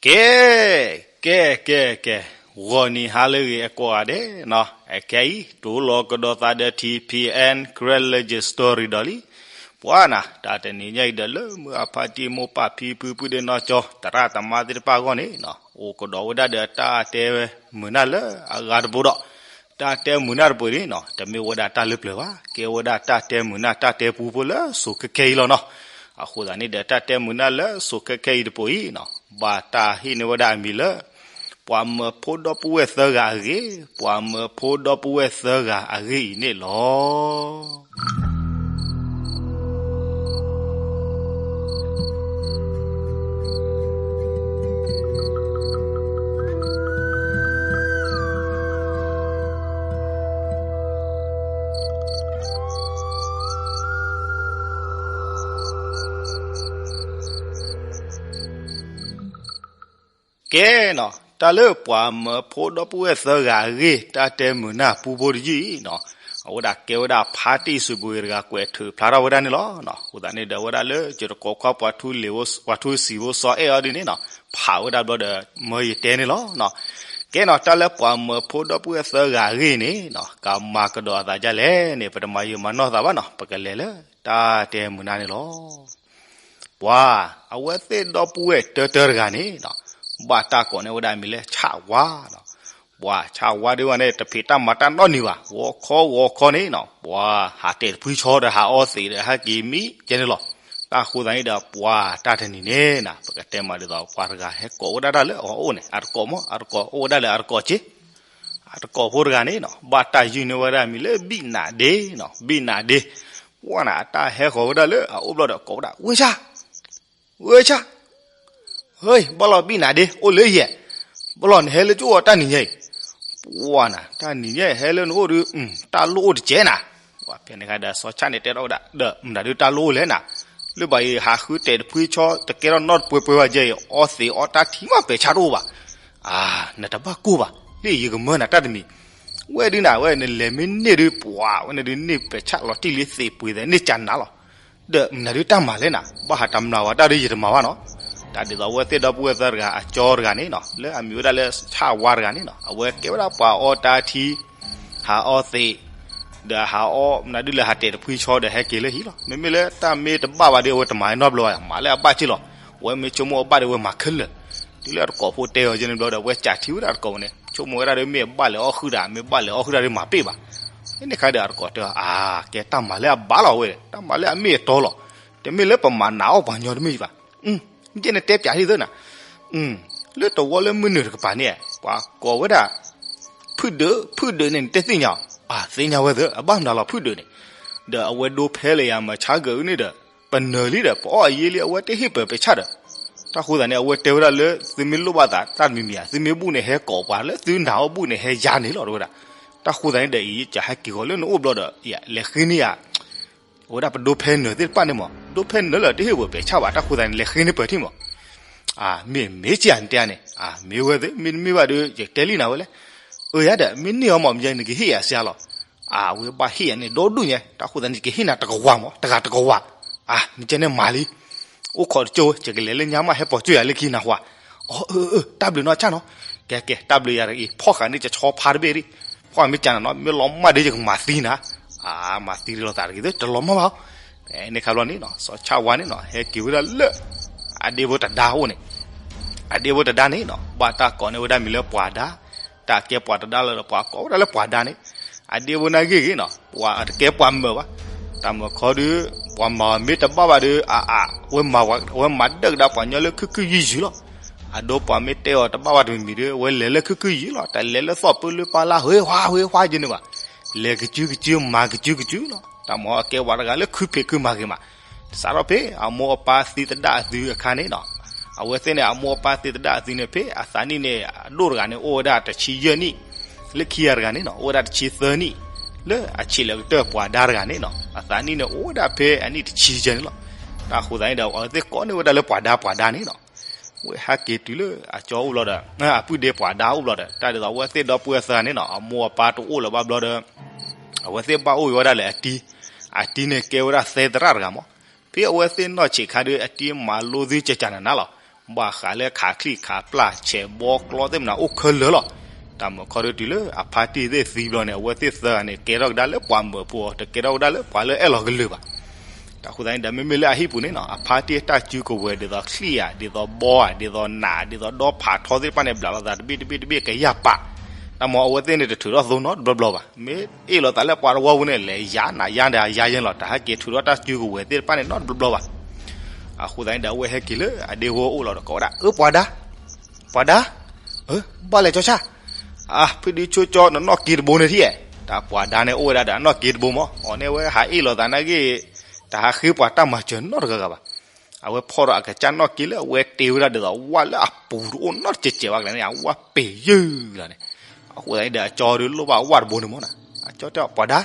ကဲ, ကဲ, ကဲ, ကဲ, ဂီၤနံၤဟါလၢအဂ့ၤ အကိးဂၤဒဲးနီၤ, အခဲအံၤ တိၢ်လီၤကဒီးသးဒီး ထံၣ်ဖံးအဲၣ် Karen Legend Story ဒီးလံ. ပှၤနၤ တၢ်တနံၤညါအံၤဒီး လၢမုၢ်အဖါတံၢ် မိၢ်ပၢ်ဖံဖု ပုၢ်ဒ့နီၢ်ကၠီ သရၣ်သမါသ့ၣ်တဖၣ်အဂီၢ်န့ၣ်နီၤ, အိၣ်ကဒီးဝဲဒၣ်ဒီးတၢ်တဲမုာ်နၢ်လၢအဂၤတဘိဒီး တၢ်တဲမုာ်နၢ်တပူၤန့ၣ်နီၤ, တမ့ၢ်ဝဲဒၣ်တၢ်လၢပျၢၤဘၣ်, ကဲဝဲဒၣ်တၢ်တဲမုာ်နၢ် တၢ်တဲပူဖိလၢစိၤခဲခဲအံၤလီၤနီၤ. အဃိသတးန့ၣ်ဒီး တၢ်တဲမုာ်နၢ်လၢစိၤခဲခဲအံၤတပူၤအံၤနီၤ, ဘၣ်တၢ်ဟ့ၣ်န့ၢ်ဝဲဒၣ်အမံၤလၢ ပှၤမၢဖိဒီပုၢ်ဝဲၢ်သၢဂၤအဂ့ၢ်, ပှၤမၢဖိဒီပုၢ်ဝဲၢ်သၢဂၤအဂ့ၢ်အံၤန့ၣ်လီၤ. ကဲနီၤ, တၢ်လၢပှၤမၢဖိဒီပုၢ်ဝဲၢ်သၢဂၤအဂ့ၢ် တၢ်တဲမုာ်နၢ်ပူဖိတယုၢ်အံၤနီၤ, အဝဲဒၣ်ကဲဝဲဒၣ်ဖါတံၢ်စူးပူၤတဂၤ ကွဲးထုးဖျါထီၣ်ဝဲဒၣ်န့ၣ်လီၤ. အဃိသတးန့ၣ်ဒီး ဝဲဒၣ်လၢယတကိးခွါ ပှၤထူလံၤဖိစီၤအဲၣ်အီၤဒ်န့ၣ်နီၤ, ဖးဝဲဒၣ်ဘျီဒီး မၢယတဲန့ၣ်လီၤ. ကဲနီၤ, တၢ်လၢပှၤမၢဖိဒီပုၢ်ဝဲၢ်သၢဂၤအဂ့ၢ်န့ၣ်နီၤ, ကမၤကဒီးအသးဒ်လဲၣ်န့ၣ် ပတမၤယံာ်မၤနီၢ်သးဘၣ်နီၤ, ပကလဲၤလၢတၢ်တဲမုာ်နၢ်န့ၣ်လီၤ. ပှၤ, အဝဲသ့ၣ်ဒီပုၢ်ဝဲၢ်တၢတၢတဂၤန့ၣ်နီၤ, ဘၣ်တၢ်ကိးန့ၢ်ဝဲဒၣ်အမံၤလၢဆၣ်ဝါနီၤ. ပှၤဆၣ်ဝါဒ်ဝဲန့ၣ် တဖံးတၢ်မၤတၢ်နီတမံၤဘၣ်, ဂီၤခီဂီၤခီန့ၣ်နီၤ, ပှၤဟးတဲာ်တဖှံဆီဒီး ဟးအီသံးဒီးဟဲက့ၤမံကဲန့ၣ်လီၤ. တၢ်ဃိသတးန့ၣ်ဒီး ပှၤတၢ်တနံၤန့ၣ်နီၤ, ပကတဲမးဒ်သိး ပှၤတဂၤဟဲကိးဝဲဒၣ်တၢ်လၢအအိၣ်န့ၣ် အတကိးမး အတကိး အိၣ်ဝဲဒၣ်လၢအတကိးက့ အတကိးဖိတဂၤန့ၣ်နီၤ, ဘၣ်တၢ်ယုၢ်န့ၢ်ဝဲဒၣ်အမံၤလၢဘံၣ်နးဒ့နီၤ, ဘံၣ်နးဒ့. ပှၤနၤ အတၢ်ဟဲဃီၤဝဲဒၣ်လၢအအိၣ်ဘျီဒီး ကိးဝဲဒၣ် ဝဲဆၣ်, ဝဲဆၣ်, ဟ့, ဘၣ်လီၤဘံၣ်နးဒ့ အိၣ်လၢယဲၢ်, ဘၣ်လီၤနဟဲလၢကၠိအီၤတၢ်နံၤညါအံၤ, ပှၤနၤ တၢ်နံၤညါဟဲလၢနအိၣ်ဒီး တၢ်လိၣ်အိၣ်တကဲနၤ. ဖဲန့ၣ်အခါဒီး စီၤဆၣ်န့ၣ်တဲထီၣ်ဝဲဒၣ် ဒီးမနုၤဒုးတၢ်လိၣ်အိၣ်လဲၣ်နၤ, လၢဘၣ်အံၤ ဟးဃုတဲာ်တဖှံဆီ တကဲထီၣ်နီတပှဲၤပှဲၤဘၣ်ယဲၢ်အံၤ အီသံးအီတၢ်ထံမး ပဲာ်ဆၣ်တအိၣ်ဘၣ်. အါ, နတဘၣ်ကိၢ်ဘၣ်, လၢယကမၢနၤတၢ်တမံၤ, ဝဲဒုးနၤ ဝဲနလဲၤမ့ၢ်န့ၢ်ဒုး ပှၤဝဲန့ၣ်ဒုးန့ၢ်ပဲာ်ဆၣ်လီၤတံၢ်လံသံးပှ့ၤသဲးန့ၢ်ကနၤလီၤ. ဒီးမနုၤဒုးတၢ်မၤလဲၣ်နၤ, ဘၣ်ဟးတမျးဝဲတၢ်ဒုးယတမၤဘၣ်နီၤ. တၢ်ဒ်သိးအဝဲသ့ၣ်ဒီပုၢ်ဝဲၢ်သၢတဂၤ အကၠီတဂၤန့ၣ်နီၤ, လၢအမံၤဝဲဒၣ်လၢဆၣ်ဝါတဂၤန့ၣ်နီၤ, အဝဲကဲဝဲဒၣ်ပှၤအီတၢ်ထံ ဟးအီသံး, ဒီးဟးအီ မနုၤဒုးလဲၣ် ဟးတဲာ်တဖှံဆီဒီးဟဲက့ၤလၢဟံၣ်လီၤ. မ့မ့ၢ်လၢတၢ်မ့ၢ်တဘၣ်ဘၣ်ဒီး အဝဲတမၤနီတဘျီဘၣ်, မၤလၢအဘၣ်က့ၢ်လီၤ. အဝဲမ့ၢ်ဆိကမိၣ်အဘၣ်ဒီး အဝဲမၤခဲလၢာ်. တုၤလၢအတကိးဖိတဲအီၤယဲန့ၣ်ဘျီဒီး အဝဲကးထံဝဲဒၣ်တကိးန့ၣ် ဆိကမိၣ်ဝဲဒၣ်ဒီး မ့ၢ်အဘၣ်လဲၤအီၣ်ဃုာ်တၢ်, မ့ၢ်ဘၣ်လဲၤအီၣ်ဃုာ်တၢ်ဒီးမၤပ့ၢ်ဘၣ်. ဖဲန့ၣ်အခါဒီးအတကိးတဲအီၤ အါ, ကဲတၢ်မၤလၢအဘၣ်လီၤဝဲ, တၢ်မၤလၢအမ့ၢ်အတီလီၤ. တမ့ၢ်လၢပမၤနာ်အီၣ်ပှၤညီတမ့ၢ်ဘၣ်. ယဲန့ၣ်တဲပၠးဒ်သိးနၤ လၢတဝီလၢမုၢ်နုာ်တကပၤန့ၣ် ပှၤကိးဝဲဒၣ် ဖုၣ်ဒုး, ဖုၣ်ဒုးန့ၣ် နတသ့ၣ်ညါအီၤ, အသ့ၣ်ညါဝဲသ့ၣ် အဘၣ်မနုၤလီၤဖုၣ်ဒုးန့ၣ်, ဒီးအဝဲဒိဖဲလၢယၤမၤဆါဂၤအုၣ်န့ၣ်ဒီး ပနၢၤလံဒီး ပအီၣ်အယ့လံ အဝဲတဟ့ၣ်ပၢၤပဲာ်ဆၣ်ဒီး, တၢ်ဃိသတးန့ၣ် အဝဲတဲဝဲဒၣ်လၢ သုမ့ၢ်လိၣ်ဘၣ်သးတၢ်တမံၤမံၤဧါ, သုမ့ၢ်ဘူၣ်န့ၣ်ဟဲကိးပှၤ, လၢသုနာ်အီၣ်ဘူၣ်န့ၣ်ဟဲယါန့ၣ်လီၤ တဲဝဲဒၣ်. တၢ်ဃိသတးန့ၣ်ဒီး အံၤ ယကဟဲက့ၤဃီၤလၢနအိၣ်ဘျီဒီး လဲၤဃ့န့ၢ်ယၤ အဝဲဒၣ်ပဒိဖဲနၢၤသ့ၣ်တဖၣ်န့ၣ်မး, ဒိဖဲနၢၤလၢတဟ့ၣ်ပၢၤပဲာ်ဆၣ်ဘၣ်, တၢ်ဃိသတးန့ၣ် လဲၤဃ့န့ၢ်ပၢၤထံၣ်မး. မ့ၢ်မ့ၢ်ကယၤနတဲန့ၣ်, မ့ၢ်ဝဲသ့ၣ် မ့တမ့ၢ်ဘၣ်ဒီး ယတဲလံနၤဝဲလဲၣ်. အၢ ယၤဒီး မ့ၢ်န့ၢ်အီၤမး မ့ၢ်ယဲ နကဟ့ၣ်ယၤစ့ၢ်လီၤ. အဝဲဘၣ်ဟ့ၣ်ယၤန့ၣ် ဒီဒူၣ်ညါ, တၢ်ဃိသတးန့ၣ် ယကဟ့ၣ်နၤတကဝၤမး, တဂၤတကဝၤ. အါ မ့ၢ်ကဲန့ၣ်မၤလံ. အိၣ်ခိးတကၠိဝဲ ယကလဲၤလၢညါမး ဟဲပိာ်ကၠိယၤလၢခံနၢ်ဟူဧါ. အၢ အၢ အၢ တၢ်ဘျုးနီၢ်ဆၣ်နီၤ. ကဲ ကဲ တၢ်ဘျုးယၤတဂၤအံၤ ဖီၣ်ဃာ်န့ၢ်ကဆီဖါတဘ့ၣ်ဒံး. ဖီၣ်မ့ၢ်ကန့ၣ်နီၤ မ့ၢ်လီၤမၢ်ဒီး ယကမၤသံနၤ. အါ မၤသံဒ်လိာ်သးတဂ့ၤ တလီၤမၢ်ဘၣ်. ဖဲန့ၣ်ခါဘျီန့ၣ်နီၤ စီၤဆၣ်ဝါန့ၣ်နီၤ ဟဲက့ၤဝဲဒၣ်လၢ အဒ့ဖိတဒါအိၣ်န့ၣ်, အဒ့ဖိတဒါန့ၣ်နီၤ ဘၣ်တၢ်ကိးန့ၢ်ဝဲဒၣ်မံၤလၢပှၤဒါ, တၢ်ကဲပှၤတဒါလီၤဒီး ပှၤကိးဝဲဒၣ်လၢပှၤဒါန့ၣ်, အဒ့ဖိန့ၣ်ဂ့ၤဂ့ၤနီၤ ပှၤတကဲပှၤမၢာ်ဘၣ်, တၢ်မၢာ်ခီဒီး ပှၤမၤအီၤမ့ၢ်တဘၣ်ဘၣ်ဒီး အအါ ဝဲမၤဒၢၣ်ကဒါပှၤညီလၢခုခုယုၢ်ယုၢ်လီၤ. အဒိပှၤမ့ၢ်တဲအီၤတဘၣ်ဘၣ်တမံၤမံၤဒီး ဝဲလဲၤလၢခုခုယုၢ်လီၤ, တလဲၤလၢသီၣ်ပၢလၢပၢ်လၢ ဟ့ၣ်ဟါဟ့ၣ်ဟါယဲန့ၣ်ဘၣ်, လဲၤကစုကစု မၤကစုကစုလီၤ. တၢ်မၤအီၤကဲပှၤတဂၤလၢခုဖံးခုမၤဂ့ၤမး, စးထီၣ်ဖဲအမိၢ်အပၢ်သံသဒၣ်အသုအခါန့ၣ်နီၤ, အဝဲသ့ၣ်န့ၣ် အမိၢ်အပၢ်သံသဒၣ်အသုန့ၣ် ဖဲအသးနံၣ်န့ၣ် အဒိၣ်တဂၤန့ၣ် အိၣ်ဝဲဒၣ်တဆံယဲၢ်နံၣ်, လၢခံဂၤတဂၤန့ၣ်နီၤ အိၣ်ဝဲဒၣ်တဆံသၢနံၣ်, လၢအဆံးလၢကတၢၢ်ပှၤဒါတဂၤန့ၣ်နီၤ အသးနံၣ်န့ၣ်အိၣ်ဝဲဒၣ်ဖဲအနံၣ်တဆံယဲၢ်န့ၣ်လီၤ. တၢ်ဃိသတးန့ၣ်ဒီး အဝဲသ့ၣ်ကိးန့ၢ်ဝဲဒၣ်လၢပှၤဒါပှၤဒါန့ၣ်နီၤ ဝဲဟဲက့ၤတုၤလၢအကၠီအိၣ်ဘျီဒီး အပုၢ်ဒ့ပှၤဒါအိၣ်ဘျီဒီး တၢ်ဒ်သိးအဝဲသ့ၣ်ဒီပုၢ်ဝဲၢ်သၢဂၤန့ၣ်နီၤ အမိၢ်အပၢ်တအိၣ်လၢၤဘၣ်ဘျီဒီး အဝဲသ့ၣ်ဘၣ်အိၣ်ဝဲဒၣ်လၢအတံၤ, အတံၤန့ၣ်ကဲဝဲဒၣ်သဲသရၣ်တဂၤမး, ဖဲအဝဲသ့ၣ်နီၢ်ဆံးခါဒီး အတံၤမၤလိသ့ကကနၤနၤလီၤ. ဘၣ်ဃးလၢခးချံၣ်ခးပျၢ်ဆဲးဘီကျီသ့ၣ်မနၤအိၣ်ခဲလၢာ်လီၤ. တၢ်မုၢ်ခီဒုတုၤလၢအဖါတံၢ်သ့ၣ်သံဘျီန့ၣ် အဝဲသ့ၣ်သၢဂၤန့ၣ် ကဲထီၣ်ကဒါလၢပှၤမၢဖိအီၤ တကဲထီၣ်ကဒါလၢပှၤလၢအဲၣ်လီၤကလုာ်ဘၣ်. တၢ်ဃိသတးန့ၣ်ဒီး မ့မ့ၢ်လၢအဟံၣ်ပူၤန့ၣ်နီၤ အဖါတံၢ်တၢ်စုကဝဲၤဒ်သိးချံၣ်ဧါ ဒ်သိးဘီဧါ ဒ်သိးနး ဒ်သိးဒီဖးထီသ့ၣ်တဖၣ်န့ၣ် ဘျးလိာ်သးတဘ့ၣ်တဘ့ၣ်တဘ့ၣ်ကယၢ်ပာ်. တၢ်မ့ၢ်အဝဲသ့ၣ်န့ၣ်တထုးထီၣ်သိနီတဘျီဘျီဘၣ်. မ့ၢ်အ့ၣ်လိာ်သးလၢပှၤတဝီပူၤန့ၣ် လဲၤယါနးယါဒီးယါယဲလီၤ တၢ်ဟဲက့ၤထုးထီၣ်တၢ်စုကဝဲၤသ့ၣ်တဖၣ်န့ၣ်နီတဘျီဘျီဘၣ်. အဃိသတးန့ၣ်ဒီးအဝဲဟဲက့ၤလၢအဒ့ဖိအိၣ်လီၤဒီးကိးဝဲဒၣ် အၢ ပှၤဒါ ပှၤဒါ ဧၢ ဘၣ်လဲၤကၠီဆၣ် အါ ဖုဒုဆိကၠီနနီၣ်က့တဘိန့ၣ်ထံၣ်ဧါ. တၢ်ပှၤဒါန့ၣ်အိၣ်ဝဲဒၣ်ဒီးအနီၣ်က့တဘိမး အီၤန့ၣ်ဝဲဟးအ့ၣ်လိာ်သးနာ်က့ တဟးဃ့ပှၤတၢ်မၤစၢၤနီတဂၤဂၤဘၣ်. အဝဲဖီၣ်ဒီးအကစၢ်နီၣ်က့လၢအဝဲတ့ဝဲဒၣ်ဒ်သိးဝၣ်လၢအပူၤတအိၣ်နီတစဲးစဲးဘၣ်ကလဲာ်န့ၣ် အဝၣ်ပ့ၤယုၢ်လီၤန့ၣ်. အဃိသတးန့ၣ်ဒီးအကၠီဒုးလိၣ်ဘၣ်ဝၣ်တဘိန့ၣ်မးနီၤ အကၠီတဲပှၤဒါ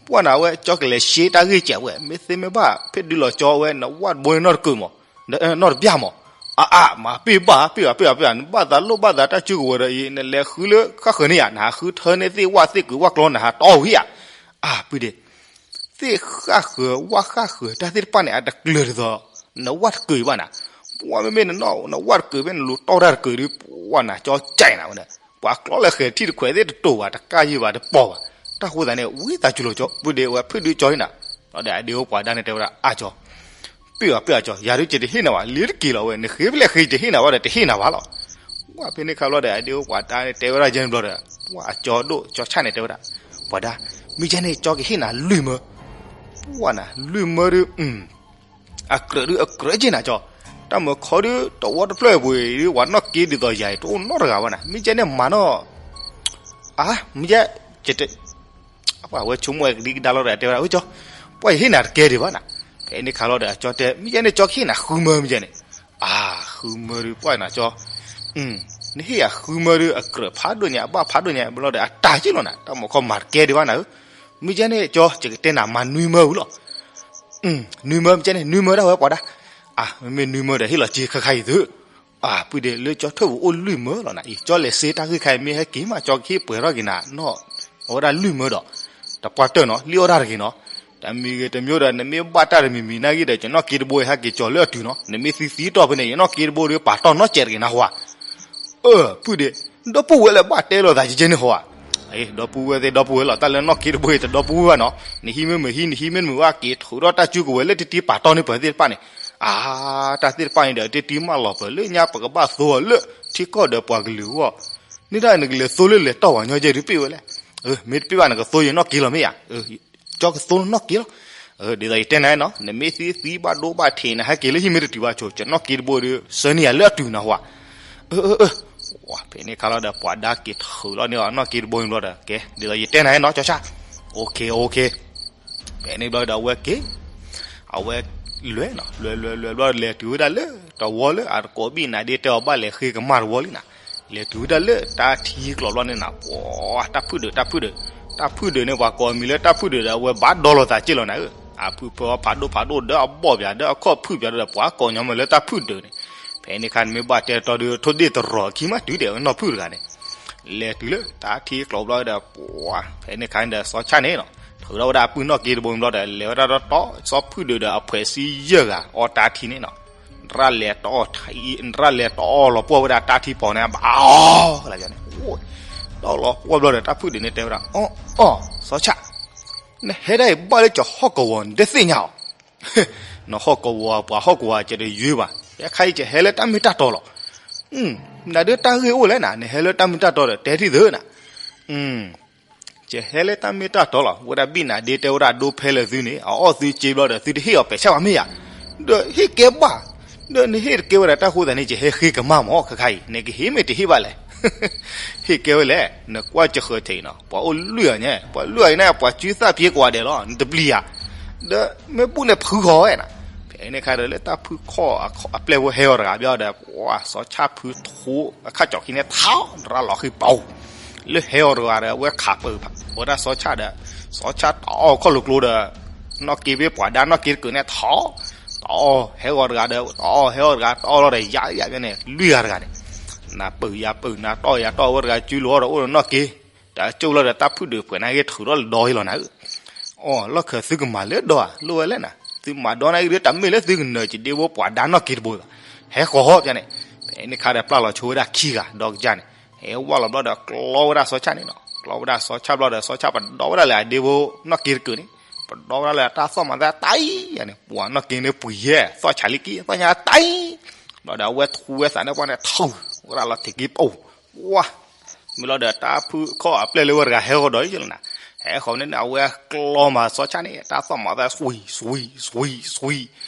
ပှၢ်နၤဝဲကၠီကလဲၤရှဲတၢ်ဂ့ၢ်ကဲးဝဲ မ့ၢ်သ့မ့ၢ်ဘၣ် ဖဲဒုးလီၤကၠီဝဲ နဝၣ်တဘိန့ၣ်နီတကုာ်မး နီတပျၢ်မး အါအါ မၤပ့ၢ်ဘၣ် ပ့ၢ်ဘၣ်ပ့ၢ်ဘၣ်ပ့ၢ်ဘၣ် နဘၣ်သးလိၣ်ဘၣ်သးတၢ်စုကဝဲၤဒီးအံၤ နလဲၤဃုလၢဃၣ်ဃၢၤန့ၣ်ဧါ နဟးဃုထၢန့ၢ်သ့ၣ်ဝၣ်သ့ၣ်ကုာ်ဝၣ်ကျီ နဟးတီဝံၤဧါ. အါ ပုၢ်ဒ့ သ့ၣ်ဃၣ်ဃၢၤဝၣ်ဃၣ်ဃၢၤတၢ်သ့ၣ်တဖၣ်န့ၣ် အတကျၢၤဒ်သိး နဝၣ်တကုာ်ဘၣ်နၤ. ပှၢ်မ့မ့ၢ်နဝၣ်တကုာ်ဖဲနလူၤတီၢ်တၢ်တကုာ်ဒီး ပှၢ်နၤကၠီကဲးနၤဝဲန့ၣ် ပှၤကျီလဲၤဃဲၤထံၣ်တခွဲးသ့ၣ်တတိာ်ဘၣ် တကၢ်ယံၢ်ဘၣ်တပီၢ်ဘၣ်. တၢ်ဃိသတးန့ၣ် ဝံသးစူၤလီၤကၠီ ပုၢ်ဒ့ဝဲဖုဒုကၠီန့ၣ်နၤ. ဒီးအဒ့ဖိပှၤဒါန့ၣ်တဲဝဲဒၣ် အါကၠီ ပ့ၢ်ဘၣ်ပ့ၢ်ဘၣ်ကၠီ ယၤဒုးကတဟ့ၣ်နၤဘၣ် လ့ၤတက့ၤလီၤဝဲ နဃ့ဖဲလဲၣ်ဃ့ကတဟ့ၣ်နၤဘၣ်ဒီး တဟ့ၣ်နၤဘၣ်လီၤ. ပှၢ်ဖဲန့ၣ်ခါဘျီဒီး အဒ့ဖိပှၤဒါန့ၣ်တဲဝဲဒၣ်ယဲန့ၣ်ဘျီဒီး ပှၢ်အကၠီဒိၣ်ကၠီဆၣ်န့ၣ်တဲဝဲဒၣ် ပှၤဒါ မ့ၢ်ယဲန့ၣ်ကၠီကဟ့ၣ်နၤလွံၢ်မၢ ပှၢ်နၤ လွံၢ်မၢဒုး အကြၢးဒုးအကြၢးက့ၤနၤကၠီ တၢ်မုၢ်ခီဒုး တဝီတဖျၢၣ်ပူၤအံၤဒုး ပှၤနီၣ်က့ဒ်သိးယၤအံၤ တအိၣ်နီတဂၤဘၣ်နၤ မ့ၢ်ယဲန့ၣ်မၤနီၣ် အါ မ့ၢ်ယဲ ကတ ပှၢ်ဝဲဆိကမိၣ်ဝဲကဒံကဒါလီၤဒီး တဲဝဲဒၣ် အၢ ကၠီ ပှၢ်ယဟ့ၣ်နၤတကဲဒံးဘၣ်နၤ. ဖဲန့ၣ်ခါလီၤဒီး အကၠီတဲ မ့ၢ်ယဲန့ၣ်ကၠီကဟ့ၣ်နၤဃုမၢမ့ၢ်ယဲန့ၣ် အါ ဃုမၢဒုး ပှၢ်နၤကၠီ နဟ့ၣ်ယၤဃုမၢဒုး အကြၢးဖးဒိၣ်ညါ အဘၣ်ဖးဒိၣ်ညါ ဘျီဒီး အတၢ်က့ၢ်လီၤနၤ တၢ်မုၢ်ခီမၤတကဲဒံးဘၣ်နၤဧၢ. မ့ၢ်ယဲန့ၣ်ကၠီ ယကတဲနၤမၤနွံမၢဝံၤလီၤ. နွံမၢ မ့ၢ်ယဲန့ၣ် နွံမၢဒၣ်ဝဲပှၤဒါ အါ မ့မ့ၢ်နွံမၢဒီး ဟ့ၣ်လီၤက့ၤခါခါအံၤသု အါ ပုၢ်ဒ့ လၢကၠီထၢၣ်ပူၤအိၣ်လွံၢ်မၢလီၤနၤအံၤ ကၠီလဲၤစ့တၢ်ဂ့ၢ်ခါအံၤ မ့ၢ်ဟဲက့ၤမးကၠီကဟ့ၣ်ပှဲၤထီၣ်က့ၤနၤနီၣ် အဝဲဒၣ်လွံၢ်မၢဒီး တပှၢ်တၢၢ်နီၤ လံၣ်အီၣ်တၢ်တဂ့ၤနီၤ. တမံၤဂ့ၤတမံၤဒီး နမ့ၢ်ဘၣ်တၢ်တမံၤမံၤနာ်ဂ့ၤဒီး ယနီၣ်က့တဘိအံၤ ဟဲက့ၤကၠီၤလၢအတုၤနီၤ. နမ့ၢ်သံသံတီၢ်ဖဲန့ၣ် ယနီၣ်က့တဘိဒီး ပာ်တီၢ်နီတစဲးတဂ့ၤနၤဟီဧါ. အၢ ပုၢ်ဒ့ ဒီပုၢ်ဝဲၢ်လၢဘၣ်တဲလိာ်သးယဲန့ၣ်ဟီဧါ. ဒီပုၢ်ဝဲၢ်သ့ၣ်ဒီပုၢ်ဝဲၢ်လီၤ တၢ်လၢနီၣ်က့တဘိအံၤ တဒီပုၢ်ဝဲၢ်ဘၣ်နီၤ. နဟံးမ့ၢ်မုာ်ဟံး နဟံးမ့ၢ်မုာ်ဝဲက့ၤ ထုးထီၣ်တၢ်စုကဝဲၤလၢတတံၤပာ်တီၢ်န့ၢ်ပှၤသ့ၣ်တဖၣ်န့ၣ် အါ တၢ်သ့ၣ်တဖၣ်န့ၣ်ဒီး တတံၤမၢလီၤပှၤလၢညါ ပကဘၣ်သိအီၤလၢထံကီၢ်ဒီးပှၤကလုာ်အဂီၢ် န့ၣ်ဒၣ်နကလဲၤသိလၢလဲၤတီၢ်ပှၤညီယဲဒုးပ့ၢ်ဝဲလဲၣ်. မ့ၢ်တပ့ၢ်ဘၣ်နကသိယနီၣ်က့လီၤမ့ၢ်ဧါ. ကၠီကသိနနီၣ်က့လီၤ. ဒ်သိးယတဲနၤနီၤ နမ့ၢ်သံသံဘၣ်ဒိဘၣ်ထံး နဟဲက့ၤလၢဟံၣ်မ့ၢ်တတုၤဘၣ်ဆိ ယနီၣ်က့တဘိဒီး ဆၢန့ၢ်ယၤလၢအတုၤနၤဟီဧါ. အၢ အၢ အၢ ဖဲန့ၣ်ခါလီၤဒီး ပှၤဒါက့ၤထုးလီၤန့ၢ်အီၤနီၣ်က့တဘိန့ၣ်ဘျီဒီး ကဲ ဒ်သိးယတဲနၤနီၤ ကၠီဆၣ် OK OK ဖဲန့ၣ်ဘျီဒီးအဝဲက့ၤ အဝဲလဲၤနီၤ လဲၤလဲၤလဲၤဘျီ လဲၤတုၤဝဲဒၣ်လၢ တဝီလၢအတကိးဘံၣ်နၤဒ့တဲအီၤဘၣ်လဲၤဃ့ကမၢ်တဝီလံနၤ. လဲၤတုၤဝဲဒၣ်လၢတၢ်ထံကျိးဘျီန့ၣ်နၤ ပှၤ တၢ်ဖုၣ်ဒုး တၢ်ဖုၣ်ဒုး တၢ်ဖုၣ်ဒုးန့ၣ် ပှၤကိးအမံၤလၢတၢ်ဖုၣ်ဒုးဒီး အဝဲဘၣ်ဒီလိာ်သးက့ၢ်လီၤနၤဧၢ. အဖုၣ်ဖၢဖးဒိၣ်ဖးဒိၣ်ဒီးအဘီၣ်ပၠးဒီးအခီၣ်ဖုၣ်ပၠးဒီး ပှၤကိးညီမ့ၢ်လၢတၢ်ဖုၣ်ဒုးန့ၣ်. ဖဲန့ၣ်ခါန့ၣ်မ့ၢ်ဘၣ်တဲတီဒီး ထိၣ်ဒ့ၣ်တရီၤခံမးတုၤဒဲးဝဲနီၢ်ဖုၣ်တဂၤန့ၣ် လဲၤတုၤလၢတၢ်ထံကျိးဘျီဒီး ပှၤ ဖဲန့ၣ်ခါန့ၣ်ဒီးစီၤဆၣ်န့ၣ်နီၤ ထုးထီၣ်ဝဲဒၣ်အပုၢ်နီၣ်က့တဘိန့ၣ်ဘျီဒီး လဲၤဝဲဒၣ်တီတီ စီၤဖုၣ်ဒုးဒီးအဖှဲးဆံယဲၢ်ဂၤ အီၣ်တၢ်ထံန့ၣ်နီၤ. နရၣ်လဲၤတအီၣ် နရၣ်လဲၤတအီၣ်လီၤပှီၢ်ဝဲဒၣ်တၢ်ထံဖီန့ၣ် ဘၣ်အီၣ်လၢန့ၣ် တအီၣ်လီၤပှီၢ်ဘျီဒီး တၢ်ဖုၣ်ဒုးန့ၣ်တဲဝဲဒၣ် အီၣ်အီၣ် စီၤဆၣ် နဟဲဒၣ်အံၤဘၣ်လၢကဟီၣ်ကဝီၤ နတသ့ၣ်ညါအီၤ နဟီၣ်ကဝီၤ ပှၤဟီၣ်ကဝီၤကတယွ့ဘၣ် ယခါအံၤကဟဲလၢတၢ်မ့ၢ်တၢ်တီလီၤ. နဒုးတၢ်ဂ့ၢ်အိၣ်လဲၣ်နၤ နဟဲလၢတၢ်မ့ၢ်တၢ်တီဒီး တဲထံၣ်သုနၤ. ကဟဲလၢတၢ်မ့ၢ်တၢ်တီလီၤ. ဝဲဒၣ်ဘံၣ်နၤဒ့တဲဝဲဒၣ်ဒိဖဲလၢာ်သုန့ၣ် အအီၣ်သုစ့ဘျီဒီး သုတဟ့ၣ်အီၤပဲာ်ဆၣ်ဘၣ်မ့ၢ်ဧါ. ဒီးဟ့ၣ်ကဲဘၣ် ဒီးနဟ့ၣ်တကဲဝဲဒၣ်တၢ်ဃိသတးန့ၣ် ယဟဲဃ့ကမၢ်မး ခါခါအံၤ နကဟ့ၣ်မ့ၢ်တဟ့ၣ်ဘၣ်လဲၣ်. ဟ့ၣ်ကဲဝဲလဲၣ် နကွၢ်ကဃၢၤထံးနီၤ ပှၤအိၣ်လွံၢ်အီၤညါ ပှၤလွံၢ်အီၤန့ၣ် ပှၤစုသၣ်ဖျ့ကွၢ်ဒဲးလီၤ နတပျံၤဧါ. ဒီးမ့ၢ်ဘူၣ်န့ၣ်ဖုဃီၤဝဲနၤ. ဖဲန့ၣ်ခါဒီးလၢတၢ်ဖုၣ်ခီၣ်အပျဲၢ်ဖိဟဲအီၤတဂၤ ဘၣ်ဒီး ပှၤစီၤဆၣ်ဖုထိအခၣ်ကၠီၤခံန့ၣ် ထီၣ်ရၣ်လီၤဃံပီၤ လၢဟဲအီၤတဂၤဒီး အဝဲခးပၢၢ်ဖး ဝဲဒၣ်စီၤဆၣ်ဒီး စီၤဆၣ်တအီၣ်ခီၣ်လိာ်ကျိဒီး နီၣ်က့ဖဲပှၤဒါနီၣ်က့တကုာ်န့ၣ်ထီၣ် တအီၣ်ဟဲအီၤတဂၤဒီး တအီၣ်ဟဲအီၤတဂၤ တအီၣ်လီၤဒီး ယၤယၤန့ၣ် လွံၢ်ဂၤတဂၤန့ၣ် နၤပၢၢ်ယၤပၢၢ် နၤတီၢ်ယၤတီၢ် အဝဲတဂၤစုလိာ်အီၤဒီး အိၣ်ဒီးနီၣ်က့ တၢ်ကၠိၣ်လီၤဒီးတၢ်ဖုၣ်ဒုးပှဲၤနာ်က့ထုးထီၣ်လၢဒီအံၤလီၤနၤဧၢ. အိ လီၢ်ခၢၣ်သုကမၤလၢဒီဧါ လိၣ်ဝဲလဲၣ်နၤ သုမၤဒီနာ်က့ဒီး တၢ်မ့ၢ်လၢသုကနၢၤကဒ့ဖိပှၤဒါနီၣ်က့တဘိဘၣ် ဟဲဃီၤဟီၣ်ပျါန့ၣ် ဖဲန့ၣ်ခါဒီးပျၢ်လီၤဆိဝဲဒၣ်ခံဂၤဒီကစၢ်န့ၣ်, ဟဲဝၢ်လီၤဘျီဒီးကျီဝဲဒၣ်စီၤဆၣ်န့ၣ်နီၤ, ကျီဝဲဒၣ်စီၤဆၣ်ဘျီဒီးစီၤဆၣ်ပဒီဝဲဒၣ်လၢအဒ့ဖိနီၣ်က့တကုာ်န့ၣ်, ပဒီဝဲဒၣ်လၢတၢ်သီၣ်မၤသးတၢ်အံၤန့ၣ်, ပှၤနီၣ်က့န့ၣ်ပှ့ၤယဲၢ် သီၣ်ဆးလံက့ သီၣ်ညါတၢ်အံၤ, ဘျီဒီးအဝဲထူဝဲသးန့ၣ်ပှၢ်န့ၣ် ထူဝဲဒၣ်လီၤထံးက့ပအိၣ်, ဝါ မ့ၢ်လီၤဒီးတၢ်ဖုခီၣ်အပျဲၢ်လၢဝဲတဂၤဟဲဃီၤဒီးလီၤနၤ, ဟဲဃီၤန့ၣ် အဝဲကျီမၤစီၤဆၣ်န့ၣ် တၢ်သီၣ်မၤသး စွံ စွံ စွံ စွံ,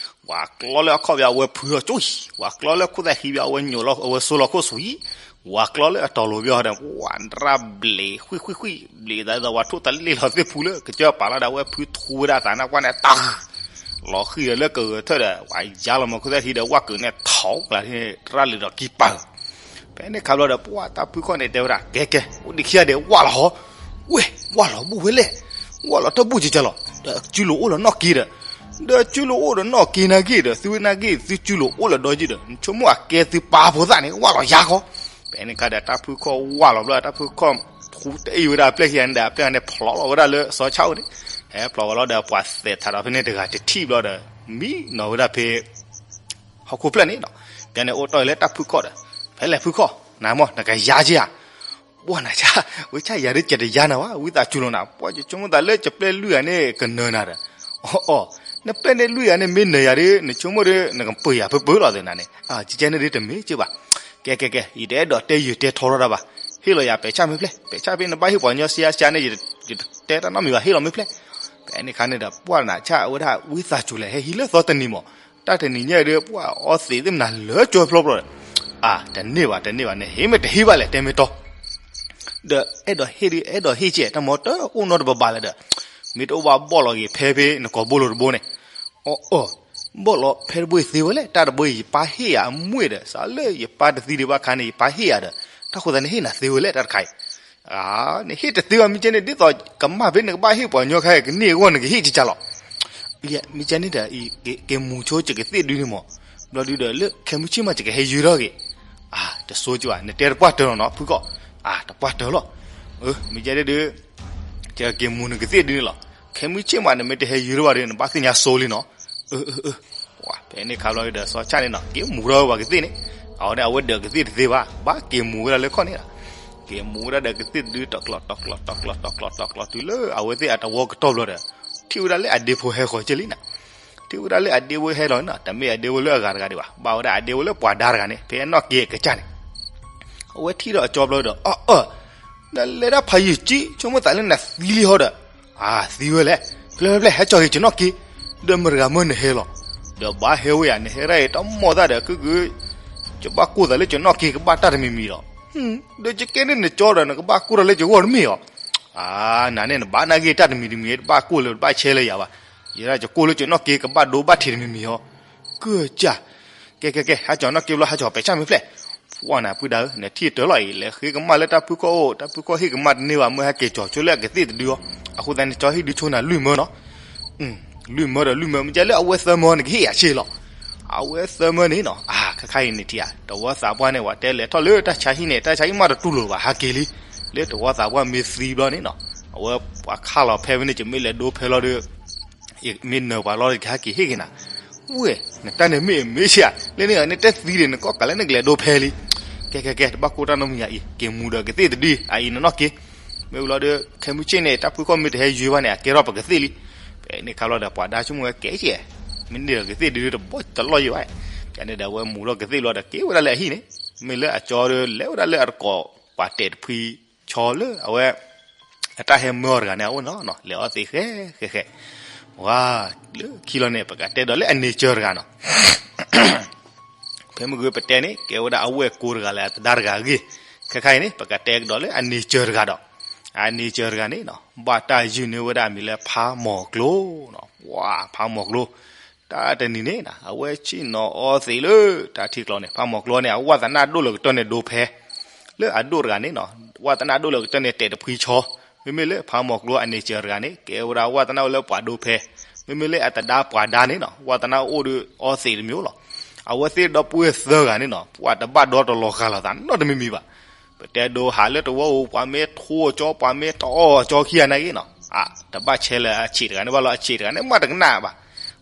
ဝၤကျီလၢအခီၣ်ဘၣ်အဝဲဖုအီၤကၠူၣ်, ဝၤကျီလၢခိၣ်သၣ်ဃံဘၣ်အဝဲညိးလီၤအဝဲစိလီၤခိၣ် စွံ, ဝၤကျီလၢအတီၤလိၤဘၣ်အီၤဒီး ဝၤရၣ်ဘျ့း ခွံ ခွံ ခွံ, ဘျ့းသးဒီးဝၤထိၣ်တလ့ၢ်လီၤသ့ၣ်ဖူလၢကစၢၢ်ပာ်လီၤဒီး အဝဲဖုထူဝဲဒၣ်သးန့ၣ်ပှၢ်န့ၣ် တၢ် လီၤဃံၤဒီးလၢကဂဲၤထၢၣ်ဒီး ဝၤယါလီၤမၤခိၣ်သၣ်ဃံဒီး ဝၣ်ကုာ်န့ၣ်ထီၣ်ကျါ ရၣ်လံၤဒီးကံပၤ ဖဲန့ၣ်ခါဘျီဒီး ပှၢ်တၢ်ဖုခီၣ်န့ၣ်တဲဝဲဒၣ် ကဲကဲ အိၣ်ဒံးခံဂၤဒဲး ဝၢ်လီၤဟီ, ဝဲ ဝၢ်လီၤဘူၣ်ဝဲလဲၣ်, ဝၢ်လီၤတၢ်ဘူၣ်ကကလီၤ, ဒီးစုလိာ်အိၣ်လီၤနီၣ်က့ဒီး, ဒီးစုလိာ်အိၣ်ဒီးနီၣ်က့နာ်က့ဒီး သုဝဲနာ်က့ သုစုလိာ်အိၣ်လီၤဒီးယံၤဒီး နဆိကမိၣ်အကဲသုပၢ်ဖိသၣ်န့ၣ် ဝၢ်လီၤယါဃီ, ဖဲန့ၣ်ခါဒီးတၢ်ဖုခီၣ်ဝၢ်လီၤဘျီ တၢ်ဖုခီၣ်ထူတအ့ၣ်ဝဲဒၣ်အပျဲၢ်ခံဂၤန့ၣ်ဒီး အပျဲၢ်န့ၣ်ဖျိးလီၤဝဲဒၣ်လၢစီၤဆၣ်အိၣ်န့ၣ်, ဟဲဖျိးဝဲလီၤဒီးပှၤသဲးထးဒီးဖဲန့ၣ်တဂၤတထံၣ်ဘျီဒီး မံနီၤဝဲဒၣ်ဖဲ ဟီၣ်ခိၣ်ဖျၢၣ်န့ၣ်နီၤ, ကဲန့ၣ်အိၣ်တီၢ်အံၤလၢတၢ်ဖုခီၣ်ဒီး, ဖဲလဲၣ်ဖုခီၣ် နမ့ၢ်နကယါက့ဧါ, ပှၢ်နၤဆၣ် ဝဲဆၣ်ယၤဒ်ကတယါနၤဝဲ ဝံသးစူၤလီၤနၤ ပှၢ်ယဆိကမိၣ်သးလၢကပျဲၢ်လွံၢ်ဂၤန့ၣ်ကနၢၤနၤဒီး, အီအီ, နပျဲၢ်န့ၣ်လွံၢ်ဂၤန့ၣ်မ့ၢ်နၢၤယၤဒီး နဆိကမိၣ်ဒီး နကပၢၤယၤဖၢပၢလီၤသ့နၤန့ၣ်, ကကဲန့ၣ်ဒ်တမ့ၢ်က့ဘၣ်, ကဲကဲကဲ ယတအဲၣ်ဒိးတဲယုာ်တဲထီထီၣ်တၢ်ဘၣ်, ဟ့ၣ်လီၤယၤပဲာ်ဆၣ်မ့ၢ်ဖျဲၣ် ပဲာ်ဆၣ်ဖဲနဘၣ်ဟ့ၣ်ပှၤကညီစံးအါစံးအါန့ၣ် ယတတဲတၢ်နီတမံၤဘၣ် ဟ့ၣ်လီၤမ့ၢ်ဖျဲၣ်, ဖဲန့ၣ်ခါန့ၣ်ဒီး ပှၢ်နၤဆၣ် အဝဲဒၣ်ဝံသးစူၤလဲၣ် ဟဲဟံးလၢသီတနံၤမး, တၢ်တနံၤညါဒီး ပှၢ်အီသံးသ့ၣ်မနၤလၢကၠီဖျီဖျီဒီး, အါ တန့ၢ်ဘၣ် တန့ၢ်ဘၣ်န့ၣ် ဟ့ၣ်မ့ၢ်တဟ့ၣ်ဘၣ်လဲၣ် တဲမ့ၢ်တီ, ဒီးအဲၣ်ဒိးဟ့ၣ်ဒုး အဲၣ်ဒိးဟ့ၣ်ကဲ တၢ်မ့ၢ်တအိၣ်နီတဘၣ်ဘၣ်လဲၣ်ဒီး, မ့ၢ်တအိၣ်ဘၣ်ဘီၣ်လီၤဂ့ၤဖဲဖဲနကိာ်ဘိလိၤတဘိန့ၣ်, အီအီ, ဘီၣ်လီၤဖဲတဘိသ့ဝဲလဲၣ် တၢ်တဘိအံၤ ယပၢ်ဟ့ၣ်ယၤအမွေၣ်ဒီး စးလၢယပၢ်တသံဒံးဘၣ်ခါန့ၣ် ယပၢ်ဟ့ၣ်ယၤဒီး တၢ်ဃိသတးန့ၣ်ဟ့ၣ်နၤသ့ဝဲလဲၣ် တၢ်တခါအံၤ နဟ့ၣ်တသ့ဘၣ် မ့ၢ်ကဲန့ၣ် ဒ်သိးကမၣ်ဖဲနကဘၣ်ဟ့ၣ်ပှၤကညီခါအံၤ ကန့ၢ်အဂီၢ်နကဟ့ၣ်ကကလီၤ, မ့ၢ်ကဲန့ၣ်ဒီး က့ၤမူၤဆိကကသ့ၣ်ဒုန့ၣ်မး, ဘျီဒုဒီးလၢခဲမုၢ်ဆ့ၣ်မး ယကဟဲယုၢ်ထီၣ်က့ၤ, တဆိကဘၣ် နတဲတပှၢ်တၢၢ်လီၤနီၤ ဖုကီၢ်, တပှၢ်တၢၢ်လီၤ, မ့ၢ်ကဲန့ၣ်ဒီး ကက့ၤမူၤနကသ့ၣ်ဒုန့ၣ်လီၤ, ခဲမုၢ်ဆ့ၣ်မး နမ့ၢ်တဟဲယုၢ်ထီၣ်ဘၣ်ဒီး နဘၣ်သ့ၣ်ညါစိလံနီၤ, ဖဲန့ၣ်ခါဘျီဒီး စီၤဆၣ်န့ၣ်နီၤ က့ၤမူၤထီၣ်ဝဲပှၤကသ့ၣ်န့ၣ်, အဝဲန့ၣ် အဝဲဒၢးကသ့ၣ်တသ့ဘၣ် ဘၣ်က့ၤမူၤဝဲဒၣ်လၢခီၣ်န့ၣ်လီၤ, က့ၤမူၤဝဲဒၣ်ဒီးကသ့ၣ်တဒု တီၤကျီၤ တီၤကျီၤ တီၤကျီၤ တီၤကျီၤ တီၤကျီၤ တုၤလၢအဝဲသ့ၣ်အတဝီကတီၢ်ဘျီဒီး ထံၣ်ဝဲဒၣ်လၢအဒ့ဖိဟဲဃီၤက့ၤလံနီၤ, ထံၣ်ဝဲဒၣ်လၢအဒ့ဖိဟဲလီၤနီၤ တမ့ၢ်အဒ့ဖိလၢအဂၤတဂၤဒံးဘၣ် ဘၣ်ဝဲဒၣ်အဒ့ဖိလၢပှၤဒါတဂၤန့ၣ် ဖဲအနီၣ်က့ၤကစၢ်န့ၣ် အဝဲထံၣ်ဒီးအကၠီဘျီဒီး အၢ အၢ နလဲၤဒၣ်ဖးယံာ်ကံ ဆိကမိၣ်သးလၢနသံလံဟီဒီး, အါ သံဝဲလဲၣ်, ဖျဲၣ်ဖျဲၣ်ဖျဲၣ် ဟဲကၠီက့ၤ ယနီၣ်က့ၤ, ဒီးမတၤတဂၤမၢနဟဲလီၤ, ဒီးဘၣ်ဟဲဝဲယၤ နဟဲဒၣ်အံၤတမီၢ်သၣ်ဒီး ကုၢ်ကုၢ်, ယဘၣ်ကိၢ်သးလၢယနီၣ်က့ၤ ကဘၣ်တၢ်တမံၤမံၤလီၤ, ဒီးယကဲန့ၣ်နကၠီဒီး နကဘၣ်ကိၢ်ထီၣ်လၢယဂီၢ်တမ့ၢ်အီၤ, အါ နၤန့ၣ် နဘၣ်နာ်က့ၤတၢ်တမံၤတမံၤ တဘၣ်ကိၢ်လၢတဘၣ်ဆဲးလၢယၤဘၣ်, ယဲဒၣ်ယကိၢ်လၢယနီၣ်က့ၤ ကဘၣ်ဒိဘၣ်ထံးတမံၤမံၤအီၤ, ကၢ်ကၢ် ကဲကဲကဲ ဟးကၠီၤနီၣ်က့ၤဘျီ ဟးကၠီၤပဲာ်ဆၣ်မ့ၢ်ဖျဲၣ်, ပှၢ်နၤပုၢ်ဒါဧၢ နထံၣ်တၢ်လီၤအံၤ လဲၤဃ့ကမၣ်လၢတၢ်ဖုခီၣ်အိၣ် တၢ်ဖုခီၣ်ဟ့ၣ်ကမၣ်တန့ၢ်ဘၣ် မ့ၢ်ဟဲက့ၤကၠီၤဆိလၢအကသ့ၣ်တဒုအီၤ, အဃိသတးန့ၣ် ကၠီဟ့ၣ်ဒုဆိနၤလွံၢ်မၢနီၤ, လွံၢ်မၢဒီးလွံၢ်မၢ မ့ၢ်ကဲလၢအဝဲသၢမၢနကဟ့ၣ်ယၤဆ့လီၤ, အဝဲသၢမၢန့ၣ်နီၤ အါ ခါခါအံၤန့ၣ်ထံၣ်ဧါ တဝီသးပှၢ်န့ၣ် ပှၤတဲလဲၤထီၣ်လၢတၢ်ဆါဟံၣ်န့ၣ် တၢ်ဆါဟံၣ်မးတတူၢ်လိာ်ဘၣ် ဟးက့ၤလံ, လၢတဝီသးပှၢ်မ့ၢ်သံဘျီန့ၣ်နီၤ အဝဲပှၤခးလီၤဖဲဝဲန့ၣ် ယမ့ၢ်လဲၤဒိဖဲလီၤဒီး မ့ၢ်နၢၤပှၤလီၤဒီး ကဟဲက့ၤဟ့ၣ်က့ၤနၤ, ဝဲ နတၢ်န့ၣ်မ့ၢ်မ့ၢ်ဆ့ဧါ လၢန့ၣ်နတဲသံဒီး နကိးကးလၢနကလဲၤဒိဖဲလံ, ကဲကဲကဲ တဘၣ်ကိၢ်တၢ်နီတမံၤဧါအံၤ က့ၤမူၤဒီးကသ့ၣ်တဒု အအံၤနနီၣ်က့ၤ, မ့ၢ်ဝံၤလီၤဒီး ခဲမုၢ်ဆ့ၣ်န့ၣ် တၢ်ဖုခီၣ်မ့ၢ်တဟဲယုၢ်ဘၣ်န့ၣ် အကဲထီၣ်ပကသ့ၣ်လံ, ဖဲန့ၣ်ခါလီၤဒီး ပှၤဒါဆိကမိၣ်ဝဲကဲကဲ, မ့ၢ်န့ၣ်ဒီးကသ့ၣ်တဒုတဘီတလီၢ်ယိာ်ဘၣ်, ကန့ၣ်ဒီး အဝဲမူၤထီၣ်ကသ့ၣ်လီၤဒီး က့ၤဝဲဒၣ်လၢအဟံၣ်န့ၣ်, မ့ၢ်လၢအကၠီဒီး လဲၤဝဲဒၣ်လၢအတကိး ပှၤတဲာ်တဖှံဆီလၢအဝဲ အတၢ်ဟဲမၢအီၤတဂၤန့ၣ် အအိၣ်နီၤ လဲၤအီသံးဃဲဃဲဃဲ, ဝါ လၢခံလီၤန့ၣ် ပကတဲဒီးလၢအန့ၢ်စၢၤတဂၤနီၤ, ဖဲမုၢ်ဂ့ၤပတဲန့ၣ် ကဲဝဲဒၣ်အဝဲၢ်ကိတဂၤလၢအသဒါတဂၤအဂ့ၢ်, ခဲခါအံၤန့ၣ် ပကတဲကဒီးလၢအန့ၢ်စၢၤတဂၤဒီး, အန့ၢ်စၢၤတဂၤန့ၣ်နီၤ ဘၣ်တၢ်ယုၢ်န့ၢ်ဝဲဒၣ်အမံၤလၢဖးမီၤကျိနီၤ, ဝါ ဖးမီၤကျိ တၢ်တနံၤန့ၣ် အဝဲဆ့ၣ်နီၤအီသံးလၢတၢ်ထံကျိန့ၣ် ဖးမီၤကျိန့ၣ် အဝဲသနၢ်ဒိၣ်လၢကတၢၢ်န့ၣ်ဒိဖဲ, လၢအဒိၣ်တဂၤန့ၣ်နီၤ ဝဲသနၢ်ဒိၣ်လၢကတၢၢ်န့ၣ်တဲာ်တဖှံဆီ, မ့မ့ၢ်လၢဖးမီၤကျိအန့ၢ်စၢၤတဂၤန့ၣ် ကဲဝဲဒၣ်ဝဲသနၢ်အိၣ်လၢပှၤဒိဖဲ, မ့မ့ၢ်လၢအသဒါပှၤဒါန့ၣ်နီၤ ဝဲသနၢ်အိၣ်ဒီးအီသံးတမံၤလီၤ, အဝဲသ့ၣ်ဒီပုၢ်ဝဲၢ်သၢဂၤန့ၣ်နီၤ ပှၤတဘၣ်ဒီတလီၤဃာ်လိာ်သးနီတမံၤမံၤဘၣ် ပတဲဒိဟးလၢတဝီဧိၤ ပှၤမ့ၢ်ထိၣ်ကၠီ ပှၤမ့ၢ်တအီၣ်ကၠီခံဂၤနာ်က့နီၤ, အ တဘၣ်ဆဲးလၢအဆံးတဂၤန့ၣ်ဘၣ်လီၤ အဆံးတဂၤန့ၣ်မးတကနၣ်ဘၣ်,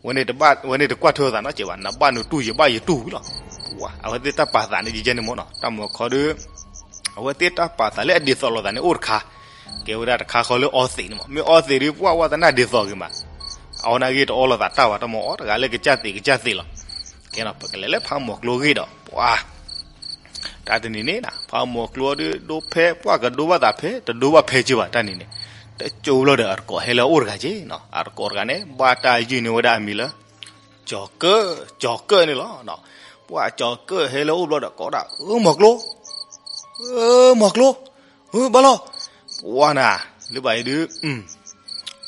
ဝဲန့ၣ်တဘၣ် ဝဲန့ၣ်တကွၢ်ထွဲသးနီတစဲးဘၣ် နဘၣ်နတူၢ်ယဘၣ်ယတူၢ်ဝံၤလီၤ, အဝဲသ့ၣ်တၢ်ပာ်သးန့ၣ် ယဲန့ၣ်မ့ၢ်နီၤ တၢ်မၤခီဒီး အဝဲသ့ၣ်တၢ်ပာ်သးလၢအဒ်သိးလိာ်သးန့ၣ်အိၣ်တခါ, ကဲဝဲဒၣ်တခါဃီလၢအီသံးန့ၣ်မး မ့ၢ်အီသံးဒီး ပှၤဝဲသနာ်ဒ်သိးဂ့ၤမး, အီနာ်ဂ့ၤတအီလိာ်သးတၢ်ဘၣ် တၢ်မၤအီတဂၤလၢကစၢ်သံးကစၢ်သံးလီၤ. ကဲနီၤ ပကလဲၤလၢဖးမီၤကျိဂ့ၢ်ဒီး ပှၤ တၢ်တနံၤန့ၣ်နီၤ ဖးမီၤကျိဒီး ဒိဖဲ ပှၤကဒိဘၣ်သးဖဲ တဒိဘၣ်ဖဲက့ဘၣ် တၢ်နံၤန့ၣ်, တကၠိဘျီဒီး အတကိးဟဲလၢအအိၣ်တဂၤက့နီၤ အတကိးတဂၤန့ၣ် ဘၣ်တၢ်ယုၢ်န့ၢ်ဝဲဒၣ်အမံၤလၢ ကၠီၤကၢၣ် ကၠီၤကၢၣ်န့ၣ်လီၤ. ပှၤကၠီၤကၢၣ်ဟဲလၢအအိၣ်ဘျီဒီး ကိးဒၣ် အၢ မီၤကျိ, အၢ မီၤကျိ, အၢ ဘၣ်လီၤ, ပှၤနၤ လၢဘၣ်အံၤဒုး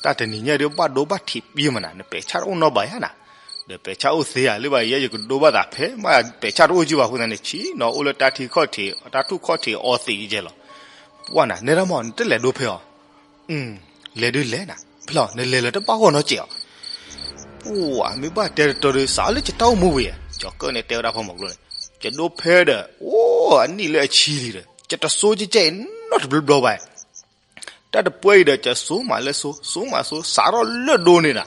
တၢ်တနံၤညါဒီးဘၣ်ဒိဘၣ်ထံးပံမနၤ နပဲာ်ဆၣ်တအိၣ်နီတဘၣ်ဧါနၤ, ဒီးပဲာ်ဆၣ်အိၣ်သ့ဧါ လၢဘၣ်အံၤယဲယကဒိဘၣ်သးဖဲမး ပဲာ်ဆၣ်တအိၣ်က့ဘၣ်အဃိသတးန့ၣ် ဆံးနီၤအိၣ်လၢတၢ်ထံခီၣ်ထံး တၢ်ထူၣ်ခီၣ်ထံးအီသံးယဲလီၤ. ပှၤနၤ နဲဒၣ်မး နတလဲၤဒိဖဲအီၤ, လဲၤဒုးလဲၤနၤ ဖဲလီၤ နလဲၤလၢတဘၣ်ဂီၢ်နီတစဲးအီၤ ပှၤမ့ၢ်ဘၣ်တဲတတီၤဒီး စးလၢယတၢ်အိၣ်မူဝံၤဧါ ကၠီၤကၢၣ်န့ၣ်တဲဝဲဒၣ်ဖးမီၤကျိန့ၣ်, ယဒိဖဲဒီး အိၣ်အနံၣ်လၢအဆံလံဒီး ယတစိကဲကဲအံၤနီတဘျီဘျီဘၣ် တၢ်တပှဲၤအံၤဒီး ကၠီၤစိမးလၢစိ စိမးစိ စးထီၣ်လၢဒိန့ၣ်နၤ,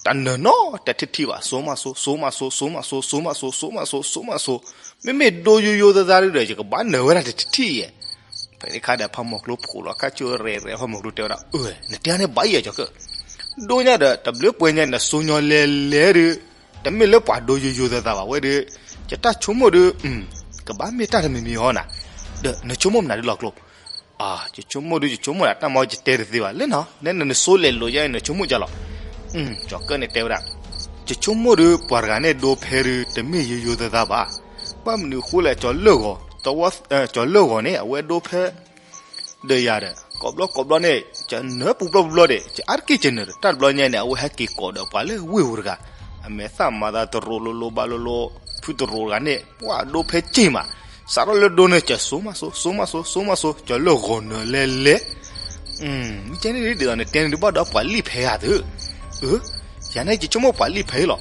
တနၢၤနီတထံၣ်ထံၣ်ဘၣ် စိမးစိ စိမးစိ စိမးစိ စိမးစိ စိမးစိ စိမးစိ မ့မ့ၢ်ဒိယိယိသးသးဒီး ယကဘၣ်နၢၤဝဲဒၣ်တထံၣ်ထံၣ်ယဲ ဖဲန့ၣ်ခါဒီး ဖးမီၤကျိဖိးလီၤခါဆိရဲၣ်ရဲၣ် ဖးမီၤကျိတဲဝဲဒၣ် အၢ နတဲန့ၣ်ဘၣ်ယဲ ကၠီၤကၢၣ်, ဒိညါဒီး တဘျုးပှဲၤညါ နစိညီလဲၤလဲၤဒီး တမ့ၢ်လၢပှၤဒိယိယိသးသးဘၣ်ဝဲဒီး ယတၢ်ဆိကမိၣ်ဒီး ကဘၣ်မ့ၢ်တၢ်တမံၤမံၤအီၤနၤ, ဒီးနဆိကမိၣ်မနုၤဒ်လီၤကျိ ယဆိကမိၣ်ဒီး ယဆိကမိၣ်ဒၣ်တၢ်မၤယတဲတသ့ဘၣ် လၢနီၤ နဲနနစိလဲၤလိာ်ယါ နဆိကမိၣ်ကလီၤ, ကၠီၤကၢၣ်န့ၣ်တဲဝဲဒၣ်, ယဆိကမိၣ်ဒီး ပှၤတဂၤန့ၣ်ဒိဖဲဒီး တမ့ၢ်ယိယိသးသးဘၣ်, ဘၣ်မနုၤအဃိလဲၣ် ကၠီၤလၢၢ်ဂီၤ, ကၠီၤလၢၢ်ဂီၤန့ၣ် အဝဲဒိဖဲ ဒီးယၤဒီး ကိးဘျီကိးဘျီန့ၣ် ယနၢၤပူၤဘျီပူၤဘျီဒီး ယအါတက့ၢ်ယနၢၤဒီး တၢ်တဘျီညါန့ၣ် အဝဲဟဲက့ၤကိးဒီးပှၤလၢဝ့ၢ်ပူၤတဂၤ, အမဲာ်သၣ်မၤသးတရူးလိၤလိၤဘၣ်လိၤလိၤ, ဖုတရူးတဂၤန့ၣ် ပှၤဒိဖဲက့ၢ်မး, စးထီၣ်လၢဒိန့ၣ် ကၠီၤစိမးစိ စိမးစိ စိမးစိ ကၠီၤလၢၢ်ဂီၤနၢၤလဲၤလဲၤ, မ့ၢ်ကဲန့ၣ်ဒ်သိးနတဲန့ၣ်ဒုးဘၣ်ဒီးပှၤလံၣ်ဖဲဧါသု, အၢ, ယၤန့ၣ်ယဆိကမိၣ်ပှၤလံၣ်ဖဲလီၤ,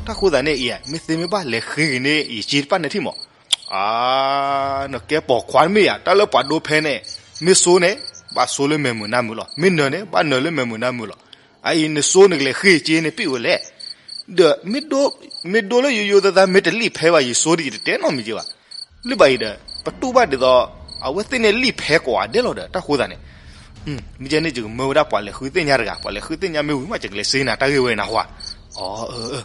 တၢ်ဃိသးန့ၣ်အံၤ မ့ၢ်သ့မ့ၢ်ဘၣ်လဲၤဃ့ဂ့ၤန့ၣ် ယစ့တပာ်နၢၤထံၣ်မး အါ, နကဲပိာ်ခွါတမ့ၢ်ယၤ တၢ်လၢပှၤဒိဖဲန့ၣ် မ့ၢ်စိန့ၣ် ဘၣ်စိလၢမဲာ်မုာ်နါမုာ်လီၤ, မ့ၢ်နၢၤန့ၣ် ဘၣ်နၢၤလၢမဲာ်မုာ်နါမုာ်လီၤ, အအံၤနစိနကလဲၤဃ့က့န့ၣ်ပ့ၣ်ဝဲလဲၣ်, ဒီး မ့ၢ်ဒိလၢယိယိသးသး မ့ၢ်တလံၣ်ဖဲဘၣ် ယစိဒီးယတတဲနီတမံၤက့ဘၣ်, လၢဘၣ်အံၤဒီး ပတူၢ်ဘၣ်ဒ်သိး အဝဲသ့ၣ်န့ၣ်လံၣ်ဖဲကိးဂၤဒဲးလီၤဒီး တၢ်ဃိသးန့ၣ် မ့ၢ်ကဲန့ၣ် ယကမၢဝဲဒၣ်ပှၤလဲၤဃုသ့ၣ်ညါတဂၤ, ပှၤလဲၤဃုသ့ၣ်ညါမ့ၢ်ဝံၤမး ယကလဲၤစ့နၤတၢ်ဂ့ၢ်ဝဲနၤဟါ, အၢ,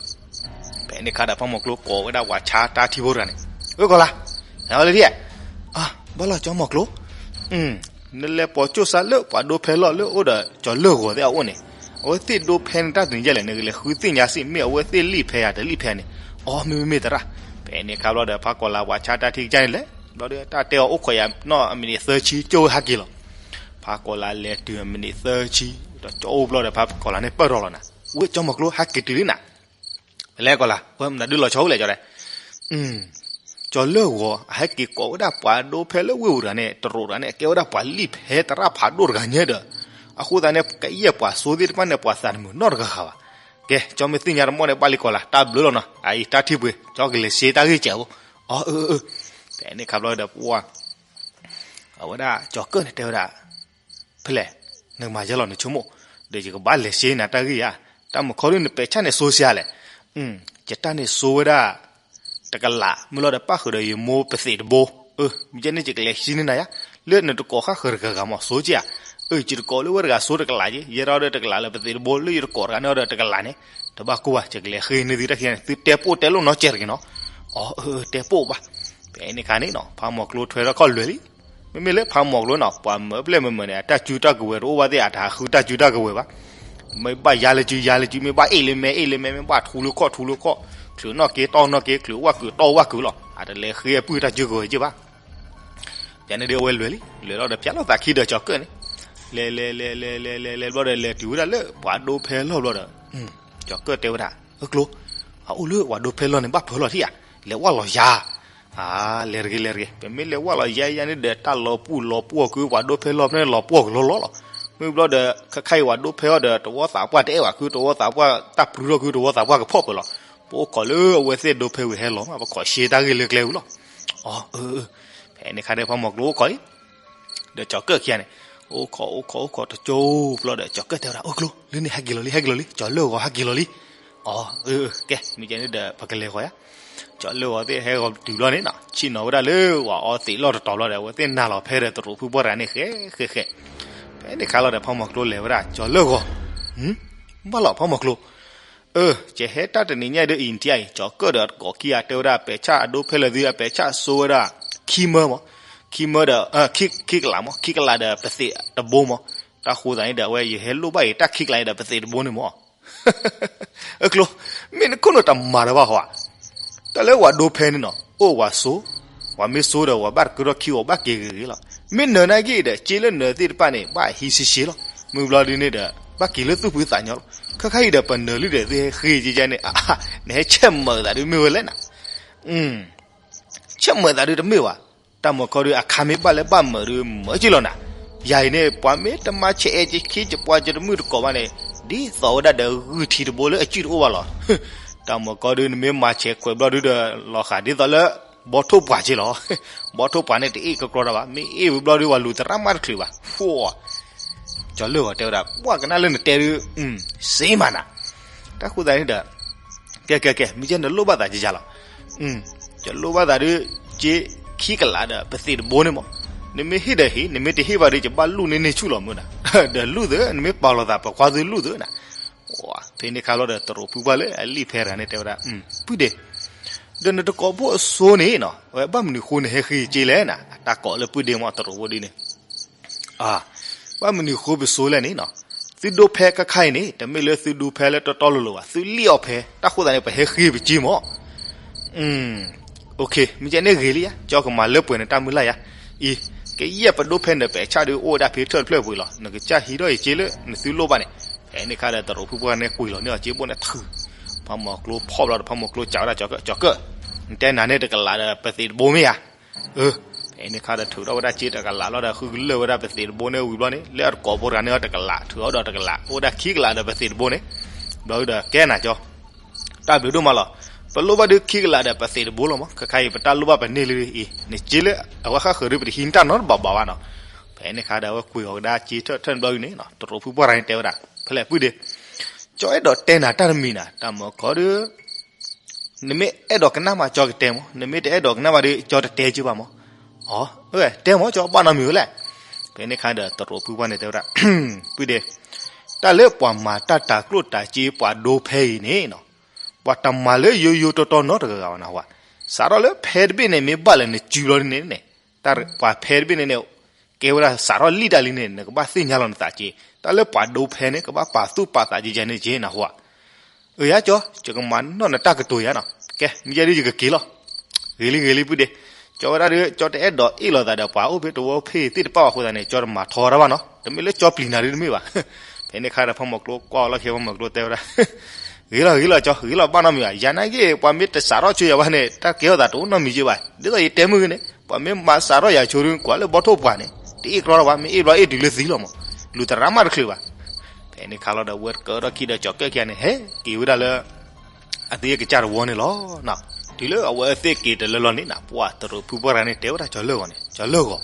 ဖဲန့ၣ်ခါဒီး ဖးမီၤကျိကိးဝဲဒၣ်ပှၤဆါတၢ်ထံဖိတဂၤန့ၣ်, အၢ ကီၤလၤ, ဟဲလၢထံၣ်, ဘၣ်လီၤ ကၠီၤမီၤကျိ, နလဲၤပိာ်ကၠိၣ်စါလၢပှၤဒိဖဲလီၢ်လၢအိၣ်ဒီးကၠီၤလၢၢ်ဂီၤသ့ၣ်အအိၣ်န့ၣ်, အဝဲသ့ၣ်ဒိဖဲန့ၣ်တၢ်တနံၤယဲလဲၣ် နကလဲၤဃုသ့ၣ်ညါစ့ၢ် မ့ၢ်အဝဲသ့ၣ်လံၣ်ဖဲယၤတလံၣ်ဖဲန့ၣ်, အီ မ့မ့ၢ်မ့ၢ်သရၣ်, ဖဲန့ၣ်ခါဘျီဒီး ဖးကီၤလၤပှၤဆါတၢ်ထံကစၢ်န့ၣ်လဲၣ်, ဘျီဒီးတၢ်တဲအီၤအိၣ်ခိးယၤနီၢ်အမံးနံးသၢဆံ ကၠိဝဲဟဲက့ၤလီၤ, ဖးကီၤလၤလဲၤတုၤအမံးနံးသၢဆံ, ဒီးကၠိအိၣ်ဘျီဒီး ဖးကီၤလၤန့ၣ်ပၢၢ်ထီၣ်လီၤနၤ, ဝဲၢ်ကၠီၤမီၤကျိဟဲက့ၤတုၤလံနၤ ဖဲလဲၣ်ကီၤလၤ ဝဲမနုၤဒုးလီၤဆီအိၣ်လဲၣ်ကၠီၤဒဲး, ကၠီၤလၢၢ်ဂီၤ အဟဲက့ၤကိးဝဲဒၣ်ပှၤဒိဖဲလၢဝ့ၢ်ပူၤတဂၤန့ၣ် တရူးတဂၤန့ၣ် အကဲဝဲဒၣ်ပှၤလံၣ်ဖဲသရၣ်ဖးဒိၣ်တဂၤညါဒီး, အဃိသတးန့ၣ် ကယဲၢ်ပှၤစိသ့ၣ်တဖၣ်န့ၣ် ပှၤသးတမုာ်နီတဂၤဃာ်ဘၣ်. ကဲ ကၠီမ့ၢ်သ့ၣ်ညါတမီၢ်န့ၣ် ဘၣ်လံကီၤလၤ တၢ်ဘျုးလီၤနီၤ အအံၤတၢ်ထံၣ်ပှ့ၤ ကၠီကလဲၤစ့တၢ်ဂ့ၢ်စဲးဖိ, အီ အၢ အၢ, ဖဲန့ၣ်ခါဘျီဒီးပှၤ အဝဲဒၣ်ကၠီၤကၢၣ်န့ၣ်တဲဝဲဒၣ် ဖဲလဲၣ်, နကမၤယဲလီၤနဆိကမိၣ်, ဒီးယကဘၣ်လဲၤစ့နၤတၢ်ဂ့ၢ်ဧါ, တၢ်မုၢ်ခီဒုးနပဲာ်ဆၣ်န့ၣ်စိစှၤလဲၣ်, ယတၢ်န့ၣ်စိဝဲဒၣ် တကလး မ့ၢ်လီၤဒီးပၣ်ဃုာ်ဒီးယမိၢ်ပသံးတဘိ, မ့ၢ်ကဲန့ၣ်ယကလဲၤစ့န့ၢ်နၤယါ, လၢနတကိးဃၣ်ဃၢၤတဂၤဂၤမးစိက့ဧါ, ယတကိးလၢဝဲတဂၤစိတကလးက့, ယဲဒၣ်ဒီးတကလးလၢပသံးတဘိ လၢယတကိးတဂၤန့ၣ်ဒီးတကလးန့ၣ်, တဘၣ်ကိၢ်ဘၣ် ယကလဲၤဃ့န့ၢ်သုတၢ်ခံဂၤန့ၣ် သုတဲပိာ်တဲလိာ်နီတစဲးတဂ့ၤနီၤ, အီ အၢ တဲပိာ်ဘၣ်, ဖဲန့ၣ်ခါန့ၣ်နီၤ ဖးမီၤကျိထွဲထီၣ်ခီၣ်လွဲၤလံ မ့မ့ၢ်လၢဖးမီၤကျိနီၤ ပှၤမၢပျဲၢ်မၢမၢန့ၣ် အတၢ်စုတၢ်ကဝဲၤတအိၣ်ဘၣ်သ့ၣ် အတဟးဃုတၢ်စုတၢ်ကဝဲၤဘၣ်, မ့ၢ်ဘၣ်ယါလၢစုယါလၢစု မ့ၢ်ဘၣ်အ့ၣ်လၢမဲအ့ၣ်လၢမဲ မ့ၢ်ဘၣ်ထူလၢခီၣ်ထူလၢခီၣ်, ချုးနီၢ်က့တီၢ်နီၢ်က့ ချုးဝၣ်ကုာ်တီၢ်ဝၣ်ကုာ်လီၤ, အတလဲၤဃ့အပုၢ်တၢ်စုကဝဲၤက့ဘၣ် ယန့ၣ်ဒီးအဝဲလွဲၢ်လံ လွဲၢ်လီၤဒီးဖျါလီၤသးခံဒီးကၠီၤကၢၣ်န့ၣ်, လဲၤလဲၤလဲၤလဲၤလဲၤလဲၤလဲၤဘျီဒီး လဲၤတုၤဝဲဒၣ်လၢပှၤဒိဖဲလီၢ်ဘျီဒီး, ကၠီၤကၢၣ်တဲဝဲဒၣ် အၢကျိ, အအိၣ်လၢပှၤဒိဖဲလီၢ်န့ၣ် ဘၣ်ဖၢလီၤထံၣ်ဧါ, လဲၤဝၣ်လီၤယါ, အါ လဲၤတဂ့ၤလဲၤတဂ့ၤ ပမ့ၢ်လဲၤဝၣ်လီၤယါယါန့ၣ်ဒီး တၢ်လီၤပှီၢ်လီၤပှီၢ်ကု ပှၤဒိဖဲလီၢ်ဖဲန့ၣ်လီၤပှီၢ်ကလီလီလီၤ, မ့ၢ်ဘျီဒီး ခဲခါအံၤပှၤဒိဖဲအီၤဒီး တဝီသးပှၢ်တအဲၣ်ဘၣ်ကု တဝီသးပှၢ်တၢ်ပြုၢ်ထီၣ်ကု တဝီသးပှၢ်ကဖီၣ်ပၢၤလီၤ, ပအိၣ်ခိးလၢအဝဲသ့ၣ်ဒိဖဲဝံၤဟဲလီၤမး ပခိးရှဲတၢ်ဂ့ၢ်လၢကျဲဝံၤလီၤ, အၢ အၢ ဖဲန့ၣ်ခါဒီးဖးမီၤကျိအိၣ်ခိးလံ ဒီးကၠီၤကၢၣ်ခံဂၤန့ၣ်, အိၣ်ခိးအိၣ်ခိးအိၣ်ခိးတကၠိဘျီဒီး ကၠီၤကၢၣ်တဲဝဲဒၣ် အၢကျိ လၢန့ၣ်ဟဲက့ၤလီၤလံ ဟဲက့ၤလီၤလံ ကၠီၤလၢၢ်ဂီၤဟဲက့ၤလီၤလံ, အီ အၢ ကဲ မ့ၢ်ကဲန့ၣ်ဒီး ပကလဲၤဃီၤယါ, ကၠီၤလၢၢ်ဂီၤသ့ၣ်ဟဲဂီၤတုၤဘျီန့ၣ်နီၤ ဆ့ၣ်နီၤဝဲဒၣ်လၢဝၤအီသံးလီၢ်တတီၤဘျီဒီး အဝဲသ့ၣ်နၤလီၤဖဲဒီးတရူးဖုပှၢ်ရၤန့ၣ်ဃဲဃဲဃဲ, ဖဲန့ၣ်ခါလီၤဒီး ဖးမီၤကျိလဲၤဝဲဒၣ် ကၠီၤလၢၢ်ဂီၤ, ဘၣ်လီၤဖးမီၤကျိ, အၢ ကဟဲတၢ်တနံၤညါဒီး India အံၤ ကၠီၤကၢၣ်ဒီးကိးခံဂၤတဲဝဲဒၣ် ပဲာ်ဆၣ်အဒိဖဲလၢာ်သ့ၣ် အပဲာ်ဆၣ်စိဝဲဒၣ် ခံမၢမး, ခံမၢဒီး ခံကလးမး ခံကလးဒီးပသံးတဘိမး, တၢ်ဃိသးန့ၣ်ဒီး အဝဲယဟဲလိၣ်ဘၣ်အံၤ တၢ်ခံကလးအံၤဒီးပသံးတဘိန့ၣ်မး အကျိၤ, မ့ၢ်နခိၣ်နူာ်တမၤတဘၣ်ဟီဧါ, တၢ်လၢဝၤဒိဖဲန့ၣ်နီၤ အိၣ်ဝၤစိ, ဝၤမ့ၢ်စိဒီး ဝၤဘၣ်တကုထီၣ်ခံဂီၤဘၣ်က့ၤဂ့ၤဂ့ၤလီၤ. မ့ၢ်နၢၤနာ်က့ဒီး စ့လၢနၢၤသ့ၣ်တဖၣ်န့ၣ် ဘၣ်ဟံးရှဲရှဲလီၤ. မုၢ်ဘျီဒုန့ၣ်ဒီး ဘၣ်က့ၤလၢသူၣ်ဖှံသးညီလီၤ. ခဲခါအံၤဒီး ပနၢၤလုၢ်ဒီးသ့ၣ်ဃ့ကဲကဲန့ၣ် နဟဲဆဲးမၤသးဒုးမ့ၢ်ဝဲလဲၣ်နၤ ဆဲးမၤသးဒုးတမ့ၢ်ဘၣ်. တၢ်မၤခီဒုး အခါမ့ၢ်ဘၣ်လၢဘၣ်မၢးဒုး မၢးက့ၤလီၤနၤ. ယၤအံၤန့ၣ် ပှၤမ့ၢ်တမၤဆဲးအဲၣ်က့ၤခံ ကပှၤကတမုၣ်တကိးဘၣ်န့ၣ် ဒ်သိးဝဲဒၣ်ဒီးဂုၢ်ထံတဘိလၢအစုၣ်တအိၣ်ဘၣ်လီၤ. တၢ်မၤခီဒုး နမ့ၢ်မၤဆဲးခွဲးဘျီဒုးဒီး လီၤဃာ်ဒ်သိးလၢ ဘီထိၣ်ပှာ်က့ၤလီၤ. ဘီထိၣ်ပှာ်န့ၣ်တအ့ၣ်ကကြီတၢ်ဘၣ်, မ့ၢ်အ့ၣ်ဝံၤဘျီဒုး ပှၤလူၤသရၣ်မးတချုးဘၣ်. ဖှိၣ် ကၠီၤလၢၢ်ဂီၤတဲဝဲဒၣ် ပှၤကနၣ်လၢနတဲဒုး စ့မးနၤ. တၢ်ဃိသးန့ၣ်ဒီး ကဲကဲကဲ မ့ၢ်ကဲနလိၣ်ဘၣ်သးကယၤလီၤ. ကလိၣ်ဘၣ်သးဒုး က့ခံကလးဒီးပသံးတဘိန့ၣ်မး, နမ့ၢ်ဟ့ၣ်ဒီးဟ့ၣ် နမ့ၢ်တဟ့ၣ်ဘၣ်ဒုး ယဘၣ်လူၢ်န့ၢ်န့ၢ်ဆူၣ်လီၤမုၢ်နၤ. ဒီးလူၢ်သ့ နမ့ၢ်ပာ်လီၤသးပကွၢ်သုလူၢ်သ့နၤ. ဖဲန့ၣ်ခါလီၤဒီး တရူးဖုပှၢ်လၢအလံာ်ဖဲတဂၤန့ၣ်တဲဝဲဒၣ် ပုၢ်ဒ့ ဒီးနတကိးဖိအစိန့ၣ်နီၤ ဝဲဘၣ်မနုၤဃိနဟဲဃ့က့ၤလဲၣ်နၤ. တၢ်ကိးလၢပုၢ်ဒ့မး တရူးဖိဒုန့ၣ် ဘၣ်မနုၤဃိပစိလဲၣ်န့ၣ်နီၤ, သုဒိဖဲခါခါအံၤန့ၣ် တမ့ၢ်လၢသုဒိဖဲလၢတီတီလိၤလိၤဘၣ်, သုလံၣ်အီၣ်ဖဲ, တၢ်ဃိသးန့ၣ် ပဟဲဃ့ပက့မး. မ့ၢ်ကဲန့ၣ်ဂ့ၤလံယါ, ကၠီကမၤလၢပှဲၤန့ၣ်တၢ်မုၢ်လၢ်ယါ. အံၤ, ကယဲၢ်ပဒိဖဲန့ၣ် ပဲာ်ဆၣ်ဒုးအိၣ်ဝဲဒၣ်ဖဲထၢၣ်တဖျၢၣ်ပူၤလီၤ, နကစၢ်ဟံးထီၣ်ယက့လၢနသုလိၣ်ဘၣ်န့ၣ်. ဖဲန့ၣ်ခါဒီး တရူးဖုပှၢ်န့ၣ်ကွံာ်လီၤန့ၢ်အီၤက့ဘိန့ၣ်ထုး, ဖးမီၤကျိဖီၣ်ဘျီဒီး ဖးမီၤကျိစံးဝဲဒၣ် ကၠီၤကၢၣ် ကၠီၤကၢၣ်, နတဲနၤန့ၣ်တကလးဒီးပသံးတဘိမ့ၢ်ဧါ. ဖဲန့ၣ်ခါဒီးထုးထီၣ်ဝဲဒၣ်က့တကလးလီၤဒီး ဃုကလၢၢ်ဝဲဒၣ်ပသံးတဘိန့ၣ်ဝံၤဘျီန့ၣ် လၢအတကိးဖိတဂၤန့ၣ်အီၤတကလး ထုးထီၣ်ဒီးတကလး အိၣ်ဝဲဒၣ်ခံကလးဒီးပသံးတဘိန့ၣ်. ဘျီဒီးကဲနၤကၠီ တၢ်ဘျုးဒိၣ်မးလီၤ. ပလိၣ်ဘၣ်ဒုးခံကလးဒီးပသံးတဘိလီၤမး, ခဲခါအံၤပတၢ်လိၣ်ဘၣ်ပန့ၢ်လံအံၤ, နက့လၢအဝဲဃၣ်ဃၢၤဒုး ပတဟံးနတၢ်နီတဘၣ်ဘၣ်ဘၣ်နီၤ. ဖဲန့ၣ်ခါဒီး အဝဲကွံာ်အီၤကဒါက့ထၢၣ်ထၢၣ်န့ၣ်ဘျီဒုန့ၣ် တရူးဖုပှၢ်တဂၤန့ၣ်တဲဝဲဒၣ် ဖဲလဲၣ်ပုၢ်ဒ့ ကၠီအဲၣ်ဒိးတဲနၤတၢ်တမံၤနၤ, တၢ်မၤခီဒုး နမ့ၢ်အဲၣ်ဒိးကနၣ်မး ကၠီကတဲမး, နမ့ၢ်တအဲၣ်ဒိးကနၣ်မးဒီး ကၠီတတဲက့ဘၣ်မး. အၢ တဲမး ကၠီဘၣ်နီတမံၤဝဲလဲၣ်. ဖဲန့ၣ်ခါဒီး တရူးဖုပှၢ်န့ၣ်တဲဝဲဒၣ် ပုၢ်ဒ့ တၢ်လၢပှၤမၤတၢ်တၤကျိၣ်တၤစ့ပှၤဒိဖဲအံၤန့ၣ်နီၤ, ပှၤတမၤလၢယိယိတီတီနီတဂၤဂၤဘၣ်နဟါ, စးထီၣ်လၢဖဲတဘ့ၣ်န့ၣ် မ့ၢ်ဘၣ်လၢနစုဘျီဒုန့ၣ်န့ၣ်, ပှၤဖဲတဘ့ၣ်န့ၣ်န့ၣ် ကဲဝဲဒၣ်စးထီၣ်လံၣ်တၢ်လံန့ၣ် နကဘၣ်သ့ၣ်ညါလီၤနသးက့, တၢ်လၢပှၤဒိဖဲန့ၣ် ကဘၣ်ပာ်သူၣ်ပာ်သးကဲကဲန့ၣ်က့နဟါ. အၢ ယါကၠီ ယကမၤနီၣ်နတၢ်ကတိၤယါနီၤ, ကဲ မ့ၢ်ယဲဒုးယကက့ၤလီၤ. ဂ့ၤလံ ဂ့ၤလံ ပုၢ်ဒ့, ကၠီဝဲဒၣ်ဒီး ကၠီတအဲၣ်ဒိးအ့ၣ်လိာ်သးဒီးပှၤအိၣ်ဖဲတဝီဖဲသ့ၣ်တဖၣ်ဘၣ်အဃိသတးန့ၣ် ကၠီတမၤထီတၢ်ဘၣ်နီၤ, တမ့ၢ်လၢကၠီပျံၤနၤဒုးတမ့ၢ်ဘၣ်. ဖဲန့ၣ်ခါဒီး ဖးမီၤကျိကွၢ်အီၤလီၢ်ခံ ဖးမီၤကျိတဲဝဲဒၣ် ဂ့ၤလီၤ ဂ့ၤလီၤ ကၠီ ဂ့ၤလီၤ ဘၣ်နီတမံၤဘၣ်, ယၤနာ်က့ ပှၤမ့ၢ်တစးထီၣ်ဆိယၤဘၣ်န့ၣ် တၢ်ကဲထီၣ်သးတအိၣ်နီတမံၤက့ဘၣ်, ဒ်သိးယတဲမုၢ်ဂ့ၤန့ၣ် ပှၤမ့ၢ်မၤစးထီၣ်ယၤဆိဒုး ကွၢ်လၢဘီထိၣ်ပှၢ်န့ၣ် တအ့ၣ်ကြီတၢ်ဘၣ်, မ့ၢ်အ့ၣ်ဘျီအ့ၣ်တုၤလၢသံလီၤမး, လူၤသရၣ်မးတချုးဘၣ်. ဖဲန့ၣ်ခါလီၤဒီး ဝဲကဒီၣ်ခံဒီးကၠီၤကၢၣ်ခံဂၤန့ၣ် ဟဲက့ၤဝဲဒၣ်လၢ အသ့ၣ်ကစၢ်တဝီန့ၣ်လီၤ. တုၤလၢအဝဲသ့ၣ်က့ၤတလၢလီၤန့ၣ်နီၤ ပှၤတရူးဖုပှၢ်တဂၤန့ၣ် တဲဝဲဒၣ်ကၠီၤလၢၢ်ဂီၤန့ၣ် ကၠီၤလၢၢ်ဂီၤ,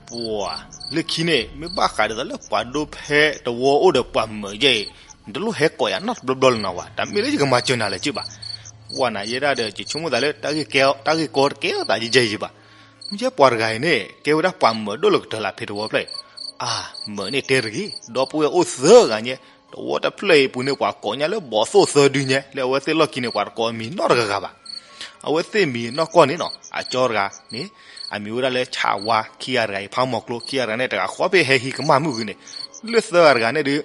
ပှၤ လၢခံန့ၣ် မ့ၢ်ဘၣ်ဃးဒ်သိးလၢပှၤဒိဖဲတဝီအိၣ်ဒီးပှၤမၢးယဲအံၤ နတလိၣ်ဟဲကိးယၤနီတဘျီဘျီလၢၤနီၤဝဲ, တမ့ၢ်လၢယကမၤစၢၤနၤလၢၤက့ဘၣ်. ပှၤနၤယဲဒၣ်ဒီး ယဆိကမိၣ်သးလၢ တၢ်ဂ့ၢ်ကဲ တၢ်ဂ့ၢ်ကီတကဲထီၣ်သးယဲယဲဘၣ်. မ့ၢ်ကဲပှၤတဂၤအံၤန့ၣ် ကဲဝဲဒၣ်ပှၤမၢးဒိၣ်လၢကတၢၢ်လၢဖဲတဝီဖျၢၣ်အံၤ, အၢ မၢးန့ၣ်တဲတဂ့ၤ, ဒီပုၢ်ဝဲၢ်အိၣ်သၢဂၤညါ, တဝီတဖျၢၣ်အံၤပူၤန့ၣ် ပှၤကိးညါလၢဘီသိၣ်သၢဒုညါ, လၢအဝဲသ့ၣ်လီၢ်ခံန့ၣ် ပှၤတကိးအမံၤနီတဂၤဂၤဘၣ်. အဝဲသ့ၣ်မံၤနီၢ်ကီၢ်န့ၣ်နီၤ အကၠီတဂၤန့ၣ် အမံၤဝဲဒၣ်လၢဆၣ်ဝါ, ခံဂၤတဂၤအံၤ ဖးမီၤကျိ, ခံဂၤတဂၤန့ၣ် တဂၤဃီဖဲဟဲဟံးကမၣ်မုၢ်ဂ့ၤန့ၣ်, လၢသၢဂၤတဂၤန့ၣ်ဒီး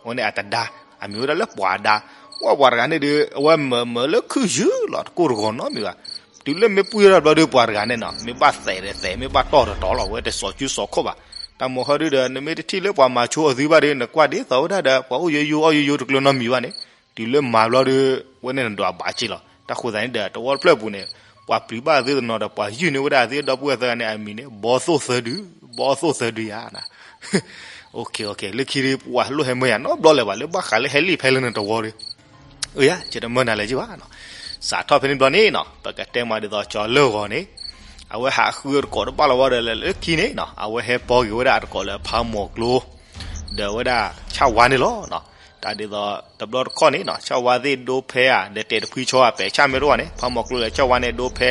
အဝဲန့ၣ်အတဒါ, အမံၤဝဲဒၣ်လၢပှၤဒါ, ဝဲပှၤတဂၤန့ၣ်ဒီး အဝဲမၢးမၢးလၢခုၣ်ယုၢ်လီၤ တကိၢ်တဂီၤနီတမံၤဘၣ်. တုၤလၢမ့ၢ်ပှံၢ်ထီၣ်ဘျီဒီး ပှၤတဂၤန့ၣ်နီၤ မ့ၢ်ဘၣ်သဲးဒီးသဲး မ့ၢ်ဘၣ်တီၢ်ဒီးတီၢ်လီၤ အဝဲတစီၤစုစီၤခိၣ်ဘၣ်. တၢ်မၤဃီဒုဒီး နမ့ၢ်တထံၣ်လၢပှၤမၤဆိအသုဘၣ်ဒီး နကွၢ်ဒ်သိးဝဲဒၣ်ဒီး ပှၤအိၣ်ယိယိအီၣ်ယိယိတကျိၤနီတမံၤဘၣ်န့ၣ်, တုၤလၢမၤဘျီဒီး ဝဲန့ၣ်နဒွးဘးက့လီၤ. တၢ်ဃိသတးန့ၣ်ဒီး တဝီတဖျၢၣ်အပူၤန့ၣ် ပှၤပျံၤဘၣ်သုတနီၤဒီး ပှၤယုၢ်န့ၢ်ဝဲဒၣ်သုဒီပုၢ်ဝဲၢ်သၢဂၤန့ၣ် အမံၤန့ၣ် ဘီသိၣ်သၢဒု, ဘီသိၣ်သၢဒုယါ. လၢခံဒီး ပှၤလိၣ်ဟဲမၢယၤနီတဘျီလၢၤဘၣ် လၢဘၣ်ဃးလၢဟဲလံာ်ဖဲလၢနတဝီဒီး အၢ ယါ ယတမၢနၤလၢၤက့ဘၣ်နီၤ. စးထီၣ်ဖဲန့ၣ်ဘျီန့ၣ်နီၤ ပကတဲမးဒ်သိးကၠီၤလၢၢ်ဂီၤန့ၣ် အဝဲဟးဃုတကိးတဘၣ်လီၤဝဲဒီး လၢခံန့ၣ်နီၤ အဝဲဟဲပီက့ၤဝဲဒၣ်အတကိးလၢဖးမီၤကျိ ဒီးဝဲဒၣ်ဆၣ်ဝါန့ၣ်လီၤနီၤ. တၢ်ဒ်သိးတဘျီတခီၣ်န့ၣ်နီၤ ဆၣ်ဝါသ့ၣ်ဒိဖဲဧါ ဒီးတဲာ်တဖှံဆီဧါ ပဲာ်ဆၣ်မ့ၢ်တအိၣ်ဘၣ်န့ၣ် ဖးမီၤကျိၤလၢဆၣ်ဝါန့ၣ်ဒိဖဲ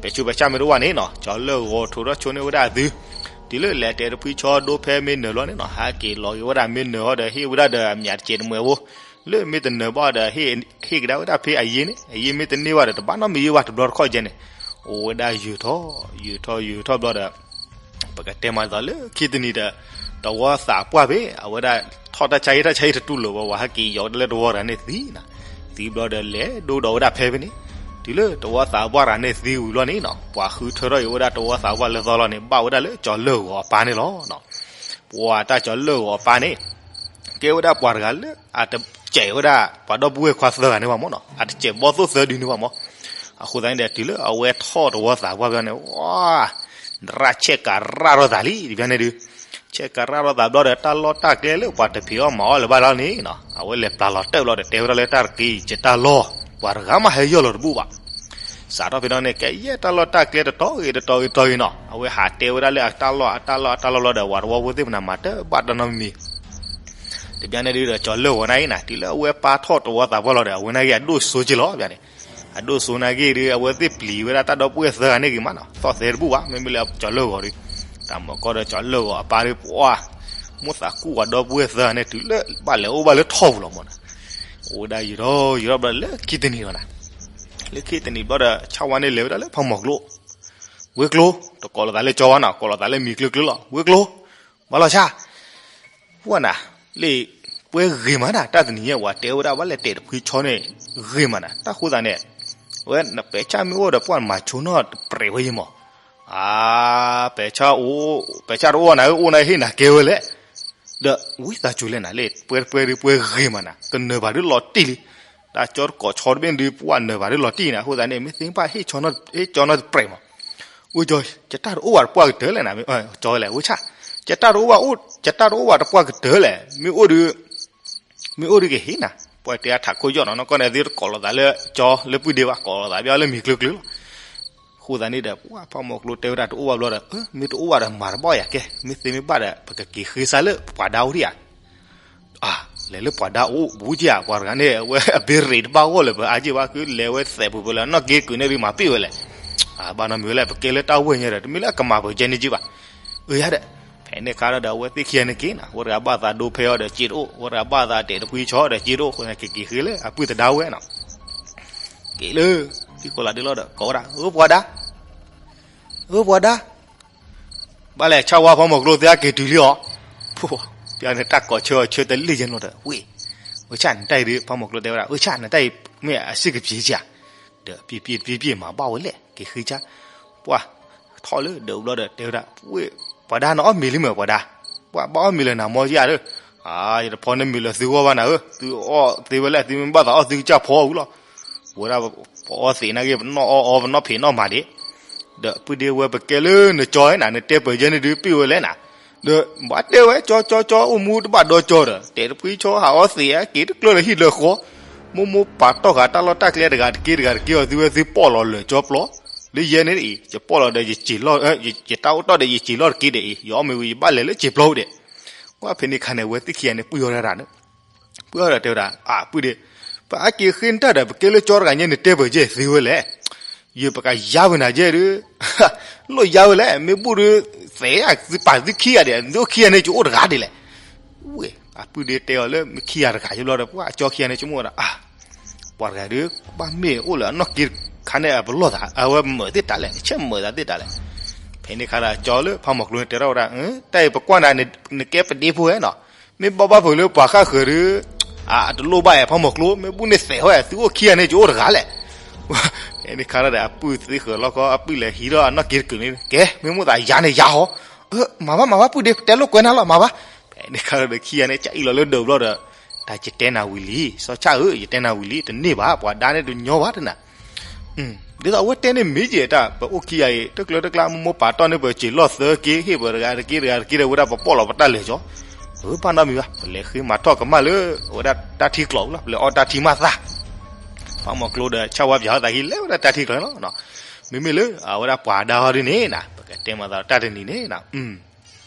ပဲာ်ဆူးပဲာ်ဆၣ်မ့ၢ်တအိၣ်ဘၣ်န့ၣ်နီၤ ကၠီၤလၢၢ်ဂီၤထိးထီၣ်ဆိန့ၢ်ဝဲဒၣ်အသု တုၤလၢလဲၤတဲာ်တဖှံဆီဒိဖဲမ့ၢ်နၢၤလီၤန့ၣ်နီၤ ဟဲက့ၤလီၤက့ၤဝဲဒၣ်မ့ၢ်နၢၤဟီဒီးဟ့ၣ်ဝဲဒၣ်ဒီးအမၠးတစဲးတမှဲးဖိ လၢမ့ၢ်တနၢၤဘၣ်ဒီး ဟ့ၣ်ကဒါဝဲဒၣ်ဖဲအယ့ၢ်န့ၣ် အယ့ၢ်မ့ၢ်တန့ၢ်ဘၣ်ဒီးတဘၣ်နီတမံၤဘၣ်တဘျီတခီၣ်ကဲန့ၣ် အိၣ်ဝဲဒၣ်ယုာ်ထီၣ် ယုာ်ထီၣ်ယုာ်ထီၣ်ဘျီဒီး ပကတဲမးဒ်သိးလၢခံတနံၤဒီး တဝီသးပှၢ်ဖဲ အဝဲဒၣ်ထီၣ်တၢ်ဆါဟ့ၣ်တၢ်ဆါဟ့ၣ်တတူၢ်လိာ်ဝဲ ဝဲဟဲက့ၤယီၤဝဲဒၣ်လၢတဝီတဂၤန့ၣ်သံနီၤ, သံဘျီဒီးလဲၤဒိဒီးဝဲဒၣ်ဖဲဖဲန့ၣ်, တုၤလၢတဝီသးပှၢ်တဂၤန့ၣ်သံဝံၤဘျီန့ၣ်နီၤ ပှၤဃုထၢထီၣ်အံၤဝဲဒၣ်တဝီသးပှၢ်လၢသီလီၤန့ၣ် ဘၣ်ဝဲဒၣ်လၢကၠီၤလၢၢ်ဂီၤအပၢ်န့ၣ်လီၤ. ပှၤတၢ်ကၠီၤလၢၢ်ဂီၤအပၢ်န့ၣ် ကဲဝဲဒၣ်ပှၤတဂၤလၢအတစဲးဝဲဒၣ်ပှၤဒီပုၢ်ဝဲၢ်ခွါသၢဂၤန့ၣ်ဘၣ်မ့ၢ်နီၤ, အတစဲးဘီသိၣ်သၢဒုန့ၣ်ဘၣ်မ့ၢ်, အဃိသတးန့ၣ်ဒီး တုၤလၢအဝဲထီၣ်တဝီသးပှၢ်ဘျီန့ၣ် ဝါ ရၣ်ဆဲးကၤရၣ်ထီၣ်သးလံ တဘျီန့ၣ်ဒုး, ဆဲးကၤရၣ်ထီၣ်သးဘျီဒီး တၢ်လီၢ်တၢ်ကျဲလၢပှၤတဖံးအီၣ်မၤအီၣ်လၢၤဘၣ်လီၤန့ၣ်နီၤ အဝဲလဲၤပျၢ်လီၤတၢ်ဘျီဒီး တဲဝဲဒၣ်လၢတၢ်တက့ၢ် ယတၢ်လီၢ် ပှၤတဂၤမးဟဲယီၢ်လီၤတဘူၣ်ဘၣ်. စးထီၣ်ဖဲန့ၣ်န့ၣ် ကဲယဲၢ်တၢ်လီၢ်တၢ်ကျဲတတီၤဂ့ၤတတီၤဂ့ၤတတီၤဂ့ၤနီၤ အဝဲဟးတဲဝဲဒၣ်လၢအတၢ်လီၢ်အတၢ်လီၢ်အတၢ်လီၢ်ဘျီဒီး ပှၤတဝီဖိသ့ၣ်မနၤမၤတဘၣ်တၢ်နီတမံၤ တဘျီန့ၣ်ဒုးဒီး ကၠီၤလၢၢ်ဂီၤန့ၣ်အံၤနၤ တုၤလၢအဝဲပၢ်ထီၣ်တဝီသးပှၢ်လီၤဒီး အဝဲန့ၣ်ဂ့ၤအဒိၣ်စိက့လီၤဘျီန့ၣ်, အဒိၣ်စိန့ၣ်ဂ့ၤဒုး အဝဲသ့ၣ်ပျံၤဝဲဒၣ်တၢ်ဒီပုၢ်ဝဲၢ်သၢဂၤန့ၣ်ဂ့ၤမးနီၤ သီၣ်သဲတဘူၣ်ဘၣ် မ့မ့ၢ်လၢကၠီၤလၢၢ်ဂီၤဒုး, တၢ်မၤကီဒီးကၠီၤလၢၢ်ဂီၤအပၢ်ဒုး ပှၤ မိၣ်သးကူၣ်ပှၤဒီပုၢ်ဝဲၢ်သၢဂၤန့ၣ် တုၤလၢဘၣ်လဲၤအိၣ်ဘၣ်လၢထီၣ်ပူၤလီၤမ့ၢ်နီၤ, အိၣ်ဝဲဒၣ်ယံာ်ထီၣ်ယံာ်ထီၣ်ဘျီလၢခံတနံၤလီၤနၤ, လၢခံတနံၤဘျီဒီး ဆၣ်ဝါန့ၣ်လဲၤဝဲဒၣ်လၢဖးမီၤကျိ ဝ့ၢ်ကျိ တကိးလိာ်သးလၢကၠီၤဝါနီၤ ကိးလိာ်သးလၢမံၤကျၢၤကျၢၤလီၤ ဝ့ၢ်ကျိ ဘၣ်လီၤဆၣ် ပှၤနၤ လၢ ပှဲၤဂ့ၤမးနၤ တၢ်တနံၤညါ ပှၤတဲဝဲဒၣ်ဘၣ်လဲၤတဲာ်တဖှံဆီန့ၣ် ဂ့ၤမးနၤ တၢ်ဃိသးန့ၣ် ဝဲပဲာ်ဆၣ်မ့ၢ်အိၣ်ဒီးပှၤမၤဆိနီၣ်တပြဲးဝဲယံၤမး, အါ ပဲာ်ဆၣ်အိၣ် ပဲာ်ဆၣ်တအိၣ်နၤ အိၣ်နၤဟ့ၣ်နၤကဲဝဲလဲၣ်, ဒီးဝံသးစူၤလဲၣ်နၤလၢ ပှဲၤတပှဲၤဒုးပှဲၤဂ့ၤမးနၤ ကနၢၤဘၣ်ဒုးလီၤတံၢ်လံ, တၢ်ကၠီတကိးဆီတဘ့ၣ်ဒုး ပှၤနၢၤဘၣ်ဒုးလီၤတံၢ်နၤ အဃိသတးန့ၣ် မ့ၢ်သ့မ့ၢ်ဘၣ်ဟ့ၣ် ဟ့ၣ်ကၠီနီၣ်တပြဲးမး ဝဲကၠီ ယတၢ်တအိၣ်ဘၣ်တပှၢ်ကတၢၢ်လဲၣ်နၤ ကၠီဝဲလဲၣ် ဝဲဆၣ် ယတၢ်တအိၣ်ဘၣ်အိၣ် ယတၢ်တအိၣ်ဘၣ်တပှၢ်ကတၢၢ်လဲၣ် မ့ၢ်အိၣ်ဒုး မ့ၢ်အိၣ်ဒုးကဟ့ၣ်နၤ ပှၤတဲအထးခိၣ်ယီၣ်နီၤ နီၢ်ကီၢ်န့ၣ် သုတကိးလိာ်သးလၢကၠီလၢပုၢ်ဒ့ဘၣ် ကိးလိာ်သးဘၣ်လၢမံၤကျၢၤကျၢၤလီၤ. အဃိသတးန့ၣ်ဒီး ပှၤဖးမီၤကျိတဲဝဲဒၣ်တအိၣ်ဘၣ်ဘျီဒီး မ့ၢ်တအိၣ်ဘၣ်ဒီးမၤတဘၣ်ယၤကဲ မ့ၢ်သ့မ့ၢ်ဘၣ်ဒီး ပကက့ၤဃ့စၢ်လၢပှၤဒါအိၣ်ဒံးဧါ အါ လဲၤလၢပှၤဒါအိၣ်ဘူးကဧါ ပှၤတဂၤန့ၣ် အဝဲအဘ့ၣ်ရ့းတဘၣ်ဂီၢ်လၢၤ ပအါက့ၢ်ဘၣ် ကလဲၤဝဲသဲးပူၤပူၤလၢအနီၢ်က့ကုာ်န့ၣ်ဒုးမၤပ့ၢ်ဝဲလဲၣ်, အါ ဘၣ်နီတမံၤဝဲလဲၣ် ပကဲလၢတၢ်ဝဲၢ်ညါဒီး တမ့ၢ်လၢအကမၤပၢၤကဲန့ၣ်က့ၢ်ဘၣ်, အၢ ယါဒီး ဖဲန့ၣ်ခါဒီး အဝဲသ့ၣ်ခံဂၤန့ၣ်က့ၤနီၤ ဝဲတဂၤဘၣ်သးဒိဖဲအီၤဒီးက့ၤတအိၣ် ဝဲတဂၤဘၣ်သးတဲာ်တဖှံဆီဒီးက့ၤတအိၣ် အဃိန့ၣ် ကက့ၤဃ့လၢအပုၢ်သဒါဝဲနီၤ က့ၤလၢ ထံကီၢ်လၢဒ့လီၤဒီး ကိးဝဲဒၣ် ဧၢ ပှၤဒါ ဧၢ ပှၤဒါ ဘၣ်လဲၣ် ဆၣ်ဝါဖးမီၤကျိသ့ၣ်က့ၤတုၤလံအီၤ, ပှၤန့ၣ်တၢ်ကိးဆၢအီၤဆၢတလ့ၢ်ယဲၢ်နီၤဒီး ဝ့ၢ် ဝဲဆၣ်နတၢ်အံၤဒုး ဖးမီၤကျိတဲဝဲဒၣ် ဝဲဆၣ်နတၢ်အံၤ မ့ၢ်အစ့ၢ်ကပျ့ၤကဧါ, ဒီးပျ့ၤပျ့ၤတပျ့ၤပျ့ၤမၤဘၣ်ဝဲလဲၣ် က့ၤဃ့ဆၣ်, ပှၤ ထီၣ်လၢဒၢးဘျီဒီးတဲဝဲဒၣ် ဝ့ၢ် ပှၤဒါနအီၣ်မ့ၤလံမ့ၢ်ပှၤဒါ, ပှၤဘၣ်အီၣ်မ့ၤလၢနၤမီၢ်ယါဒီး, အါ ယတဖီန့ၢ်မ့ၤလၢသုဂီၢ်ဘၣ်နၤဧၢ, သုအီၣ်သ့ဝဲလဲၣ် သုမ့ၢ်ဘၣ်သးအီၣ်သုကစၢ်ဖီအီၣ်ဝံၤလီၤ, ဝဲဒၣ် ပအီၣ်သ့ၣ်နာ်က့ ပနီၣ်အီၣ်အီ ပနီၣ်ဖံးနီၣ်မၤဒံး, ဒီးပုၢ်ဒ့ဝဲပကဲလၢနကၠီနၤ နတဲပၢၤယဲန့ၣ်ဒုးပ့ၢ်ဝဲလဲၣ်နၤ, ဒီးဘၣ်တဲဝဲကၠီကၠီကၠီအိၣ်မူတဘၣ်ဒီကၠီဒီး တဲတဖှံဆီဟးအီၣ်သ့ၣ်က့ၤတကျၢၢ်လၢဟံၣ်လၢဃီ, မိၢ်မိၢ်ပာ်တီၢ်ဃာ်တၢ်လီၢ်တၢ်ကျဲတဂၤတက့ၢ်တဂၤတက့ၢ်အီၤ သုဝဲသုပီၣ်လီၤလၢာ်ကၠီပျီ, လၢယဲန့ၣ်အံၤ ယပီၣ်လီၤဒီးယစံာ်လီၢ် ယတၢ်အိၣ်တီၢ်ဒီးယစံာ်လီၢ်တက့ၢ်ဒီးအံၤ ယအီၣ်မ့ၤဝံၤယဘၣ်လဲၤလၢစံာ်ပျီဝဲဒီး, ဝဲဖဲန့ၣ်ခါန့ၣ် အဝဲသ့ၣ်ခံဂၤန့ၣ် ပှံၢ်အီၣ်တၢ်န့ၣ် ပှံၢ်အီၣ်ဒီးတဲဝဲဒၣ် အပုၢ်ဒ့, ပအါက့ၤဃ့နတၢ်ဒီး ပကဲလၢကၠီတဂၤညါ နတဲပၢၤကဲသ့ဝဲလဲၣ်, ယပကယါဝဲနၤကဲဒုး, လိၣ်ယါဝဲလဲၣ် မ့ၢ်ဘူၣ်ဒုး, သဲးသုပာ်သုခံဂၤဒံး သုအိၣ်ခံဂၤန့ၣ် ကအိၣ်တဂၤဒ်လဲၣ်, ဝ့ၢ် အပုၢ်ဒ့တဲအီၤလၢမ့ၢ်ခံဂၤတဂၤယဘျီဒီး ပှၤကၠီခံဂၤန့ၣ် ဆိကမိၣ်ဝဲဒၣ် အါ ပှၤတဂၤဒုး ဘၣ်မ့ၢ်အိၣ်လၢအနီၢ်က့ခါန့ၣ် အပလီၢ်သး အဝဲမုာ်သ့ၣ်တၢ်လဲၣ် အဆဲးမုာ်သးသ့ၣ်တၢ်လဲၣ်, ဖဲန့ၣ်ခါဒီးကၠီလၢဖးမီၤကျိန့ၣ်တဲထီၣ်ဝဲဒၣ်, တၢ်အံၤပကွၢ်နၤ နကဲပဒ့ဖိဝဲနီၤ, မ့ၢ်ဘၣ်ဘၣ်ဖုးလၢပှၤဃၣ်ဃၢၤဒုး, အတလိၣ်ဘၣ်အဲၣ်ဖးမီၤကျိ မ့ၢ်ဘူၣ်န့ၢ်သဲးဟီ သုအိၣ်ခံဂၤန့ၣ် ကအိၣ်တဂၤလဲၣ်, ဖဲန့ၣ်ခါဒီးအပုၢ်သ့ဃၢၤလီၤခီ အပုၢ်လဲၤဟံးထီၣ်အနီၢ်က့တကုာ်န့ၣ် ကဲ မ့ၢ်မိၣ်သးယါန့ၣ်ယါဟီ, မၤဘၣ်မၤဘၣ်ပုၢ်ဒ့ ပတဲလိာ်ကွဲးနၤလီၤ မၤဘၣ်, ဖဲန့ၣ်ခါဒီးခံဂၤန့ၣ် ကအံၣ်လီၤလၢဒၢးဘျီဒီး, တၢ်ယတဲနၤဝံၤလံ စီၤဆၣ်ဧၢ ယတဲနၤဝံၤလံ တန့ၢ်ဘၣ် ပှၤဒါန့ၣ်တညီဘၣ်တနၤ ဒ်သိးအဝဲတဲန့ၣ်မ့ၢ်ယဲၢ်တၢ် ပအိၣ်ခံဂၤအံၤ တကျၢတကျါ မိၢ်မိၢ်ပာ်တီၢ်န့ၢ်ပစံာ်လီၢ်သၢက့ ဟ့ၣ်ပှၤတဂၤတက့ တဂၤတက့ဒီး ဝဲဒၣ်ပပီၣ်လီၤပတၢ်လၢာ်ကၠီ, အဘၣ်နီတမံၤဘၣ် ပလဲၤဃ့မၤထီၣ်ကမၣ်လၢ အဝဲဒၣ်တၢ်ထံကျိးဝံၤလီၤ ပလဲၤအီၣ်တၢ်ထံမးသၣ်, ဖးမီၤကျိဒီး ဆၣ်ဝါပၠးအီၣ်သးက့ လဲၤဝဲဒၣ်တၢ်ထံကျိးန့ၣ်လီၤ, မ့မ့ၢ်လၢ အဝဲဒၣ်ပှၤဒါအီၤဒ်န့ၣ်နၤ ပကတဲမၤသးတၢ်တနံၤန့ၣ်နၤ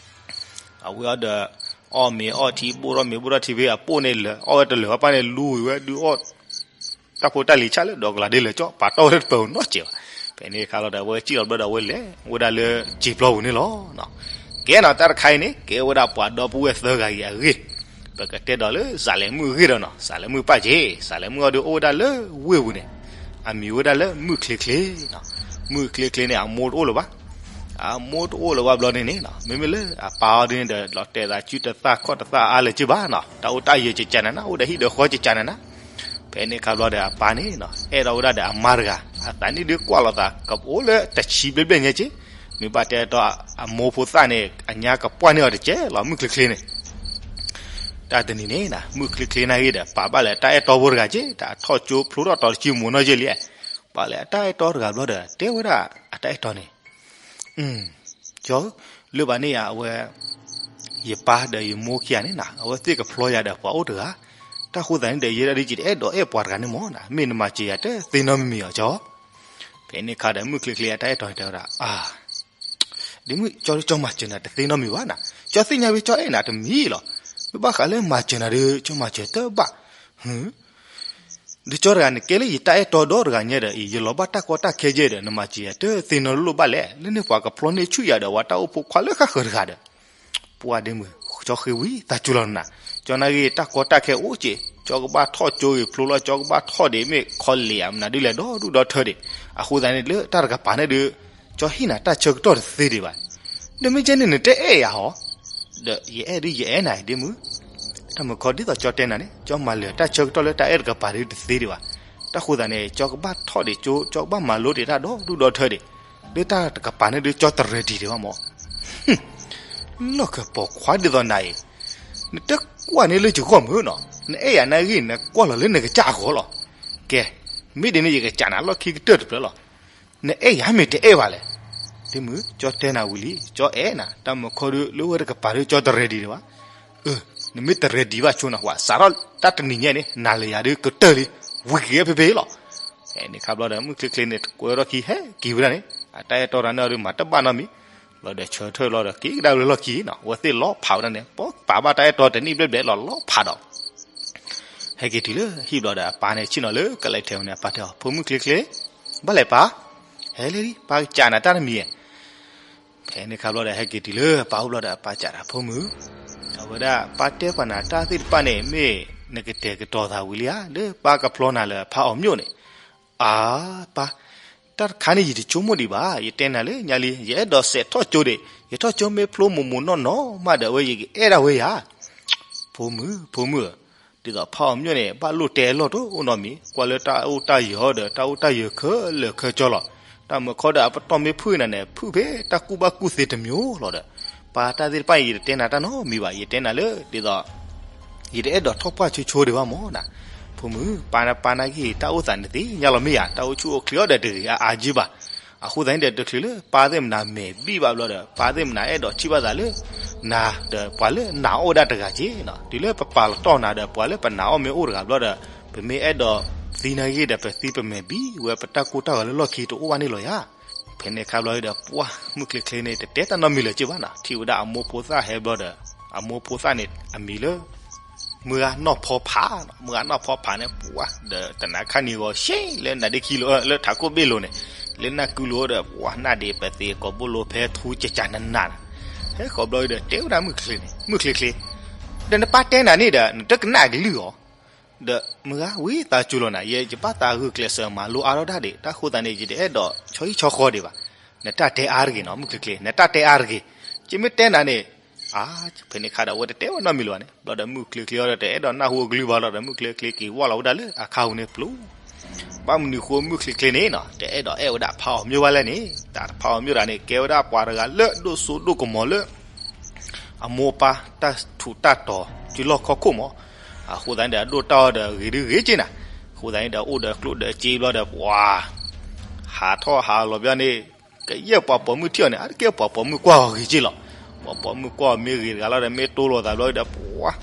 အဝဲအီၤဒီး အီၣ်မ့ၤအီထံ ဘိၣ်ထီၣ်မ့ၤဘိၣ်ထီၣ်ထံ ဖဲအပိၢ်န့ၣ် လၢအီၣ်ဝဲတလၢာ်ဘၣ်န့ၣ် လူဝံၤဝဲဒုးအီၣ် တၢ်ဖိတၢ်လံၤဆၣ်လၢဒီးကလၤဒ်လဲာ်ကၠီ ပာ်တီၢ်ဝဲတပၢၤနီတစဲးဘၣ်. ဖဲန့ၣ်အခါလီၤဒီး အဝဲစံၣ်လီၤဘျီဒီး အဝဲလဲၤဝဲဒၣ်လၢစံာ်ပျီပူၤန့ၣ်လီၤ. ကဲနီၤ တၢ်တခါအံၤန့ၣ် ကဲဝဲဒၣ်ပှၤဒီပုၢ်ဝဲၢ်သၢဂၤအံၤအဂ့ၢ်, ပကတဲဒီးလၢစးလဲၤမုၣ်အဂ့ၢ်ဒီးနီၤ, စးလဲၤမုၣ်ပၢ်က့ၤ, စးလဲၤမုၣ်အီၤဒီးအိၣ်ဝဲဒၣ်လၢဝ့ၢ်ပူၤန့ၣ်, အမံၤဝဲဒၣ်လၢမုၣ်ချ့ချ့. မုၣ်ချ့ချ့န့ၣ် အမိၢ်တအိၣ်လၢၤဘၣ်. အမိၢ်တအိၣ်လၢၤဘၣ်ဘျီန့ၣ်န့ၣ် မ့မ့ၢ်လၢအပၢ်အီၤဒ်န့ၣ်ဒီး လီၤတဲာ်သးစုတသၣ်ခီၣ်တသၣ်အါလၢၤက့ဘၣ်နီၤ, တၢ်အိၣ်တၢ်ယၢၤကကနၤနၤ, အိၣ်ဒီးဟံၣ်ဒီးဃီကကနၤနၤ. ဖဲန့ၣ်အခါဘျီဒီးအပၢ်န့ၣ် အဲၣ်ဒိးဝဲဒၣ်ဒီးအမါတဂၤ, အသးနံၣ်ဒုးကွၢ်လိာ်သးကအိၣ်လၢတဆံဘျဲၣ်ဘျဲၣ်ညါက့, မ့ၢ်ဘၣ်တဲတီအမိၢ်ဖိသၣ်န့ၣ် အညါကပှၢ်န့ၢ်အီၤတကဲလီၤ မုၣ်ချ့ချ့န့ၣ်. တၢ်တနံၤန့ၣ် မုၣ်ချ့ချ့နာ်ဂ့ၤဒီး ပာ်ဘၣ်လၢတၢ်အဲၣ်တီဖိတဂၤက့, တၢ်ထီၣ်ကၠိဖျိထီၣ်တီၤတဆံမူၤနီၢ်ယဲၢ်လံ, ပာ်လၢအတၢ်အဲၣ်တီတဂၤဘျီဒီး တဲဝဲဒၣ်အတၢ်အဲၣ်တီန့ၣ် ကၠီ, လၢဘၣ်န့ၣ်ယၤအဝဲ ယပၢ်ဒီးယမိၢ်ခံဂၤန့ၣ်နၤ အဝဲသ့ၣ်ကဖျီယၤဒီးပှၤအိၣ်တဂၤ, တၢ်ဃိသးန့ၣ်ဒီး ယဲဒၣ်ဒ်ယတအဲၣ်ဒိးအဲၣ်ပှၤတဂၤန့ၣ်မ့ၢ်နၤ, မ့ၢ်နမၤစၢၤယၤတသ့နီတမံၤမံၤအီၤကၠီ. ဖဲန့ၣ်အခါဒီးမုၣ်ချ့ချ့အတၢ်အဲၣ်တီန့ၣ်တဲဝဲဒၣ်, အါ ဒ်မုၣ်ကၠီ ကၠီမၤစၢၤနၤတသ့နီတမံၤဘၣ်နၤ, ကၠီသ့ၣ်ညါဝဲကၠီအဲၣ်နၤတမံၤလီၤ, မ့ၢ်ဘၣ်ဃးလၢမၤစၢၤနၤဒီး ကၠီမၤစၢၤတဘၣ် ဒီးကၠီတဂၤန့ၣ် ကဲလၢယတၢ်အဲၣ်တီဒီတဂၤညါဒီး ယလီၤဘၣ်တၢ်ကီတၢ်ခဲကဲဒီး နမၤစၢၤယၤတသ့နီတလိၣ်ဘၣ်လဲၣ်, လၢန့ၣ်ပှၤကဖျီန့ၢ်ဆူၣ်ယၤဒီး ဝဲတၢ်အိၣ်ဖိခွါလၢဃၣ်ဃၢၤတဂၤဒီး, ပှၢ်ဒ့မုၣ် ကၠီဃ့ဝံသးစူၤလီၤနၤ, ကၠီနာ်ဂ့ၤ တၢ်ကီတၢ်ခဲအိၣ်က့, ကၠီကဘၣ်ထီၣ်ကၠိဂ့ၤဖျိလီၤ, ကၠီကဘၣ်ထီၣ်ဒံးမ့ၢ်ခီလ့ၣ်ဧါ မနုၤဒ်လဲၣ်ဒီဒူၣ်ဒီထၢဒံး, အဃိသတးန့ၣ် လၢတၢ်တကပၤန့ၣ်ဒီး ကၠီဟ့ၣ်နၤတၢ်ဆၢကတီၢ်တသ့ဒံးဘၣ်. ဒီးမ့ၢ်ကဲန့ၣ် နတအဲၣ်ယၤဟီ, ဒီးယအဲၣ်ဒ်ယအဲၣ်နၤဒ့မုၣ်, တၢ်မုၢ်ခီဒ်သိးကၠီတဲနၤန့ၣ် ကၠီမၤလၢာ်တၢ်ဆၢကတီၢ်လၢတၢ်အဲၣ်တကပၤဒ်တသ့ဒံးဘၣ်. တၢ်ဃိသတးန့ၣ် ကၠီကဘၣ်ထီၣ်ဒံးကၠိ, ကၠီကဘၣ်မၤလိဒံးတၢ်ဒီဒူၣ်ဒီထၢဒံး, လၢတၢ်တကပၤန့ၣ်ဒီး ကၠီတreadyဒံးဘၣ်မၢ်. လီၢ်ခၢၣ်ပိာ်ခွါဒ်သိးနၤအံၤ, နတကွၢ်န့ၢ်လၢယဂီၢ်မုၢ်နီၤ, နအဲၣ်ယၤနာ်ဂ့ၤ နကွၢ်လီၤလၢနကစၢ်အဂီၢ်လီၤ. ကဲ, မ့ၢ်ဒ်န့ၣ် ယကစံးနၤလီၢ်ခံကတၢၢ်တဖျၢၣ်လီၤ. နအဲၣ်ယၤမ့ၢ်တအဲၣ်ဘၣ်လဲၣ်. ဒ့မုၣ်, ကၠီတဲနၤဝံၤလံ, ကၠီအဲၣ်နၤ, တၢ်မုၢ်ခီဒီး လၢဝဲတကပၤဒီး ကၠီတreadyဒံးဘၣ်. အၢ, နမ့ၢ်တreadyဘၣ်ဆိနၤ ပှၤစးထီၣ်တၢ်တနံၤညါန့ၣ် နၤလၢယၤဒီးကတၢၢ်လံ, ဝံၤက့ၤဖဲဖဲလီၤ. ဖဲန့ၣ်ခါဘျီဒီး မုၣ်ချ့ချ့န့ၣ် တကွဲထီၣ်ခံ ဟဲက့ၤဝဲဒၣ်န့ၣ် အတၢ်အဲၣ်တီတၢ်န့ၣ်ဒီး မၤတဘၣ်နီတမံၤ, ဘျီဒီးဆၢထၢၣ်လီၤဒီး က့ၤကဒါဝဲလၢလီၢ်ခံနီၤ, အဝဲသ့ၣ်လီၤဖးဝဲဒၣ်န့ၣ် ပပာ်ဘၣ်တၢ်အဲၣ်တီတနံၣ်ဘျဲၣ်ဘျဲၣ်လီၤ လီၤဖးဒီး ဟဲက့ၤတုၤလၢဟံၣ်ဘျီဒီး အပၢ်န့ၣ်ဆ့ၣ်နီၤလၢကလဲၤထဲန့ၣ် အပၢ်တဲအီၤ ဖိမုၣ်ချ့ချ့, ဘၣ်လဲၣ်ပၢ်, ဟဲလံလံ ပၢ်ကစံးနၤတၢ်တမံၤ, ဖဲန့ၣ်ခါဘျီဒီး ဟဲက့ၤတုၤလၢပၢ်အိၣ်ဘျီဒီး အပၢ်စံးဒီး ဖိမုၣ်, အဝဲဒၣ် ပၢ်တဲပှၤနၤတၢ်သ့ၣ်တဖၣ်န့ၣ် မ့ၢ်နကတဲာ်ကတီၤသးဝံၤလံဧါ, ဒီးပၢ်ကဖျီနၤလၢဖးအီၤမျိၣ်န့ၣ်, အၢ, ပၢ်, တၢ်တခါန့ၣ် ယတဆိကမိၣ်ဒံးဘၣ်, ယတဲနၤလၢညါလံ, ယအဲၣ်ဒိးစဲးထီၣ်ကၠိဒံး, ယထီၣ်ကၠိမ့ၢ်ဖျိမိၢ်မိၢ်နီၢ်နီၢ်မးဒီး အဝဲယကအဲၣ်ဒၣ်ဝဲယၤ, ဖိမုၣ်, ဖိမုၣ်ဧၢ, ဒ်သိးဖးအီၤမျိၣ်န့ၣ် ဘၣ်လိၣ်တဲအလီၢ်တအိၣ်နီတမံၤ, ကွၢ်လၢတၢ်အိၣ်တၢ်ယၢၤဒီး တၢ်အိၣ်တၢ်ယၢၤခဲလၢာ်ခဲဆ့လီၤ, တၢ်မုၢ်ခီဒီးအပတီၢ်မ့ၢ်ဖုၣ်နၤန့ၣ် ဖုၣ်ဖဲတၢ်ကူၣ်ဘၣ်ကူၣ်သ့တမျိးလီၤဒီး, ပၢ်တၢ်သ့ၣ်တဖၣ်အံၤ ယတတဲနၤတၢ်နီတမံၤဘၣ်, ယတဲနၤလၢ ဒ်သိး ယတအဲၣ်ဒိးထီၣ်ပှၢ်ဆိဆိဒံးဘၣ်မၢ်နၤ, ဖိမုၣ်, ပၢ်နပၢ်နာ်က့ တၢ်အိၣ်သးနသ့ၣ်ညါလီၤမ့ၢ်ဧါ, တၢ်အိၣ်ဆူၣ်အိၣ်ချ့အီၤဒီးတဂ့ၤအါအါက့ဘၣ်, အဃိသတးန့ၣ်ဒီး တချုးလၢပၢ်သ့ၣ်မနၤမဲာ်ဘံၣ်ဘၣ်ဘျီဒီး ပၢ်သ့ၣ်မနၤအဲၣ်ဒိးထံၣ်ဘၣ်သးလၢ နၤဒီးပှၤလၢနၤအီၣ်ဝဲဒၣ်တဂၤက့နီၤ, တုၤလၢပပာ်လီၤတီၢ်နၤဒီးပှၤလၢပနၤအီၣ်မ့ၢ်အိၣ်တဂၤဘျီဒီး ပမ့ၢ်အဲၣ်ဒိးသံနာ်က့ဒီး ပသံပမဲာ်ဘံၣ်ဝဲ ပတၢ်ကိၢ်တၢ်ဂီၤလၢလီၢ်ခံတအိၣ်ဘၣ်န့ၣ်လီၤယၤ. ဖဲန့ၣ်အခါဘျီဒီး ပှၢ်မုၣ်ချ့ချ့န့ၣ် တတဲတၢ်နီတမံၤလၢၤက့ဘၣ်နီၤ, ထံၣ်ဝဲဒၣ်အမိၢ်ဖိသၣ်ဟဲဘျီဒီး အမိၢ်ဖိသၣ်န့ၣ် အမံၤလၢ မုၢ်ဂၤနီၢ်ဖီဖး, မုၢ်ဂၤနီၢ်ဖီဖးန့ၣ် ပှၢ်ဒီးတနၤခါနံၤဂီၤ ရှ့လၢနၤဒ့ခံလိၤ လၢထးခိၣ်ဘ့ၣ်လိၤန့ၣ် လၢနၢ်ကုလိၤဒီး ပှၢ်နၢ်ဒ့ပသ့ကိးဘိလိၤဖဲထူကကနနၤ, ဟဲဃီၤဘျီဒီး တဲဝဲဒၣ်မုၣ်ချ့န့ၣ် မုၣ်ချ့ချ့, ဒီးနပၢ်တဲနၤန့ၣ်ဒီး နတကနၣ်ကလုၢ်အီၤ ဒီးမုၢ်ဂၤဝံသးစူၤလီၤနၤ, ယဲယဘၣ်သးဂုာ်ကျဲးစၢးမၤလိအါထီၣ်တၢ်ဒံး, တၢ်ဃိသတးန့ၣ် ယတအဲၣ်ဒိးဆီဟံၣ်ဆီဃီဒံးဘၣ်, နတၢ်တဲအါတဂ့ၤနီၤ မုၣ်ချ့ချ့, နတၢ်တဲအါတဂ့ၤ, ယမ့ၢ်တဲနၤန့ၣ်, အါ, ဖဲန့ၣ်အခါဒီး အဝဲတတဲဝဲနီတမံၤလၢၤဘၣ်န့ၣ်, ဘျီဒီးမုၣ်ချ့ချ့အီၤဒီး တအဲၣ်ဒိးနၢ်ဟူအကလုၢ်ဘၣ်လီၤဒီး မုၣ်ချ့ချ့က့ၤဝၢ်လီၤဝဲဒၣ်လၢအခါပူၤန့ၣ်ပျိ ဘၣ်မနုၤဃိမုၣ်ချ့ချ့န့ၣ်နီၤ တအဲၣ်ဒိးအဲၣ်ဝဲဒၣ်ဖးအီၤမျိၣ်ဘၣ်လဲၣ်န့ၣ်, တၢ်ဖးအီၤမျိၣ်တဂၤန့ၣ် ကဲဝဲဒၣ်ပှၤတဂၤလၢဒိၣ်စိဒိၣ်ကမီၤလၢ အမိၢ်အပၢ်တၢ်ထူးတၢ်တီၤ တုၤလီၢ်ခီခိၣ်မး, အဃိသတးန့ၣ်ဒီး အဒိၣ်တၢ်အီၤဒီးဂ့ၤဒုဂ့ၤက့နၤ, အဃိသတးန့ၣ်ဒီး အိၣ်ဒီးကျိၣ်ဒီးစ့ဘျီဒီး ပှၤ ဟးထီၣ်ဟးလီၤဘျီန့ၣ် ကယဲၢ်ပှၤပိာ်မုၣ်ထံၣ်အီၤန့ၣ် အါတက့ၢ်ပှၤပိာ်မုၣ်ကွၢ်အီၤဂ့ၤက့လီၤ, ပှၤပိာ်မုၣ်ကွၢ်အီၤမ့ၢ်ဂ့ၤတဂၤလီၤဒီး မ့ၢ်တိလိာ်သးဘျီဒီး ပှၤ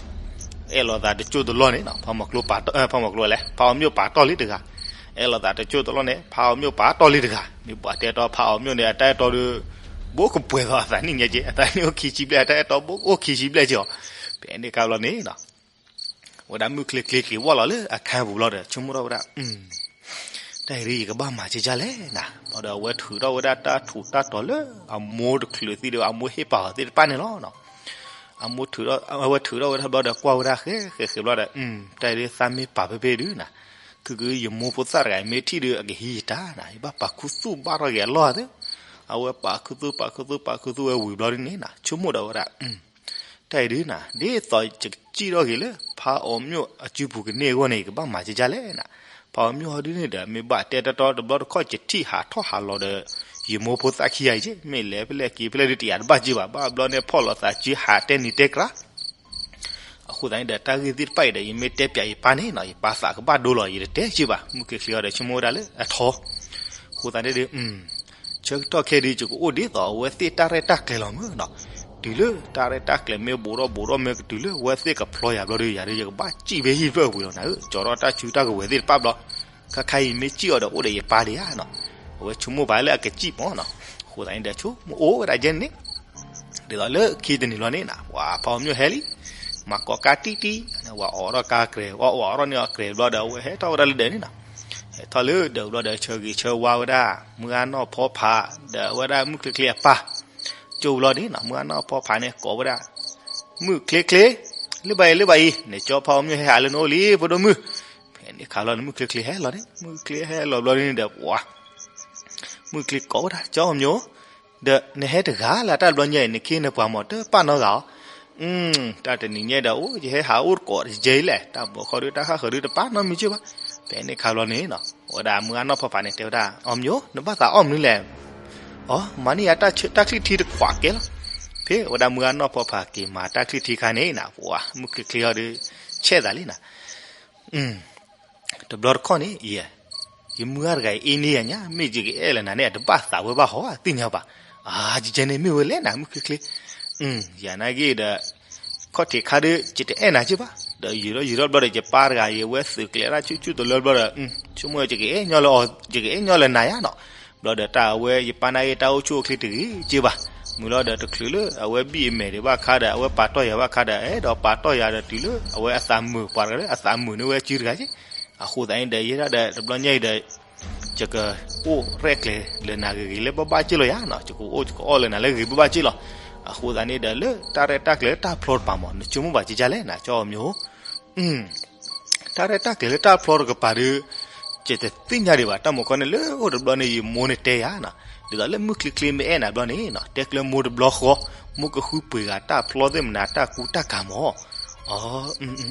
အဲၣ်လိာ်သးတစိၢ်တလီၢ်န့ၣ်နီၤ, ဖးမီၤကျိ ဖးမီၤကျိလဲၣ် ဖးအီၤမျိၣ်ပာ်တီၢ်လံတဂၤ, အဲၣ်လိာ်သးတစိၢ်တလီၢ်န့ၣ် ဖးအီၤမျိၣ်ပာ်တီၢ်လံတဂၤ, မ့ၢ်ပှၤတဲတီဖးအီၤမျိၣ်န့ၣ် အတၢ်အဲၣ်တီဒီး ဘိကပှဲၤသီးအသးနံၣ်ညါက့, အသးနံၣ်အိၣ်ခံဆံဘျဲၣ် အတၢ်အဲၣ်တီဘိအိၣ်ခံဆံဘျဲၣ်က့အီၤ, ဖ ဖဲန့ၣ်ခါဘျီန့ၣ်နီၤ ဝဲဒၣ်မုၣ်ချ့ချ့က့ၤဝီၢ်လီၤလၢအခါပူၤဘျီဒီး ဆိကမိၣ်ထီၣ်ဝဲဒၣ် တၢ်အံၤဒ်ယကဘၣ်မၤကကၢ်လဲၣ်နၤ. ဘျီဒီးအဝဲထုးထီၣ်ဝဲဒၣ်တၢ်ထူးတၢ်တီၤလၢအမိၢ်တချုးသံဒီး အမိၢ်ဟ့ၣ်ပာ်အီၤသ့ၣ်တဖၣ်န့ၣ်လီၤ. အမိၢ်ထုးထီၣ် အဝဲထုးထီၣ်ဝဲဒၣ်ဘျီဒီးကွၢ်ဝဲဒၣ်ဃဲဃဲဃဲဘျီဒီး တၢ်အံၤဒ်သးမ့ၢ်ပာ်ဖဲဖဲဒုးနၤ ခုကယမိၢ်ဖိသၣ်တဂၤအံၤမ့ၢ်ထံၣ်ဒီးအကဟံးယတၢ်နၤ ယဘၣ်ပာ်ခူသူၣ်ဘၣ်ထီၣ်က့ၤအလီၢ်သ့. အဝဲပာ်ခူသူၣ်ပာ်ခူသူၣ်ပာ်ခူသူၣ်ဝဲဝံၤဘျီဒ်န့ၣ်နၤ ဆိကမိၣ်ဒီးဝဲဒၣ် တၢ်အံၤဒုးနၤ ဒ်သိးယကစံၣ်ထီၣ်က့ၤလၢ ဖးအီၤမျိာ်အစုပူၤကန့ၢ်အဂီၢ်န့ၣ် ယကဘၣ်မၤကကၢ်လဲၣ်နၤ. ဖးအီၤမျိာ်ဟီဒုးန့ၣ်ဒီး မ့ၢ်ဘၣ်တဲတီတီတဘျီတခီၣ် ယထံၣ်ဟးထီၣ်ဟးလီၤဒီး ယမိၢ်ဖိသၣ်ခံဂၤအံၤက့ မ့ၢ်လဲၤဖဲလဲၣ်က့ၤဖဲလဲၣ်ဒုးတယာ်တဘၣ်က့ဘၣ် ဘၣ်ဘျီန့ၣ်ဖီၣ်လိာ်သးစုဟးတဲနံၤတဲကျါ အဃိသတးန့ၣ်ဒီး တၢ်ဂ့ၢ်သ့ၣ်တဖၣ်အံၤဒီး ယမ့ၢ်တဲပၠးယပၢ်န့ၣ်နီၤ ယပၢ်သးကဘၣ်ဒိလီၤ ယတတဲက့ဘၣ် မုၢ်ချ့ချ့အီၤဒီး ဆိကမိၣ်ဝဲဒၣ်လၢအထီ အဃိသတးန့ၣ်ဒီး ဆၢကတီၢ်ခဲအံၤဒုး ယကအိၣ်ဒ်သိးအဝဲသ့ၣ်တၢ်ရဲၣ်တၢ်ကျဲၤလီၤမ့ၢ်နီၤ တုၤလၢတၢ်ရဲၣ်တၢ်ကျဲၤမ့ၢ်ဘူးထီၣ်ဘူးထီၣ်မ့ၢ်ကတုၤလၢအဝဲသ့ၣ်ကဖျီယၤဘျီဒီး ယၤဒီးယကဘၣ်စံၣ်ဖဲဟံၣ်ဖျၢၣ်ပူၤလီၤနၤဧၢ ကၠီထီၣ်တၢ်စုတၢ်ကဝဲၤသ့ၣ်တဖၣ်ဘျီ ခါခါအံၤမ့ၢ်စံၣ်အီၤဒီးအိၣ်ဒီးယပၢ်ဒံးဧါနီၤ အဝဲဆိကမိၣ်ပာ်လၢအကစံၣ်မ့ၢ်နီၤ အဃိသတးန့ၣ်ဒီး ဆိကမိၣ်အိၣ်ဝဲဒၣ်ကဲန့ၣ် ဒ်သိးလၢခံတနံၤလီၤန့ၣ်နၤ ပှၤဖးအီၤမျိာ်ဟဲလံ မၤကိးကါတံၢ်တံၢ် ဝဲအိးထီၣ်ကါကြဲး ဝဲအိးထီၣ်န့ၢ်အီၤကြဲးဘျီဒီး အဝဲဟဲထီၣ်ဝဲဒၣ်လၢဒၢးန့ၣ်နီၤ ဟဲထီၣ်လၢဒၢးဘျီဒီး ဆၢဂ့ၤဆၢဝါဝဲဒၣ် မုၢ်ဂၢ်နီၢ်ဖီဖး ဒီးဝဲဒၣ်မုၢ်ချ့ချ့အပၢ် ကၠိဘျီန့ၣ်နီၤ မုၢ်ဂၢ်နီၢ်ဖီဖးန့ၣ်ကိးဝဲဒၣ် မုၢ်ချ့ချ့ လၢဘၣ်အံၤလၢဘၣ်အံၤ နကၠီဖးအီၤမျိာ်ဟဲဟးလၢနအိၣ်လံ ဖိဒိၣ်မုၣ် ဖဲန့ၣ်ခါလီၤန့ၣ် မုၢ်ချ့ချ့ဟဲလီၤန့ၣ် မုၢ်ချ့ဟဲလီၤဘျီန့ၣ်ဒီး ပှၤ မုၢ်ချ့ကိးဝဲဒၣ် ကၠီအီၤမျိာ် ဒီးနဟဲတဂၤလၢတၢ်တဘျီညါအံၤ နခ့နပှၤမီၤတပာ်နီတဂၤအီၤ တၢ်တနံၤညါဒီး အိၣ် ယဟဲဟးအိၣ်တကိးတယဲအံၤလဲၣ် တၢ်ဘီခီဒုး တၢ်ဃၣ်ဃၢၤဒုးတပာ်နီတမံၤက့ဘၣ် ဖဲန့ၣ်ခါဘျီန့ၣ်နီၤ ဝဲဒၣ်မုၢ်ဂၢ်နီၢ်ဖီဖးန့ၣ် တဲဝဲဒၣ် အီၤမျိာ် နဘၣ်သးအီၣ်မနုၤလဲၣ် အီၤ မၤန့ၢ်ယၤတၢ်ဆၢ တၢ်ချံၣ်ထံတခွးကဲလီၤ ဖဲဝဲဒၣ်မုၢ်ဂၢ်နီၢ်ဖီဖးက့ၤမၤတၢ်ချံၣ်ထံခါန့ၣ်နၤ ပှၤ မုၢ်ချ့ချ့အီၤဒီး ဆဲးသးလံနၤ တဘျီတခီၣ်န့ၣ် ယ ယမုၢ်ဂၢ်တဂၤအံၤအ့န့ယၤညါ မ့ၢ်ယကအဲၣ်လၢနၤန့ၣ် အတဘၣ်သးဝဲဘၣ်ဟီ သ့ၣ်ညါဘၣ် အါ ယကဲန့ၣ်မ့ၢ်ဝဲလဲၣ်နၤ မုၢ်ချ့ချ့ ယၤနာ်က့ဒီး ခီၣ်ထံးခါဒုး ယတအဲၣ်နၤက့ဘၣ် ဒီးယံာ်ထီၣ်ယံာ်ထီၣ်ဘျီဒီး ယပၢ်တဂၤအံၤ အဝဲသုးကျဲၤတၢ်ဆူၣ်ဆူၣ်တလၢဘျီဒီး ဆိကမိၣ်ယကအဲၣ်ညီလၢအီၤ ယကအဲၣ်ညီလၢနၤယါနီၤ ဘျီဒီးတၢ်အဝဲယပၢ်နာ်က့တၢ်အိၣ်ဆူၣ်အိၣ်ချ့တဂ့ၤက့ဘၣ် မုၢ်လီၤဒီးတချုးလၢအဝဲဘံၣ်အမဲာ်ဒံးဘၣ်ခါဒီး အဝဲပာ်တီၢ်ယၤဘၣ်ခါဒီး အဲၣ်ဒိးပာ်တီၢ်ယၤဒီးတုၤလၢအဝဲအသးမုာ် ပှၤတဂၤလၢအသးမုာ်န့ၢ်ဝဲစုတဂၤက့ အဃိသတးန့ၣ်ဒီး ယဲဒၣ်ဒီးတဘျီညါအံၤဒီး ယကအိၣ်ရဲၣ်ကျဲၤလၢနၤဂ့ၤဂ့ၤ လၢဘၣ်ဘၣ်က့လီၤယါနီၤ ယကအိၣ်ယကအီၣ်လၢနၤလၢဂ့ၤဘၣ်ဘၣ်က့လီၤ အဃိသတးန့ၣ်ဒီး လၢတၢ်ရဲၣ်တၢ်ကျဲၤလၢတၢ်ဖျီတပၤမး နဆိကမိၣ်ဘၣ်ကကလဲၣ် နကၠီအီၤမျိာ် တၢ်ရဲၣ်တၢ်ကျဲၤလၢတၢ်ဖျီတကပၤဒီး ယတသ့ၣ်ညါဒံးဘၣ် တၢ်မုၢ်ကီၢ်န့ၣ် လၢအိၣ်တဘျီန့ၣ် ယမိၢ်န့ၣ်တဲယၤနီၤ ဒ်သိးလၢမုၢ်ချ့ချ့မ့ၢ်အဲၣ်နၤဘျီန့ၣ်နီၤ တဲကျၢၤမိၢ်တဘျီဃီ မိၢ်ကဃုပှ့ၤဂၤတၢ်ဖျီသ့ၣ်မနၤ တၢ်ကူတၢ်ကၤမး အ ဒီ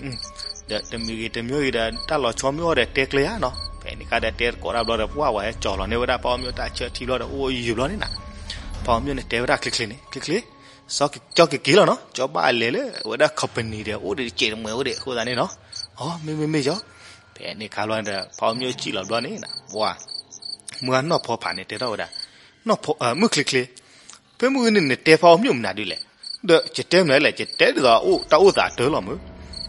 းတမံၤဂ့ၤတမံၤဂ့ၤဒီး တၢ်လီၤဆီမ့ၢ်အိၣ်ဒီးတဲကျၢၤယါနီၤ ဖဲန့ၣ်ခါဒီးတဲသကိးတၢ်ဘျီဒီး ပှၢ်ဝဲဟဲကၠီၤလီၤန့ၢ်ဝဲဒၣ်ဖးအီၤမျိာ်တၢ်ဆၢထံဘျီဒီး အိၣ်ယုာ်ဘျီန့ၣ်နၤ ဖးအီၤမျိာ်န့ၣ်တဲဝဲဒၣ်ချ့ချ့န့ၣ် ချ့ချ့ စီၤကၠီကက့ၤလီၤနီၤ ကၠီဘၣ်လဲၤလၢအဝဲဒၣ် company ဒီး အိၣ်ဒီးတစဲးတမှဲးဝဲဒီး အဃိသတးန့ၣ်နီၤ အ မ့မ့မ့ၢ်ကၠီ ဖဲန့ၣ်ခါဘျီဒီး ဖးအီၤမျိာ်စံၣ်လီၤဘျီန့ၣ်နၤ ပှၤ မုၢ်ဂၢ်နီၢ်ဖီဖးန့ၣ်တဲထီၣ်ဝဲဒၣ် နီၢ်ဖီ မုၢ်ချ့ချ့ ဖဲမုၢ်ဂ့ၤန့ၣ် နတဲဖးအီၤမျိာ်မနုၤဒ်လဲၣ် ဒီးယတဲမနုၤလဲၣ် ယတဲဒ်သိးအအိၣ်တၢ်အိၣ်သးတၢ်လီၤမုၢ်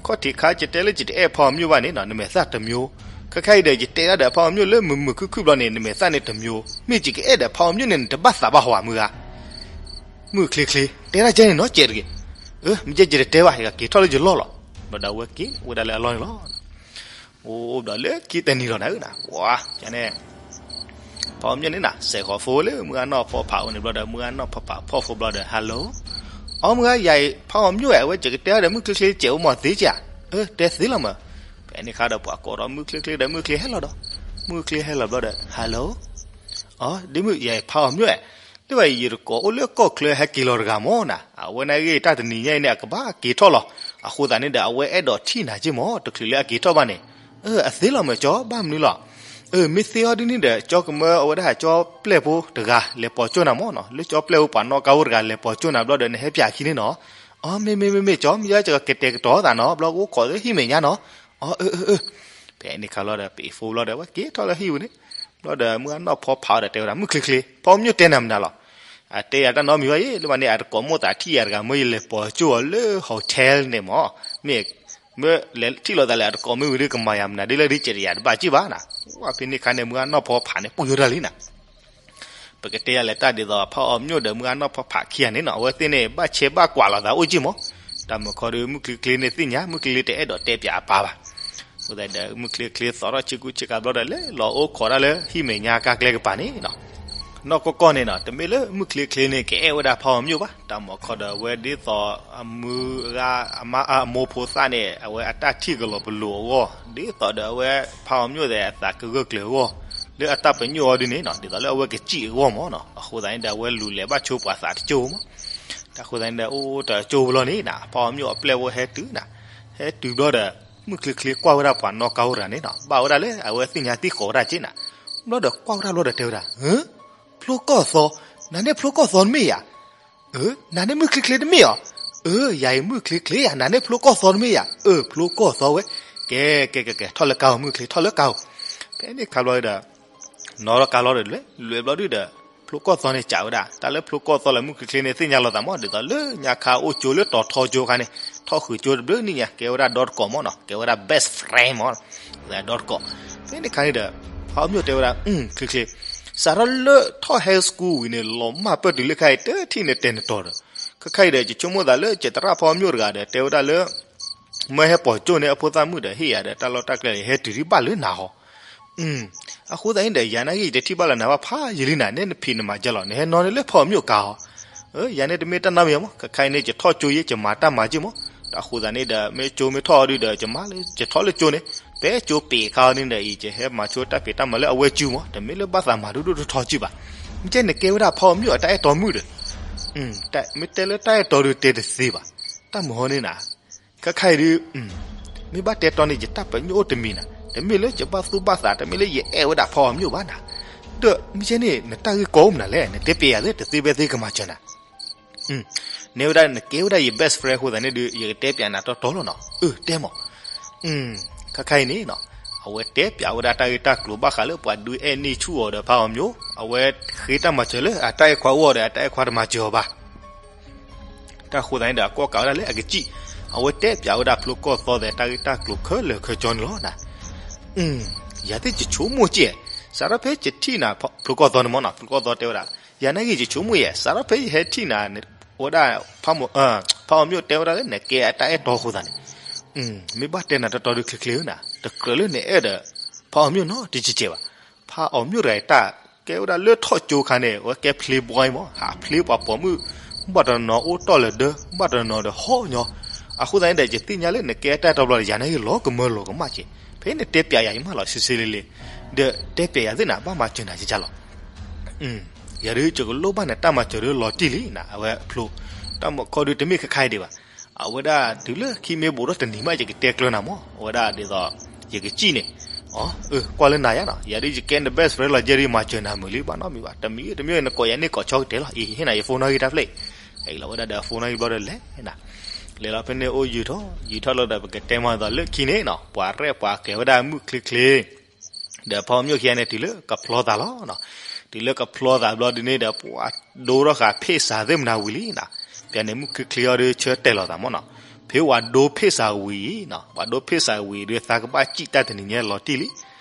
ခီၣ်ထံးခါယတဲလၢယတအဲၣ်ဖးအီၤမျိာ်ဘၣ်န့ၣ်နီၤ နမဲာ်သၣ်တမျိာ် ခဲခါအံၤဒီး ယတဲဒၣ်ဒီးဖးအီၤမျိာ်လၢမုာ်မုာ်ခုၣ်ခုၣ်ဘျီန့ၣ် နမဲာ်သၣ်န့ၣ်တမျိာ် မ့ၢ်ယကအဲၣ်ဒီးဖးအီၤမျိာ်န့ၣ် နတဘၣ်သးဘၣ်ဟီဧါမုၢ်ဂၤ မုၢ်ချ့ချ့ တဲဒၣ်ကဲန့ၣ်နီၤ ကဲတဂ့ၤ အၢ မ့ၢ်ကဲယတတဲဘၣ် ယကက့ၤထီၣ်လၢယလီၢ်လီၤ ဘျီဒီးအဝဲက့ၤဝဲဒၣ်လၢအလီၢ်န့ၣ်လီၤ အိၣ်ဘျီလၢခံတနံၤလီၤနၤဧၢနၤ ပှၤ ယန့ၣ် ဖးအီၤမျိာ်န့ၣ်နၤ စဲးဃီၤဖိလၢမုၢ်ဂၢ်နီၢ်ဖီဖးအအိၣ်န့ၣ်ဘျီဒီး မုၢ်ဂၢ်နီၢ်ဖီဖးဖီၣ်ဖိဘျီဒီး hello အီ မုၢ်ဂၤ ယၤအံၤ ဖးအီၤမျိာ်ဝဲ အဝဲယကတဲအီၤဒီး မုၢ်ချ့ချ့စဲးအိၣ်မီၤသ့ကဧါ အၢ တဲသ့လီၤမး ဖဲန့ၣ်ခါဒီးပှၤကိးထီၣ်မုၢ်ချ့ချ့ဒီး မုၢ်ချ့ဟဲလီၤဒီး မုၢ်ချ့ဟဲလီၤဘျီဒီး hello အီ ဒ်မုၢ် ယၤအံၤ ဖးအီၤမျိာ်ဝဲ လၢဘၣ်အံၤ ယတကိးအိၣ်လၢကီၢ်ချၢဟဲက့ၤလီၤတဂၤမးနၤ အဝဲန့ၣ်ဂ့ၤ တၢ်တနံၤညါအံၤန့ၣ် အကဘၣ်က့ၤထီၣ်လီၤ အဃိသတးန့ၣ်ဒီး အဝဲအဲၣ်ဒိးထံၣ်နၤက့မး တချုးလၢအက့ၤထီၣ်ဘၣ်န့ၣ် အၢ အသ့လီၤမး ကၠီ ဘၣ်မနုၤလီၤ အၢ မ့ၢ်သ့အီၤဒ်န့ၣ်ဒီး ကၠီကမၢအဝဲဒၣ်ကၠီပျဲၢ်ဖိတဂၤ လဲၤပိာ်ကၠိနၤမးနီၤ လၢကၠီပျဲၢ်ဖိပှၤနီၣ်ကါဖိတဂၤ လဲၤပိာ်ကၠိနၤဘျီဒီး နဟဲပၠးခံန့ၣ်နီၤ အီ မ့ၢ်မ့ၢ်မ့ၢ်မ့ၢ် ကၠီ မ့ၢ်ယကကတဲာ်ကတီၤသးနီၤ ဘျီကအိၣ်ခိးသ့ဟံၣ်မဲာ်ညါနီၤ အီ အၢ အၢ အၢ ဖဲန့ၣ်ခါလီၤဒီး ပအံၤဖိလီၤဒီး ဝဲက့ၤထီၣ်လၢဟံၣ်ပူၤန့ၣ် ဘျီဒီး မုၢ်ဂၢ်နီၢ်ဖီဖးအီၤဒီးတဲဝဲဒၣ် မုၢ်ချ့ချ့ ဖးအီၤမျိာ်တဲနၤမနုၤလီၤ အတဲယၤတၢ်နီတမံၤဘၣ်ယဲ လၢဘၣ်န့ၣ် အတကိးမိၣ်သးထံၣ်ယၤတဂၤ မၢယလဲၤပိာ်ကၠိအီၤလၢ hotel န့ၣ်မး မ့ၢ် မ့ၢ်လဲၤထံၣ်လိာ်သးလၢအတကိးမ့ၢ်ဝံၤဒီး ကမၤယၤမနုၤဒ်လဲၣ်ဒ် ကဲတယၤတဘၣ်က့ဘၣ်နၤ ဝဲဖဲန့ၣ်ခါန့ၣ် မုၢ်ဂၢ်နီၢ်ဖီဖးန့ၣ် ပူၤယိၤတၢ်လံနၤ ပကတဲယၤလဲၤတၢ်ဒ်သိး ဖးအီၤမျိာ်ဒီး မုၢ်ဂၢ်နီၢ်ဖီဖးခံဂၤန့ၣ်နီၤ အဝဲသ့ၣ်န့ၣ် ဘၣ်ဆဲးဘၣ်ကွၢ်လိာ်သးအိၣ်က့မး တၢ်မုၢ်ခီဒုး မုၢ်ချ့ချ့န့ၣ်သ့ၣ်ညါ မုၢ်ချ့ချ့တအဲၣ်ဒိးတဲပၠးအပၢ်ဘၣ်. အဃိသတးဒီး မုၢ်ချ့ချ့သီထီၣ်ဆ့ကူဆ့ကၤဘျီဒီး လဲၤလီၤအိၣ်ခိးတၢ်လၢဟံၣ်မဲာ်ညါကါကျဲကပၤန့ၣ်နီၤ. နီၢ်ကီၢ်ကီၢ်န့ၣ်နီၤ တမ့ၢ်လၢမုၢ်ချ့ချ့န့ၣ် ကအဲၣ်ဝဲဒၣ်ဖးအီၤမျိၣ်ဘၣ်. တၢ်မုၢ်ခီဒီး အဝဲဒ်သိးအမုၢ်ဂၤ အမိၢ်ဖိသၣ်န့ၣ် အဝဲအတၢ်ထံၣ်ကလီၤပလိာ်အဂီၢ် ဒ်သိးဒီးအဝဲဖးအီၤမျိၣ်သ့ၣ်အသးကဂၢၢ်ကျၢၤအဂီၢ် လၢအတၢ်ပညိၣ်အီၤဒုန့ၣ်နီၤ ဒ်သိးလၢအဝဲကစံၣ်အဂီၢ်မးနီၤ. အဃိသတးန့ၣ်ဒီး အဝဲလူၤလဲၤဘၣ်ဆိပှၤသးတကၠိၢ်မး. တၢ်အဃိသတးန့ၣ်ဒီး အိၣ်အိၣ်တကၠိၢ်ဘျီန့ၣ်နီၤ ဖးအီၤမျိၣ်အပျဲၢ်ဝဲဟဲတုၤနၤ, ဟဲတုၤဘျီဒီး မုၢ်ချ့ချ့ကွၢ်ဝဲဒၣ်ပှၤနီၣ်ကါအိၣ်တဂၤန့ၣ်နီၤ ဘၣ်ဝဲဒၣ်လၢအဝဲသ့ၣ်ညါသံၣ်ဃီၤဝဲဒၣ်က့နၤ. ဘျီဒီးကွၢ်ဝဲဒၣ်ဘျီဒီးတဲဝဲဒၣ် ဖျိကီၢ်သီ, နၤန့ၣ်ဖျိကီၢ်သီတမ့ၢ်ဧါ. အၢ နၤန့ၣ်မုၢ်ချ့ချ့တမ့ၢ်ဧါ. အၢ ယၤအံၤမုၢ်ချ့ချ့ယၤ နၤန့ၣ်ဖျိကီၢ်သီတမ့ၢ်ဧါ. အၢ ဖျိကီၢ်သီဝဲ. ကဲ ကဲ ကဲ ကဲ ထီၣ်လၢကါဧိၤ မုၢ်ချ့ ထီၣ်လၢကါဧိၤ. ဖဲန့ၣ်ခါဘျီဒီး နီၣ်ထီၣ်ကါလီၤဒီး လွဲၢ်လွဲၢ်ဘျီဒုဒီး ဖျိကီၢ်သီန့ၣ်စံးဝဲဒၣ် တၢ်လၢဖျိကီၢ်သီလၢမုၢ်ချ့ချ့န့ၣ် သ့ၣ်ညါလီၤသးမး ဒ်သိးလၢညါခါအိၣ်ကၠိလၢတီၤထီကၠိခါန့ၣ် ထီၣ်ဃုာ်ကၠိတဘျုးနံၣ်ညါ ကဲဝဲဒၣ်ဒီတကိးမးနီၤ ကဲဝဲဒၣ် best friend မး ဒီတကိး. ဖဲန့ၣ်ခါန့ၣ်ဒီး ဖးအီၤမျိၣ်တဲဝဲဒၣ် ချ့ချ့ စးထီၣ်လၢထီၣ် high school ဝံၤန့ၣ် လီၤမၢ်ပၢၢ်တုၤလၢခဲအံၤ တထံၣ်န့ၣ်တဲနတီၤဒီး ခဲခါအံၤဒီး ယဆိကမိၣ်သးလၢ ယသရၣ်ဖးအီၤမျိၣ်တဂၤဒီး တဲဝဲဒၣ်လၢ မၢဟဲပိာ်ကၠိန့ၣ် အဖိသၣ်မုၣ်ဒီး ဟ့ၣ်ယၤဒီး တၢ်လီၢ်တၢ်ကျဲန့ၣ် ဟဲတုၤဒံးဘၣ်လၢနၤဟီ အဃိသတးန့ၣ်ဒီး ယၤနာ်က့ ယတထံၣ်ဘၣ်လၢနၤဘၣ်ဖးယံာ်လံနၤ နဲနဖံးနမၤကဲလီၤ နဟဲနီၣ်န့ၣ်လၢဖးအီၤမျိၣ်ကါဟီ ယၤန့ၣ်တမ့ၢ်တၢ်နီတမံၤမး ခဲခါအံၤန့ၣ် ယထီၣ်ကၠိယဲၢ်ယမၤတၢ်မၤက့မး တၢ်အဃိသတးန့ၣ်ဒီး မ့ၢ်ကၠိမ့ၢ်ထီၣ်အီၤဒုဒီး ယမၤလၢယထီၣ်လၢကၠိန့ၣ် ဖဲကၠိပ့ၤခါအီၤန့ၣ်ဒီးအံၤ ယဟဲမၤဆိတၢ်ဖံးတၢ်မၤလၢအဝဲကၠူမး တမ့ၢ်လၢဘၣ်သးမၤဒိၣ်ဒိၣ်ထီထီက့ဘၣ်. မ့ၢ်ကဲနကဲဝဲဒၣ်ဖးအီၤမျိၣ်အတၢ်အဲၣ်တီမုၣ်ဒီး မ့ၢ်တဲလၢတၢ်အဲၣ်တီဒုတဲတသ့ဘၣ်. တၢ်မုၢ်ဟီန့ၣ်နၤ ခဲခါအံၤဒု မ့ၢ်ဘၣ်တဲတီန့ၣ် ယတၢ်ပညိၣ်အိၣ်တမံၤနၤ တမ့ၢ်လၢယဘၣ်သူၣ်ဘၣ်သး တမ့ၢ်လၢယအဲၣ်ဝဲဒၣ်ဖးအီၤမျိၣ်ဘၣ်နၤ. ဒီးမ့ၢ်ကဲန့ၣ် နတၢ်ဂ့ၢ်ကီအိၣ်မနုၤလဲၣ် နတဲပျးယၤသ့ တသ့ဖဲသ့ကမၤစၢၤနၤ နဲဝဲဒၣ်နကဲဝဲဒၣ်ယ best friend အဃိသတးန့ၣ်ဒု ယကတဲပျးနၤတီတီလီၤနီၤ အၢ တဲမး ခဲခါအံၤန့ၣ်နီၤ အဝဲတဲပျးဝဲဒၣ်တၢ်ဂ့ၢ်တၢ်ကျိၤဘၣ်ဃးလၢပှၤဒုးအဲၣ်န့ၢ်ဆူၣ်အီၤဒီးဖးအီၤမျိၣ် အဝဲဃ့တၢ်မၤစၢၤလၢအတၢ်အဲၣ်ခွါအိၣ်အီၤဒီး အတၢ်အဲၣ်ခွါတမၤစၢၤအီၤဘၣ် တၢ်အဃိသတးန့ၣ်ဒီး အကွၢ်ကးဝဲဒၣ်လၢအကစံၣ် အဝဲတဲပျးဝဲဒၣ်ဖျိကီၢ်သီသဲးတၢ်ဂ့ၢ်တၢ်ကျိၤခဲလၢာ်ခဲဆ့န့ၣ်လီၤ. ယၤသ့ၣ်ယဆိကမိၣ်က့ စးထီၣ်ဖဲယထံၣ်နၤ ဖျိကီၢ်သီန့ၣ်မ့ၢ်နီၤ ဖျိကီၢ်သီတဲဝဲဒၣ် ယၤနာ်က့ယဆိကမိၣ်ယဲ စးထီၣ်ဖဲယဟဲထံၣ်နၤ ဝဲဒၣ် ဖးအီၤမျိၣ်တဲဝဲဒၣ်လၢနကဲအတၢ်အဲၣ်တီအဃိသတးန့ၣ် မ့ၢ်ဘၣ်တဲနၤတီတီဒုချ့ချ့ဧၢနၤ တကြၢးလၢနအဲၣ်ဒီး ဖးအီၤမျိၣ်နီတကဲးကဲးဘၣ်. ဖးအီၤမျိၣ်တဂၤအံၤတၢ် ကဲဝဲဒၣ်လၢထီၣ်ကၠိခါန့ၣ် အဝဲကဲ playboy မး ဟး play ပှၤပိာ်မုၣ် ဘၣ်တနီၤနီၤအိၣ်တီၢ်လၢၤဒၢ ဘၣ်တနီၤနီၤဒီးဟီၣ်ညီ အဃိသတးန့ၣ်ဒီး ယသ့ၣ်ညါလၢနကဲတၢ်အဲၣ်တီဘျီဒီး ယၤနာ်က့လီၤကမၢလီၤကမၣ်က့ ဖဲနတဲပျးယၤယမၢလီၤဆ့ဆ့လ့လ့ ဒီးတဲပျးယၤသ့ၣ်နၤ ဘၣ်မၤစၢၤနၤယကလီၤ ယၤဒုးယကလိၣ်ဘၣ်နတၢ်မၤစၢၤဒုးလီၤတံၢ်လံနၤ အဝဲဖျိ တၢ်မုၢ်ခီဒုးတမ့ၢ်ခဲခါအံၤဒံးဘၣ်. အဝဲဒၣ်တုၤလၢခံမ့ၢ်ဘူးထီၣ်တနံၤမး ယကတဲကျၢၤနၤမး အဝဲဒၣ်ဒ်သိး ယကစံၣ်န့ၣ် အၢ ကွၢ်လၢနၤယါနီၤ ယၤဒုးယကဲန best friend လီၤယဲဒုးမၤစၢၤနၤမုာ်လံ ဘၣ်နီတမံၤဘၣ် တမံၤတမံၤနကိးယၤန့ၢ်ကိးဆီကတဲာ်လီၤ အံၤဟ့ၣ်နၤယ phone နီၣ်ဂံၢ်တၢ်ဖျၢၣ် အံၤလီၤဝဲဒၣ်ဒီး phone နီၣ်ဂံၢ်ဘျီဒီးလဲၤနၤ လဲၤလီၤဖဲန့ၣ်အိၣ်ယုာ်ထီၣ် ယုာ်ထီၣ်လီၤဒီး ပကတဲမၤဒ်သိးလၢခံန့ၣ်နီၤ ပှၤရဲၣ်ပှၤကျဲၤဝဲဒၣ်မုၢ်ချ့ချ့ ဒီးဖးအီၤမျိၣ်ခံဂၤန့ၣ် တုၤလၢကဖျီသးလီၤ. တုၤလၢကဖျီသးဘျီဒုန့ၣ်ဒီး ပှၤဒိထီၣ်ဃာ်ဖ့ၣ်စးသ့ၣ်မနၤဝံၤလံနၤ. ပှၤန့ၣ် မုၢ်ချ့ချ့အီၤဒုးဆၢတဲာ်လီၤသးမ့ၢ်နီၤ. ဖဲပှၤဒိဖ့ၣ်စးဝံၤအံၤနီၤ ပှၤဒိဖ့ၣ်စးဝံၤဒုး သးကဘၣ်စံၣ်တၢ်တနံၤညါလီၤတံၢ်လံ.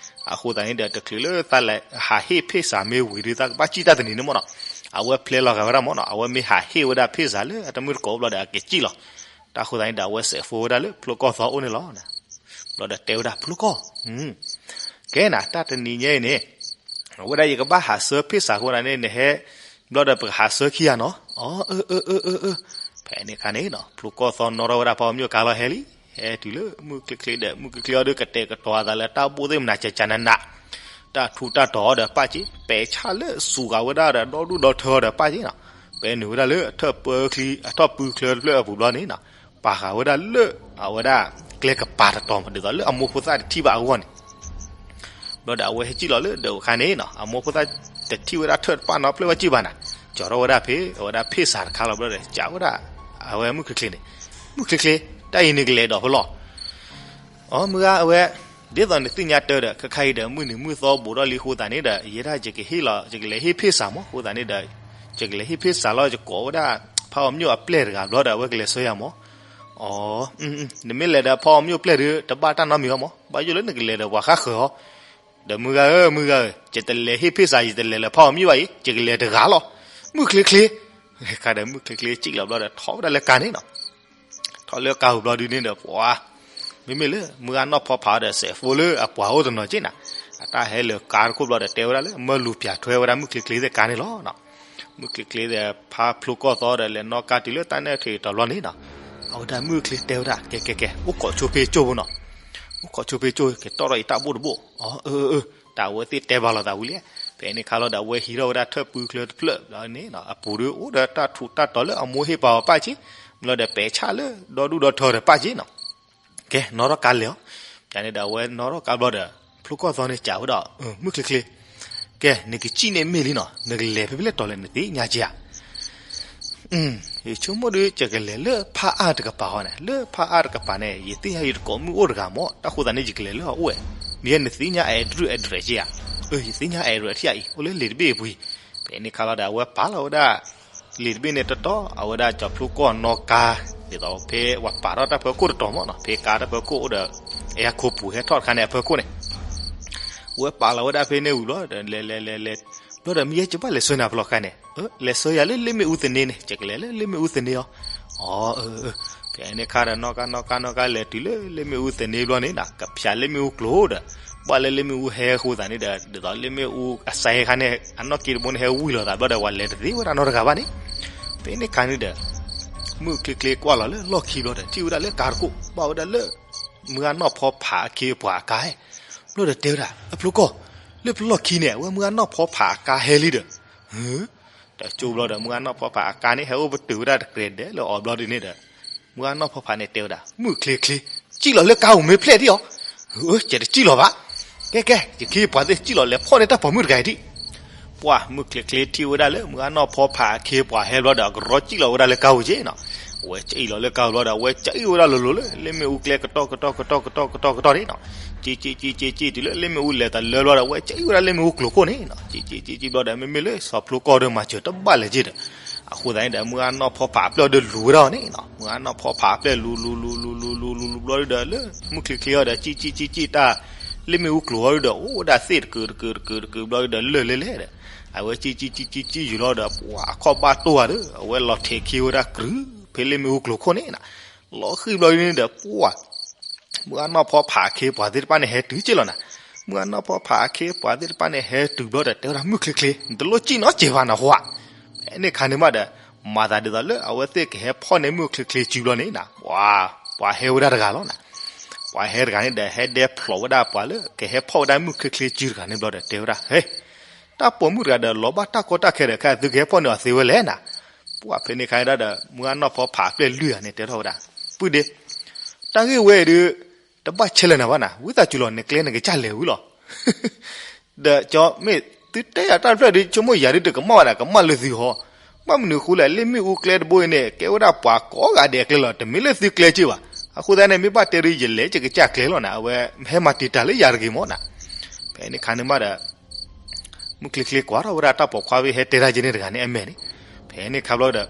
အဃိသတးန့ၣ်ဒီး တချုးလၢသးလဲၤဟးဟ့ၣ်ဖ့ၣ်စးမ့ၢ်ဝံၤဒုး သးကဘၣ်စံၣ်တၢ်တနံၤန့ၣ်မ့ၢ်နီၤ. အဝဲဖျဲလီၤဃာ်ဝဲဒၣ်မ့ၢ်နီၤ အဝဲမ့ၢ်ဟးဟ့ၣ်ဝဲဒၣ်ဖ့ၣ်စးလၢအတမုၢ်တကိးဘျီဒီး အကစံၣ်လီၤ. တၢ်အဃိသတးန့ၣ်ဒီး အဝဲစဲး phone ဝဲဒၣ်လၢဖျိကီၢ်သီအိၣ်န့ၣ်လီၤ. ဘျီဒီးတဲဝဲဒၣ်ဖျိကီၢ် ကဲနၤ တၢ်တနံၤညါအံၤန့ၣ် အဝဲဒၣ်ယကဘၣ်ဟးဆှၢဖ့ၣ်စးအဃိန့ၣ် နဟဲ ဘျီဒီးပကဟးဆှၢခံဂၤနီၤ. အၢ အၢ အၢ အၢ အၢ ဖဲန့ၣ်အခါန့ၣ်နီၤ ဖျိကီၢ်သီနီၣ်ထီၣ်ဝဲဒၣ်ဖးအီၤမျိၣ်ကါလီၤဟဲလံ. ဟဲတုၤလၢမုၢ်ချ့ချ့ဒီး မုၢ်ချ့ချ့အီၤဒုးကတဲာ်ကတီၤအသးလၢတၢ်ဘိၣ်သ့ၣ်မနၤကကနနး တၢ်ထူးတၢ်တီၤအီၤဒီးပၣ်က့ ပဲာ်ဆၣ်လၢစူၤဃာ်ဝဲဒၣ်ဒီးဒီဒူၣ်ဒီထၢအီၤဒီးပၣ်က့နီၤ. ပနုာ်ဝဲဒၣ်လၢအထၢၣ်ပၢချံ အထီၣ်ပူချၢတဖျၢၣ်အပူၤဘျီန့ၣ်နီၤ ပာ်ဃာ်ဝဲဒၣ်လၢ အဝဲဒၣ်ကျဲကပၤတတီၤမး ဒ်သိးလၢအမိၢ်ဖိသၣ်တထံၣ်ဘၣ်အဂီၢ်န့ၣ် ဘျီဒီးအဝဲဟဲစံၣ်လီၤလၢဒၢးအခါန့ၣ်နီၤ အမိၢ်ဖိသၣ်တထံၣ်ဝဲဒၣ်ထၢၣ်တပၣ်နီတဖျၢၣ်ဘၣ်စံၣ်ဘၣ်နၤ ကၠီထီၣ်ဝဲဒၣ်ဖဲ အဝဲဒၣ်ဖ့ၣ်စးတခါလီၤဘျီဒီး ကးဝဲဒၣ် အဝဲမုၢ်ချ့ချ့န့ၣ် မုၢ်ချ့ချ့ တၢ်အံၤန့ၣ်ကလဲၤဒီးဖဲလဲၣ် အမုၢ်ဂၤအဝဲ ဒ်သိးနသ့ၣ်ညါတၢ်ဒီး ခဲခါအံၤဒီး မုၢ်နံၤမုၢ်သီဘူးထီၣ်လံအဃိသတးန့ၣ်ဒီး ယဲဒၣ်ယကဟ့ၣ်လီၤ ယကလဲၤဟ့ၣ်ဖ့ၣ်စးမး အဃိသတးန့ၣ်ဒီး ယကလဲၤဟ့ၣ်ဖ့ၣ်စးလီၤ ယကိးဝဲဒၣ် ဖးအီၤမျိၣ်အပျဲၢ်တဂၤဘျီဒီး အဝဲကလဲၤဆှၢယၤမး အီ နမ့ၢ်လဲၤဒီးဖးအီၤမျိၣ်ပျဲၢ်ဒီး တဘၣ်တၢ်နီတမံၤအီၤမး ဘၣ်ယိၣ်လၢနကလဲၤဒီးပှၤဃါဃၢၤအီၤ ဒီးမုၢ်ဂၤဧၢ မုၢ်ဂၤဧၢ ယတလဲၤဟ့ၣ်ဖ့ၣ်စး ယတလဲၤလၢဖးအီၤမျိၣ်ဘၣ်အံၤ ယကလဲၤတဂၤလီၤ မုၢ်ချ့ချ့ ခါဒီးမုၢ်ချ့ချ့စံၣ်လီၤဘျီဒီး ထီၣ်ဝဲဒၣ်လၢကါန့ၣ်နီၤ ထီၣ် က့ၤထီၣ်လၢကါပူၤဘျီဒုန့ၣ်ဒီး ပှၤ မ့မ့ၢ်လၢမုၢ်ဂၢ်နီၢ်ဖီဖးဒီး စဲးဖိလၢအပှၤအိၣ်တနီၤက့နၤ, အတၢ်ဟဲလၢကါတခိၣ်ဘျီဒီး တဲဝဲဒၣ်လၢ မၢလူၤပၠးထွဲဝဲဒၣ်မုၢ်ချ့ချ့သ့ၣ်ကါန့ၣ်လီၤ. မုၢ်ချ့ချ့ဒီး ဖးဖျိကီၢ်သီဒီး လဲၤနီၣ်ကါတုၤလၢတၢ်နဲၣ်ထံးတီၤဘျီန့ၣ်နီၤ, အဝဲဒၣ်မုၢ်ချ့တဲဝဲဒၣ် ကဲ ကဲ ကဲ အိၣ်ခိးဆိဖ့ကၠိဖိနီၤ, အိၣ်ခိးဆိဖ့ကၠိ က့ၤတီၣ်ထီၣ်ယတၢ်ဘိၣ်တဘိၣ်, အၢ အၢ အၢ တၢ်အဝဲသ့ၣ်တဲဘၣ်လိာ်သးဝံၤလံ. ဖဲန့ၣ်ခါလီၤဒီး အဝဲဟံးထီၣ်ဝဲဒၣ်ထၢၣ်ပူချၢတဖျၢၣ်ဘျီန့ၣ်နီၤ, အပူၤဒီးအိၣ်ဒီးတၢ်ထူးတၢ်တီၤလၢအမိၢ်ဟ့ၣ်ပာ်အီၤပာ်က့, ဘျီဒီးပဲာ်ဆၣ်လၢဒီဒူၣ်ဒီထၢဒီးပာ်က့နီၤ. ကဲ နီၣ်ထီၣ်ကါလဲၤအီၤ, ယန့ၣ်ဒီးအဝဲနီၣ်ထီၣ်ကါဘျီဒီး ဖျိကီၢ်သီန့ၣ်စံးဝဲဒၣ် မုၢ်ချ့ချ့, ကဲ နကစံၣ်န့ၣ်မ့ၢ်လံနီၤ, နကလဲၤဖဲဖဲလဲၣ်တီၤလဲၣ် နသ့ၣ်ညါက့ဧါ. ယဆိကမိၣ်ဒီး ယကလဲၤလၢဖးအါတကပၤဟီန့ၣ်, လၢဖးအါတကပၤန့ၣ် ယသ့ၣ်ညါယတကိးမုၣ်အိၣ်တဂၤမး, တၢ်ဃိသးန့ၣ် ယကလဲၤလၢအအိၣ်ဝဲ, မ့ၢ်ယဲနသ့ၣ်ညါ address address က့ဧါ. ယသ့ၣ်ညါ address ထံၣ်အံၤ အိၣ်လၢလံာ်တဘ့ၣ်အပူၤအံၤ. ဖဲန့ၣ်ခါလီၤဒီး အဝဲပာ်လီၤဝဲဒၣ် လံာ်တဘ့ၣ်န့ၣ်တတီၤ, အဝဲဒၣ်ကၠီဖျိကီၢ်နီၣ်ကါ, ဒ်သိးဖဲဝဲပာ်ထီၣ်တၢ်ဖၢခိၣ်တတီၤမးနီၤ, ဖဲကါတၢ်ဖၢခိၣ်အိၣ်ဒီး အဲအခိပူၤဟဲထီၣ်တခါန့ၣ်အဖၢခိၣ်န့ၣ် ဝဲပာ်လီၤဝဲဒၣ်ဖဲန့ၣ်ဝံၤဘျီဒီး လဲၤလဲၤလဲၤလဲၤ, ဘျီဒီး မ့ၢ်ယဲကဘၣ်လဲၤဆှၢနၤဖဲလဲၣ်ခါန့ၣ်, လဲၤဆှၢယၤလၢလ့မ့ၣ်အူသန့န့ၣ်, ယကလဲၤလၢလ့မ့ၣ်အူသန့အီၤ. အၢ ဖဲန့ၣ်ခါဒီး နီၣ်ကါနီၣ်ကါနီၣ်ကါ လဲၤတုၤလၢလ့မ့ၣ်အူသန့ဘျီန့ၣ်နီၤ, ကဖၠးလ့မ့ၣ်အူကျိၤဒီး ဘၣ်လၢလ့မ့ၣ်အူဟဲအဃိသတးန့ၣ်ဒီး ဒ်သိးလ့မ့ၣ်အူအစဲးခါန့ၣ် အနီၣ်က့တဘိန့ၣ် ဟဲဝံၤလိာ်သးဘျီဒီး ပှၤလဲၤတသ့ဝဲဒၣ်နီတဂၤဘၣ်န့ၣ်. ဖဲန့ၣ်ခါန့ၣ်ဒီး မုၢ်ချ့ချ့ကွၢ်လီၤလၢလီၢ်ခံဘျီဒီး ထံၣ်ဝဲဒၣ်လၢကါတခိၣ် ဘၣ်ဝဲဒၣ်လၢ မုၢ်ဂၢ်နီၢ်ဖီဖးအခ့အပှၤအကါ, ဘျီဒီးတဲဝဲဒၣ် အဖျိကီၢ်, လၢပလီၢ်ခံန့ၣ် အဝဲမုၢ်ဂၢ်နီၢ်ဖီဖးအကါဟဲလံဒီး, တကၠိဘျီဒီး မုၢ်ဂၢ်နီၢ်ဖီဖးအကါန့ၣ် ဟဲအိၣ်ပတုာ်ဝဲဒၣ်တကြဲးဒဲးလၢအီၤဘျီဒ်န့ၣ်ဒီး မုၢ်ဂၢ်နီၢ်ဖီဖးန့ၣ်တဲဝဲဒၣ် မုၢ်ချ့ချ့, စံၣ်လီၤလၢကါပူၤမ့ၢ်ဖျဲၣ်ဒံးအီၤ. ယတစံၣ်လီၤဘၣ်. ကဲကဲ ယခ့ယပှၤသ့ၣ်စံၣ်လီၤ လဲၤဖီၣ်န့ၢ်တၢ်ပိာ်မုၣ်တဂၤအံၤဒံး. ပှၢ် မုၢ်ချ့ချ့ထံၣ်ဝဲဒၣ်လၢ မုၢ်ဂၢ်နီၢ်ဖီဖးအခ့အပှၤဟဲဘျီဒီး အကရီစံၣ်လီၤဝဲဒၣ်လၢကါပူၤက့နီၤ. အဝဲစံၣ်လီၤလၢကါပူၤဘျီဒီး အဝဲစံၣ်ဝဲဒၣ်လိၤလိၤလၢ လ့မ့ၣ်အူကျဲကတီၢ်ကတီၢ်ကတီၢ်ကတီၢ်ကတီၢ်ကတီၢ်န့ၣ်နီၤ. စံၣ်စံၣ်စံၣ်စံၣ်စံၣ်တုၤလၢလ့မ့ၣ်အူလဲၤတလၢဘျီဒီး အဝဲစံၣ်ဝဲဒၣ်လ့မ့ၣ်အူကျိၤခိၣ်န့ၣ်နီၤ. စံၣ်စံၣ်စံၣ်စံၣ်ဘျီဒီး မ့မ့ၢ်လၢစီၤဖျိကီၢ်ဒီးမၤစၢၤတဘၣ်လၢၤက့ဒီး အဃိသတးန့ၣ်ဒီး မုၢ်ဂၢ်နီၢ်ဖီဖးအပျဲၢ်ဒီးလူၤဝဲဒၣ်အီၤန့ၣ်နီၤ. မုၢ်ဂၢ်နီၢ်ဖီဖးအပျဲၢ်လူၤလူၤလူၤလူၤလူၤလူၤလူၤလူၤဘျီဒီး လၢမုၢ်ချ့ချ့အီၤဒီး စံၣ်စံၣ်စံၣ်စံၣ်တၢ် လ့မ့ၣ်အူကျိၤအီၤဒီး အိၣ်ဝဲဒၣ်သ့ၣ်တကုာ်တကုာ်တကုာ်တကုာ်ဘျီဒီး လၢာ်လဲၣ်လဲၣ်ဒီး အဝဲစံၣ်စံၣ်စံၣ်စံၣ်စံၣ်ယူၤလီၤဒီး ပှၤအခီၣ်ဘၣ်တိၢ်ဂၤဒီး အဝဲလီၤထဲးခံဝဲဒၣ်ကြုး ဖဲလ့မ့ၣ်အူကျိၤခိၣ်န့ၣ်နီၤ. လီၤဃံၤဘျီဒ်န့ၣ်ဒီး ပှၢ် မုၢ်ဂၢ်နီၢ်ဖီဖးအခ့အပှၤသ့ၣ်တဖၣ်န့ၣ်ဟဲတုၤက့လီၤနၤ. မုၢ်ဂၢ်နီၢ်ဖီဖးအခ့အပှၤသ့ၣ်တဖၣ်န့ၣ်ဟဲတုၤဘျီဒီး တဲဝဲဒၣ် မုၢ်ချ့ချ့ နတလိၣ်စံၣ်နီတစဲးဘၣ်နဟါ. ဖဲန့ၣ်ခါန့ၣ်မးဒီး မၤသးဒ်သိးလၢအဝဲသ့ၣ်ကဟဲဖီၣ်န့ၢ်မုၢ်ချ့ချ့စုဘျီန့ၣ်နီၤ ပှၤ ပှၤဟဲဝဲဒၣ်တဂၤလီၤနၤ. ပှၤဟဲတဂၤန့ၣ်ဒီး ဟဲဒဲဖျိးဝဲဒၣ်ပှၤလၢကဟဲဖီၣ်ဝဲဒၣ်မုၢ်ချ့ချ့စုတဂၤန့ၣ်ဘျီဒီး တဲဝဲဒၣ် ဟဲ တၢ်ပိာ်မုၣ်တဂၤဒီး လီၤဘၣ်တၢ်ကီတၢ်ခဲဒီး ခဲသုကဟဲဖီၣ်န့ၢ်အီၤသ့ဝဲလဲၣ်နၤ. ပှၢ်ဖဲန့ၣ်ခါန့ၣ်ဒီး မုၢ်ဂၢ်နီၢ်ဖီဖးအပျဲၢ်လွံၢ်ဂၤန့ၣ် တဲထီၣ်ဝဲဒၣ် ပုၢ်ဒ့ တၢ်ဂ့ၢ်ဝဲအံၤဒုး တဘၣ်ဆဲးလၢနၤဘၣ်နၤ, ဝံသးစူၤလီၤ နကျဲနကစၢ်လဲၤဝံၤလီၤ. ဒီးကၠီ မ့ၢ်သုတဲယၤတၢ်တဖျၢၣ်ဒုး ဆိကမိၣ်ယၤဒုးတကမၣ်ဘၣ်နၤ, ကမၣ်လၢသုဟီ. ဘၣ်မနုၤအဃိလဲၣ်, လ့မ့ၣ်အူကျဲတဘိအံၤန့ၣ် ကဲဝဲဒၣ်ပှၤကိးဂၤဒဲးအကျဲလီၤ, တမ့ၢ်လၢသုကျဲက့ဘၣ်. အဃိသတးန့ၣ် မ့ၢ်ဘၣ်တဲဒုး ယလဲၤယကစၢ်ကျဲလီၤနၤ, အဝဲဟဲမၤတံာ်တာ်လၢယၤတဂ့ၤမးနၤ. ဖဲန့ၣ်ခါန့ၣ်မးဒီး မုၢ်ချ့ချ့ကွၢ်ထီၣ်ဝဲဒၣ်တၢ်ပိာ်ခွါဖဲဟဲတဲတၢ်က့န့ၣ်တဂၤန့ၣ်အမဲာ်န့ၣ်, ဖဲန့ၣ်ခါဘျီဒီး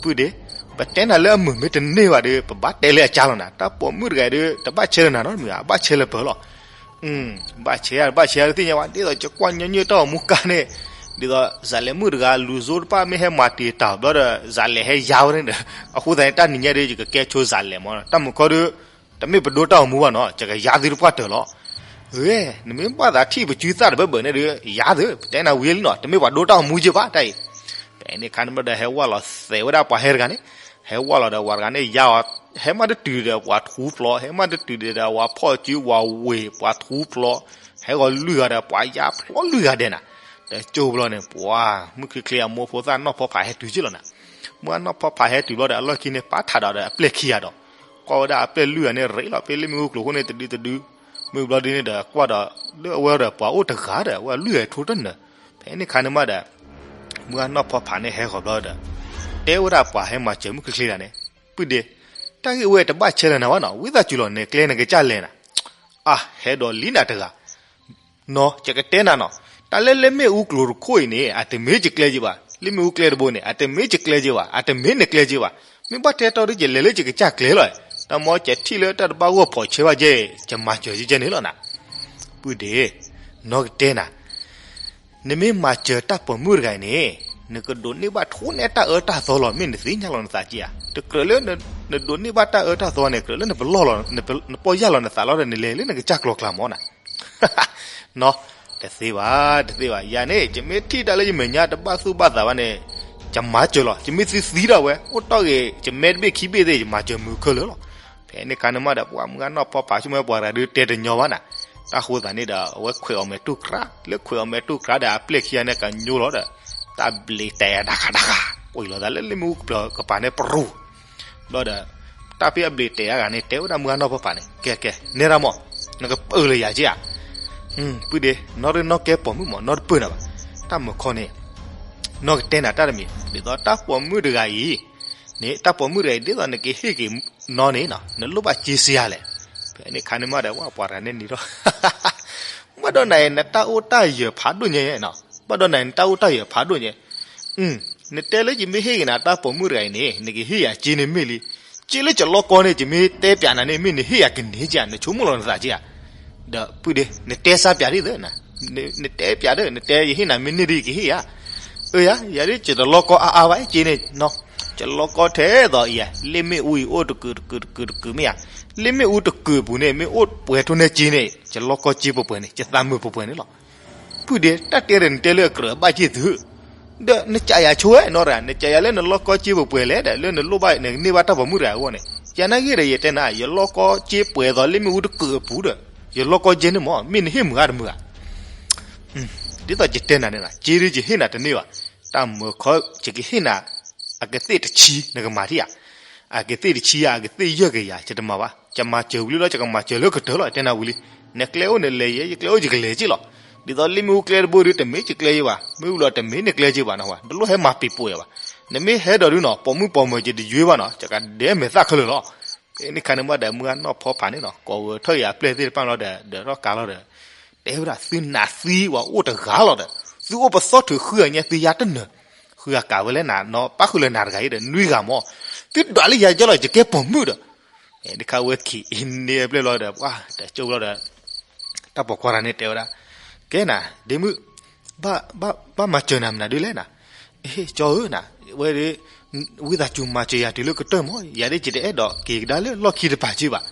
ပုၢ်ဒ့, ပတဲနၤလၢအမုာ်မ့ၢ်တန့ၢ်ဘၣ်ဒီး ပဘၣ်တဲလၢအကါလီၤနၤ, တၢ်ပိာ်မုၣ်တဂၤအံၤဒုး တဘၣ်ဆဲးလၢနၤနီတမံၤဘၣ်, ဘၣ်ဆဲးလၢပၢၤလီၤ. ဘၣ်ဆဲးတဘၣ်ဆဲးတသ့ၣ်ညါဘၣ်, ဒ်သိးယကွၢ်ညီနုၢ်တၢ်အိၣ်မူကါန့ၣ်, ဒ်သိး စးလဲၤမုၣ်တဂၤ လူၤစိတဖၣ်မ့ၢ်ဟဲမၤတံာ်တာ်ဘျီဒီး စးလဲၤဟဲယါဝဲန့ၣ်ဒီး, အဃိသတးန့ၣ် တၢ်နံၤညါဒီး ယကကဲဆိစးလဲၤမး, တၢ်မုာ်ခီဒီး တမ့ၢ်ပဒိတၢ်အိၣ်မူဘၣ်နီၤ, ယကယါသုတပှၢ်တၢၢ်လီၤ. ဂ့ၤ, နမ့ၢ်ဘၣ်သးထံၣ်ပစုသၣ်တဘၢဘၢန့ၣ်ဒီး ယါသု, ပတဲနၤဝံၤလံနီၤ, တမ့ၢ်ပှၤဒိတၢ်အိၣ်မူက့ဘၣ်တၢ်အံၤ. ဖဲန့ၣ်ခါန့ၣ်ဘျီဒီး ဟဲဝဲလီၤသဲးဝဲဒၣ်ပှၤဟဲတဂၤန့ၣ်, ဟဲဝဲလီၤဒီးပှၤတဂၤန့ၣ် ယါအီၤ, ဟဲမးတတုၤဒီးပှၤထူဖျိ, ဟဲမးတတုၤဒီးပှၤဖီၣ်စု ပှၤဝ့ၤ ပှၤထူဖျိ, ဟဲဂီၤလွံၢ်ဂၤဒီးပှၤယါဖျိလွံၢ်ဂၤဒဲးနၤ. တကၠိဘျီန့ၣ် ပှၤ မုၢ်ချ့ချ့အမိၢ်ဖိသၣ်နီၢ်ဖီဖးဟဲတုၤက့လီၤနၤ. မုၢ်ဂၢ်နီၢ်ဖီဖးဟဲတုၤဘျီဒီး အလီၢ်ခံန့ၣ် ပာ်ထးဒီးဒီးအပျဲၢ်ခံဂၤဒီး ကွၢ်ဝဲဒၣ်အပျဲၢ်လွံၢ်ဂၤန့ၣ် ရ့လီၤဖဲလ့မ့ၣ်အူကျိၤခိၣ်န့ၣ်တဒုတဒု, မ့ၢ်ဘျီဒ်န့ၣ်ဒီး ကွၢ်ဒီးလၢအဝဲဒီးပှၤအိၣ်တဂၤဒီး အဝဲလွံၢ်ဂၤထိတနၢၤ. ဖဲန့ၣ်ခါန့ၣ်မးဒီး မုၢ်ဂၢ်နီၢ်ဖီဖးန့ၣ်ဟဲဃီၤဘျီဒီး တဲဝဲဒၣ်ပှၤဟဲမၤစၢၤမုၢ်ချ့ချ့တဂၤန့ၣ်, ပုၢ်ဒ့, တၢ်ဂ့ၢ်ဝဲတဘၣ်ဆဲးလၢနၤဘၣ်နီၤ, ဝံသးစူၤလီၤ နကျဲနကစၢ်လဲၤနၤ. အၢ ဟဲဒီးလံနၤတဂၤ နီၤ ယကတဲနၤနီၤ, တၢ်လၢလ့မ့ၣ်အူကျိၤတခိၣ်အံၤန့ၣ် အတမ့ၢ်ယကျဲက့ဘၣ်, လ့မ့ၣ်အူကျဲတဘိန့ၣ် အတမ့ၢ်ယကျဲက့ဘၣ်, အတမ့ၢ်နကျဲက့ဘၣ်. မ့ၢ်ဘၣ်တဲတီဒီး ယလဲၤလၢယကစၢ်ကျဲလီၤ. တၢ်မ့ၢ်ကထံၣ်လၢတၢ်တဘၣ်ဂီၢ်ဖီးဆဲးဘၣ်ကဲ ယမၤစၢၤယကဲန့ၣ်လီၤနၤ. ပုၢ်ဒ့, နီၢ်ကတဲနၤ နမ့ၢ်မၤစၢၤတၢ်ပိာ်မုၣ်တဂၤအံၤန့ၣ် နကဒိးန့ၢ်ဘၣ်ထိၣ်နဲတၢ်အၢတၢ်သီလီၤ, မ့ၢ်နသ့ၣ်ညါလီၤနသးက့ဧါ. တကြၢးလၢန နဒိးန့ၢ်ဘၣ်တၢ်အၢတၢ်သီန့ၣ် ကြၢးလၢနပလီၢ်လီၤ, နပီၢ်ယၢ်လီၤနသးလီၤဒီး နလဲၤလၢနကစၢ်ကျိၤကျါမၢ်နၤ. နီၤ, တသ့ဘၣ်, တသ့ဘၣ်. ယၤန့ၣ် ယမ့ၢ်ထံၣ်တၢ်လၢယမဲာ်ညါတဘၣ်သူၣ်ဘၣ်သးဘၣ်န့ၣ် ယမၤစၢၤလီၤ. ယမ့ၢ်သံသံဒၣ်ဝဲ အိၣ်တီၢ်ဂ့ၤ ယမဲတဘ့ၣ်ခံဘ့ၣ်သ့ၣ် ယမၤစၢၤမုာ်ခဲလၢာ်လီၤ. ဖဲန့ၣ်ခါန့ၣ်မးဒီး ပှၤမုၢ်ဂၢ်နီၢ်ဖီဖးဆိကမိၣ် ပှၤတဂၤဒုးတဲတညီဘၣ်နၤ. တၢ်ဃိသးန့ၣ်ဒီး အဝဲခွဲးအီၤမဲာ်တူၢ်ကြး, လၢခွဲးအီၤမဲာ်တူၢ်ကြးဒီး အပျဲၢ်ခံဂၤန့ၣ် ကညိလီၤဒီး တၢ်ဘျံးတဲာ်ယၤတဂၤတဂၤ, ကွံာ်လီၤသးလၢလ့ၣ်မ့ၣ်အူကပၤန့ၣ် ပရူၤ ဘျီဒီး တၢ်ဖဲအဘျံးတဲာ်အဂၤန့ၣ် တဲဝဲဒၣ်မုၢ်ဂၢ်နီၢ်ဖီဖးန့ၣ်, ကဲကဲ နဲဒၣ်မး, နကပၢၢ်လၢယၤက့ဧါ. ပုၢ်ဒ့, နီၢ်ရ့နီၢ်ကဲပိာ်မုၣ်မး နီၢ်တပၢၢ်နၤဘၣ်. တၢ်မုာ်ခီန့ၣ် နီၢ်ကတဲနၤတၢ်တမံၤ, ဒ်သိးတၢ်ပိာ်မုၣ်တဂၤအံၤန့ၣ်, တၢ်ပိာ်မုၣ်တဂၤအံၤ ဒ်သိးနကဟ့ၣ်က့ၤနီၢ်န့ၣ် နလိၣ်ဘၣ်စ့စ့ဧါလဲၣ်. ဖဲန့ၣ်ခါန့ၣ်မးဒီး ပှၤပှၤတဂၤန့ၣ်နံၤထီၣ် ဘၣ်ဒီးနၤအံၤ နတၢ်အိၣ်တၢ်ယၢၤဖးဒိၣ်ညါ, ဘၣ်ဒီးနၤအံၤ နတၢ်အိၣ်တၢ်ယၢၤဖးဒိၣ်ညါ. နတဲလၢယမ့ၢ်ဟ့ၣ်က့ၤနၤတၢ်ပိာ်မုၣ်တဂၤအံၤန့ၣ် နကဟ့ၣ်ယၤစ့န့ၣ်မ့ၢ်လံ. စ့လၢယလီၢ်ကီန့ၣ် ယမ့ၢ်တဲပၠးနၤန့ၣ် မ့ၢ်နဟ့ၣ်ယၤကန့ၢ်က့ဧါ, နဆိကမိၣ်လီၤနသးက့ဧါ. ဒီးပုၢ်ဒ့, နတဲစၢ်ပၠးဒ်သိး, နတဲပၠးဒီး နတဲယဟ့ၣ်နၤမ့ၢ်န့ၢ်ဒီးယကဟ့ၣ်ဧါ. အၢယၤ, ယၤဒ်ယတလီၢ်ကီအါအါဘၣ်စ့န့ၣ်, ယလီၢ်ကီထဲသိးအံၤ, လ့ၣ်မ့ၣ်အူအံၤအိၣ်တကုာ်တကုာ်တကုာ်တကုာ်မ့ၢ်ဧါ. လ့ၣ်မ့ၣ်အူတကုာ်အပူၤန့ၣ် မ့ၢ်အိၣ်ပှဲၤထူၣ်န့ၢ်စ့န့ၣ် ယလီၢ်ကီစ့ပှဲၤပှဲၤန့ၣ် ယသးမုာ်ပှဲၤပှဲၤန့ၣ်လီၤ. ပုၢ်ဒ့, တၢ်တဲဒီးနတဲလၢအကြၢးအဘၣ်က့ၢ်သု, ဒီးနကးယၤဆိဝဲနီၢ်တဂၤ, နကးယၤလၢနလီၢ်ကီစ့ပှဲၤပှဲၤလဲၣ်ဒီး လၢနလိၣ်ဘၣ်နကန့ၢ်ဘၣ်တၢ်ပိာ်မုၣ်တဂၤအဂီၢ်န့ၣ်. ယနာ်ဂ့ၤဒီးယတဲနၤ, ယလီၢ်ကီစ့ပှဲၤသိးလ့ၣ်မ့ၣ်အူတကုာ်အပူၤဒီး ယလီၢ်ကီစ့န့ၣ်မး မ့ၢ်နဟ့ၣ်မုာ်ဂ့ၤတမုာ်ဧါ. ဒ်သိးယတဲနၤန့ၣ်လီၤ, စ့ဒုးယဟ့ၣ်နၤတန့ၢ်ဘၣ်. တၢ်မုာ်ခီယကဟ့ၣ်နၤ အကသ့ၣ်တဆံ နကမၤထံၣ်ဧါ. အကသ့ၣ်တဆံဧါ, အကသ့ၣ်ယဲၢ်ကယၤ ယတမၤဘၣ်. ယမၤစၢၤဝံၤလံဒီး ယကမၤစၢၤလၢကတၢၢ်လီၤ, ယတဲနၤဝံၤလံ. နကျဲအိၣ်နလဲၤယဲ, ယကျဲအိၣ်ယကလဲၤက့ၢ်လီၤ. ဒ်သိးလ့ၣ်မ့ၣ်အူကျဲတဘိဒုး တမ့ၢ်ယကျဲယဲဘၣ်, မ့ၣ်အူလီၤတမ့ၢ်နကျဲယဲဘၣ်နီၤ, နလိၣ်ဟဲမၤပံၤပိာ်ယၤဘၣ်. နမ့ၢ်ဟဲဒီးဒုးနီၤ ပိာ်မုၣ်ပိာ်မၢၤယတယွ့ဘၣ်နီၤ, ယကဒဲမဲာ်သၣ်ခဲလၢာ်လီၤ. ဖဲန့ၣ်ခါန့ၣ်မးဒီး မုၢ်ဂၢ်နီၢ်ဖီဖးန့ၣ်နီၤ ကိးဂဲၤထီၣ်က့ၤအပျဲၢ်သ့ၣ်တဖၣ်လီၤဒီး ဒၢးထီၣ်ကါလီၤဒီး တဲဝဲဒၣ် သုနးသံဝဲအိၣ်တဂၤလီၤဒီး သုအိၣ်ပသီထုးဃုဂၤညါ သုယါတနၢၤ, ဃုဂၤကးဝဲလၢနၤနီၤ, ပၣ်ဃုာ်လၢနၤတဂၤအံၤဒီး နွံဂၤမး, သုဒွးလၢယၤယဲလီၤ ယကဲပိာ်မုၣ်ဒီး. ဖဲန့ၣ်ခါဝဲခံးအံၤန့ၣ်အပျဲၢ်လီၤဒီး ပှၤတကၠိလီၤဒီး တၢ်ပိာ်ခွါတဂၤန့ၣ်တဲဝဲဒၣ်, ကဲနၤ ဒ့မုၣ်, ဘၣ်မၤစၢၤနၤမနုၤဒုးလဲၣ်နၤ. အ့ ကၠီဧၢနၤ, ဝဲဒၣ် ဝံသးစူၤမၤစၢၤယၤတုၤလၢကတၢၢ်မး, ယၤဒ်ယတအဲၣ်ဒိးက့ၤကဒါလၢလီၢ်ခံတပၤက့ဘၣ်.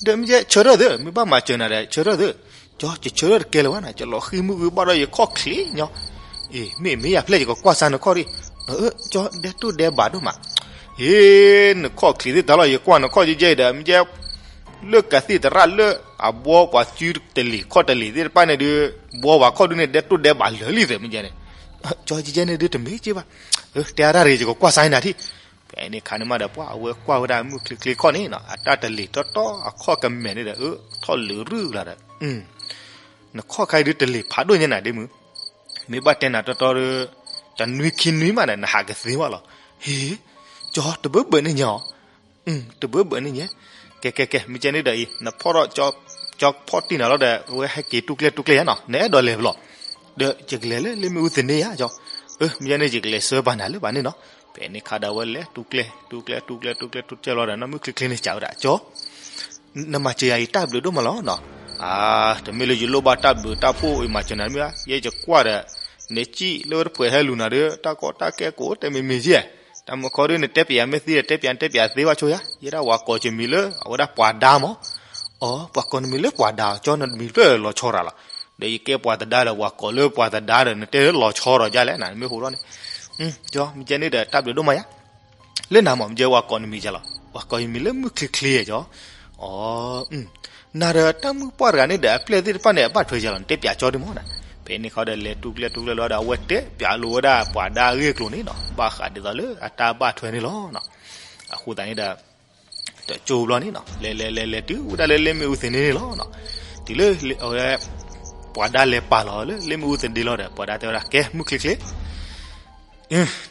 ဒီးမ့ၢ်ယဲဆၢထၢၣ်သု, မ့ၢ်ဘၣ်မၤစၢၤနၤဒီး ဆၢထၢၣ်သု. ကၠီ ယဆၢထၢၣ်တကဲလၢၤဘၣ်နၤ, ယလီၤဃံမုၢ်ဂုၢ်ဘၣ်ဒီးယခီၣ်ချ့ညီ. အ့ မ့ၢ်မ့ၢ်ယၤဖျဲၣ်ယကကွၢ်စါနခီၣ်ဒံး. အၢ ကၠီ ဒဲတိၢ်ဒဲဘးဒိၣ်မး. အ့ နခီၣ်ချ့သ့ၣ်တၢ်လီၤ ယကွၢ်နခီၣ်ယဲယဲအံၤဒီး မ့ၢ်ယဲ လၢကသ့ၣ်သရၣ်လၢအဘှီပှၤစုတလံၤခီၣ်တလံၤသ့ၣ်တဖၣ်န့ၣ်ဒုး ဘှီပှၤခီၣ်ဒုးန့ၣ် ဒဲတိၢ်ဒဲဘးလၢာ်လံသ့ၣ်မ့ၢ်ယဲန့ၣ်. ကၠီ ယဲန့ၣ်ဒုးတမ့ၢ်က့ဘၣ်. တဲအါတၢ်ရ့ ယကကွၢ်စါနၤထံၣ်. ဖဲန့ၣ်ခါန့ၣ်မးဒီး ပှၤအဝဲကွၢ်ဝဲဒၣ်မုၢ်ချ့ချ့ခီၣ်န့ၣ်နီၤ အတၢ်တလံၤတီတီအခီၣ်ကမဲာ်န့ၣ်ဒီး အၢ ထီၣ်လၢာ်ရုၢ်လီၤဒီး နခီၣ်ခါအံၤဒုးတလံၤဖးဒိၣ်ညါနၤဒ့မုၣ်, မ့ၢ်ဘၣ်တဲနၤတီတီဒီး တနွံခံနွံမးဒီး နဟးကသ့ဘၣ်လီၤ. ဟ့ၣ် ကၠီ တဘၢဘၢန့ၣ်ညါအီၤ. တဘၢဘၢန့ၣ်ညါ. ကဲကဲကဲ မ့ၢ်ကဲန့ၣ်ဒီးအံၤ နဖီၣ်ထီၣ် ကၠီဖီၣ်တံၢ်နၤလီၤဒီး အဝဲဟဲက့ၤတူၢ်ကျဲတူၢ်ကျဲယါနီၤ နအဲၣ်ဒိးလဲၤဘၣ်လီၤ. ဒီးယကလဲၤလၢလ့ၣ်မ့ၣ်အူသန့ယါကၠီ. အၢ မ့ၢ်ကဲန့ၣ် ယကလဲၤဆှၢပာ်နၤလၢပာ်န့ၣ်နီၤ. ဖဲန့ၣ်ခါဒီးအဝဲလဲၤတူၢ်ကျဲ တူၢ်ကျဲ တူၢ်ကျဲ တူၢ်ကျဲ တူၢ်ကျဲလီၤဒီး နီၢ်မုၢ်ချ့ချ့န့ၣ်စံးဝဲဒၣ် ကၠီ နမၤစၢၤယၤအံၤတၢ်ဘျုးဒိၣ်မးလီၤနီၤ. အါ တမ့ၢ်လၢယလိၣ်ဘၣ်တၢ်ဘျုးတၢ်ဖှိၣ်အံၤမၤစၢၤနၤမ့ၢ်ဧါ, ယဲယကွၢ်ဒီး နစံၣ်လၢဝဲတပှဲၤဟဲလူၤနၤဒီး တၢ်ကီတၢ်ခဲကိးတဲမ့ၢ်မ့ၢ်ယဲ, တၢ်မုာ်ခီဒုး နတဲပၠးမ့ၢ်သ့ဒီး တဲပၠးတဲပၠးသ့ဘၣ်ဆိယါ, ယဲဒၣ်ဝၤကိးယမံၤလၢ အဝဲဒၣ်ပှၤဒါမး. အိ ပှၤကိးနမံၤလၢပှၤဒါ ကၠီ နမံၤဖျၢၣ်လီၤဆီရၤလီၤ. ဒီးယကဲပှၤသဒါဒီး ဝၤကိးလၢပှၤသဒါဒီး နတဲလၢလီၤဆီဒီးယါလဲၣ် နမ့ၢ်ဟူထီၣ်န့ၣ်, ကၠီ မ့ၢ်ကဲန့ၣ်ဒီးတၢ်ဘျုးဒိၣ်မးယါ လၢနၤမး မ့ၢ်ကဲဝၤကိးနမံၤယါလီၤ, ဝၤကိးယမံၤလၢမုၢ်ချ့ချ့ယါကၠီ. အိ နၤဒီးတၢ်မုၢ်ပှၢ်တဂၤန့ၣ်ဒီး အပျဲၢ်သ့ၣ်တဖၣ်န့ၣ် အဘၣ်ထွဲယါလီၤ နတဲပၠးကၠီဒ်မးနၤ. ဖဲန့ၣ်ခီဒီးလဲၤတူၢ်ကျဲတူၢ်ကျဲလီၤဒီး အဝဲတဲပၠးလိာ်ဝဲဒၣ်ပှၤဒါအဂ့ၢ်အကျိၤန့ၣ်နီၤ ဘၣ်ဃးဒ်သိးလၢအတၢ်ဘၣ်ထွဲန့ၣ်လီၤ. အဃိသတးန့ၣ်ဒီး တကၠိဘျီန့ၣ်နီၤ လဲၤလဲၤလဲၤလဲၤတုၤဝဲဒၣ်လၢလ့ၣ်မ့ၣ်အူသန့န့ၣ်လီၤ. တုၤလၢအဝဲ ပှၤဒါလဲၤပာ်လီၤလၢလ့ၣ်မ့ၣ်အူသန့လီၤဒီး ပှၤဒါတဲဝဲဒၣ် ကဲ မုၢ်ချ့ချ့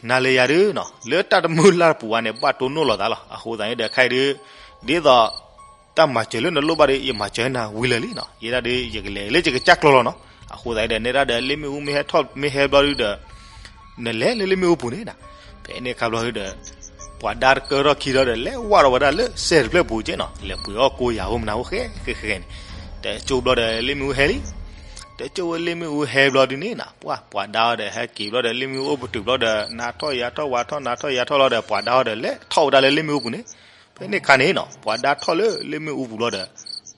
နၤလၢယၤဒုးနီၤ လၢတၢ်တမုၢ်လၢ်တပူၤဘၣ်န့ၣ် ဘၣ်တိၢ်နီၣ်လိာ်သးလီၤ. အဃိသတးန့ၣ်ဒီး ခဲအံၤဒုး ဒ်သိး တၢ်မၤစၢၤလၢနလိၣ်ဘၣ်ဒီး ယမၤစၢၤနၤဝံၤလၢာ်လံနီၤ. ယဲဒၣ်ဒုး ယကလဲၤလၢယကစၢ်ကျိၤလီၤနီၤ. အဃိသတးဒီး နဲဒၣ်ဒီး လ့ၣ်မ့ၣ်အူမ့ၢ်ဟဲထီၣ် မ့ၢ်ဟဲဘျီဒုးဒီး နလဲၤလၢလ့ၣ်မ့ၣ်အူပူၤန့ၣ်နီၤ. ဖဲန့ၣ်ခါဘျီဒုးဒီး ပှၤဒါတကၢထီၣ်ခံဒီး လဲၤဝၢ်ဒီးဝဲဒၣ်လၢစဲတဖျၢၣ်ပူၤက့နီၤ. လဲၤပှ့ၤအီၣ်ကိယၤဖိမနၤဖိဃဲဃဲဃဲန့ၣ် တကၠိဘျီဒီး လ့ၣ်မ့ၣ်အူဟဲလံ. တဲကၠိဝဲလ့ၣ်မ့ၣ်အူဟဲဘျီဒုန့ၣ်နီၤ, ပှၤ ပှၤဒါအီၤဒီးဟဲက့ၤဘျီဒီး လ့ၣ်မ့ၣ်အူအိၣ်ပတုာ်ဘျီဒီး နါထီၣ်ယါထီၣ်ဝါထီၣ်နါထီၣ်ယါထီၣ်လီၤဒီး ပှၤဒါအီၤဒီးလဲၤထီၣ်ဝဲဒၣ်လၢလ့ၣ်မ့ၣ်အူပူၤန့ၣ်. ဖဲန့ၣ်ခါန့ၣ်နီၤ ပှၤဒါထီၣ်လၢလ့ၣ်မ့ၣ်အူပူၤလီၤဒီး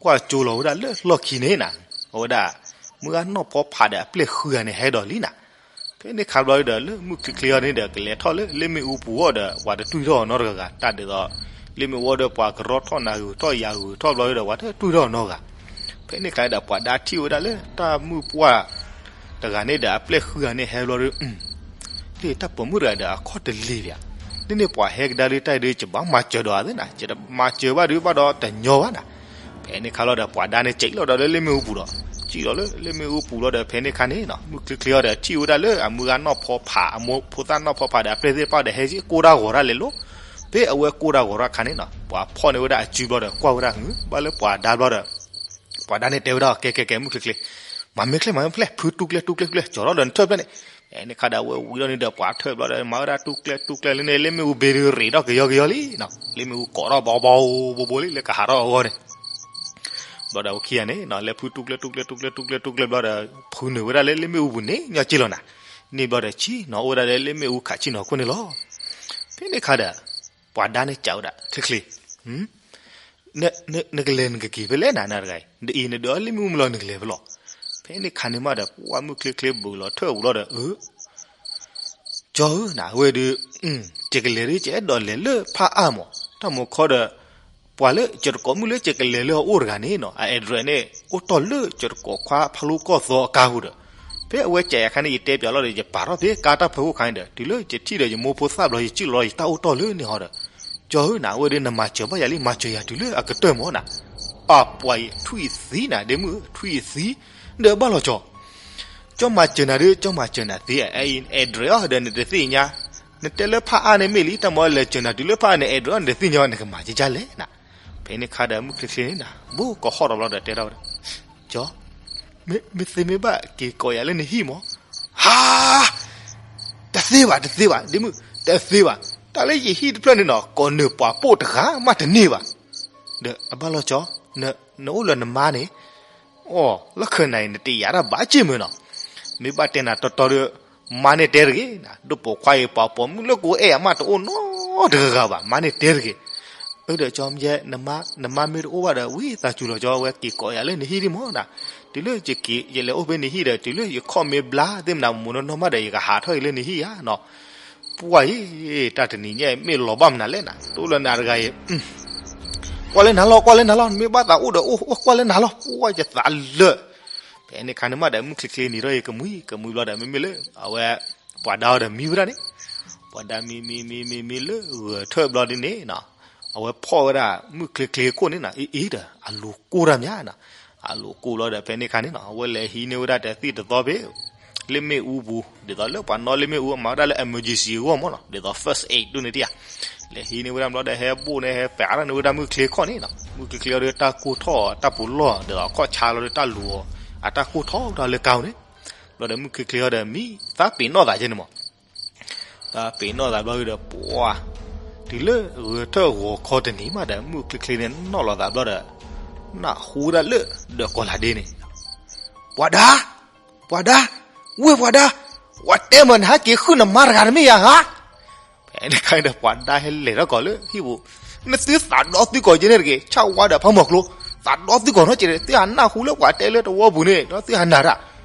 ကွၢ်ကၠိလီၤဝဲဒၣ်လၢလီၢ်ခံန့ၣ်နီၤ, အဝဲဒၣ် မုၢ်ဂၤနီၢ်ဖီဖးဒီးအပျဲၢ်ဃုဂၤန့ၣ်ဟဲဒီးလံနီၤ. ဖဲန့ၣ်ခါဘျီဒီး လၢမုၢ်ချ့ချ့အီၤန့ၣ်ဒီး ကလဲၤထီၣ်လၢလ့ၣ်မ့ၣ်အူပူၤအီၤဒီး ပှၤတတွံၢ်ထီၣ်အီၤနီတဂၤဂၤ တၢ်ဒ်သိး လ့ၣ်မ့ၣ်အူအီၤဒီးပှၤကရီထီၣ်နၤဂုၤထီၣ်ယၤဂုၤထီၣ်ဘျီဒီး ပှၤတတွံၢ်ထီၣ်အီၤနီတဂၤ. ဖဲန့ၣ်ခါဒီး ပှၤဒါထံၣ်ဝဲဒၣ်လၢတၢ်မုၣ်ပှၢ်တဂၤန့ၣ်ဒီး အပျဲၢ်ဃုဂၤန့ၣ်ဟဲဘျီဒီး လ့ၣ်တၢ်ပိာ်မုၣ်တဂၤဒီးအခီၣ်တလ့ၤလံဧါ, န့ၣ်န့ၣ်ပှၤဟဲကဒါလၢတၢ်အံၤဒီး ယဘၣ်မၤစၢၤဒီးအသ့နီၤ, ယမၤစၢၤဘၣ်ဒုးဘၣ်ဒီးတညီဘၣ်နီၤ. ဖဲန့ၣ်ခါလီၤဒီး ပှၤဒါန့ၣ်စံၣ်လီၤဒီးလၢလ့ၣ်မ့ၣ်အူပူၤဒီး စံၣ်လီၤလၢလ့ၣ်မ့ၣ်အူပူၤလီၤဒီး ဖဲန့ၣ်ခါန့ၣ်နီၤ မုၢ်ချ့ချ့အီၤဒီး ထံၣ်ဝဲဒၣ်လၢအမုၢ်ဂၤနီၢ်ဖီဖး အမိၢ်ဖိသၣ်နီၢ်ဖီဖးဒီး အပျဲၢ်သ့ၣ်တဖၣ်ဒီး ဟဲစ့ၢ်ကိၢ်တၢ်ဂီၤတၢ်လဲၤလိၤ. ဖဲအဝဲကိၢ်တၢ်ဂီၤတၢ်ခါန့ၣ်နီၤ ပှၤဖီၣ်န့ၢ်ဝဲဒၣ်အစုဘျီဒီး ကွၢ်ဝဲဒၣ် ဘၣ်လၢပှၤဒါဘျီဒီး ပှၤဒါန့ၣ်တဲဝဲဒၣ် ကဲကဲကဲ မုၢ်ချ့ချ့ မၤမ့ၢ်ချ့ မၤမ့ၢ်ချ့ ဖုတူၢ်ကျဲတူၢ်ကျဲတူၢ်ကျဲ ကၠီၤထီၣ်ဒီးနထၢၣ်ဖျၢၣ်န့ၣ်. ဖဲန့ၣ်ခါဒီး အဝဲဝံၤထီၣ်န့ၣ်ဒီး ပှၤထၢၣ်ဘျီဒီး မၤဝဲဒၣ်တူၢ်ကျဲတူၢ်ကျဲလံန့ၣ် လ့ၣ်မ့ၣ်အူဘ့ၣ်ဒုးရ့းထီၣ်ကယီကယီလံနီၤ, လ့ၣ်မ့ၣ်အူကိးထီၣ်ဘီဘီဘိဘိလံ လၢကဟးထီၣ်အဂီၢ်န့ၣ်. ဘျီဒီး အဝဲခံဂၤန့ၣ်နီၤ လဲၤဖုတူၢ်ကျဲတူၢ်ကျဲတူၢ်ကျဲတူၢ်ကျဲတူၢ်ကျဲဘျီဒီး ဖုနုာ်ဝဲဒၣ်လၢလ့ၣ်မ့ၣ်အူပူၤန့ၣ် ညီက့လီၤနီၤ. န့ၣ်ဘျီဒီး ဆ့ၣ်နီၤ အိၣ်ဝဲဒၣ်လၢလ့ၣ်မ့ၣ်အူခးဆ့ၣ်နီၤခိၣ်န့ၣ်လီၤ. ဖဲန့ၣ်ခါဒီး ပှၤဒါန့ၣ်စံးဝဲဒၣ် ချ့ချ့ နကလဲၤနကက့ၤဖဲလဲၣ်နၤ နၤတဂၤအံၤ ဒ်အံၤ နဒုးအီလ့ၣ်မ့ၣ်အူမ့ၢ်လီၤ နကလဲၤဖဲလဲၣ်. ဖဲန့ၣ်ခါန့ၣ်မးဒီး ပှၤမုၢ်ချ့ချ့ဘူးလီၤထၢၣ်ဘူးလီၤဒီး အၢ ကၠီဧၢ နဝဲဒုး ယကလဲၤဒုး ယအဲၣ်ဒိးလဲၤလၢဖးအါမး, တၢ်မူခီဒီး ပှၤလၢယတကိးမုၣ်လၢယကလဲၤလၢအအိၣ်တဂၤန့ၣ်နီၤ အ address န့ၣ် အိၣ်တ့ၢ်လၢယတကိးခွါဖးလိကီၢ်သီအကါပူၤဒီး ဖဲအဝဲစံးယၤခါန့ၣ် ယတဲပၠးလီၤဒီး ယပာ်ထီၣ်ဖဲကါတၢ်ဖၢခိၣ်ခါန့ၣ်ဒီး တုၤလၢယထံၣ်ဒီးယမိၢ်ဖိသၣ်ဘျီ ယစံၣ်လီၤ ယတၢ်အိၣ်တ့ၢ်လၢန့ၣ်ဟီဒီး ကၠီဧၢ နဝဲဒုး နမၤစၢၤဘၣ်ယၤလံ မၤစၢၤယၤတုၤလၢအကတၢၢ်မးနီၤ. အပှၤအံၤ ထွံၣ်သံနၤ ဒ့မုၣ် ထွံၣ်သံ ဒီးဘၣ်လီၤကၠီ ကၠီမၤစၢၤနၤဒုး ကၠီမၤစၢၤနၤသ့ အ address အီၤဒီးနတသ့ၣ်ညါ, နတဲလၢဖးအါန့ၣ်မ့ၢ်လံ တၢ်မၤလဲၤစၢၤနၤတုၤလၢဖးအါန့ၣ် address အီၤနတသ့ၣ်ညါ နကမၤကကၢ်လဲၣ်နၤ. ဖဲန့ၣ်ခါဒီးမုၢ်ချ့ချ့န့ၣ်နၤ ဘူးကဟီၣ်ဒီးဘျီဒီးတဲထီၣ်ဝဲဒၣ် ကၠီ မ့ၢ်သ့မ့ၢ်ဘၣ်က့ၤကိးယၤလၢနဟံၣ်မး, ဟါ တသ့ဘၣ် တသ့ဘၣ် ဒ့မုၣ် တသ့ဘၣ်, တၢ်လၢယဟံၣ်တဖျၢၣ်န့ၣ်နီၤ ကိးနုာ်ပှၤပိာ်တဂၤမးတန့ၢ်ဘၣ်. ဒီးအဘၣ်လီၤကၠီ နအိၣ်လၢနမါန့ၣ် အိ လၢခဲနၤအံၤ နတယာ်တၢ်ဘၣ်က့ၢ်မုၢ်နီၤ, မ့ၢ်ဘၣ်တဲနၤတီတီဒီး မါန့ၣ်တဲတဂ့ၤ, ဒိၣ်ပိာ်ခွါအံၤ ပှၤပိာ်မုၣ်လၢကအိၣ်အဲၣ်အမးတအိၣ်နီတဂၤဂၤဘၣ်, မါန့ၣ်တဲတဂ့ၤ. အၢ ဒီးကၠီ နမါမ့ၢ်တအိၣ်ဘၣ်ဒီး ဝံသးစူၤလီၤကၠီ ဝဲက့ၤကိးယၤလၢနဟံၣ်ဒံးမးနီၤ, တုၤလၢယက့ၤ ယလဲၤအိၣ်ဖဲနဟံၣ်ဒီး တုၤလၢယခီၣ်မ့ၢ်ဘျါသ့ၣ်မနၤ မိၢ်နီၢ်နီၢ်မးဒီး ယကဟးထီၣ်အံၤလၢနဟံၣ်ဧါနီၤ. ပှၢ်အံၤ တၢ်တနံၤညါအံၤ မ့ၢ်လီၤဘၣ်မနုၤလဲၣ်နၤ, တအိၣ်လၢနၤတဂၤအံၤ ကွၢ်လၢနၤလီၤ ကွၢ်လၢနၤလီၤ, မ့ၢ်ဘၣ်သးအိၣ်ဒီးအိၣ် ကွၢ်လၢနၤလီၤ, ပှၢ်ယသးလၢာ်. ဖဲန့ၣ်ခါန့ၣ်မးဒီး မုၢ်ချ့ချ့န့ၣ်ထီၣ်အံၤကမှံကမှံဘျီဒီး မ့မ့ၢ်လၢ အဝဲ ပှၤဒါအီၤဒီးမံဝဲဒၣ်န့ၣ်, ပှၤဒါမံမံမံမံမံလၢဂဲၤထၢၣ်ဘျီဒ်န့ၣ်နီၤ, အဝဲဖီၣ်ဝဲဒၣ်မုၢ်ချ့ချ့ခိၣ်န့ၣ်နီၤ အ့အ့ဒီး အလိၤကိၢ်တၢ်မးနီၤ, အလိၤကိၢ်လီၤဒီး ဖဲန့ၣ်ခါန့ၣ်နီၤ အဝဲလဲၤဟံးန့ၢ်ဝဲဒၣ်တသံၣ်တသီဖဲ လ့ၣ်မ့ၣ်အူပူၤ ဒ်သိးလၢပှၤနီၣ်လ့ၣ်မ့ၣ်အူ အမၤဝဲဒၣ်လၢ emergency အဂီၢ်မးနီၤ, ဒ်သိး first aid ဒ်န့ၣ်တယၤ, လဲၤဟံးန့ၢ်ဝဲဒၣ်ဘျီဒီး ဟဲဘိၣ်န့ၣ် ဟဲပာ်ထီၣ်န့ၢ်ဝဲဒၣ်မုၢ်ချ့ခိၣ်န့ၣ်နီၤ, မုၢ်ချ့ချ့အီၤဒီးတၢ်ကိၢ်ထီၣ်တၢ်ပူၤလီၢ် ဒ်သိးခီၣ်ဆါလီၤဒီးတၢ်လူၤအီၤ အတၢ်ကိၢ်ထီၣ်ဝဲဒၣ်လၢကါန့ၣ်, ဘျီဒီးမုၢ်ချ့ချ့အီၤဒီးမံ သးပ့ၤနီၣ်သးကဲန့ၣ်မး သးပ့ၤနီၣ်သးဘျီဒီး ပှၤ တုၤလၢဂဲၤထၢၣ်ဂီၤခီတနံၤမးဒီး မုၢ်ချ့ချ့န့ၣ်နီၣ်လီၤသးဘျီဒီး နၢ်ဟူဝဲဒၣ်လၢဒီးကီၤလၤဒ့န့ၣ်, ပှၤဒါ, ပှၤဒါ, ဝ့ၢ်ပှၤဒါ, ပှၤတဲမၢနဟဲက့ၤဃုနမါတဂၤတမ့ၢ်ဧါဟါ. ဖဲန့ၣ်ခါဒီးပှၤဒါဟဲလဲၤထီၣ်ကီးလၢဟံၣ်ပူၤ, နသုသးဒီသုကီးကဲန့ၣ်တဂ့ၤ, ဆၣ်ဝါဒီးဖးမီၤကျိ သးဒီသုကီးနီတကဲး, သုဟးနၢ်ဟူလၢပှၤတဲလၢတဝီပူၤန့ၣ် ဒီးသုဟးနၢ်တၢ်,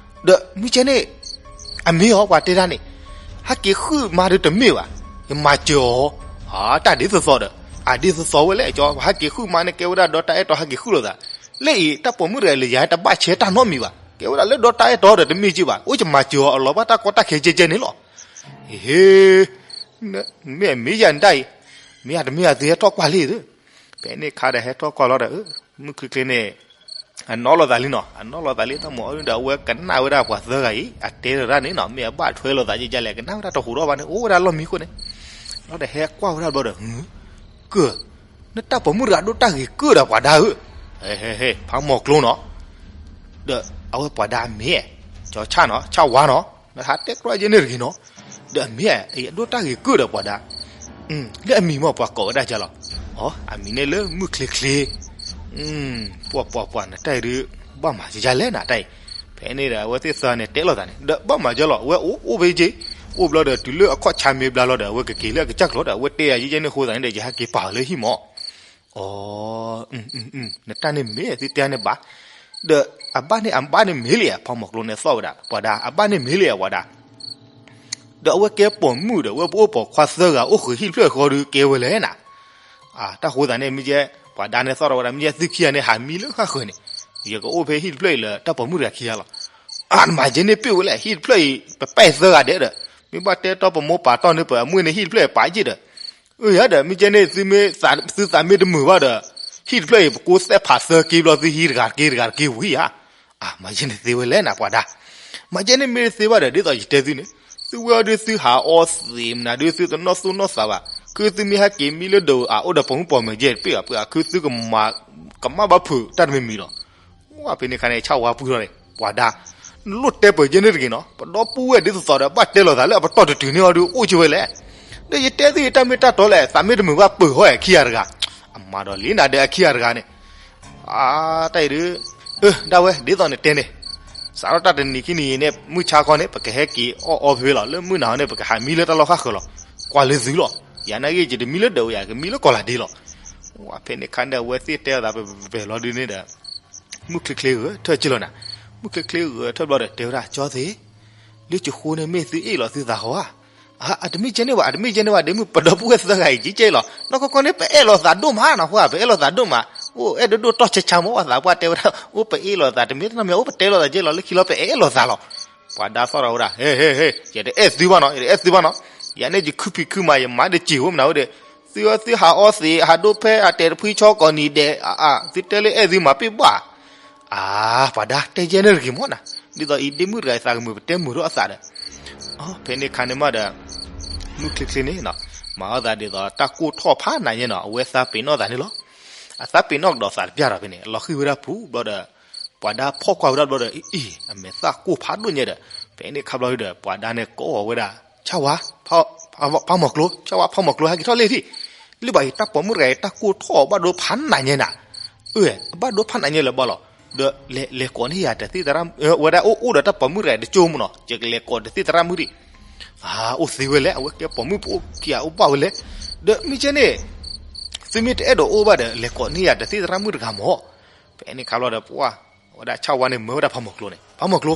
ဒီးမုၢ်ကဲန့ၣ် အမ့ၢ်အီၤပှၤတဲဒၣ်န့ၣ်, ဟဲက့ၤဃုမါဒီးတမ့ၢ်ဘၣ်, ယမၤစၢၤအီၤ, တၢ်ဒ်သိးသိးဒီး, အဒ်သိးသိးဝဲလဲၣ်ကၠီ, ပှၤဟဲက့ၤဃုမါန့ၣ် ကဲဝဲဒၣ်ဒီတၢ်အဲၣ်တီဟဲက့ၤဃုလိာ်သး, လၢအံၤ တၢ်ပိာ်မုၣ်တဂၤလၢယၤတဘၣ်ဆဲးတၢ်နီတမံၤဘၣ်, ကဲဝဲဒၣ်လၢဒီတၢ်အဲၣ်တီဒီးတမ့ၢ်က့ဘၣ်, အိၣ်ယမၤစၢၤအီၤအလီၤဘၣ်တၢ်ကီတၢ်ခဲကဲကဲန့ၣ်လီၤ. ဟ့ မ့ၢ်အမ့ၢ်ယၤနတၢ်အံၤ, မ့ၢ်အတမ့ၢ်ယၤသုဟဲထီၣ်ကွၢ်လံ, ဖဲန့ၣ်ခါဒီးဟဲထီၣ်ကွၢ်လီၤဒီး မုၢ်ချ့ချ့န့ၣ် အနီၣ်လီၤသးလံနီၤ, အနီၣ်လီၤသးလံတၢ်မၤအီၤဒီး အဝဲကနၣ်ဝဲဒၣ်ပှၤသၢဂၤအံၤ အတဲတရၣ်န့ၣ်နီၤ, မ့ၢ်အဘၣ်ထွဲလိာ်သးကဲကဲလဲၣ်, ကနၣ်ဝဲဒၣ်တဟူးထီၣ်ဘၣ်န့ၣ် အိၣ်ဝဲဒၣ်လီၢ်မံခိၣ်န့ၣ်, လီၤဒီးဟဲကွၢ်ဝဲဒၣ်ဘျီဒီး ကၢၢ်, နတၢ်ပိာ်မုၣ်တဂၤဒိၣ်တၢ်ဂ့ၤကၢၢ်ဒီးပှၤဒါဧၢ, ဟဲဟဲဟဲ ဖးမီၤကျိနီၤ, ဒီးအဝဲပှၤဒါအမ့ၢ်, ကၠီဆၣ်နီၤ, ဆၣ်ဝါနီၤ, နဟးတဲကြၢးယဲန့ၣ်တဂ့ၤနီၤ, ဒီးအမ့ၢ် အဒိၣ်တၢ်ဂ့ၤကၢၢ်ဒီးပှၤဒါ, လၢအမံၤမ့ၢ်ပှၤကိးဝဲဒၣ်ကလီၤ, အမံၤန့ၣ်လၢမုၢ်ချ့ချ့, ပှၤပှၤပှၤနတၢ်အံၤဒုး ဘၣ်မၤကလဲၣ်နၤတၢ်အံၤ, ဖဲန့ၣ်ဒီး အဝဲသ့ၣ်သၢဂၤန့ၣ်တဲလိာ်သးန့ၣ် ဒီးဘၣ်မၤကဲလီၤ အဝဲအိၣ်အိၣ်ဖဲက့, အိၣ်ဘျီဒီးတုၤလၢအခီၣ်ဆါမ့ၢ်ဘျါလီၤဒီး အဝဲကက့ၤလၢအကစၢ်ကျိၤဒီး အဝဲတဲယၤယဲယဲန့ၣ်အဃိသတးန့ၣ်ဒီး ယဟဲက့ၤပာ်အီၤလၢဟံၣ်မး. အိ, နတၢ်န့ၣ်မ့ၢ်သုတဲန့ၣ်ဘၣ်, ဒီးအဘၣ်န့ၣ်အဘၣ်န့ၣ်မ့ၢ်လံဧါ ဖးမီၤကျိန့ၣ်သီၣ်ဝဲဒၣ် ပှၤဒါ အဘၣ်န့ၣ်မ့ၢ်လံဧါ ပှၤဒါ ဒီးအဝဲကဲပိာ်မုၣ်ဒီး အဝဲပအိၣ်ပိာ်ခွါသၢဂၤအိၣ်ဃုာ်ဟံၣ်တဖျၢၣ်ဃီဒီးကဲဝဲလဲၣ်နၤ. တၢ်ဃိသတးန့ၣ် မ့ၢ်ကဲ ပှၤဒါန့ၣ်သီၣ်ထီၣ်ဝဲဒၣ် မ့ၢ်ကဲသုခံဂၤန့ၣ် ဟးမံလၢဃၣ်ဃၢၤန့ၣ်, ယကအိၣ်ဖဲဟံၣ်တဖျၢၣ်အံၤလၢတၢ်ပိာ်မုၣ်တဂၤခံဂၤလီၤ. အၢ နမၤကဲန့ၣ်ပ့ၢ်ဝဲလဲၣ် ဟံၣ်တဖျၢၣ်အံၤ ပပဲာ်သၢဂၤဒဲးဒီး, မ့ၢ်ဘၣ်တဲတီပမိၢ်ပာ်တီၢ်န့ၣ် ပအမုၢ်န့ၣ်ဟံၣ်တဖျၢၣ်အံၤပာ်က့ၤဒီး, အၢ ယၤဒီး မ့ၢ်ကဲန့ၣ် သုမ့ၢ် သုသးမ့ၢ်တမုာ်ဘၣ်ဒီး ဟံၣ်တဖျၢၣ်အံၤ ပကိးသဲးဖးသၢက့ဘျီ သုဟံးတဂၤတက့ တဂၤတက့ဝံၤဧါ. အၢ မၤကဲန့ၣ်သ့ဝဲလဲၣ်နၤ ပှၤဒါ မၤကဲန့ၣ်မ့ၢ်တသ့ဘၣ်ဒီး ဒ်သိးယတဲသုန့ၣ်, သုဝဲအီၤဒုးသုဟးအီသံးမနုၤဒုး သုတနီၣ်သူၣ်နီၣ်သးဘၣ်, ခုသုမ့ၢ်ဟဲက့ၤမံလၢဒၢးအအိၣ်ဒီးပိာ်မုၣ်ပိာ်မၢၤယဲၢ်တပ့ၢ်ဘၣ် ပှၤခုသုကမၤ ကမၣ်ဘၣ်ဖုးတၢ်တမံၤမံၤလီၤ. ဝဲဖဲန့ၣ်ခါန့ၣ် ဆၣ်ဝါပှံၢ်ထီၣ်န့ၣ် ပှၤဒါ နလိၣ်တဲပၢၤကဲန့ၣ်တဂ့ၤနီၤ, ပဒီပုၢ်ဝဲၢ်ဒ်သိးသိးဒီး ဘၣ်တဲလိာ်သးလၢအပတီၢ်တတုၤန့ၢ်အီၤဒုး အိၣ်က့ဝဲလဲၣ်. ဒီးယတဲသုတၢ်မ့ၢ်တၢ်တီလဲၣ်, သးမ့ၢ်တမုာ်ဘၣ်ပၢၤဟီၣ်အဲၤခံဂၤတဂၤ, အမၤဒီးလံနၤဒီးအခံဂၤတဂၤန့ၣ် အတၢ်အံၤဒုး, အၢ ဒၣ်ဝဲ ဒ်သိးနတဲန့ၣ်, စးထီၣ်တၢ်တနံၤခံနံၤအံၤန့ၣ် မုၢ်ဆါခီန့ၣ် ပကဟဲက့ၤအီၣ်အီဖဲလီၤ, လၢမုၢ်နၤဟီန့ၣ် ပကဟးမံလၢတၢ်လီၢ်ဃၣ်ဃၢၤလီၤ. ကွၢ်လၢသုလီၤ. ယၤနာ်ဂ့ၤ ယတမံလၢဒၢးဧါ, ကမံလၢကီၢ်လၤဒ့လီၤ. ဝဲဖဲန့ၣ်ခါန့ၣ် အဝဲသ့ၣ်တဲအသးပပဲာ်လီၤဒုးန့ၣ်ဒီး မုၢ်ချ့ချ့ဂဲၤထၢၣ်က့လီၤနၤ, မုၢ်ချ့ချ့ဂဲၤထၢၣ်ဘျီဒီး တဲဝဲဒၣ် ကၠီသ့ၣ်, လၢကဃိန့ၣ်မ့ၢ်သုအဲၣ်လီၤသုသးဟီဧါ. အတမ့ၢ်ကဲန့ၣ်ဘၣ်, အတမ့ၢ်ကဲန့ၣ်ဘၣ်, ဒ့မုၣ်ပဒီပုၢ်ဝဲၢ်သၢဂၤအံၤ ကကဲလီၤ, နီၢ်ကီၢ်ကီၢ်န့ၣ် ပအဲၣ်လီၤသးဒိၣ်မးနီၤ, ပအဲၣ်လီၤသးဒိၣ်မး, အိၣ်အဲၣ်ဒိၣ်ဒိၣ်တီၢ်ဆါဆါမး, အသးပှၢ်တဲဝဲဒၣ် အိၣ်ပအဲၣ်လီၤသး တမ့ၢ်တနီၢ်မ့ၢ် အိၣ်ပတဲလီၤသးကဲလီၤ, လၢခံလီၤပအဲၣ်လီၤသးလီၤ. ပှၤဒါသီၣ်ထီၣ်ဝဲဒၣ် ဟ့ ဟ့ ဟ့ ယတအဲၣ်သုဘၣ်နီၤ, ယတအဲၣ်သုဘၣ်နီၤ, ယၤန့ၣ်ယခုဖံးခုမၤ ယမၤဒီးစံာ်ဝဲမနုၤဝဲဒီး, သုသုဟးအီသံး ဟးဒိဖဲအတဲာ်တဖှံဆီကိးနံၤဒဲး, အါ သုတဲလၢအဲၣ်သုမၤပ့ၢ်ဘၣ်. အါ ပှၤဒါတဲယဲန့ၣ်တဂ့ၤမးနၤ, ဒ်သိးအံၤဒ့မုၣ်တဂၤအသးကမုာ်ပတဲမုာ်ထီၣ်အသးဒီး, ဖဲန့ၣ်ခါန့ၣ်မးဒီး မုၢ်ချ့ချ့န့ၣ် မၤအီၣ်သးဒ်သိးတၢ်ကိၢ်ထီၣ်ဖးနးညဲနီၤ, အဝဲသးပ့ၤနီၣ်သးန့ၣ်လီၤ. အသးပ့ၤနီၣ်ကဒီးသးတပျၢ်ဒီးဖဲန့ၣ် အလီၤဃံၤဝဲဒၣ်ပူၤဘျီဒီး ပှၤဒါဖီၣ်ကွၢ်ဝဲဒၣ်ဘျီဒီး အံၤ အမဲာ်သၣ်ကိၢ်ဖးဒိၣ်ညဲဒီး, ဖဲန့ၣ်ခါဘျီဒီး ပှၤဒါန့ၣ်ကိးအီၤဝဲဒၣ် ဆၣ်ဝါ, ဖးမီၤကျိ, ဆၣ်ဝါ ဖးမီၤကျိ ဟဲက့ၤထီၣ်လံထံၣ်, လၢဘၣ်အံၤတၢ်ပိာ်မုၣ်တဂၤအံၤ တၢ်ကိၢ်ထီၣ်ဘၣ်ဒိဖးနးညဲနၤ, အၢ ဘၣ်ဒိဖးနးညဲလၢၤဘၣ်လီၤ, ဒီးလဲၤကိးန့ၢ်ယၤတသ့ၣ်သရၣ်, ဝဲဒၣ်အိၣ်အိၣ်ဒီးတၢ်ပိာ်မုၣ်တဂၤအံၤတကၠိမးနီၤ, ယကလဲၤကိးတသ့ၣ်သရၣ်မုၣ်ဒံး, အါ အိၣ်သ့ဝဲလဲၣ်, အဝဲကဲပိာ်မုၣ်ဖိခံဂၤအိၣ်ဘၣ်ဝဲလဲၣ်, ဒီးမ့ၢ်ကဲန့ၣ် သုမ့ၢ်တအဲၣ်ဒိးအိၣ်ဘၣ်ဒီး လဲၤကိးန့ၢ်ယၤတသ့ၣ်သရၣ်မုၣ်တဂၤမး, ဖဲန့ၣ်ခါဘျီဒီး ပှၤ ဝဲဒၣ်ဆၣ်ဝါန့ၣ် မၢဝဲဒၣ်ဖးမီၤကျိန့ၣ်, ဖးမီၤကျိ,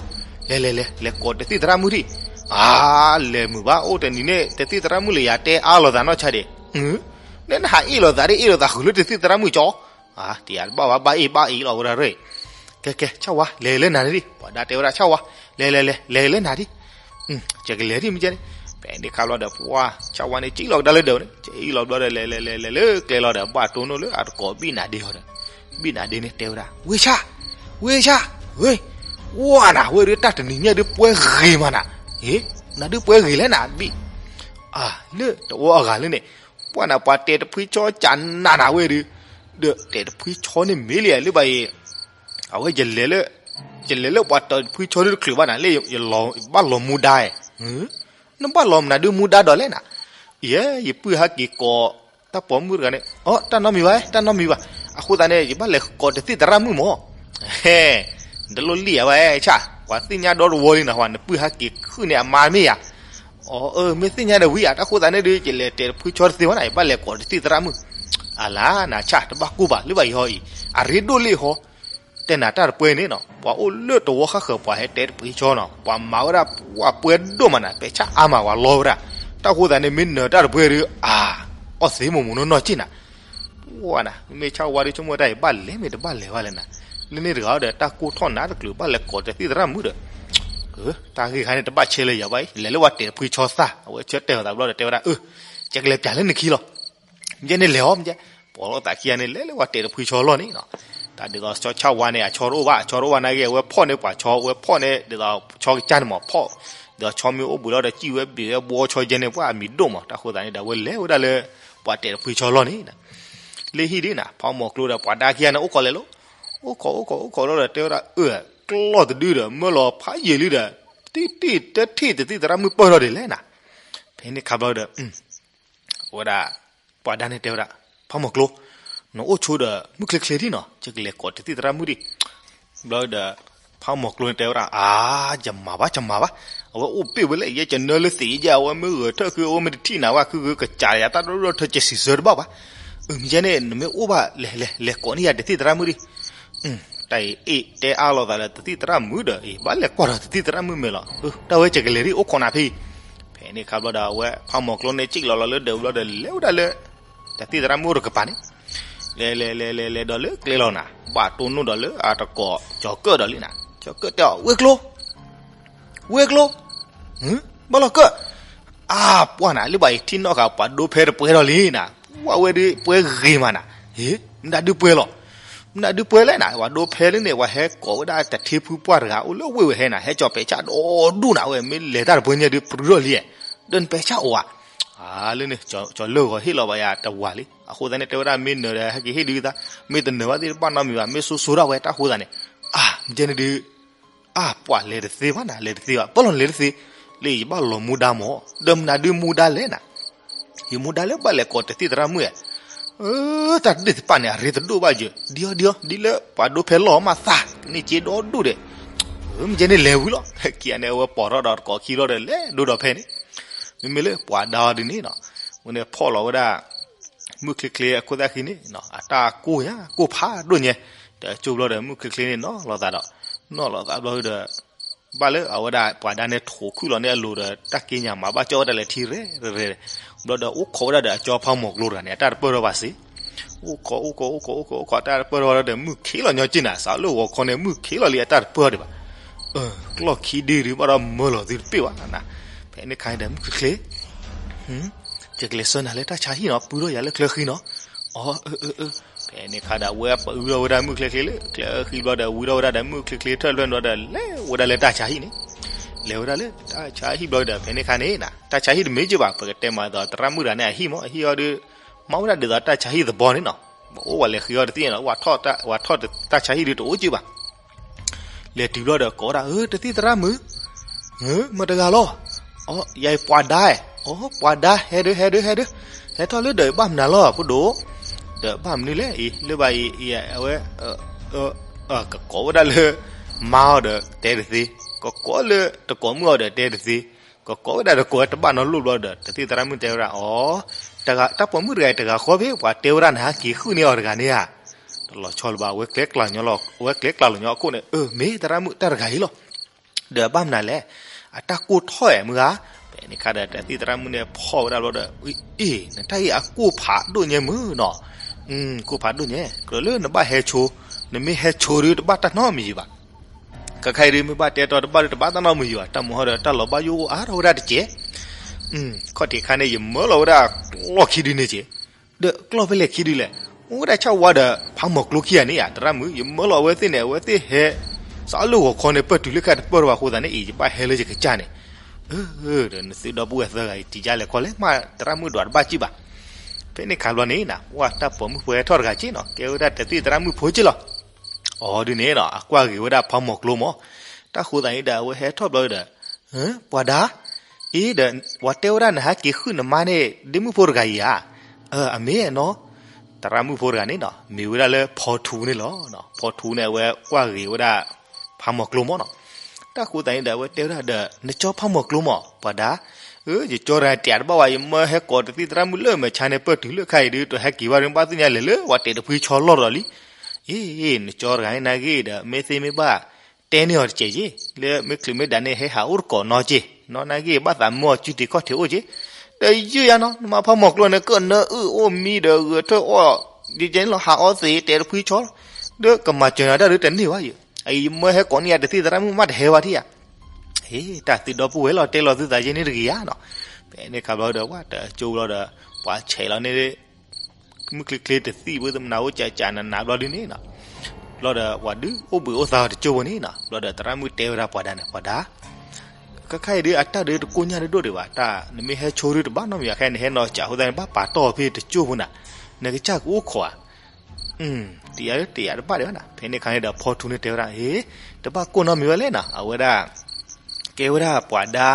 လဲၤလဲၤလဲၤ လဲၤကိးတသ့ၣ်သရၣ်မုၣ်ဒံး, အါ လဲၤမုာ်ဘၣ် အိၣ်တနံၤန့ၣ် တသ့ၣ်သရၣ်မုၣ်လၢယၤတဲအါလိာ်သးနီၢ်ဆါဒံး, နဲနဟးအ့ၣ်လိာ်သးဒ်အ့ၣ်လိာ်သးဃုာ်လၢတသ့ၣ်သရၣ်မုၣ်ကၠီ, အါ တယၤတဘၣ်ဘၣ် ဘၣ်အ့ၣ်ဘၣ်အ့ၣ်လီၤဝဲဒၣ်ရ့ၣ်, ကဲကဲ ဆၣ်ဝါ လဲၤလၢနၤန့ၣ်ဒံး, ပှၤဒါတဲဝဲဒၣ်ဆၣ်ဝါ, လဲၤလဲၤလဲၤ လဲၤလၢနၤဒံး ယကလဲၤဒံးမ့ၢ်ကဲန့ၣ်, ဖဲန့ၣ်ခါဘျီဒီး ပှၤ ဆၣ်ဝါန့ၣ် ကံၣ်လီၤကဒါလၢဒၢးန့ၣ်, ကံၣ်လီၤဘျီဒီး လဲၤလဲၤလဲၤလဲၤလၢကျဲလီၤဒီး ဘၣ်တိၢ်နီၣ်လၢအတကိးဘံၣ်နၤဒ့ဟီဒီး, ဘံၣ်နၤဒ့န့ၣ်တဲဝဲဒၣ် ဝ့ၢ်ဆၣ်, ဝ့ၢ်ဆၣ်, ဝ့ၢ်, ဝါနၤ ဝ့ၢ်ဒုးတၢ်တနံၤညါဒုးပှဲၤဂ့ၤမးနၤ, ဟ့, နၤဒုးပှဲၤဂ့ၤလဲၣ်နၤ ဘံၣ်, အါ လၢတဝီအဂၤလၢန့ၣ်, ပှၤနၤပှၤတဲာ်တဖှံဆီကနးနၤဝဲဒုး, ဒီးတဲာ်တဖှံဆီန့ၣ်မ့ၢ်လံလၢဘၣ်အံၤ, အဝဲ ယလဲၤလၢပှၤတဲာ်တဖှံဆီဒုးတချုးဘၣ်နၤ လၢယဘၣ်လီၤမူဒါ, နဘၣ်လီၤမနုၤဒုးမူဒါဒီးလဲၣ်နၤ, ယဲ ယပုၢ်ဟဲက့ၤကိး တၢ်ပိာ်မုၣ်တဂၤန့ၣ် အီ တၢ်နီတမံၤဘၣ် တၢ်နီတမံၤဘၣ်, အဃိသတးန့ၣ် ယဘၣ်လဲၤကိးတသ့ၣ်သရၣ်မုၣ်မး, ဟဲ, နတလိၣ်လံၣ်ဧါဘၣ် ဆၣ်, ပှၤသ့ၣ်ညါဒီတဝီလံနၤ နပုၢ်ဟဲက့ၤခုၣ်န့ၣ်အမါမ့ၢ်ယၤ, အီ အၢ မ့ၢ်သ့ၣ်ညါဒီးဝံဧါ တၢ်ဃိသတးန့ၣ်ဒုး ယလဲၤတဲာ်တဖှံဆီတသ့ဘၣ်နၤ ယဘၣ်လဲၤကိးတသ့ၣ်သရၣ်မုၣ်, အလါ နဆၣ် တဘၣ်ကိၢ်ဘၣ် လၢဘၣ်ယဟီအံၤ, အရ့ဒိၣ်လံဟီ တဲနၤတၢ်တပှဲၤန့ၣ်နီၤ ပှၤအိၣ်လၢတဝီဃၣ်ဃၢၤ ပှၤဟဲတဲတပှ့ၤဆီနီၤ ပှၤမၤဝဲဒၣ်ပှၤပှဲၤဒိၣ်မးနၤ ပဲာ်ဆၣ်အါမး ပှၤလီဝဲဒၣ်, တၢ်ဃိသးန့ၣ် မ့ၢ်နၢၤတၢ်တပှဲၤဒီး အါ, အီၣ်သ့မိၢ်မိၢ်နီၢ်နီၢ်က့နၤ, ပှၤနၤ မ့မ့ၢ်ဆၣ်ဝါဒီး ဆိကမိၣ်တၢ်အံၤ ဘၣ်လဲၤမ့ၢ်တဘၣ်လဲၤဘၣ်လဲၣ်နၤ, လၢန့ၣ်တဂၤဒီး တၢ်ကိၢ်ထီၣ်နးတချုး ဘၣ်လဲၤကိးတသ့ၣ်သရၣ်မုၣ်ဒီး, တၢ်ဂ့ၢ်ခါန့ၣ် တဘၣ်ဆဲးလၢယၤဘၣ်အံၤ လဲၤလၢပှၤတဲာ်တဖှံဆီသၣ် အဝဲဆၢတဲာ်အသးဘျီဒီး တဲဝဲဒၣ် အၢ, ယကလဲၤပျးလၢနခံလီၤ မ့ၢ်န့ၣ်လဲၤအီၤမ့ၢ်, ပိာ်လိာ်သးခံဂၤန့ၣ် လဲၤလၢပှၤတဲာ်တဖှံဆီလီၢ်န့ၣ်နီၤ, တၢ်ဒ်သိးဆီဆၣ်ဝါန့ၣ် အဆီတအိၣ်ဘၣ် အဆီတအိၣ်ဘၣ်နာ်က့ အဝဲဖီၣ်န့ၢ်ပှၤဆီ အဝဲဖီၣ်န့ၢ်ဒ်သိးဆီကစၢ်န့ၣ်မး ဖီၣ်, ဒ်သိးဆီမ့ၢ်အိၣ်ဘှံးလီၤဒီး စံၣ်ဝဲဘ့ၣ်ဝဲဘှီဆီယဲန့ၣ် ပှၤအမံၤဒိၣ်မး တၢ်ဃိသတးန့ၣ်ဒီး အဝဲလဲၤဝဲဒၣ်လၢ ပှၤတဲာ်တဖှံဆီလီၢ်န့ၣ် လၢဟံၣ်ဒ်နၤ ဖီမိၢ်ကျိဒီးပှၤဒါခံဂၤန့ၣ် အိၣ်ခိးလဲၤလီၤ, အိၣ်ခိး အိၣ်ခိး အိၣ်ခိးလီၤဒီး တဲဝဲဒၣ် အၢ ကျီၢ်တဒုဒီး မၢလီၤဖးယံာ်လံဒီး တံၢ်တံၢ်တထံၣ်တသံၣ်သရၣ်မုၣ်ပၢၢ်ထီၣ်ဒ်လဲၣ်နၤ, ဖဲန့ၣ်ခါဘျီဒီး ဝဲဒၣ် ပှၤဒါန့ၣ်တဲဝဲဒၣ် ဖီမိၢ်ကျိ နအိၣ်ဆိဒီးမုၢ်ချ့ချ့ဒ်နီၤ ယကလဲၤကိးတသံၣ်သရၣ်မုၣ်ဒံး, ဘျီဒီး ဖးမီၢ်ကျိန့ၣ်တဲဝဲဒၣ်, အါ, ယမၤဘၣ်, ယမၤဘၣ်. အဝဲအိၣ်ဘ့ၣ်ဝဲလၢယဲ, ယနၢလၢသံးယဲ, အဝဲမ့ၢ်ဂဲၤထၢၣ်ခု, အဝဲမ့ၢ်တထံၣ်နၤဝဲခုဂဲၤကစးယၤတၢ်ဒိၣ်ဒိၣ်ထၢၣ်ကဲစံးဆၢတဘၣ်ဘၣ်. အၢ မ့ၢ်ယဲန့ၣ် နမ့ၢ်အိၣ်ဘၣ်လဲၤလဲၤလဲၤကိးန့ၢ်ယၤတသံၣ်သရၣ်မုၣ်ဒံး. တၢ်အံၤအ့ၣ်တဲအါလိာ်သးလၢတသံၣ်သရၣ်မုၣ်ဒီး အံၤဘၣ်လဲၤကွၢ်ဒီးတသံၣ်သရၣ်မုၣ်မဲာ်လီၤ. တၢ်ဝဲယကလဲၤဒံးအိၣ်ခိးနၤဖဲအံၤ. ဖဲန့ၣ်အခါဘျီဒီး အဝဲဖးမီၢ်ကျိန့ၣ် စံၣ်လီၤလီၤလၢဒၢးဘျီဒီး လဲၤဝဲဒၣ်လၢ တသံၣ်သရၣ်မုၣ်အိၣ်တကပၤန့ၣ်, လဲၤလဲၤလဲၤလဲၤလဲၤဒီးလၢကျဲလီၤနၤ, ဘၣ်တိၢ်နီၣ်ဒီးလၢအတကိးကၠီၤကၢၣ်ဒီးလံနၤ, ကၠီၤကၢၣ်တဲအီၤ ဝ့ၢ်ကျိ, ဝ့ၢ်ကျိ, ဘၣ်လီၤကၢၣ်, အါပှၢ်နၤ လၢဘၣ်အံၤထံၣ်နီၣ်ဃာ်ပှၤဒိဖဲတပှဲၤဒီးလံနၤ, ဝဲဒၣ်ပှဲၤဂ့ၤမးနၤ, ဟ့ၣ် မနုၤဒုပှဲၤလီၤ, မနုၤဒုပှဲၤလဲၣ်နၤ, ပှၤဒိဖဲလၢန့ၣ် ပှၤဟဲကိးဝဲဒၣ်တထ့ဖုပှၢ်တဂၤ အိၣ်လၢဝ့ၢ်ဝဲဟဲနၤ, ဟဲကၠီၤပဲာ်ဆၣ်ဒီဒူၣ်နၤ, အဝဲမ့ၢ်လဲၤတၢ်တပှဲၤညါဒုးပြူၤထီၣ်လံ, ဒီးနပဲာ်ဆၣ်အိၣ်ဧါ. အါ လၢန့ၣ် ကၠီၤလၢၢ်ဂီၤဟ့ၣ်လီၤဘၣ်ယၤတဝၤလံ, အဃိသတးန့ၣ် တဲဝဲဒၣ်မ့ၢ်နၢၤဒီး ဟဲက့ၤဟ့ၣ်ဒုးသး, မ့ၢ်တနၢၤဘၣ်သ့ၣ်တဘၣ်နီတမံၤဘၣ်, မ့ၢ်စိစိၤဒၣ်ဝဲတၢ်ဃိသးန့ၣ်, အါ မ့ၢ်ကဲန့ၣ်ဒုး အါပှၢ်လဲၤတသ့ဘၣ်နၤ, လဲၤတသ့ဘၣ်, ပၢၢ်လီၤလဲၤတသ့, လၢယဘၣ်လီၤမူဒါမၢ်, ဒီးမနုၤဒုမူဒါလဲၣ်နၤ, ယမူဒါလၢဘၣ်လဲၤကိးတသံၣ်သရၣ်မုၣ်ဧါ, တၢ်ဒုးသ့ၣ်တဖၣ်န့ၣ် အရ့တဒိၣ်ဘၣ်ယၢၤ, ဒ်အီၤဒ်အီၤ ဒ်လၢပှၤဒိဖဲလီၢ်မးသး, ကန့ၢ်စ့ဒီဒူၣ်ဒီး, မ့ၢ်ကဲန့ၣ်လဲၤဝံၤလီၤ, ခံဂၤန့ၣ် အဝဲပိာ်ထီၣ်ဒီးတကိးခံဘျီဒီး လဲၤဒိဒီးဖဲန့ၣ်, မ့မ့ၢ်လၢပှၤဒါအီၤဒ်န့ၣ်နီၤ, ဝဲန့ၣ်ဖီၣ်လီၤဝဲဒၣ် မုၢ်ချ့ချ့အခိၣ်သၣ်ဃံန့ၣ် အတၢ်ကိၢ်ယါကိၢ်ဖးဒိၣ်ညါ, တကၠိဘျီဒီး မုၢ်ချ့ချ့န့ၣ်နီၤလိာ်သးဒီး, နီၤလိာ်သးဘျီဒီး, ဘၣ်လၢအဝဲဒၣ်ပှၤဒါန့ၣ်ထိးခုၣ်လီၤန့ၢ်အလိၤဒီး တၢ်က့ညါမၤဘၣ်ကၠီၣ်ဝဲဒၣ်လၢထံရဲၣ်ရဲၣ်, ဘျီဒီးအိၣ်ခိးဝဲဒၣ်ဒီးအကၠီဖးမီၢ်ကျိတဂၤန့ၣ် အတၢ်တပၢၢ်ထီၣ်ဘၣ်စ့ၢ်, အိၣ်ခိးအိၣ်ခိးအိၣ်ခိးအိၣ်ခိးအိၣ်ခိး တၢ်တပၢၢ်ထီၣ်ဘၣ်ဒီး မုၢ်ခ့လီၤညီက့ၢ်နၤ, စးလၢဂီၤခီန့ၣ် မုၢ်ခ့လီၤလံအတၢ်တပၢၢ်ဒံးဘၣ်, ကျီၢ်ခံဒုဒုးဘၣ်ဒီးမၢလီၤသုတပ့ၢ်ဘၣ်နၤ, ဖဲန့ၣ်ခါဒီးမုၢ်ချ့ချ့ ယကလဲၤဆှၢနၤလၢတၢ်ဆါဟံၣ်နီၤ, ပုၢ်ထီၣ်ယၤလၢချၢဃံနီၤ, အီ ဖဲန့ၣ်ခါဒီး အဝဲပှၤအုထီၣ်ဝဲဒၣ်မုၢ်ချ့ချ့လၢချၢဃံဘျီဒီး ဝံထီၣ်ဝဲဒၣ်ဒီးမုၢ်ချ့ချ့ထၢၣ်ဖျၢၣ်ဘျီဒီး လဲၤဝဲဒၣ်လၢတၢ်ဆါဟံၣ်န့ၣ်, လဲၤဝဲဒၣ်လၢတၢ်ဆါဟံၣ်ဘျီဒီး ဖဲန့ၣ်ခါန့ၣ်နၤ တၢ်ဆါဟံၣ်တမ့ၢ်က့ၢ်ဘၣ် ပကတဲမးသိးသရၣ်မုၣ်တဂၤန့ၣ် အဟံၣ်မၢ် အဟံၣ်အီၤဒီး မၤဝဲဒၣ်ဒ်သိးတၢ်ဆါဟံၣ်သဘီန့ၣ်နီၤ, ပအိၣ်ဝဲလဲၤဃ့အီၤတသ့ၣ်နီၤ, ဝဲထီၣ်တၢ်ဆါဟံၣ်ဒုးတအိၣ်က့ၢ်ဘၣ် လဲၤတုၤဘျီဒီးကိးဝဲဒၣ် အၢ တသံၣ်သရၣ်မုၣ်, မတၤတဂၤလီၤ, အီ ယၤအံၤပှၤဒါ, အီ ပှၤဒါ ဟဲဒုး ဟဲဒုး ဟဲဒုး, ဟဲထီၣ်လၢဒီးဘၣ်မနုၤလီၤ ဖိဒိၣ်, ဒီးဘၣ်မနုၤလဲၣ်အံၤ လၢဘၣ်အံၤ အဝဲ ကကိးဝဲဒၣ်လၢ မါအီၤဒီးတဲတသ့, ကကိးလၢတကိးမုၣ်အီၤဒီးတဲတသ့, ကကိးဝဲဒၣ်ဒီးကိးဝဲတဘၣ်နီတဘျီဘျီဒီး တသံၣ်သရၣ်မုၣ်တဲဝဲဒၣ် အီ တၢ်ပိာ်မုၣ်တဂၤအံၤတဂၤဃီဖဲ ပှၤတဲဝဲဒၣ်နဟဲက့ၤဃုန့ၢ်အီၤတဂၤန့ၣ်ဧါ, တလီၤဆီလၢၤဘၣ် ဝဲကျဲကျါလီၤညီအခိၣ်န့ၣ် အၢ မ့ၢ်သရၣ်မုၣ်တၢ်တဂၤအံၤလီၤ, ဒီးဘၣ်မနုၤလဲၣ်, အတၢ်ကိၢ်ထီၣ်ဧါမုၢ်ဧါ, ဖဲန့ၣ်ခါဒီးတသံၣ်သရၣ်မုၣ်န့ၣ်ဖီၣ်ဝဲဒၣ်ဘျီဒီး အ့ နတၢ်အံၤအကိၢ်ဖးဒိၣ်ညါမုၢ်နီၤ, ကိၢ်ဖးဒိၣ်ညါ ကြၢးလၢနဘၣ်ဟဲဆိ, နမ့ၢ်ဟဲဆိဒုးတဘၣ်တၢ်နီတမံၤဘၣ် ခဲခါအံၤဒုး မ့ၢ်ဘၣ်တဲတီတဘၣ်ဒုး တဘၣ်တၢ်နီတမံၤဘၣ်, တၢ်မုာ်ဟီဒီး တၢ်လီၤဘၣ်ယိၣ်အိၣ်အါထီၣ်ဝဲဒၣ်တက့ၢ်. ခီၣ်ထံးခါန့ၣ် ယမၢလီၤဝဲဒၣ်ကျီၢ်ခံဒုန့ၣ်က့ၢ်, ဒီးကျီၢ်ဖဲလဲၣ်ခံဒုလဲၣ်, အိၣ်ဝဲဒၣ်ဆၣ်ဝါဒီး ဖးမီၢ်ကျိခံဂၤန့ၣ်ဧါ, သရၣ်မုၣ် ယမၢလီၤအဝဲသ့ၣ်န့ၣ် အဝဲသ့ၣ်ဟဲ စးလၢဂီၤခီန့ၣ် ပၢၢ်တုၤလၢခဲတပၢၢ်ထီၣ်ဘၣ်အဃိသတးန့ၣ် အံၤ ယဘၣ်ဟဲလၢယကစၢ်န့ၣ်, ဒီးနသုဒီပုၢ်ဝဲၢ်သၢဂၤအံၤ တံၤယါလဲၤခီလဲၣ် မ့ၢ်သရၣ်မုၣ်ဒွးတဘၣ်ကံၣ်ဘၣ်. ဖဲန့ၣ်ခါဘျီန့ၣ်နၤ ဝဲတၢ်ပိာ်မုၣ်ဖိဟဲထီၣ်တဂၤက့ၢ်နီၤ, ကဲဝဲဒၣ်တသံၣ်သရၣ်မုၣ်ဖိက့ၢ်လီၤ. အီၤဒုန့ၣ်နီၤ အကွၢ်ဂ့ၤဝဲဒၣ်ဖးမီၢ်ကျိမး, တၢ်ဃိသတးန့ၣ်ဒီး အဝဲဟဲထီၣ်ဘျီဒီး ပှၤဒါ, အ့ ဒီး ပှၤတဲဝဲဒၣ်နဟဲက့ၤဃုနမါန့ၣ် ဒ့မုၣ်ဖိတဂၤအံၤဧါ, အမ့ၢ်နီၤ, သရၣ်မုၣ်ဖိတဂၤန့ၣ်နီၤ မ့ၢ်ဝဲဒၣ်လၢဖီထူန့ၣ်လီၤ. ဖီထူန့ၣ် အဝဲကွၢ်ဂ့ၤဝဲဒၣ် ဖးမီၢ်ကျိမးနီၤ. တၢ်ဃိသတးန့ၣ်ဒီး အဝဲတဲဝဲဒၣ်ဒီး နကၠီဖးမီၢ်ကျိမး ပှၤဒါ, အၢ ယကၠီတဂၤတဲတဘၣ်ဝဲ ယမၢဟဲကိးတသံၣ်သရၣ်မုၣ်လၢမဲာ်ဆါန့ၣ် ပၢၢ်တုၤလၢခဲအံၤဒုး တဟဲက့ၤဘၣ်ဒုး ဘၣ်သ့ၣ်ညါလဲၤလၢပှၤတဲာ်တဖှံဆီလီၢ်ဒီးလံ. အ့ နကၠီတဂၤန့ၣ်နာ်ဂ့ၤဒီး မ့ၢ်သ့မ့ၢ်ဘၣ် တဲန့ၢ်အီၤတကဲးက့ၢ်, လၢမ့ၢ်ချုးမ့ၢ်ဒၣ်န့ၣ် ဟဲဟးအိၣ်တကိးနီက့ၢ်, နီၢ်နာ်ဂ့ၤ ဘၣ်သးမၢအီၤစုတံၤခီၣ်ထံးအိၣ်က့ၢ်, ဒီးယုၢ်ယါနီၤ နမါဖးမီၢ်ကျိန့ၣ် ကနၢအုၣ်အိၣ်မံဒီးဂဲၤထၢၣ်အီၣ်, ဒ်ကဲန့ၣ်လီၤ ဟးအီသံးတဲာ်တဖှံဆီလီၤ, ဒီးကမၤစၢၤနၤတၢ်ဒုးတန့ၢ်ဘၣ်ယုၢ်, အံၤယမၢဟဲကိးန့ၢ်ယၤတသံၣ်သရၣ်မုၣ်မးတဟဲဝဲထံၣ်ယၤ ဟ့ တၢ်သုဒီပုၢ်ဝဲၢ်လီၤ တဲလီၤသုသးယဲန့ၣ်တဂ့ၤဧါနီၤ. ဖဲန့ၣ်ခါဘျီဒီး ပှၤတကၠိဘျီဒီး ပှၤဆဲးလီၤန့ၣ် မုၢ်ချ့ချ့တသံၣ်ဝဲသမနၤအိၣ်ကၠးကၠးနးနးဘျီဒုန့ၣ်နီၤ. ဘျီဒီး ပှၤဒုးအိၣ်ဘှံးအိၣ်သါတကၠိဖိန့ၣ်နီၤ. ဘျီဒီးသရၣ်မုၣ်တဲဝဲဒၣ်ပှၤဒါန့ၣ် ပှၤဒါ ခဲခါအံၤဒုး အတၢ်ဒုးတကိၢ်ညါဒိၣ်ဒိၣ်ဒံးဘၣ်, တၢ်နမ့ၢ်ဟဲဆိဒုးတဘၣ်နီတမံၤဘၣ်, ခဲအံၤနဟဲနီၤကၠးအဃိသတးန့ၣ် ဘၣ်ပာ်တီၢ်ဖဲတကၠိဖိနၤ, နကစၢ်ကအိၣ်ခိးဧါ. တယၤတယၤတဘၣ်ဒံးဘၣ်နၤ. ဖဲန့ၣ်ခါန့ၣ်ဒီး ဖီထူန့ၣ်တဲဝဲဒၣ် ဟ့ တဘၣ်ကိၢ်နီတမံၤဝဲလဲၣ်နီၤ, အဝဲဒၣ် ကဲဝဲဒၣ်ပှၤဒါ,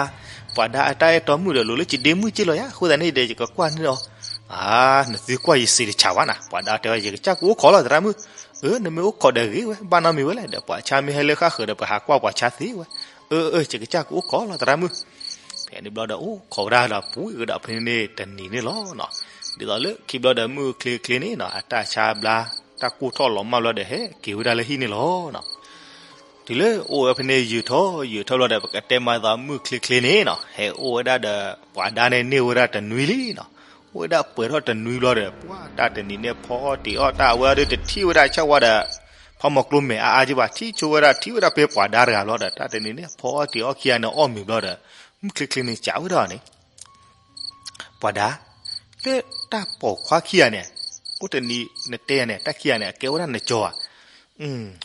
ပှၤဒါအတၢ်အဲၣ်တီမုၣ်ဒီး လိၤလၢယဒ့မုၣ်က့ၢ်လီၤယၤ, အဃိသတးန့ၣ်ဒီး ယကကွၢ်န့ၢ်အီၤ အါ, နသုကွၢ်ယစံးတဆးဘၣ်နၤ, ပှၤဒါတဲဝဲ ယကစၢ်ကအိၣ်ခိးလီၤသရၣ်မုၣ်, အၢ နမ့ၢ်အိၣ်ခိးဒီးဂ့ၤဝဲ ဘၣ်နီတမံၤဝဲလဲၣ်, ဒီးပှၤဆါမ့ၢ်ဟဲလၢဃၣ်ဃၢၤဒီး ပဟးကွၢ်ပှၤဆါသ့ဝဲ, အၢ အၢ ယကစၢ်ကအိၣ်ခိးလီၤသရၣ်မုၣ်, ဖဲန့ၣ်ဘျီဒီး အိၣ်ခိးဝဲဒၣ်ဒီးပှဲၤကဒီးဖဲန့ၣ်တနံၤန့ၣ်လီၤနီၤ, ဒ်သိးလၢခံဘျီဒီးမုၢ်ချ့ချ့န့ၣ်နီၤ အတၢ်ဆါဘျါ တၢ်ကိၢ်ထီၣ်လီၤမၢ်ဘျီဒီး ဟဲက့ၤဝဲဒၣ်လၢဟံၣ်န့ၣ်လီၤနီၤ တုၤလၢအိၣ်ဝဲဖဲန့ၣ်ယုာ်ထီၣ်ယုာ်ထီၣ်ဘျီဒီး ပကတဲမၤသးမုၢ်ချ့ချ့န့ၣ်နီၤ ဟဲအိၣ်ဝဲဒၣ်ဒီး ပှၤဒါန့ၣ်န့ၢ်ဝဲဒၣ်တနွံလံနီၤ, အိၣ်ဝဲဒၣ်ပှဲၤထီၣ်တနွံဘျီဒီး ပှၤတၢ်တနံၤန့ၣ်ဖီအီၣ်တ့ၤအီၣ်တၢ် အဝဲဒီးတထံၣ်ဝဲဒၣ်ဆၣ်ဝါဒီး ဖးမီၤကျိမဲာ်အါအါက့ဘၣ် ထံၣ်ဆိဝဲဒၣ်ထံၣ်ဝဲဒၣ်ဖဲပှၤဒါတဂၤဘျီဒီး တၢ်တနံၤန့ၣ်ဖီအီၣ်တ့ၤအီၣ်ခံဂၤန့ၣ်အီၣ်မ့ၤဘျီဒီး မုၢ်ချ့ချ့န့ၣ်စံးဝဲဒၣ်န့ၣ် ပှၤဒါ, လၢတၢ်ပိာ်ခွါခံဂၤန့ၣ်, အိၣ်တနံၤနတဲယၤန့ၣ် တၢ်ခံဂၤန့ၣ် အကဲဝဲဒၣ်နကၠီဧါ.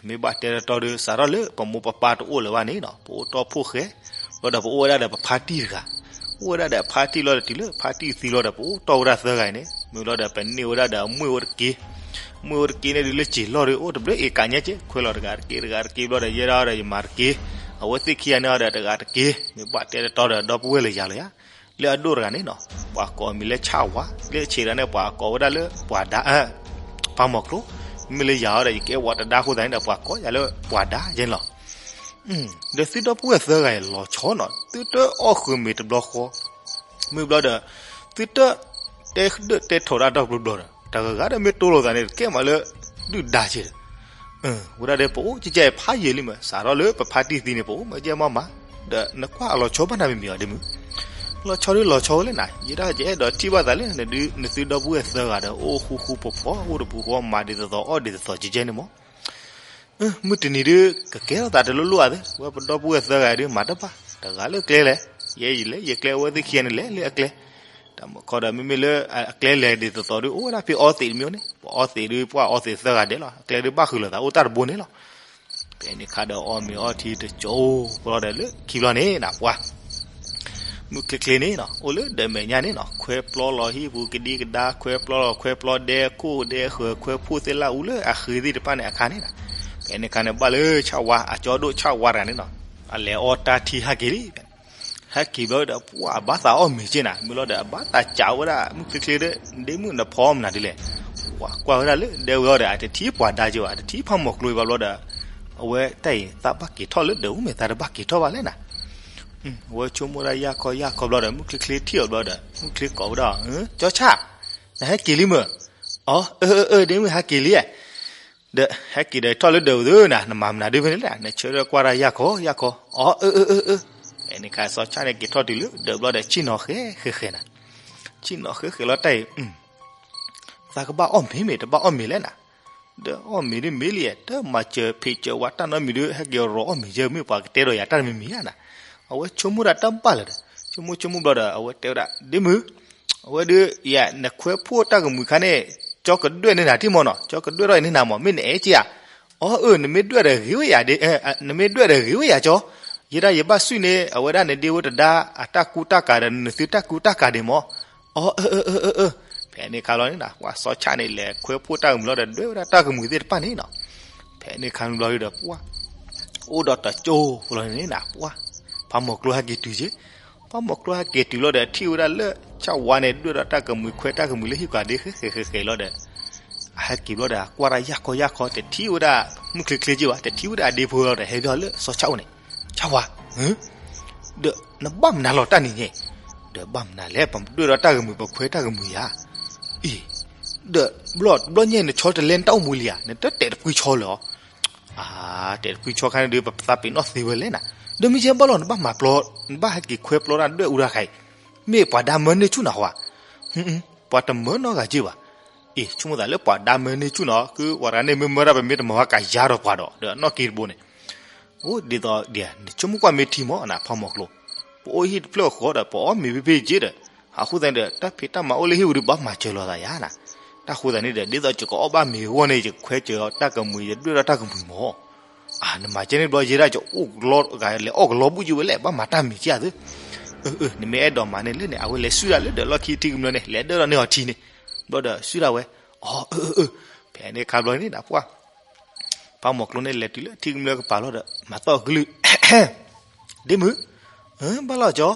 မ့ၢ်ဘၣ်တဲတတီဒီး စးထီၣ်လၢပမိၢ်ပပၢ်တအိၣ်လၢၤဘၣ်န့ၣ်နီၤ ပအိၣ်တီၢ်ဖှိၣ်ဃဲ, ဘျီဒီးပအိၣ်ဝဲဒၣ်ဒီးပဖါတံၢ်တဂၤ, အိၣ်ဝဲဒၣ်ဒီးဖါတံၢ်လီၤဒီးတုၤလၢဖါတံၢ်သံလီၤဒီး ပအိၣ်တီၢ်ဝဲဒၣ်သၢဂၤအံၤန့ၣ် မ့ၢ်ဘျီဒီးပန့ၢ်ဝဲဒၣ်ဒီးအမွေၢ်အိၣ်တက့ၢ်, မွေၢ်အိၣ်တက့ၢ်န့ၣ်ဒုးလၢစ့ၤလီၢ်ဒီး အိၣ်တဘျုးအ့ကးညါက့ ခွဲးလီၤတဂၤတက့ၢ် တဂၤတက့ၢ်ဘျီဒီး ယဲဒၣ်ဒီးယမၤတက့ၢ်, အဝဲသ့ၣ်ခံဂၤန့ၣ်အီၤဒီးတဂၤတက့ၢ်, မ့ၢ်ဘၣ်တဲတတီဒီး ဒီပုၢ်ဝဲၢ်လၢယၤလီၤယၤ လၢအဒိၣ်တဂၤန့ၣ်နီၤ, ပှၤကိးအမံၤလၢဆၣ်ဝါ, လၢဆံးတဂၤန့ၣ် ပှၤကိးဝဲဒၣ်လၢပှၤဒါ, ဖးမီၤကျိ, မ့မ့ၢ်လၢယၤအီၤဒီး ယကဲဝဲတဒါအဃိသတးန့ၣ်ဒီး ပှၤကိးယၤလၢပှၤဒါယဲန့ၣ်လီၤ. ဒီးသုဒီပုၢ်ဝဲၢ်သၢဂၤအံၤလီၤဆီနီၤ, သုတအီၣ်ဃုာ်မ့ၤတဘျီဃီ, မ့ၢ်ဘျီဒီး သုတတဲဒၢးတဲထီၣ်ဒၣ်တၢ်ဘျီဘျီဒီး တဂၤဂၤဒီးမ့ၢ်တိလိာ်သးန့ၣ် တကဲမးလၢ ဒုၣ်ဒါက့ဒီး ဝဲဒၣ်ဒီး ပအိၣ်ကဲကဲဖးယံာ်လံမး စးထီၣ်လၢပဖါတံၢ်သံန့ၣ် ပအိၣ်မးကဲမးမး, ဒီးနကွၢ်အလီၤဆီဘၣ်နၤမ့မ့ၢ်အီၤဒ်မုၢ်, လီၤဆီဒုးလီၤဆီဝဲလဲၣ်နၤ, ယဲဒၣ်ယအဲၣ်ဒိးထံၣ်ဘၣ်သးလၢ နသုဒီပုၢ်ဝဲၢ်သၢဂၤဒီး အိၣ်ဃူဃူဖိးဖိး အိၣ်တပူၤဃီ မၤဒ်သိးသိး အီၣ်ဒ်သိးသိးကဲကဲန့ၣ်မး မုၢ်တနံၤဒုး ကကဲထီၣ်သးတလိၣ်လိၣ်ဧါသ့, ဝဲပဒီပုၢ်ဝဲၢ်သၢဂၤဒုး မၤတဘၣ်, တဂၤလၢကျဲလဲၣ်, ယဲယလဲၤ ယကျဲ အဝဲသ့ၣ်ခံဂၤန့ၣ်လဲၤလၢအကျဲ, တၢ်မခီဒီး မ့မ့ၢ်လၢအကျဲလဲၤဒ်သိးသိးဒုး အိၣ်ဝဲဒၣ်ဖဲအီသံးတမံၤန့ၣ်, ပအီသံးဒုး ပှၤအီသံးသၢဂၤဒဲးလီၤ, အကျဲဒုးဘၣ်ဃုာ်လိာ်သး အိၣ်တၢ်တဘိန့ၣ်လီၤ. ဖဲန့ၣ်ခါဒီး အီၣ်မ့ၤအီထံတကၠိဖိလီၤဒီး လၢခံဘျီန့ၣ်နပှၤ မုၢ်ချ့ချ့န့ၣ်နီၤ အိၣ်လၢဒီးမဲာ်ညါန့ၣ်နီၤ ခွဲပျီလီၤဟံၣ်ပူၤကဒံကဒါ ခွဲပျီလီၤ ခွဲပျီဒဲခိၣ်ဒဲဃၢၤ ခွဲဖှိၣ်သ့ၣ်လၢအူလၢအဃ့သ့ၣ်တဖၣ်န့ၣ်အခါန့ၣ်နီၤ, ဖဲန့ၣ်ခါန့ၣ် ဘၣ်လၢဆၣ်ဝါ အကၠီဒိၣ်ဆၣ်ဝါတဂၤန့ၣ်နီၤ အလဲၤအီတၢ်ထံဟဲက့ၤလံ, ဟဲက့ၤဘျီဒီး ပှၤအဘၣ်သးအီၣ်မ့ၤက့နၤ မ့ၢ်လီၤဒီး အဘၣ်သးစးဝဲဒၣ်မုၢ်ချ့ချ့ဒီး ဒ့မုၣ်နဖီမနုၤဒ်လဲၣ်, ပှၤကွၢ်ဝဲဒၣ်လၢဒဲဝဲအီၤဒီး အတထံၣ်ပှၤဒါက့ဘၣ် အတထံၣ်ဖးမီၤကျိဘၣ်ဘျီဒီး အဝဲတၢ်အံၤသးဘၣ်က့ၤထီၣ်လၢဒၢးအူမဲာ်သးတဘၣ်က့ၤထီၣ်ဘၣ်လဲၣ်နၤ အဝဲဆိကမိၣ်ဒၣ်ယၢ်ခီယၢ်ခီဘျီဒီး မုၢ်ချ့ချ့ထံၣ်အီၤဘျီဒီး မုၢ်ချ့ကိးဝဲဒၣ်, ကၠီဆၣ်, နဟဲက့ၤလံမၢ်, အီ အၢ အၢ အၢ ဒ့မုၣ်ဟဲက့ၤလံ, ဒီးဟဲက့ၤဒီးထီၣ်လၢဒၢးအူသ့နၤ နမၤမနုၤဒ်ဖဲန့ၣ်လဲၣ် နဆၢထၢၣ်ကွၢ်တၢ်ယၢ်ခီယၢ်ခီ, အီ အၢ အၢ အၢ အၢ, ဖဲန့ၣ်ခါစီၤဆၣ်န့ၣ်က့ၤထီၣ်တုၤလၢဒၢးဘျီဒီး ဆ့ၣ်နီၤဃဲဃဲဃဲနၤ, ဆ့ၣ်နီၤဃဲဃဲလီၤတၢ်အံၤ သးကဘၣ်အီၣ်မ့ၤမ့ၢ်တဘၣ်အီၣ်မ့ၤလဲၣ်နၤ, ဒီးအီၣ်မ့ၤဒ်မ့ၢ်လံ တမၤစၢၤဖံးစၢၤဝါတၢ်နီတမံၤဒီး ဟဲက့ၤရီအီၣ်မ့ၤယဲမ့ၢ်ပှၤကတဲဒီးယၤတၢ်တမံၤမံၤဧါနၤ, အဝဲဆိကမိၣ်ဒၣ်တၢ်ဘၣ်လၢၤဒီး ဆိကမိၣ်ဆိကမိၣ်ဘျီဒီး အဝဲတဲဝဲဒၣ် ဒ့မုၣ်, အဝဲဒုးယၤ နခွဲးဖိတၢ်ကမှံၤခါန့ၣ် ကၠီကဒွဲၣ်န့ၢ်နၤတံၢ်မီၢ်နီၤ ကၠီကဒွဲၣ်ထီၣ်အံၤန့ၢ်နၤမီၢ် မ့ၢ်နအဲၣ်က့ဧါ, အီ အၢ နမ့ၢ်ဒွဲၣ်ဒီးဂ့ၤဝဲယၤဒ့, နမ့ၢ်ဒွဲၣ်ဒီးဂ့ၤဝဲယၤကၠီ, ယဲဒၣ်ယဘၣ်ဆှုၣ်န့ၢ် အဝဲဒၣ်နဒ့ဝဲတဒါ အတၢ်ကူတၢ်ကၤဒီး နသုတၢ်ကူတၢ်ကၤဒ့မီၢ်, အီ အၢ အၢ အၢ အၢ အၢ, ဖဲန့ၣ်ခါလီၤန့ၣ်နၤ ပှၤစီၤဆၣ်န့ၣ်လဲၤခွဲးဖိတၢ်ကမှံၤလီၤဒီး ဒွဲၣ်ဝဲဒၣ်တၢ်ကမှံၤသ့ၣ်တဖၣ်န့ၣ်နီၤ, ဖဲန့ၣ်ခါဘျီဒီး ပှၤ အိၣ်ဒီးတကၠိဖိလီၤန့ၣ်နၤ ပှၤ ဖးမီၤကျိဟဲက့ၤတုၤက့, ဖးမီၤကျိဟဲက့ၤတုၤလီၤဒီး ထံၣ်ဝဲဒၣ်လၢ ဆၣ်ဝါန့ၣ် ဒွဲၣ်ဒီးတၢ်ကမှံၤခွဲးတၢ်ကမှံၤလၢဟံၣ်ကွၢ်ဒ့ဃဲဃဲဃဲဃဲလီၤဒီး အဟဲက့ၤဘျီဒီး ကွၢ်တၢ်ယၢ်ခီယၢ်ခီ တထံၣ်ဝဲဒၣ် မုၢ်ချ့ချ့က့ဘၣ် တထံၣ်ဝဲဒၣ်အဒ့ဖိလီၤဒီး ဟဲဘၣ်လၢစီၤဆၣ်အိၣ်န့ၣ်, ဆၣ်ဝါ, ဒီးနဘၣ်မနုၤလီၤတၢ်နံၤညါ, ဒီးဘၣ်မနုၤလဲၣ် ပဒွဲၣ်ဒီးတၢ်ကမှံၤ ပခွဲးတၢ်ကမှံၤယၤ, အံၤ, ဒီးဘျီတဘျီညါ နဆီတလဲနတၢ်အိၣ်မူလံဧါ နတတဲာ်တပှံၤဆီလၢၤအီၤ, အါ, တဲာ်တပှံၤဆီခါန့ၣ်ဒီး ပသးပ့ၤနီၣ်သ့ဝဲလဲၣ်နၤ, ဒီးမ့ၢ်ယဲဘၣ်လီၤ နဘၣ်မၤပျီ, နဘၣ်ဟဲက့ၤခွဲးပျီတၢ်ဒွဲၣ်အူတၢ်ခါအံၤ, မ့ၢ်ပှၤဒါမၢန့ၢ်ဆူၣ်နၤဟါ, ပှၤတမၢနီတဂၤက့ဘၣ်, အံၤ ဆိကမိၣ်သးလၢပှၤဒါမၢန့ၢ်ဆူၣ်နီၤ ကုပှၤတဂၤန့ၣ်မ့ၢ်မၢဒၣ်ပမ့ၢ်တမၤဝဲကယၤဒီးပှၤဒီး ဒီးအနီၢ်က့တဘိန့ၣ်, အိၣ်ဒ်သိးဒ် နဆိကမိၣ်ကွၢ်မ့ၢ်ထံမီၢ်နဖးမီၤကျိ, ပအိၣ်ဟံၣ်တဖျၢၣ်ဃီဒီး ပအီၣ်မ့ၤဖဲဖဲက့ဒီး, အဃိသတးဒီး တၢ်ဖံးတၢ်မၤအိၣ်လၢဟံၣ်ပူၤဒီး ဘၣ်မၤစၢၤလိာ်သးယၤနၤ, တၢ်ဃိသတးန့ၣ်ဒီး ဒ်သိးယကအီၣ်ဘၣ်မ့ၤအဂီၢ်န့ၣ် ယကခွဲးစၢၤတၢ်ကမှံၤ ယဒွဲၣ်ထီၣ်တၢ်ကမှံၤမီၢ် အါ နမၤကဲန့ၣ်ဘျီ ယဲဒၣ်ယအိၣ်ကလီ လဲၤအီၣ်ကလီဘူၣ်ယုၢ်ဝဲလဲၣ် ဘၣ်မၤတၢ်မံၤက့ဧါသ့, အၢ အၢ နမ့ၢ်အဲၣ်ဒိးမၤန့ၣ်လၢန့ၣ် အဝဲလဲၤဆူၣ်ဒၣ်လၢဒီးလီၢ်ခံထံကမျၢၢ်န့ၣ် လဲၤဒၢၣ်ထီၣ်န့ၢ်အီၤထံန့ၣ်, ဘျီဒီးဆူၣ်ဒၣ်ဝဲ, အီ အၢ အၢ အၢ, ဖဲန့ၣ်ခါဘျီန့ၣ် နပှၢ် ဖးမီၤကျိန့ၣ် လဲၤတုၤလၢထံကမျၢၢ်ကပၤလီၤဒီး မၤသီၣ်ကလုၢ် ဒ့မုၣ်, ဘၣ်လီၤကၠီ,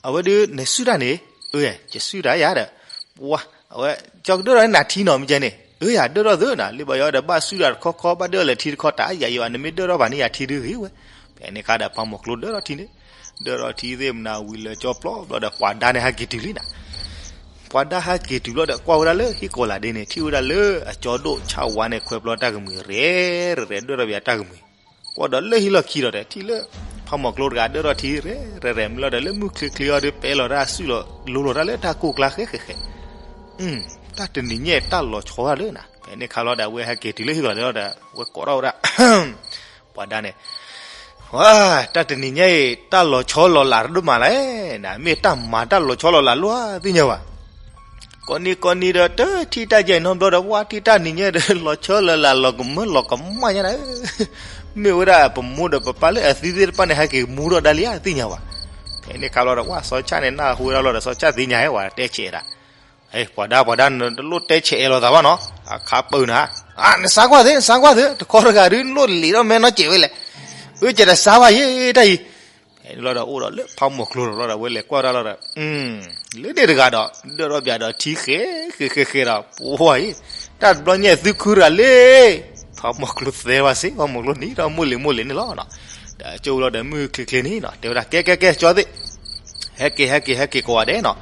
အဝဲဒုးနဆူၣ်တၢ်န့ၣ်, အၢ ယဆူၣ်တၢ်ယၤဒီး, ပှၢ် အဝဲ ကၠီကဒၢၣ်ထီၣ်နၤထံနီၤ မ့ၢ်ကဲန့ၣ် အၢ ယၤဒၢၣ်ထီၣ်သုနီၤ လၢဘၣ်ယီဒီးဘၣ်စုဒီးတခီခီ ဘၣ်ဒၢၣ်လၢထံတခီ တၢ်ယၤယံၤဘၣ် နမ့ၢ်ဒၢၣ်ထီၣ်ဘၣ်န့ၣ် ယၤထံဒုဂ့ၤဝဲ. ဖဲန့ၣ်ခါဒီး ဖးမိၢ်ကျိဒၢၣ်ထီၣ်ထံန့ၣ် ဒၢၣ်ထီၣ်ထံသ့ၣ်မနၤဝံၤလၢကၠီပျီဘျီဒီး ပှၤဒါန့ၣ်ဟဲက့ၤတုၤလံနီၤ. ပှၤဒါဟဲက့ၤတုၤဘျီဒီး ကွၢ်ဝဲဒၣ်လၢဟံၣ်ကိးလးဒ့န့ၣ် ထံၣ်ဝဲဒၣ်လၢအကၠီဒိၣ်ဆၣ်ဝါန့ၣ် ခွဲးပျီတၢ်ကမှံၤရဲၣ်ရဲၣ် ဒၢၣ်ထီၣ်ဘၣ်တၢ်ကမှံၤ ကွၢ်ဒီးလၢဟံၣ်လီၢ်ခံဒီး ထံၣ်လၢ ဖးမိၢ်ကျိတဂၤဒၢၣ်ထီၣ်ထံရဲၣ်ရဲၣ်ရဲၣ် မ့ၢ်လီၤဒီး လၢမုၢ်ချ့ချ့အီၤဒီး ပဲလီၤတၢ်စုၣ်လီၤ လိၤလီၤတၢ်လၢတၢ်ကိၢ်ကျါဃဲဃဲဃဲ တၢ်တနံၤညါအံၤ တၢ်လီၤဆီတၢ်လၢနၤ. ဖဲန့ၣ်ခါလီၤဒီး အဝဲဟဲက့ၤတုၤလၢဟံၣ်လီၢ်ဒီး အဝဲကိးထီၣ်ဝဲဒၣ် ပှၤဒါန့ၣ် ဝါ တၢ်တနံၤညါအံၤ တၢ်လီၤဆီလီၤလးတဒိၣ်မးလဲၣ်, နမ့ၢ်တၢ်မၤတၢ်လီၤဆီလီၤလးလိၤသ့ၣ်ညါဘၣ်. ကိးနံၤကိးနံၤဒီး တထံၣ်တၢ်ယဲၢ်နီတဘျီဒီး ဝါ ထံၣ်တၢ်နံၤညါဒီး လီၤဆီလီၤလး လီၤကမၢလီၤကမၣ်ညါနၤ. မ့ၢ်ဝဲဒၣ်ပမိၢ်ဒီးပပၢ်လၢအသံသ့ၣ်တဖၣ်န့ၣ် ဟဲက့ၤမူထီၣ်ဒၣ်လံဧါ သ့ၣ်ညါဘၣ်. ဖဲန့ၣ်ခါလီၤဒီး ဝါ စီၤဆၣ်န့ၣ် နၢ်ဟူဝဲဒၣ်လီၤဒီး စီၤဆၣ်သ့ၣ်ညါဟဲဝဲတဲဆဲးဒၣ် ပှၤဒါပှၤဒါ နတလိၣ်တဲဆဲးအဲၣ်လိာ်သးဘၣ်နီၤ, အခါပၢၢ်နၤ, နစါကွၢ်သ့ နစါကွၢ်သ့ တခီတဂၤဒုး နလိၣ်လံာ်ထီၣ်မဲနီၢ်စဲးဝဲလဲၣ်, အၢ ကဲတစါဘၣ်ယဲ တၢ်အံၤ. ဖဲန့ၣ်လီၤဒီး အိၣ်ဒီးလၢဖးမိၢ်ကျိလီၤဒီး အဝဲလဲၤကွၢ်ဒၣ်လီၤဒီး လၢန့ၣ်တဂၤဒီး ဒၢၣ်ထီၣ်ဘၣ်ဒီးထံဃဲဃဲဃဲဃဲဒီး ပှၤအံၤ တၢ်တဘျီညါသုခုတဂၤလဲၣ်, ဖးမိၢ်ကျိသဲဘၣ်စ့ၢ် ဖးမိၢ်ကျိနံၤဒီးမိၢ်လံၤမိၢ်လံၤန့ၣ်လီၤ. ဒီးကၠိလီၤဒီးမုၢ်ချ့ချ့န့ၣ်နီၤ တဲဝဲဒၣ် ကဲကဲကဲ ကၠီသ့ၣ် ဟဲက့ၤ ဟဲက့ၤ ဟဲက့ၤကိးဂၤဒဲးနီၤ,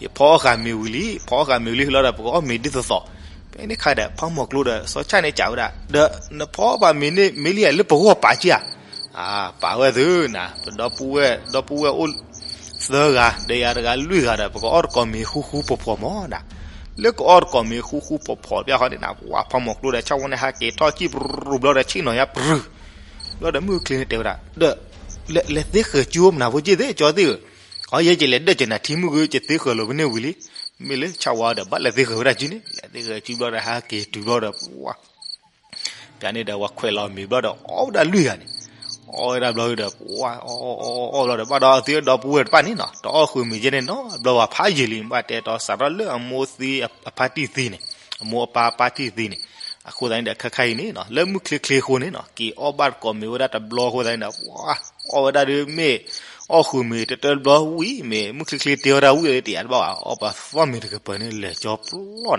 ယဖီအီၣ်ဃာ်မ့ၤဝံၤလံ, ဖီအီၣ်ဃာ်မ့ၤဝံၤလံ ဟလီၤဒီး ပကအီၣ်မ့ၤဒ်သိးသိး. ဖဲန့ၣ်ခါဒီး ဖးမိၢ်ကျိဒီး စီၤဆၣ်န့ၣ် ကးဝဲဒၣ် ဒီးနဖီအီၣ်ဘၣ်မ့ၤန့ၣ် မ့ၢ်လံဧါ လၢပဂီၢ်ပာ်က့ဧါ. ပာ်ဝဲသုနၤ, ပဒီပုၢ်ဝဲၢ် ဒီပုၢ်ဝဲၢ်အိၣ်သၢဂၤ ဒီးယၤတဂၤလွံၢ်ဂၤဒီး ပကအီၣ်တကိးမ့ၤဃူဃူဖိးဖိးမးနၤ. လၢကအီၣ်တကိးမ့ၤဃူဃူဖိးဖိးတဘျီဃီန့ၣ်နၤ, ဝါ ဖးမိၢ်ကျိဒီး ဆၣ်ဝါန့ၣ်ဟဲက့ၤထီၣ်ကံၣ်ပရူၤဘျီဒီး ဆ့ၣ်နီၤယါပရူၤ ဘျီဒီးမုၢ်ချ့န့ၣ်တဲဝဲဒၣ် ဒီး လဲၤသ့ဃၢၤကၠိမနၤဖိက့သ့ၣ် ကၠီသ့ၣ်ဧၢ, အီ ယဲကလဲၤဒၢၣ်ကနၤထံမုၢ်ဂ့ၤ ကသ့ဃၢၤလီၤပန့ၢ်ဝံၤလံ, မ့ၢ်လၢဆၣ်ဝါဒီး ဘၣ်လဲၤသ့ဃၢၤဝဲဒၣ်ကၠိန့ၣ် လဲၤသ့ဃၢၤကၠိဘျီဒီး ဟဲက့ၤတုၤဘျီဒီး ပှၤ ပျးန့ၣ်ဒီး ဝဲခွဲးလီၤမ့ၤဘျီဒီး အီၣ်ဝဲဒၣ်လွံၢ်ဂၤန့ၣ်, အီၣ်ဝဲဒၣ်ဘျီဒီး ပှၤ အီၣ်အီၣ်အီၣ်အီၣ်ဘျီဒီး ဘၣ်ဒီးသုဒီပုၢ်ဝဲၢ်တဖၣ်န့ၣ်နီၤ တအီၣ်ဃုာ်မ့ၤကဲန့ၣ်နီတဘျီဘၣ် ဖးယံာ်လံ ဘၣ်တဲတီစးထီၣ်လၢအမိၢ်သံအဖါတံၢ်သံန့ၣ်, အမိၢ်အပၢ်အပၢ်တံၢ်သံန့ၣ်, အဃိသတးန့ၣ်ဒီး ခဲခါအံၤန့ၣ်နီၤ လၢမုၢ်ချ့ချ့အဃိန့ၣ်နီၤ က့ၤအီၣ်ဘၣ်တကိးမ့ၤဝဲဒၣ်တဘျီအဃိသတးန့ၣ်ဒီး ပှၤ အီၣ်ဝဲဒၣ်ဒီးမ့ၢ် အီၣ်ဃုာ်မ့ၤတတၢတဘျီဝံၤ မ့ၢ်မုၢ်ချ့ချ့တဲဝဲဒၣ်ဝံၤဒီး တယာ်တဘၣ်ဘၣ် အီၣ်ပှၤသီၣ်မ့ၤတကပၤန့ၣ် လဲၤကၠီပျီနၤ, အီၣ်ဝံ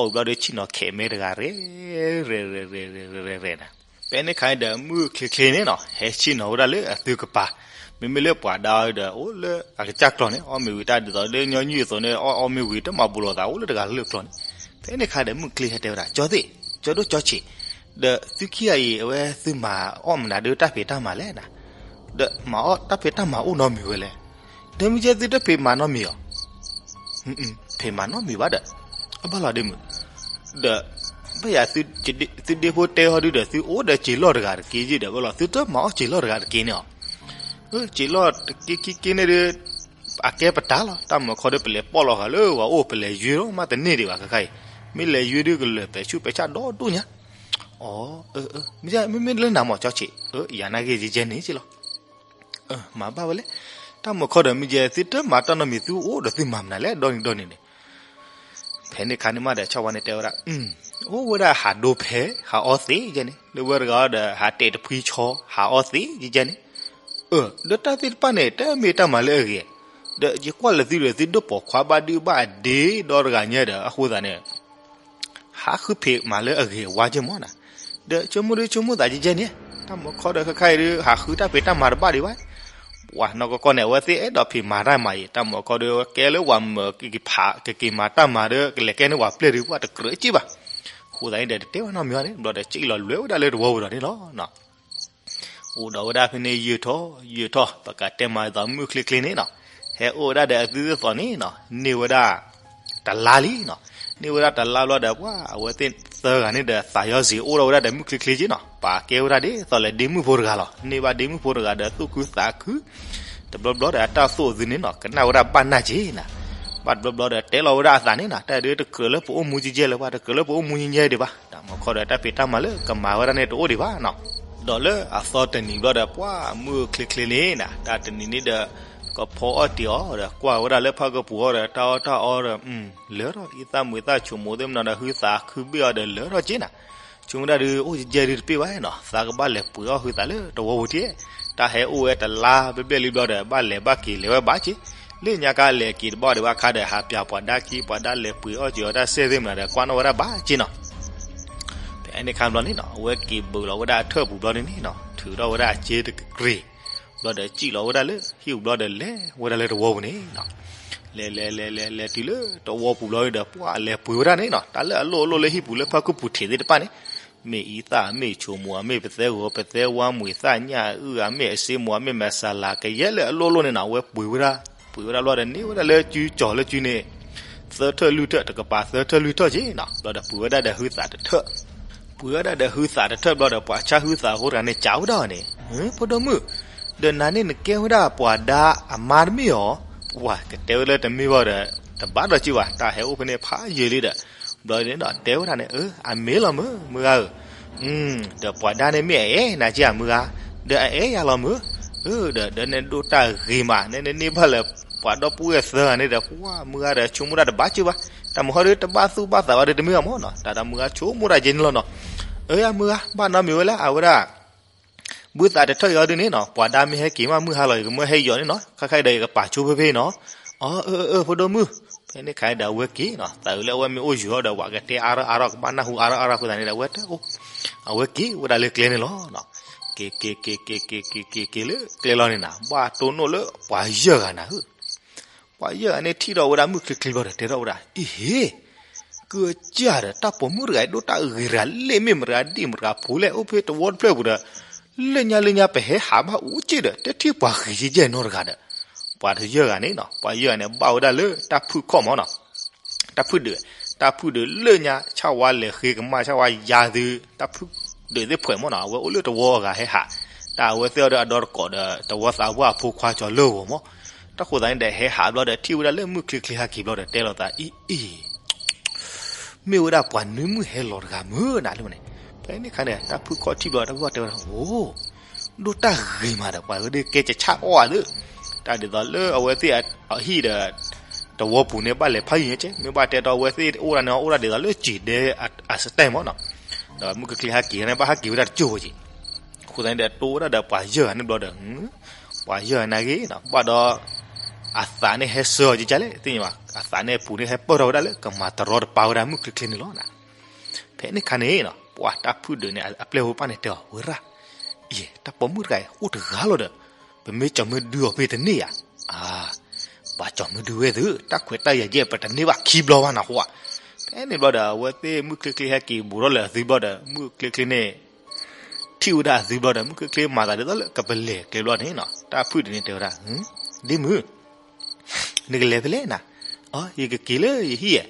ၤဘျီဒီး ဆ့ၣ်နီၤခဲးမဲတဂၤ ရဲၣ် ရဲၣ် ရဲၣ် ရဲၣ် ရဲၣ် ရဲၣ် နၤ. ဖဲန့ၣ်ခါန့ၣ်ဒီး မုၢ်ချ့ချ့န့ၣ်နီၤ ဟဲဆ့ၣ်နီၤဝဲဒၣ်လၢအသုကပၤ, မ့မ့ၢ်လၢပှၤဒါဒီး အိၣ်လၢအကစၢ်ကျီၢ်န့ၣ် အီၣ်မ့ၤဝံၤတၢ်ဒ်သိးလၢညီနုၢ်အသိးန့ၣ် အီၣ်အီၣ်မ့ၤဝံၤ တမၤဘူးလိာ်သးအိၣ်လၢတဂၤလၢကျီၢ်န့ၣ်. ဖဲန့ၣ်ခါဒီး မုၢ်ချ့ဟဲတဲဝဲဒၣ် ကၠီသ့ၣ်, ကၠီဒိၣ်ကၠီဆံး, ဒီးသုခံဂၤအံၤ အဝဲသုမၤအီၣ်မနုၤဒုးတၢ်ဖံးတၢ်မၤလဲၣ်နၤ, ဒီးမၤအီၣ်တၢ်ဖံးတၢ်မၤအိၣ်နီတမံၤဝဲလဲၣ်, ဒီးမ့ၢ်ကဲသုတဖံးမၤနီတမံၤအီၤ ဖံးမၤနီတမံၤဘၣ်ဒီး အဘၣ်လီၤဒ့မုၣ်, ဒီး ဘၣ်ယၤ သုဒ့ဖိတဲဟီဒုဒီး သုအိၣ်ဒီးစံာ်လီၢ်တဂၤတက့ၢ်ယ့ၢ်ဒီး ဘၣ်လီၤ သုတမၤအီၣ်စံာ်လီၢ်တဂၤတက့ၢ်န့ၣ်အီၤ, စံာ်လီၢ်တက့ၢ်က့ၢ်က့ၢ်န့ၣ်ဒီး အကဲပတၢ်လီၤ တၢ်မုၢ်ခီဒီး ပလဲၤပိာ်လီၤဃာ်လၢပှၤအိၣ် ပလဲၤယွ့လီၤ မ့ၢ်တန့ၢ်ဒံးဘၣ် ခဲခါအံၤ, မ့ၢ်လဲၤယွ့ဒုးကလၢာ်ပဲာ်ဆူၣ်ပဲာ်ဆၣ်ဒီဒိၣ်ညါ, အီ မ့ၢ်မ့မ့ၢ်လၢနၤမ့ၢ်ကၠီဆံး, ယၤနာ်က့ၤယကဲန့ၣ်က့လီၤ မၤဘၣ်ဝဲလဲၣ်, တၢ်မုၢ်ခီဒီးမ့ၢ်ယဲ သုတမၤတၢ်နီတမံၤ သုအိၣ်ဒီးသုမၤမနုၤလဲၣ် ဒီနံၤဒီနံၤန့ၣ်, ဖဲန့ၣ်ခါန့ၣ်မးဒီး ဆၣ်ဝါန့ၣ်တဲဝဲဒၣ်, အိၣ်ဝဲဒၣ်ဟးဒိဖဲ ဟးအီသံးယဲန့ၣ် လၢဝဲတဂၤဒီး ဟးတဲာ်တဖှံဆီ ဟးအီသံးယဲန့ၣ်, ဒီးတၢ်သ့ၣ်တဖၣ်န့ၣ် တမ့ၢ်တၢ်မၤလၢအဂ့ၤ, ဒီးယကွၢ်လၢသုဒီး သုဒိၣ်ပိာ်ခွါဘၣ်ဒုးဘၣ်အဒ့ဒီတဂၤညါဒီး အဃိသတးန့ၣ် ဟးဃုဖံးမၤလၢအဂ့ၤအဝါက့မးနၤ, ဒီးဆိကမိၣ်ဒုးဆိကမိၣ်သးကဲကဲန့ၣ်, တၢ်မုၢ်ခီဒီးခဲခါအံၤဒုး ဟးဃုတၢ်ဖံးတၢ်မၤတဘၣ်ဒံးဘၣ်, ပှၤနီၢ်ကီၢ်ကီၢ်န့ၣ် အဝဲသ့ၣ်အဲၣ်ဒိးဖံးမၤတၢ်မၤအံၤ တၢ်မုၢ်ခီဒီး ကဲလၢပှၤမၢကက့ၤဖး ကက့ၤမၤတၢ်မၤဒီး ကလဲၤကဲန့ၢ်ပှၤပျဲၢ်ဒုး ပှၤတကြၢးက့ဘၣ်, အဃိသတးန့ၣ်ဒီး တတဲဝဲနီတမံၤဘၣ်န့ၣ် ဘျီဒီး စံၣ်လီၤလွဲဝဲဒၣ်လၢတဝီပူၤဒီးန့ၣ်လီၤ. အိၣ်ဒီးဝဲဒၣ်ဖဲန့ၣ် ယုာ်ထီၣ် ယုာ်ထီၣ် ပကတဲမၤသးမုၢ်ချ့ချ့န့ၣ်နီၤ, ဟဲအိၣ်ဝဲဒၣ်ဒီးအသုသ့ၣ်သိးန့ၣ်နီၤ, န့ၢ်ဝဲဒၣ် တလါလံနီၤ, န့ၢ်ဝဲဒၣ်တလါဘျီဒီး ပှၤအဝဲသ့ၣ်သၢဂၤန့ၣ်ဒီး သးယီၤစ့ၤအိၣ်ထီၣ်ဝဲဒၣ်ဒီးမုၢ်ချ့ချ့က့နီၤ, ပာ်ကဲဝဲဒၣ်ဒ်သိးလဲၣ်ဒ့မုၣ်ဖိတဂၤလီၤ, န့ၢ်ဘၣ်ဒ့မုၣ်ဖိတဂၤဒီးသူၣ်ခုသးခု, တဘျီဘျီဒီးအတၢ်သိၣ်အသုန့ၣ်နီၤ ကနၣ်ဝဲဒၣ်ဘၣ်နၢ်က့ၤနၤ, ဘၣ်တဘျီဘျီဒီးတဲလီၤဝဲဒၣ်အသးန့ၣ်နီၤ, တၢ်ဒုးတကြၢးလၢပအိၣ်မူကဲကဲလၢၤဘၣ်, တကြၢးလၢပအိၣ်မူကဲကဲဒံးဘၣ်, တၢ်မုၢ်ခီဒီးတၢ်ဖံးတၢ်မၤလၢကမၤဝဲဒၣ်န့ၣ်တအိၣ်ဒံးဘၣ်နီၤ. ဒီးလၢအသီတနံၤဘျီဒီး ပှၤမုၢ်ချ့ချ့န့ၣ်နၤ, တၢ်တနံၤန့ၣ်ဒီး ကဖီအီၣ်တ့ၢ်အီၤဒီး ကွၢ်ဝဲဒၣ်လၢဖးကပူၤအီၤဒီး တၢ်အီၣ်တၢ်အီဒီး လၢာ်ထီၣ် အံသၣ်မုာ်သၣ်ဆိးမိၣ်သ့ၣ်မနုၤဒီး ဟုသးခုဘ့ၣ်အီၤဒီးလၢာ်ထီၣ်က့နၤ, ဆိကမိၣ်တၢ်ဒုးအိၣ်ကဲကဲဒုးတပ့ၢ်ဘၣ်နီၤ, သးကဘၣ်လဲၤပှ့ၤအီၣ်ဟုသးလၢတဝီပူၤတက့ၢ်, တၢ်ဟဲအိၣ်ဝဲတလါဘျဲၣ်ဘျဲၣ်လံဘျီဒီး ဘၣ်လဲၤဘၣ်က့ၤလဲၤဝဲဘၣ်က့ၤ, လၢညါခါလဲၤက့ၤတဘၣ်ဒံးဘၣ်ခါဒီး ဟးပျၢ်ပှၤဒါခံ ပှၤဒါလဲၤပှ့ၤအီၣ်က့ၤအီၤတၢ်စဲသ့ၣ်မနုၤဒီး ကွၢ်နီၣ်ဝဲဒၣ်ဘၣ်က့နီၤ. ဖဲန့ၣ်ခါဘျီန့ၣ်နီၤ အဝဲက့ၤဘုးလီၤဝဲဒၣ်အထၢၣ်ပူၤဘျီန့ၣ်နီၤ ထုးထီၣ်ဝဲဒၣ်အစ့တကရ့ၣ် ဘျီဒီးစံၣ်လီၤဝဲဒၣ်လၢဟံၣ်ပူၤဘျီဒီး လဲၤဝဲဒၣ်လၢတဝီပူၤန့ၣ်နီၤ. လဲၤလဲၤလဲၤလဲၤလဲၤတုၤလၢတဝီပူၤဘျီဒီး ပှၤလဲၤပှ့ၤဝဲဒၣ်န့ၣ်နီၤ တၢ်လၢအလိၣ်အလိၣ်လၢဟံၣ်ပူၤလၢဖၣ်ခုၣ်ပူၤထံးသ့ၣ်တဖၣ်န့ၣ် မ့ၢ်အံသၣ် မ့ၢ်ဆိမိၣ် မ့ၢ်ပသဲဂီၤ ပသဲဝါ မ့ၢ်သၣ်ညၣ်အုၣ် မ့ၢ်အစ့မိၣ် မ့ၢ်မဲာ်ဆါလၤ ကယဲၢ်လၢအလိၣ်လိၣ်န့ၣ်နီၤ အဝဲပှ့ၤဝဲဒၣ် ပှ့ၤဝဲဒၣ်ဘျီဒီးန့ၢ်ဝဲဒၣ်လၢစုကၠီၤလၢစုန့ၣ် သၢထၢၣ်လွံၢ်ထၢၣ် တကပၤသၢထၢၣ်လွံၢ်ထၢၣ်က့နီၤ ဘျီဒီးပှ့ၤဝဲဒၣ်ဒီးဟုသးတထၢၣ် ပှ့ၤဝဲဒၣ်ဒီးဟုသးတထၢၣ်ဘျီဒီး ပှၤဆၣ်ဟုသးဖိတဂၤန့ၣ် စံးဝဲဒၣ်န့ၣ် ဖိဒိၣ်မုၣ် ဒီးနၤန့ၣ်နကဲဝဲဒၣ်ပှၤဒါအမါတမ့ၢ်ဧါ. ပှၤကတဲဝဲလၢတမ့ၢ်ဘၣ်ဒီး တဘၣ်ဒီးက့ၤဘၣ် တၢ်ဟဲအိၣ်ဖဲန့ၣ်ဖးယံာ်လံဒီး ဘျီန့ၣ်ဒီးတဲဝဲဒၣ်န့ၣ် အမ့ၢ်လီၤမုၢ် မုၢ်ဂၤဧၢ ဒီးပှၤဒါန့ၣ်မ့ၢ်အအဲၣ်နၤက့ဧါ မုၢ်ဂၤ ဒီးအအဲၣ်ယၤလီၤမုၢ် ဒီး ဒီးနဒိၣ်တၢ်ဂ့ၤမး နနန့ၢ်ဘၣ်လၢ ပှၤဒီပုၢ်ဝဲၢ်သၢဂၤန့ၣ်ဒီး ပှၤမုၢ်ဂၤဒီးဆိကမိၣ်တၢ်တဘၣ်က့ၤဘၣ် တၢ်မုၢ်ဟီဒီးတဘၣ်သူၣ်ဘၣ်သးဘၣ်ဒီးတမ့ၢ်ဘၣ်မ့ၢ်နီၤ တၢ်ဒီးမုၢ်ဂၤဆိကမိၣ်တၢ်ကဲန့ၣ်လီၤနီၤ အၢ ယမုၢ်ဂၤ ဘၣ်နီတမံၤဝဲလၢအဝဲဒၣ် ဘုသးတထၢၣ်အံၤဒုးန့ၣ်နီၤ ပှၤဒါမ့ၢ်ဟဲက့ၤမးမုၢ်ဟါလီၤ ယကမၢဟဲယီၤန့ၣ်နီၤ ခဲခါအံၤဒီးယကပာ်ဆိဖဲဖဲနီၤ အၢ အၢ အၢ ဖိဒိၣ်မုၣ် ဖဲန့ၣ်ခါအံၤဒီးအဝဲက့ၤနီၤ သးအုးလၢအဝဲမ့ၢ်အိၣ်ယုာ်အီၤဒီး ပှၤကတဲအါထီၣ်အါထီၣ် ကဘၣ်နၢ်ဟူအါထီၣ်အါထီၣ်အဃိသတးန့ၣ်ဒီး အဝဲတအိၣ် အဝဲက့ၤဝဲဒၣ်လၢကျဲန့ၣ်လီၤနီၤ က့ၤ က့ၤ က့ၤ က့ၤ က့ၤ က့ၤ က့ၤ က့ၤလၢကျဲလီၤန့ၣ်နီၤ ဘၣ်တိၢ်နီၣ်လၢပှၤယဲၢ်ဂၤနၤဧၢ ပှၤယဲၢ်ဂၤန့ၣ်ထံၣ်ထီၣ်ဝဲဒၣ်မုၢ်ချ့ချ့ဘျီဒီး တဲထီၣ်ဝဲဒၣ် အ့ဟ့ ကစၢ်ဒီး တၢ်ပိာ်မုၣ်တဂၤအံၤ ဒိၣ်တၢ်ဂ့ၤတဂၤ လ့ၣ်မ့ၢ်မတၤဂၤ ဒ့ၣ်မတၤဂၤ ဖိလဲၣ် အိၣ်ဖဲတဝီတဖျၢၣ်ပူၤဒီး လၢညါလၢညါ ပဟဲဟးဘၣ်အူက့ၣ်ဒီး တထံၣ်ပှၤဂ့ၤကဲကဲနီတဂၤဒီး ပှၤတယဲၢ်ဂၤန့ၣ်နီၤ ပှၤယဲၢ်ဂၤန့ၣ် ဘၣ်ဝဲဒၣ်လၢတၢ်ဖုၣ်ခီၣ်မးနီၤ တၢ်ဖုၣ်ဒုး တၢ်ဖုၣ်ဒုးလၢညါ ဆၣ်ဝါလဲၤဃ့ကမၣ် ဆၣ်ဝါယါသု တၢ်ဖုၣ်ဒုးသ့ၣ်ဖှဲးမးနီၤ အဝဲအိၣ်လၢတဝီအဂၤဟဲဟး တၢ်အဝဲသ့ၣ်အီၤဒီးအဒီတကိးဒီး တဝီသးပှၢ်အဖိခွါကၠီၤလၢဂီၤမး တၢ်ဃိသးန့ၣ်ဒီး ဟဲဟးဘျီဒီး ထံၣ်ဝဲဒၣ်လၢမုၢ်ချ့ချ့ဟဲက့ၤဘျီဒီး တဲလိာ်သး အံၤ အံၤ မ့ၢ်ဝဲဒၣ်ပှၤနွံမုၣ်ဟဲလီၤတဂၤမုၢ်နၤလၢမးန့ၣ် ဖဲန့ၣ်ခါန့ၣ် တၢ်ဖုၣ်ခီၣ်ထံၣ်ဘျီ တၢ်ဖုၣ်ခီၣ်တဲဝဲဒၣ် အိၣ် ဒိၣ်တၢ်ဂ့ၤမးဒီး ပှၤဝဲဒၣ်ကဲကဆၣ်အီၣ်ဧါသ့ၣ် တၢ်ဒ်သိးလၢအဝဲသ့ၣ်အဟံၣ်ဒီး တဝီပူၤန့ၣ် ဘၣ်လဲၤဖးယံၤညါကဲ မ့ၢ်ဘၣ်တဲတီဝဲသ့ၣ်အိၣ်ဒၣ်န့ၣ် အိၣ်ဒၣ်ဒ်သိးလၢစံာ်ဒဲအစတဲမးနီၤ ဒီးမုၢ်ချ့ချ့ဟဲက့ၤန့ၣ် ဘၣ်ဟဲက့ၤဝဲဒၣ်တကၠိၢ်ဖိက့ၤ အဃိသတးန့ၣ်ဒီး တိၢ်ဝဲဒၣ်ဒီးပှၤယဲၢ်ဂၤန့ၣ်ဘျီဒီး ပှၤယဲၢ်ဂၤနာ်က့နီၤ ဘၣ်ဒီး အသးန့ၣ်ဟဲဆှၢအီၤကကလဲၣ် သ့ၣ်ညါဘၣ် အသးန့ၣ်အပူၤန့ၣ် ဟဲပၢၢ်ထီၣ်ဝဲဒၣ်လၢကမၤတရီတပါဝဲဒၣ်မုၢ်ချ့ချ့န့ၣ်လီၤနၤ ဖဲန့ၣ်ခါန့ၣ်နီၤ ပှၤတၢ်ဖုၣ်ဒုးန့ၣ် အပျဲၢ်ဖိပၢ်န့ၣ်တဲအီၤ ဝဲရၣ် ယဲ တၢ်ပိာ်မုၣ်တဂၤအံၤ အိၣ်တဂၤလီၤဒီး ပမ့ၢ်ကၠီၤမ့ၢ်ဒုးအီၤဖဲတန့ၢ်ဧါ အါ ဘၣ်ကၠီၤမ့ၢ်ဒုးဝဲသု တၢ်ခွဲးတၢ်ယာ်ယဲၢ် ပတန့ၢ်ဘၣ်ခံဘျီဘၣ်နၢ်ဟူဧါ ဖဲန့ၣ်ဘျီဒီး အဝဲသ့ၣ်မုၢ်ချ့ချ့ဟဲက့ၤဘူးထီၣ်လၢအသုဘျီဒီး မုၢ်ချ့ချ့န့ၣ် ထံၣ်ဝဲဒၣ်အသုဘျီဒီး မုၢ်ချ့ချ့မၤသးဒ်သိးလၢကပလဲၤကျဲဘျီန့ၣ်နီၤ တၢ်ဖုၣ်ဒုးန့ၣ်တဲဝဲဒၣ် ဒ့မုၣ် နကလဲၤဖဲလဲၣ်နၤ, အိ ယကက့ၤလၢယဟံၣ်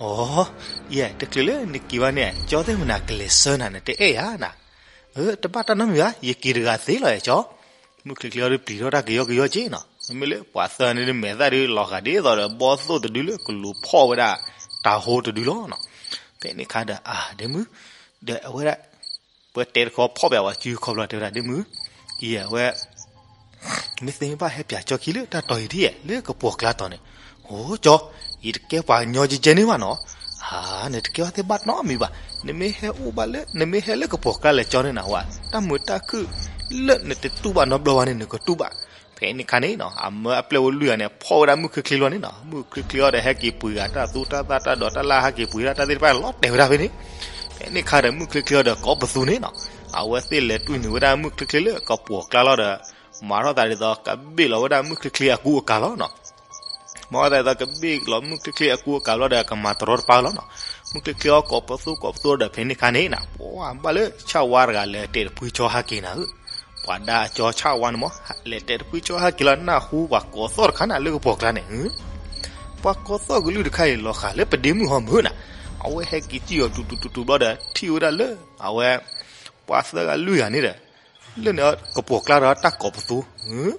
ဧါ, အိ ယဲ တချုးလၢနက့ၤဘၣ်န့ၣ် ကၠီသ့ၣ်မနၤကလဲၤဆှၢနၤ နတအဲၣ်ဧါနၤ, အၢ တဘၣ်တၢ်နီတမံၤဘၣ် ယက့ၤတဂၤသ့လီၤ ကၠီ, မုၢ်ချ့ချ့အီၤဒုးပျံၤထီၣ်တၢ်ကယီကယီက့နီၤ, မ့မ့ၢ်လၢပှၤသၢဂၤန့ၣ်ဒုးမဲာ်သၣ်ဒုးလီၤဂာ်ဒ်သိးဒီးဘီၣ်သိၣ်တဒုလၢကလူၤဖီၣ်ဝဲဒၣ်တၤဟိတဒုလီၤနီၤ, ဖဲန့ၣ်ခါဒီး အၢ ဒ့မုၣ်, ဒီးအဝဲဒၣ် ပတဲတခီဖီၣ်ပဝဲစုခီဖျိတဲဝဲဒၣ် ဒ့မုၣ်, ယဲ အဝဲ မ့ၢ်သ့မ့ၢ်ဘၣ်ဟဲပၠးကၠီခံလၢတၢ်တီၤအံၤဒ်ယဲ လၢကပှီၢ်ကျါတီၤန့ၣ်, အိ ကၠီ, ယတကဲပှၤကညီကဲကဲန့ၣ်ဘၣ်နီၤ, အၢ နတကဲဘၣ်သ့ၣ်ဘၣ်နီတမံၤဘၣ်, နမ့ၢ်ဟဲအိၣ်ဘၣ်လၢ နမ့ၢ်ဟဲလၢကပှီၢ်ကျါလဲၤကၠီန့ၣ်နဝဲ, တၢ်မုာ်တၢ်ခုၣ်လၢနတတူၢ်ဘၣ်နီတဘျီဘၣ်န့ၣ် နကတူၢ်ဘၣ်, ဖဲန့ၣ်ခါန့ၣ်နီၤ အမၢအပျဲၢ်ဝဲလွံၢ်ဂၤန့ၣ် ဖီၣ်ဝဲဒၣ်မုၢ်ချ့ချ့လီၤန့ၣ်နီၤ, မုၢ်ချ့ချ့အီၤဒီးဟဲက့ၤပှ့ၤဂၤတၢ်သူတၢ်သၣ်တၢ်ဒိးတၢ်လၢ် ဟဲက့ၤပှ့ၤဒၣ်တၢ်သ့ၣ်တဖၣ်လီၤတဲာ်ဝဲဒၣ်ဖဲန့ၣ်, ဖဲန့ၣ်ခါဒီးမုၢ်ချ့ချ့အီၤဒီးကိးပသူန့ၣ်နီၤ, အဝဲသ့ၣ်လဲၤတွံၢ်နုာ်ဝဲဒၣ်မုၢ်ချ့ချ့လၢကပှီၢ်ကျါလီၤဒီး မၤထီၣ်သးဒ်သိးကဘ့ၣ်လီၤဝဲဒၣ်မုၢ်ချ့ချ့အကူအကၤလီၤနီၤ, မၤထီၣ်သးဒ်သိးကဘ့ၣ်လီၤမုၢ်ချ့ချ့အကူအကၤလီၤဒီးကမၤတရီတပါလီၤနီၤ, မုၢ်ချ့ချ့အီၤကိးပသူကိးပသူဒီးဖဲန့ၣ်ခါန့ၣ်နီၤ, ပှၤဘၣ်လၢဆၣ်ဝါတဂၤလဲၤတဲာ်တဖုကၠီဟဲက့ၤနၤဧၢ, ပှၤဒါအကၠီဆၣ်ဝါန့ၣ်မး လဲၤတဲာ်တဖုကၠီဟဲက့ၤလီၤနၢ်ဟူပှၤကိးသီၣ်တခါနၤလၢကပှီၢ်ကျါန့ၣ်, ပှၤကိးသီၣ်ကလုၢ်တခါအံၤလီၤဃာ်လၢပဒ့မုၣ်ဟီမုၢ်နၤ, အဝဲဟဲက့ၤစံၣ်အီၤတူၤတူၤတူၤတူၤဘျီဒီး ထံၣ်ဝဲဒၣ်လၢ အဝဲ ပှၤသၢဂၤလွံၢ်ဂၤန့ၣ်ဒီး လၢန့ၣ်ကပှီၢ်ကျါဒီးတၢ်ကိးပသူ,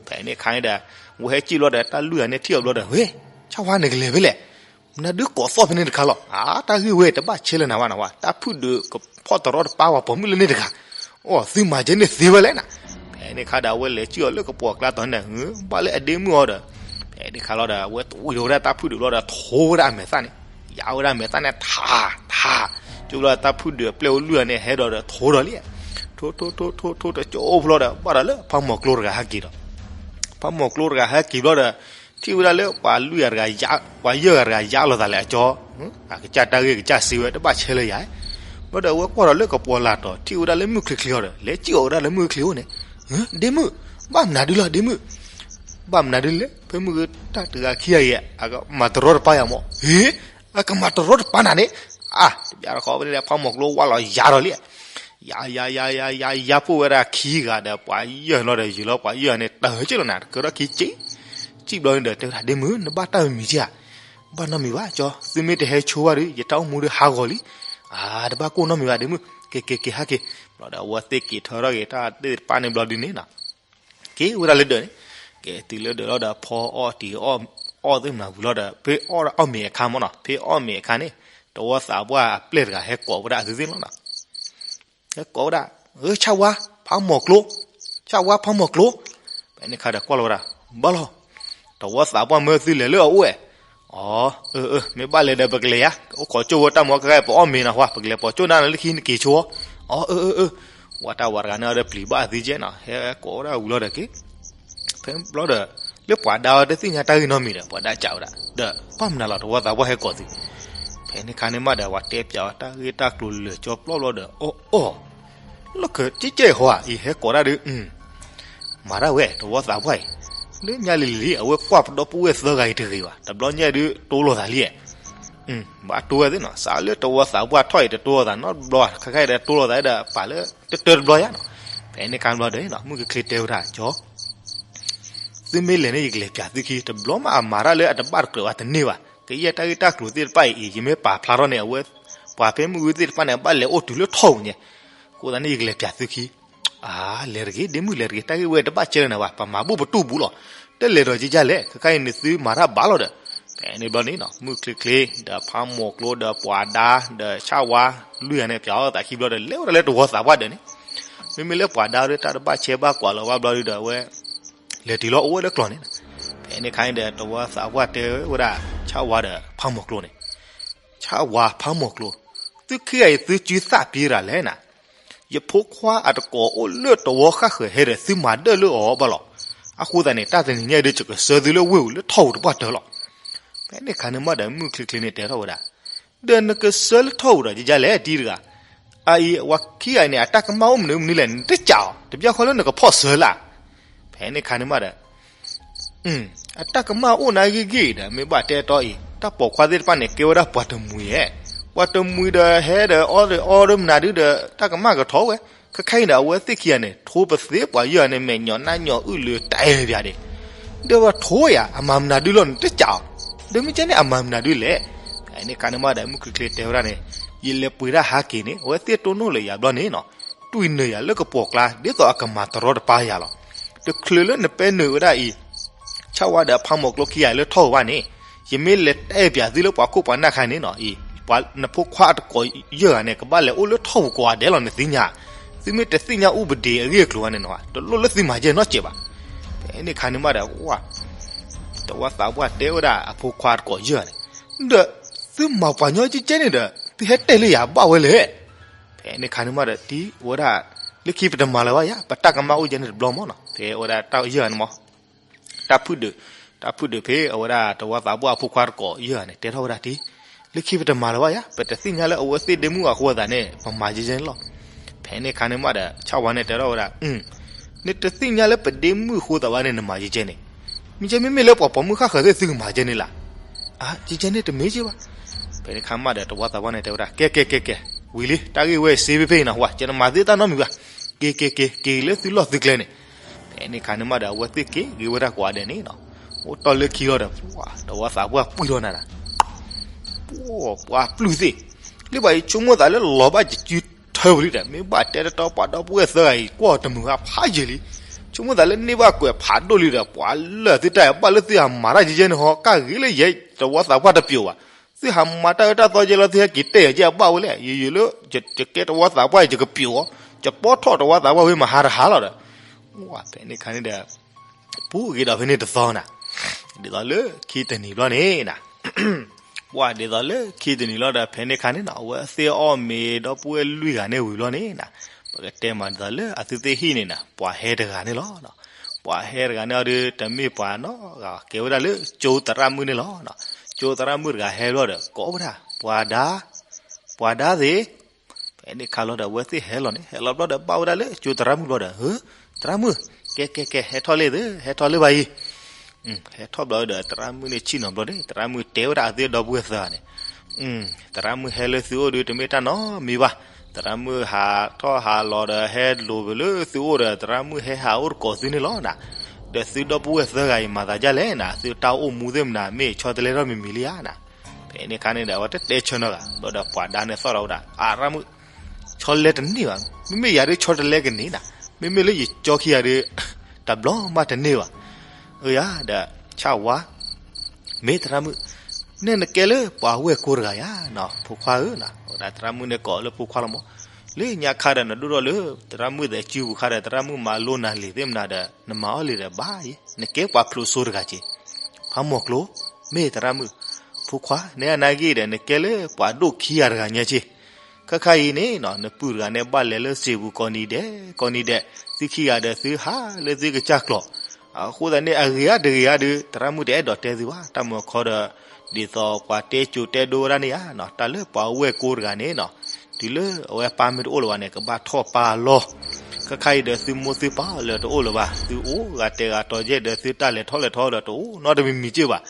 ဖဲန့ၣ်ခါန့ၣ်ဒီး ဝဲဟဲစံၣ်ဘျီဒီးတၢ်လွံၢ်ဂၤန့ၣ်ထံၣ်အီၤဘျီဒီး ဝဲ ဆၣ်ဝါနကလဲၤဖဲလဲၣ်, နဒုးကိးသီၣ်ဖဲန့ၣ်တခါလီၤ, အါ တၢ်ဂ့ၢ်ဝဲတဘၣ်ဆဲးလၢနၤဘၣ်နဝဲ, တၢ်ဖုၣ်ဒုးကဖီၣ်တရီတပါပှၤပိာ်မုၣ်လၢန့ၣ်တဂၤ, အိ သုမၤကဲန့ၣ်သ့ဝဲလဲၣ်နၤ, ဖဲန့ၣ်ခါဒီးအဝဲလဲၤစံၣ်အီၤလၢကပှီၢ်ကျါတီၤန့ၣ် ဘၣ်လၢအဒ့မုၣ်အီၤဒီး, ဖဲန့ၣ်ခါလီၤဒီး အဝဲတဝံၤဝဲဒၣ်တၢ်ဖုၣ်ဒုးဘျီဒီး ထိဝဲဒၣ်အမဲာ်သၣ်န့ၣ်, ယါဝဲဒၣ်အမဲာ်သၣ်န့ၣ် ထး ထး, ကၠိဘျီတၢ်ဖုၣ်ဒုးအပျဲၢ်ဝဲလွံၢ်ဂၤန့ၣ် ဟဲဒီးဒီးထိဒီးလံ, ထိထိထိထိထိတကၠိဖိလီၤဒီး ဘၣ်ဒီးလၢဖးမီၢ်ကျိတဂၤဟဲက့ၤဒီး, ဖးမီၢ်ကျိတဂၤဟဲက့ၤဘျီဒီး ထံၣ်ဝဲဒၣ်လၢပှၤလွံၢ်ဂၤတဂၤ, ပှၤယဲၢ်ဂၤတဂၤယါလီၤသးလၢအကၠီ, အကစၢ်တၢ်ဂ့ၢ်ကစၢ်စ့ဝဲ တဘၣ်ဆဲးလၢယၤ, ဘျီဒီးအဝဲကွၢ်ဒီးလၢကပီၤလၢ်တီၤ ထံၣ်ဝဲဒၣ်လၢမုၢ်ချ့ချ့အီၤဒီး လဲၤစံၣ်အီၤဝဲဒၣ်လၢမုၢ်ချ့အိၣ်န့ၣ်, ဒ့မုၣ်, ဘၣ်မနုၤဒုလီၤ ဒ့မုၣ်, ဘၣ်မနုၤဒုလဲၣ် ဖဲမုၢ်ဂ့ၤတၢ်တဂၤခံဂၤအံၤ အကမၤတရီတပါယၤမး, ဟ့, အကမၤတရီတပါနၤန့ၣ်, အါ, တဘျီတခီဖဲန့ၣ်ဒီး ဖးမီၤကျိဝၢ်လီၤယါဒီးလံ ယါယါယါယါယါယါ ဖိၣ်ဝဲဒၣ်ခံဂၤဒီး ပှၤယဲၢ်လီၤဒီး ယံာ်လီၤပှၤယဲၢ်န့ၣ် တၢ်ဟဲက့လီၤနၤ တကၢထီၣ်ခံက့, စံၣ်ဘျီန့ၣ်ဒီး တဲဝဲဒၣ် ဒ့မုၣ် နဘၣ်တၢ်မံၤမံၤဧါ, ဘၣ်နီတမံၤဘၣ် ကၠီ, သုမ့ၢ်တဟဲဆိဘၣ်ဒီး ယတၢ်အိၣ်မူဒီးဟးဂီၤလံ, အါ တဘၣ်ကိၢ်နီတမံၤဘၣ် ဒ့မုၣ်, က့ၤက့ၤက့ၤဟဲက့ၤ, ဘျီဒီးအဝဲသ့ၣ်က့ၤထၢထီၣ်က့ၤတၢ်သ့ၣ်တဖၣ်န့ၣ်ဘျီဒ်န့ၣ်နီၤ က့ၤဝဲဒၣ်လၢဒၢးန့ၣ်, က့ၤတုၤလၢဒၢးလီၤဒီး ဖီအီၣ်တံၤအီၣ်, အီၣ်သ့ၣ်မနၤဝံၤလီၤဒီး ဖဲအီၣ်အီၣ်မ့ၤအခါမ့ၢ်နီၤ ဖဲအီၣ်မ့ၤအခါန့ၣ်, တဝီသးပှၢ်အပျဲၢ်တဂၤဟဲကိးဝဲဒၣ်အသုသ့ၣ်လီၤနီၤ ဟဲကိးဝဲဒၣ်, ဆၣ်ဝါ, ဖးမီၤကျိ, ဆၣ်ဝါဖးမီၤကျိ, ဖဲန့ၣ်ခါဒီးကွၢ်လီၤဝဲဒၣ်, ဘၣ်လီၤ, တဝီသးပှၢ်မၢသုလဲၤလၢအအိၣ်ဝဲ, အၢ, မ့ၢ်ဘၣ်လဲၤဒီးပကလဲၤယါ, အိၣ်ခိးကၠိဝဲတၢ်မၤကဂဲပအီၣ်မ့ၤနီၤ ဝါ ပကလဲၤပိာ်ကၠိနၤလၢခံနက့ၤဆိ, အၢ, ဝါတၢ်ဝၤတဂၤန့ၣ်ဒီးပျံၤဘၣ်သ့ကဲနီၤ ဟဲကိးဝဲဒၣ်ဝံၤလီၤဒီးက့ၤ ဖဲဘျီဒီး, လၢပှၤဒါအီၤတသ့ၣ်ညါတၢ်ဂ့ၢ်နီတမံၤဒီး ပှၤဒါကးဝဲဒၣ်, ဒီးဘၣ်မနုၤလီၤ တဝီသးပှၢ်ဟဲကိးသု, ဖဲန့ၣ်ခါန့ၣ်မးဒီး ပှၤတဲပၠးအီၤတၢ်ဂ့ၢ်တၢ်ကျိၤလၢာ်ကၠီပျီဘျီဒီး အီၣ်အီၣ်, လီၢ်ခၢၣ်ကဲကဲဟီဧါအံၤ ဟဲကိးဒၣ်ဒီး, မၤတၢ်ဝဲ တဝီသးပှၢ်အံၤ, လၢညါလံၤလံၤလံၤ အဝဲကွၢ်ပဒီပုၢ်ဝဲၢ်သၢဂၤအံၤတဂ့ၤဘၣ် တဘျီညါဒုးတိလိာ်သးလံ, ဘၣ်တိဝဲသ့ၣ်နီၤ စးလၢတဝီသးပှၢ်ထီၣ်အံၤတတိလိာ်သးနီတဘျီ ခဲခါအံၤဒီးတိလိာ်သးဒီးပာ်လၢတတၢတဘျီယါနီၤ, ဖဲန့ၣ်ခါဘျီဒီး မုၢ်ကချ့တဲဝဲဒၣ်ကၠီ သုမ့ၢ်လဲၤန့ၣ် ယကလဲၤပၠးသုခံ တဘျီမးအမၤတၢ်လၢအတဘၣ်တကြၢးဘၣ်တန့ၢ်ဘၣ် ကယဲၢ်တၢ်ဂ့ၢ်တၢ်ကျိၤသ့ၣ်တဖၣ်အံၤ ယမ့ၢ်ပာ်ဖျါထီၣ်န့ၣ် အဝဲ, ပှၤဖဲမုၢ်ဂ့ၤသ့ၣ်တဖၣ်န့ၣ် အဘၣ်လဲၤအိၣ်တုၤလၢထီၣ်ပူၤညါ, အဃိသတးန့ၣ် ယကလဲၤပၠးသုခံ, အါ, လဲၤတဂ့ၤ ဒ့မုၣ်လဲၤတဂ့ၤ တၢ်ဂ့ၢ်ဝဲတဘၣ်ကဲလၢနၤဘၣ် ပမၤဘူၣ်ပတူၢ်ပူၤလီၤ, တလဲၤဒီးကကၢ်လဲၣ် ခဲခါအံၤန့ၣ်သုမၤတၢ်ဘၣ်လီၤဒီး, ဖဲန့ၣ်ဘျီန့ၣ် မုၢ်ချ့ချ့ ဒီးဖးမိၢ်ကျိ ဒီးပှၤဒါ ဒီးဆၣ်ဝါ လွံၢ်ဂၤန့ၣ် ပၠးအီၤသးခံဘျီဒီး လဲၤဝဲဒၣ်လၢတဝီသးပှၢ်ဒၢးန့ၣ်, မ့မ့ၢ်လၢပှၤဒါဒီးတၢ်တဘၣ်ဆဲးဘၣ်ကွၢ်လၢၤဘၣ်ဘျီဒီးအဝဲ လဲၤတုၤလီၤအိၣ်ဝဲလၢကျီၢ်န့ၣ်, ဖဲန့ၣ်ခါန့ၣ်ဒီး တဝီသးပှၢ်တဲဝဲဒၣ် ဆၣ်ဝါဒီးဖးမိၢ်ကျိန့ၣ်, ဆၣ်ဝါဖးမိၢ်ကျိ, သုခံဂၤအံၤသုစုသၣ်ပ့ၤတၢ်လဲၣ်နၤ, ယဖိခွါအတကိးအိၣ်လၢတဝီဃၣ်ဃၢၤဟဲဒီးသုမၤဒၢၣ်လၢအီၤဘၣ်လီၤ, အဃိသတးန့ၣ် တၢ်တနံၤညါအံၤဒီး ယကဆှၢသုလၢဝ့ၢ်ပူၤလၢထီၣ်ပူၤတပှၢ်တၢၢ်လီၤ, ဖဲန့ၣ်ခါန့ၣ်မးဒီး မုၢ်ချ့ချ့န့ၣ်တဲထီၣ်ဝဲဒၣ် ဒီးနကဆှၢလၢထီၣ်ပူၤဒီး ကကၢ်လဲၣ်တံၤတဂၤ, အအံၤ ပှၤခံဂၤအံၤန့ၣ် အတၢ်ကမၣ်အိၣ်မနုၤမနုၤလဲၣ် နတကးအီၤ တဘျီဃီလၢနကဖီၣ်ဆၢလၢ်, ဖဲန့ၣ်ခါန့ၣ်မးဒီး အတၢ်ကမၣ်အိၣ်နၤဂ့ၤဂ့ၤဒီး မ့ၢ်ဘၣ်တဲတီအံၤ တၢ်ပိာ်ခွါသ့ၣ်တဖၣ်န့ၣ် ကဲဝဲဒၣ်ပှၤတမှံၤဧါ, ပှၤတမှံၤဒီးဟဲဒီးအီဒီးအီဒီးမနုၤဒုဒီး တၢ်ကမၣ်ကထီၣ်ဝဲ, ခဲခါအံၤဒီး အဝဲသ့ၣ်ခံဂၤန့ၣ် ထိပသ့ပှၤယဲၢ်ဂၤန့ၣ် မဲာ်ညီနါညီအုၣ်လၢတၢ်အဲၣ်ပၠးဒၣ်, ဒီးပှၤထိယၤ အမၤမနုၤဒုလီၤန့ၣ်တကးအီၤ, ဒီးမ့ၢ်ကဲန့ၣ်အမၤမနုၤဒုလဲၣ်, ဖဲန့ၣ်ခါန့ၣ်မးဒီး မုၢ်ချ့ချ့တဲဝဲဒၣ်န့ၣ်, ယလဲၤပှ့ၤတၢ်ဟးက့ၤန့ၣ် အဝဲသ့ၣ်တိၢ်နီၣ်လၢယၤဘျီန့ၣ်နီၤ, တွံၢ်နုာ်ယၤလၢကပိာ်ကျါ ဒ်သိးအကမၤတရီတပါယၤလီၤ, တချုးလၢနပဲနုာ်ဝဲဒၣ်အံၤ ဆၣ်ဝါဒီးဖးမိၢ်ကျိခံဂၤလၢထီၣ်ပူၤဘၣ်န့ၣ်, ယမ့ၢ်လဲၤတၢ်အဲၣ်ပၠးသုလၢပှၤခိၣ်ပှၤနၢ်ခါန့ၣ်နီၤအံၤ, နဖိခွါအတကိးယဲၢ်ဂၤန့ၣ် ကဘၣ်လဲၤအိၣ်လၢထီၣ်ပူၤကိးဂၤဒဲးလီၤ နသ့ၣ်ညါ, သုမ့ၢ်တသ့ၣ်ညါအူပဒ့အဂ့ၢ်အကျိၤဘၣ်န့ၣ်နီၤ တလိၣ်လၢသုမၤယဲၢ်နီတစဲးဘၣ်, ဖဲန့ၣ်ခါန့ၣ်မးဒီး တဝီသးပှၢ်တဲဝဲဒၣ်အဖိခွါတကိးယဲၢ်ဂၤန့ၣ်, ဒီးသုမၤပှၤညီကဲကဲန့ၣ်ဒီး သုဟဲတဲလၢယၤဘၣ်ဝဲလဲၣ် ဖဲန့ၣ်ခါန့ၣ်မးဒီး တံၤဝဲဒၣ်, လၢခံပတမၤလၢၤဘၣ်ယၤ ပတၢ်ကမၣ်အိၣ်ယဲန့ၣ်တဘျီမးနီၤ ဖဲဝဲဒၣ်တၢ်ယဲၢ်ဂၤန့ၣ်မး, တၢ်ဖုၣ်ဒုး, တၢ်ဖုၣ်ဒုးဖဲအဝဲဒၣ်တဝီသးပှၢ်အဖိခွါတကိးယဲၢ်ဂၤန့ၣ် တဲထီၣ်ဝဲဒၣ်တံၤ, လၢခံပတမၤလၢၤဘၣ်ယၤ ပတသ့ၣ်ညါလၢအဝဲသ့ၣ်ဒ့မုၣ်အဃိသးန့ၣ် ပမၤယဲၢ်ယဲန့ၣ်လီၤ, ဖဲန့ၣ်ခါန့ၣ်မးဒီး ဆၣ်ဝါန့ၣ်တဲထီၣ်ဝဲဒၣ် နတသ့ၣ်ညါလၢပဒ့မုၣ်အဃိသးဘၣ်န့ၣ် နမၤယဲၢ်ယဲန့ၣ်, မ့ၢ်ကဲမ့မ့ၢ်လၢပှၤပိာ်မုၣ်ဃၣ်ဃၢၤသ့ၣ်သုကမၤယဲၢ်န့ၣ်လၢ်, အါ ယဲၢ်ယဲန့ၣ်တမ့ၢ်ကဲဘၣ်, ဖဲန့ၣ်ခါမးဒီးတဝီသးပှၢ်န့ၣ်တဲဝဲဒၣ် ကဲကဲကဲကဲ, ဝံၤလံ တၢ်ဂ့ၢ်ဝဲစ့ဖဲဖဲအံၤနီၤ ဝါ ကဲနမၤသ့တၢ်နီတမံၤဘၣ်, က့ၤက့ၤက့ၤက့ၤလၢသုလီၢ်သုကျဲန့ၣ်, ဖဲန့ၣ်ခါန့ၣ်မးဒီး အဝဲသ့ၣ်က့ၤက့ၤဝဲဒၣ်ကိးဂၤဒဲးန့ၣ်နီၤ, အိၣ်တီၢ်လၢခံလီၤဒီး တဝီသးပှၢ်ပှံၢ်ထီၣ်နၤဒီး ပှၤပျုၢ်သ့ၣ်, လၢပှၤအံၤဆိကမိၣ်သးလၢလီၤဘၣ်ယစုထၢဝံၤလံဒီး မ့ၢ်ဘၣ်တဲတတီပှၤဒီပုၢ်ဝဲၢ်သၢဂၤအံၤ ကွၢ်တမုာ်ဂၤဖးယံာ်လံ, ဆိကမိၣ်သးလၢန့ၢ်ဘၣ်ကွဲးဖးဒိၣ်လံဒီး ပှၤလၢာ်သုတၢ်အဘၣ်လၢသုဟးမၤတၢ်ယဲၢ်ယဲန့ၣ်ဟီ ကၢ်ဂ့ၤလၢယဲတဝီသးပှၢ်တပျိာ်ဘၣ်, သုဟးမၤတၢ်အၢတၢ်သီယဲၢ်လီၤ သုဟဲက့ၤတဲာ်ယဲၢ်အဘၣ်ဝဲလဲၣ်, ယယိာ်လၢ ယကဲတဝီသးပှၢ်အံၤ ယကပျိာ်အီၤ, ယပီထီၣ်တဝီသးပှၢ်ဝဲမဟါတဟါလီၤဒီး, ဝါ ဖဲန့ၣ်ခါန့ၣ်ဒီး ပူၤဂ့ၤဒီးဖဲန့ၣ်တသီနၤ, ဒ်သိးလၢခံတနံၤဘျီန့ၣ်နၤ, ပှၤဒ်သိးလၢခံတနံၤလီၤဒီးဖဲန့ၣ်ခါန့ၣ်နီၤ အဝဲသ့ၣ်အီၣ်မ့ၤဒီပုၢ်ဝဲၢ်လွံၢ်ဂၤန့ၣ်ဝံၤဘျီန့ၣ်နၤ, ပကတဲမးဒ်သိးလၢအသုသ့ၣ်ဟံၣ်န့ၣ်နၤ ပှၤဟဲတဂၤန့ၣ်လီၤ. ပှၤဟဲတဂၤန့ၣ်အီၤဒီး တမ့ၢ်ပှၤနီတဂၤ ကဲဝဲဒၣ်လၢကၠိသရၣ်မုၣ်န့ၣ်လီၤ. ကၠိသရၣ်မုၣ်တဂၤဟဲဘျီဒီး ကိးဝဲဒၣ် ပှၤဒါ, ပှၤဒါသ့ၣ်, ဖဲန့ၣ်ခါဘျီဒီး အဝဲသ့ၣ်ဟဲလီၤန့ၣ် ဟဲလီၤဘျီဒီး ဘၣ်ဝဲဒၣ်လၢကၠိသရၣ်မုၣ်ဘျီဒီး သရၣ်မုၣ်, ကဲ ကဲ ကဲ ဟဲထီၣ်လံသု, ဟဲထီၣ်လံဘၣ်အံၤ. ဟဲထီၣ်ဘျီဒီး သရၣ်မုၣ်န့ၣ်ဆ့ၣ်နီၤဘျီန့ၣ် သရၣ်မုၣ်တဲဝဲဒၣ်အသုဒီပုၢ်ဝဲၢ်သၢဂၤန့ၣ်, သရၣ်မုၣ်ဟဲလၢသုအိၣ်ဒီး တမ့ၢ်တၢ်နီတမံၤဘၣ်. သရၣ်မုၣ်ဟးထီၣ်ဟးလီၤဒီး ဟဲလိၤဝဲလၢသုအိၣ်ဒီး သရၣ်မုၣ်ဟဲဟးအိၣ်တကိးသုန့ၣ်လီၤနၤ. ဒီးသုဒီပုၢ်ဝဲၢ်သၢဂၤအံၤ မၤသးဒ်လဲၣ်နၤ, သုတၢ်အိၣ်မူသ့ၣ်မနၤ မ့ၢ်ဆီတလဲထီၣ်မံၤမံၤလံဧါနၤ. ဖဲန့ၣ်ခါန့ၣ်ဒီး အဝဲတတဲဆၢနီတဂၤဘျီဒီး ပှၤဒါန့ၣ်သီၣ်ထီၣ်ဝဲဒၣ် အသရၣ်မုၣ်, ဆီလဲတန့ၢ်ဘၣ်. မ့မ့ၢ်ယၤဒုးဆီတလဲကန့ၢ်နၤ, မ့မ့ၢ်လၢယကၠီခံဂၤဒီး တဘျီမးတန့ၢ်ဘၣ်. အၢယၤဒီး ဆၣ်ဝါ မ့ၢ်သရၣ်မုၣ်, နဲနကဲလၢပှၤဝဲၢ်ကိတဂၤယၤ, ဖိခွါဧၢ, ဝဲဒၣ်သရၣ်မုၣ်န့ၣ်ကိးလၢဖိခွါလီၤမး. လၢညါခါဒီး နဒိၣ်ထီၣ်လၢသရၣ်မုၣ်သဲးစုပူၤခါဒီး သရၣ်မုၣ်မၤလိနၤလံာ်သ့ၣ်မနၤဒီး နမၤအီၣ်လံာ်ဒီးဘၣ်အံၤ နကဲပှၤဖျိးစိတဂၤက့ၤ. ဖးမီၤကျိ မ့ၢ်သရၣ်မုၣ်, ဖိခွါ နဲအနာ်က့ဒီး နကဲလၢပှၤဒိၣ်ခံဂၤတဂၤညါက့ၤ. ခဲခါအံၤန့ၣ် နပုၢ်တဂၤန့ၣ် ဘၣ်လဲၤလၢစံာ်ပူၤကိးနံၤဒဲး ကိးနံၤဒဲး, သုခံဂၤဒီးသုဟးလၢသုကစၢ်ကျီၤ. အဃိသတးန့ၣ် အဂ့ၤဧါတဂ့ၤဧါဒီး သရၣ်မုၣ်တအဲၣ်ဒိးတဲသုဘၣ်. တၢ်မၤခီဒီး ဒ်သိးပှၤတဲကၠိတဲဒိဝဲဒၣ်န့ၣ်ဧါ, တၢ်လၢပှၤဝဲၢ်ကိတဂၤန့ၣ် တုၤလၢအဝဲပၢ်မ့ၢ်တအိၣ်လၢၤဘၣ်န့ၣ် ကဘၣ်ထီၣ်ပၢ်လီၤ. ခဲခါအံၤဒီး သုမိၢ်သုပၢ်လၢတအိၣ်လၢၤဘၣ်, သုအိၣ်ဂၤတဲာ်ဂၤတီၤကဲဒီး သုတၢ်လဲၤထီၣ်လဲၤထီဒီး တအိၣ်နီတမံၤမံၤက့ၤဘၣ်.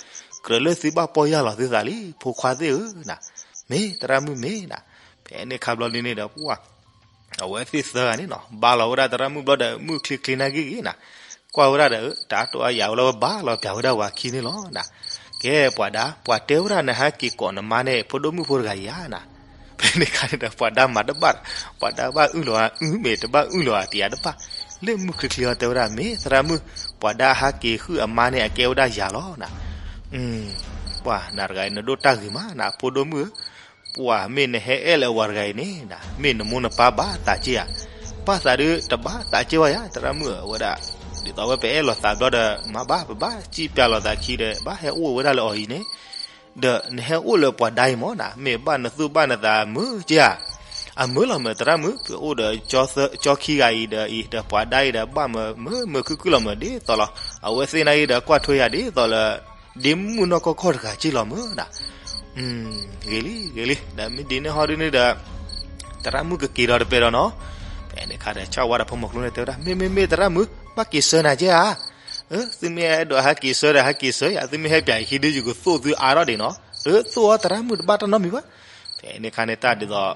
ကြၢးလၢသုဘၣ်ပီၢ်ယၢ်လီၤသုသးလံ ဖိခွါသ့ၣ်ဧၢနၤ. မ့ၢ်သရၣ်မုၣ်မ့ၢ်နၤ. ဖဲန့ၣ်ခါဘျီဒ်န့ၣ်ဒီး ပှၤ အဝဲသ့ၣ်သၢဂၤန့ၣ်နီၤ ဘါလီၤဝဲဒၣ်သရၣ်မုၣ်ဘျီဒီး မုၢ်ချ့ချ့နာ်ဂ့ၤဂ့ၤနၤ, ကွၢ်ဝဲဒၣ်ဒီး တၢ်တိၢ်အါယၤဝဲလီၤဝဲ ဘါလီၤပျးဝဲဒၣ်ဝၤခံန့ၣ်လီၤနၤ. ကဲပှၤဒါ ပှၤတဲဝဲဒၣ်နဟဲက့ၤကိးနမါန့ၣ် ဖိဒိၣ်မုၣ်ဖိတဂၤယၤနၤ. ဖဲန့ၣ်ခါန့ၣ်ဒီး ပှၤဒါမၤတဘၣ်, ပှၤဒါဘၣ်အုၣ်လီၤအုၣ်မ့ၢ်တဘၣ်အုၣ်လီၤအတံၤအါတဘၣ်, လၢမုၢ်ချ့ချ့အီၤတဲဝဲဒၣ် မ့ၢ်သရၣ်မုၣ်, ပှၤဒါဟဲက့ၤဟုၣ်အမါန့ၣ် အကဲဝဲဒၣ်ယၤလီၤနၤ. ပှၤနၤတဂၤအံၤ နဒိၣ်တၢ်ဂ့ၤမးနၤ ဖိဒိၣ်မုၣ်ဧၢ, ပှၤမ့ၢ်နဟဲအဲၣ်လၢအဝၤတဂၤအံၤန့ၣ်နၤ မ့ၢ်နမိၢ်နပၢ်ဘၣ်သးက့ဧါ, ဘၣ်သးဒုးတဘၣ်သးက့ဝဲယၤ သရၣ်မုၣ်ဧၢ အဝဲဒၣ်, ဒ်သိးဝဲပအဲၣ်လီၤသးဘျီဒီး မၤဘၣ်ပဘၣ်စံၣ်ပျးလီၤသးခံဒီး ဘၣ်ဟဲအိၣ်ဝဲဒၣ်လၢအီၤအံၤန့ၣ်, ဒီးနဟဲအိၣ်လၢပှၤဒါအံၤမ့ၢ်နၤ မ့ၢ်ဘၣ်နသူၣ်ဘၣ်နသးမုာ်က့ဧါ, အမုာ်လီၤမ့ၢ်သရၣ်မုၣ် ပအိၣ်ဒီးကၠီခံဂၤအံၤဒီးအံၤ ဒီးပှၤဒါအံၤဒီး ဘၣ်မုာ်မုာ်ခုၣ်ခုၣ်လီၤမ့ၢ်ဒ်သိးလီၤ, အဝဲသ့ၣ်နာ်အံၤဒီး ကွၢ်ထွဲယၤဒ်သိးလၢ ဒ့မုၣ်နီၢ်ကီၢ်ကီၢ်တဂၤက့လီၤမ့ၢ်ဒၣ်. ဂ့ၤလံ ဂ့ၤလံ ဒီးမ့ၢ်ဒ်န့ၣ်ဟီဒ်န့ၣ်ဒီး သရၣ်မုၣ်ကက့ၤဒီးတပဲဒီးနီၤ. ဖဲန့ၣ်ခါဒီး ဆၣ်ဝါဒီးဖီမီၤကျိန့ၣ်တဲဝဲဒၣ် မ့ၢ်မ့ၢ်မ့ၢ်သရၣ်မုၣ် ဘၣ်က့ၤဆၢနၤက့ဧါ. သုမ့ၢ်အဲၣ်ဒိးဟဲက့ၤဆၢဒီး ဟဲက့ၤဆၢယၤ သုမ့ၢ်ဟဲပၠးယခံဒုး ယကသိၣ်သုအါထီၣ်ဒံးနီၤ. သိၣ်အီၤသရၣ်မုၣ်တဘၣ်တၢ်နီတမံၤဘၣ်. ဖဲန့ၣ်ခါန့ၣ် တၢ်ဒ်သိး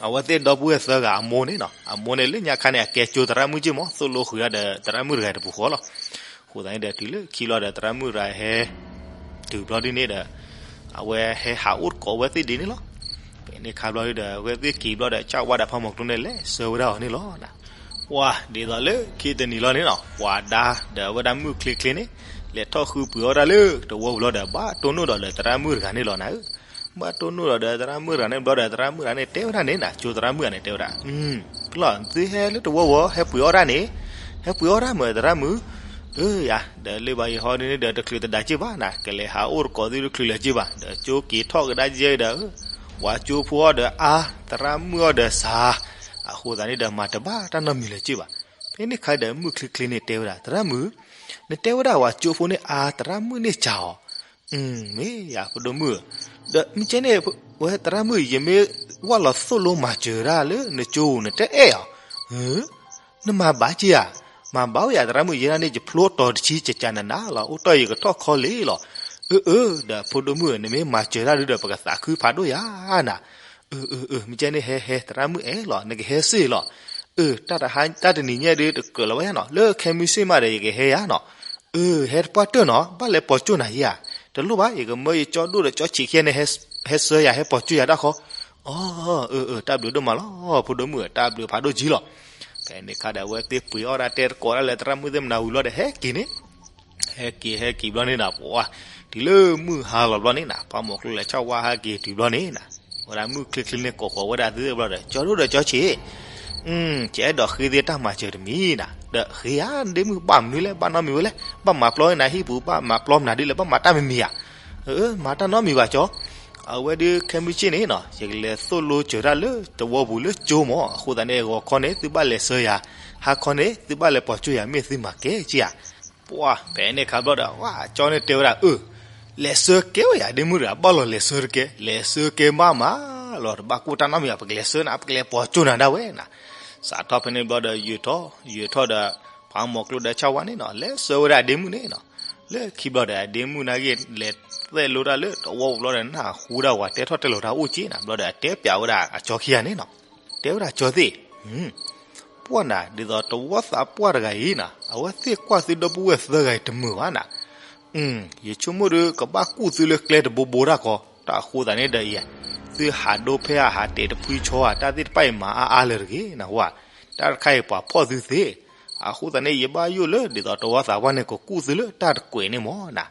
အဝဲသ့ၣ်ဒီပုၢ်ဝဲၢ်သၢဂၤအမိၢ်န့ၣ်နီၤ အမိၢ်န့ၣ်လၢညါခါန့ၣ် အကဲကၠိသရၣ်မုၣ်က့မ့ၢ် သိၣ်လိဃုာ်ဒီးသရၣ်မုၣ်တဂၤတပူၤဃီလီၤ. အဃိသတးန့ၣ်ဒီး တုၤလၢခံလီၤဒီး သရၣ်မုၣ်တဂၤဟဲ တုၤဘျီဒ်န့ၣ်ဒီး အဝဲဟဲဟးအိၣ်တကိးဝဲသ့ၣ်ဒ်န့ၣ်လီၤ. ဖဲန့ၣ်ခါဘျီဒီး အဝဲသ့ၣ်က့ၤဘျီဒီး ဆၣ်ဝါဒီးဖီမီၤကျိန့ၣ် လဲၤဆှၢဝဲဒၣ်အီၤန့ၣ်လီၤ. ပှၤဒ်သိးလၢခံတနံၤလီၤန့ၣ်နီၤ ပှၤဒါဒီးအဝဲဒၣ်မုၢ်ချ့ချ့န့ၣ် လဲၤထီၣ်ဃုပှ့ၤအီၣ်တၢ်လၢတဝီပူၤလီၤဒီး ဘၣ်တိၢ်နီၣ်ဒီးလၢသရၣ်မုၣ်တဂၤန့ၣ်လီၤနၤဧၢ. ဘၣ်တိၢ်နီၣ်ဒီးလၢသရၣ်မုၣ်တဂၤန့ၣ်ဘျီဒီး သရၣ်မုၣ်တဂၤန့ၣ်တဲဝဲဒၣ်န့ၣ်နၤ ကၠိသရၣ်မုၣ်တဂၤန့ၣ်တဲဝဲဒၣ် ပလီၢ် သုဟဲလၢတဝီဝီ ဟဲပှ့ၤအီၣ်တၢ်န့ၣ် ဟဲပှ့ၤအီၣ်တၢ်မ့ၢ်သရၣ်မုၣ်, အၢယၤ ဒီးလၢဘၣ်ယဟီဒ်န့ၣ်ဒီး တချုးတဒါက့ၢ်ဘၣ်နၤ ကလဲၤဟးအိၣ်တကိးသုတချုးလၢၤက့ၢ်ဘၣ် ဒီးကၠိက့ၤထီၣ်ကဒါကဲဒီး ပှၤကၠိဖိအီၣ်ဒီးအါ သရၣ်မုၣ်အီၣ်ဒီးစှၤ, အဃိသတးန့ၣ်ဒီး မၤတဘၣ်တၢ်နီတမံၤလၢၤက့ၢ်ဘၣ်. ဖဲန့ၣ်ခါဒီး မုၢ်ချ့ချ့န့ၣ်တဲဝဲဒၣ် သရၣ်မုၣ်, နတဲဝဲဒၣ်ပှၤကၠိဖိန့ၣ်အါ သရၣ်မုၣ်န့ၣ်စှၤအီၤ မ့ၢ်ယၤဖိဒိၣ်မုၣ်ဧၢ, ဒီးမ့ၢ်ကဲန့ၣ် ဝဲသရၣ်မုၣ် ယမ့ၢ်ဝၢ်လီၤသိၣ်လိမၤစၢၤတၢ်လၢနကၠိ နတအဲၣ်အီၤ, နမၤဘၣ်က့ၤဧါ, မၤဘၣ်ဝဲယၤသရၣ်မုၣ် ယဲဒၣ်န့ၣ် ယဖျိတီၤတဆံကကနနၤလီၤ အိၣ်တီၢ်ယကထီၣ်ခီလ့လီၤ, အၢအၢ ဒီးဖိဒိၣ်မုၣ်ဧၢ နမ့ၢ်မၤစၢၤတၢ်ဒုဒီး ပကသးခုဖးဒိၣ်ယၤနၤ, အၢအၢအၢ မ့ၢ်ကဲန့ၣ်ဟဲဟဲသရၣ်မုၣ်အဲၣ်လီၤ နကဟဲစ့ၢ်လီၤ, အၢ တၢ်တဟါ တၢ်တနံၤညါဒုးတကြၢးလီၤဝဲယၤနီၤ လၢခဲမုၢ်ဆ့ၣ်မးဒီး ယကဟဲယၤနီၤ အၢ ဟဲတပှၢ်တၢၢ်နီၤ ဘၣ်လဲၤပိာ်ကၠိၣ်နၤယဲဧါ, တလိၣ်ဘၣ် ယကမၢယကၠီဒိၣ်ဒီးကၠီဆံးခံဂၤန့ၣ် ဟဲဆှၢယၤ ဟဲပိာ်ကၠိၣ်ယၤတၢ်ဃီ, အၢ အၢ အၢ တၢ်ဘျုးဒိၣ်မးလီၤ ဖိဒိၣ်မုၣ်ဧၢ တၢ်ဘျုးဖးဒိၣ်ကံလီၤ. ဖဲန့ၣ်ခါဒီး အဝဲသ့ၣ်ပှ့ၤအီၣ်ဒၣ်တဲတကိးဒၣ်လၢသရၣ်မုၣ်သ့ၣ်မနၤဝံၤလီၤဒီး ဟဲက့ၤန့ၣ် ဟဲက့ၤ ဟဲက့ၤဘျီန့ၣ်နၤ ပှၤ တုၤလၢမုၢ်ဟါလီၤဘျီန့ၣ်နၤ ဖးမီၤကျိလၢဆၣ်ဝါဟဲက့ၤတုၤဘျီန့ၣ်နၤ ဝဲဒၣ်မုၢ်ချ့ချ့န့ၣ် ကိးဃီၤဝဲဒၣ်သုဘျီဒီး ကၠီဒိၣ်ဒီးကၠီဆံး ကအဲၣ်ဒိးဃ့သ့တၢ်မၤစၢၤတမံၤနၤ ဒီးဃ့ဧါ ဒ့မုၣ်ဘၣ်မနုၤလဲၣ် ဘၣ်နီတမံၤဝဲလဲၣ် ဘၣ်မၤပျီနၤဟံၣ်ပူၤ ဘၣ်မၤပျီမနုၤဒ်လဲၣ် ဘၣ်မၤတၢ်မံၤမံၤဧါ, မၤတၢ်နီတမံၤဘၣ်ကၠီ, အဝဲဒုးခဲမုၢ်ဆ့ၣ်န့ၣ်နီၤ ယကလဲၤသိၣ်လိစၢၤတၢ်လၢတဝီပူၤလၢကၠိမး, အဃိသတးန့ၣ် ဂီၤခီန့ၣ် သုဘၣ်လဲၤဆှၢယၤ, ဟါခီန့ၣ် သုဘၣ်လဲၤပိာ်ကၠိယၤ မ့ၢ်သုမၤကဲက့ဧါ. ပှၢ် ဖဲန့ၣ်ခါဘျီဒီး ဝဲအကၠီန့ၣ်တဲဝဲဒၣ် အၢ လဲၤဆှၢကဲဝဲယၤ ဒ့မုၣ်တဂၤ ဘၣ်လီၤလဲၤဆှၢတကဲ, လဲၤဆှၢကဲမးမးလီၤ, တဘၣ်ကိၢ်တၢ်နီတမံၤဘၣ်, ပကလဲၤဆှၢနၤ ပကလဲၤပိာ်ကၠိနၤဒၣ်ဝဲနၤ. စးထီၣ်ဖဲန့ၣ်ဘျီဒီး ယုာ်ထီၣ်ယုာ်ထီၣ်ဒီး ဖးမီၤကျိဒီးဆၣ်ဝါန့ၣ်နီၤ လဲၤဆှၢဝဲဒၣ်ဒ့မုၣ်န့ၣ်နီၤ. လၢခံဘျီဒီး အဒ့မုၣ်နာ်က့ လဲၤသဲးလိတၢ်လၢတဝီပူၤဘျီဒီး နၢ်ဟူဒၣ်ဝဲတဲထီၣ်တဲလီၤတၢ်အိၣ်က့နၤ, ဘျီဒီးအတဲပျးဝဲဒၣ်အကၠီခံဂၤန့ၣ်နီၤ, တဲဝဲဒၣ်ကၠီသ့ၣ် ပှၢ်နၤ ဒ်သိးတဝီသးပှၢ်တဂၤအံၤနၤ အဝဲသ့ၣ်ကွၢ်သုဒီပုၢ်ဝဲၢ်သၢဂၤအံၤတမုာ်ဘၣ်နၤ. ယဆိကမိၣ်ဒီး ကဘၣ်ကူၣ်သုလၢကျဲတဘိဘိတၢ်ကီ, တၢ်အဃိသတးန့ၣ်ဒီးအံၤ, သုဟးဒိဖဲအဟးတဲာ်တဖှံဆီဧါ တၢ်သ့ၣ်တဖၣ်အံၤမၤအါအါလၢၤတဂ့ၤနဟူဧါ, တၢ်တခါအံၤပှၤဖီၣ်သုသ့, အဃိသတးန့ၣ် ယဘၣ်ယိၣ်လၢဒ်သိးတဝီသးပှၢ်န့ၣ် ကကူၣ်သုလၢတၢ်တကွဲးန့ၣ်မးနၤ.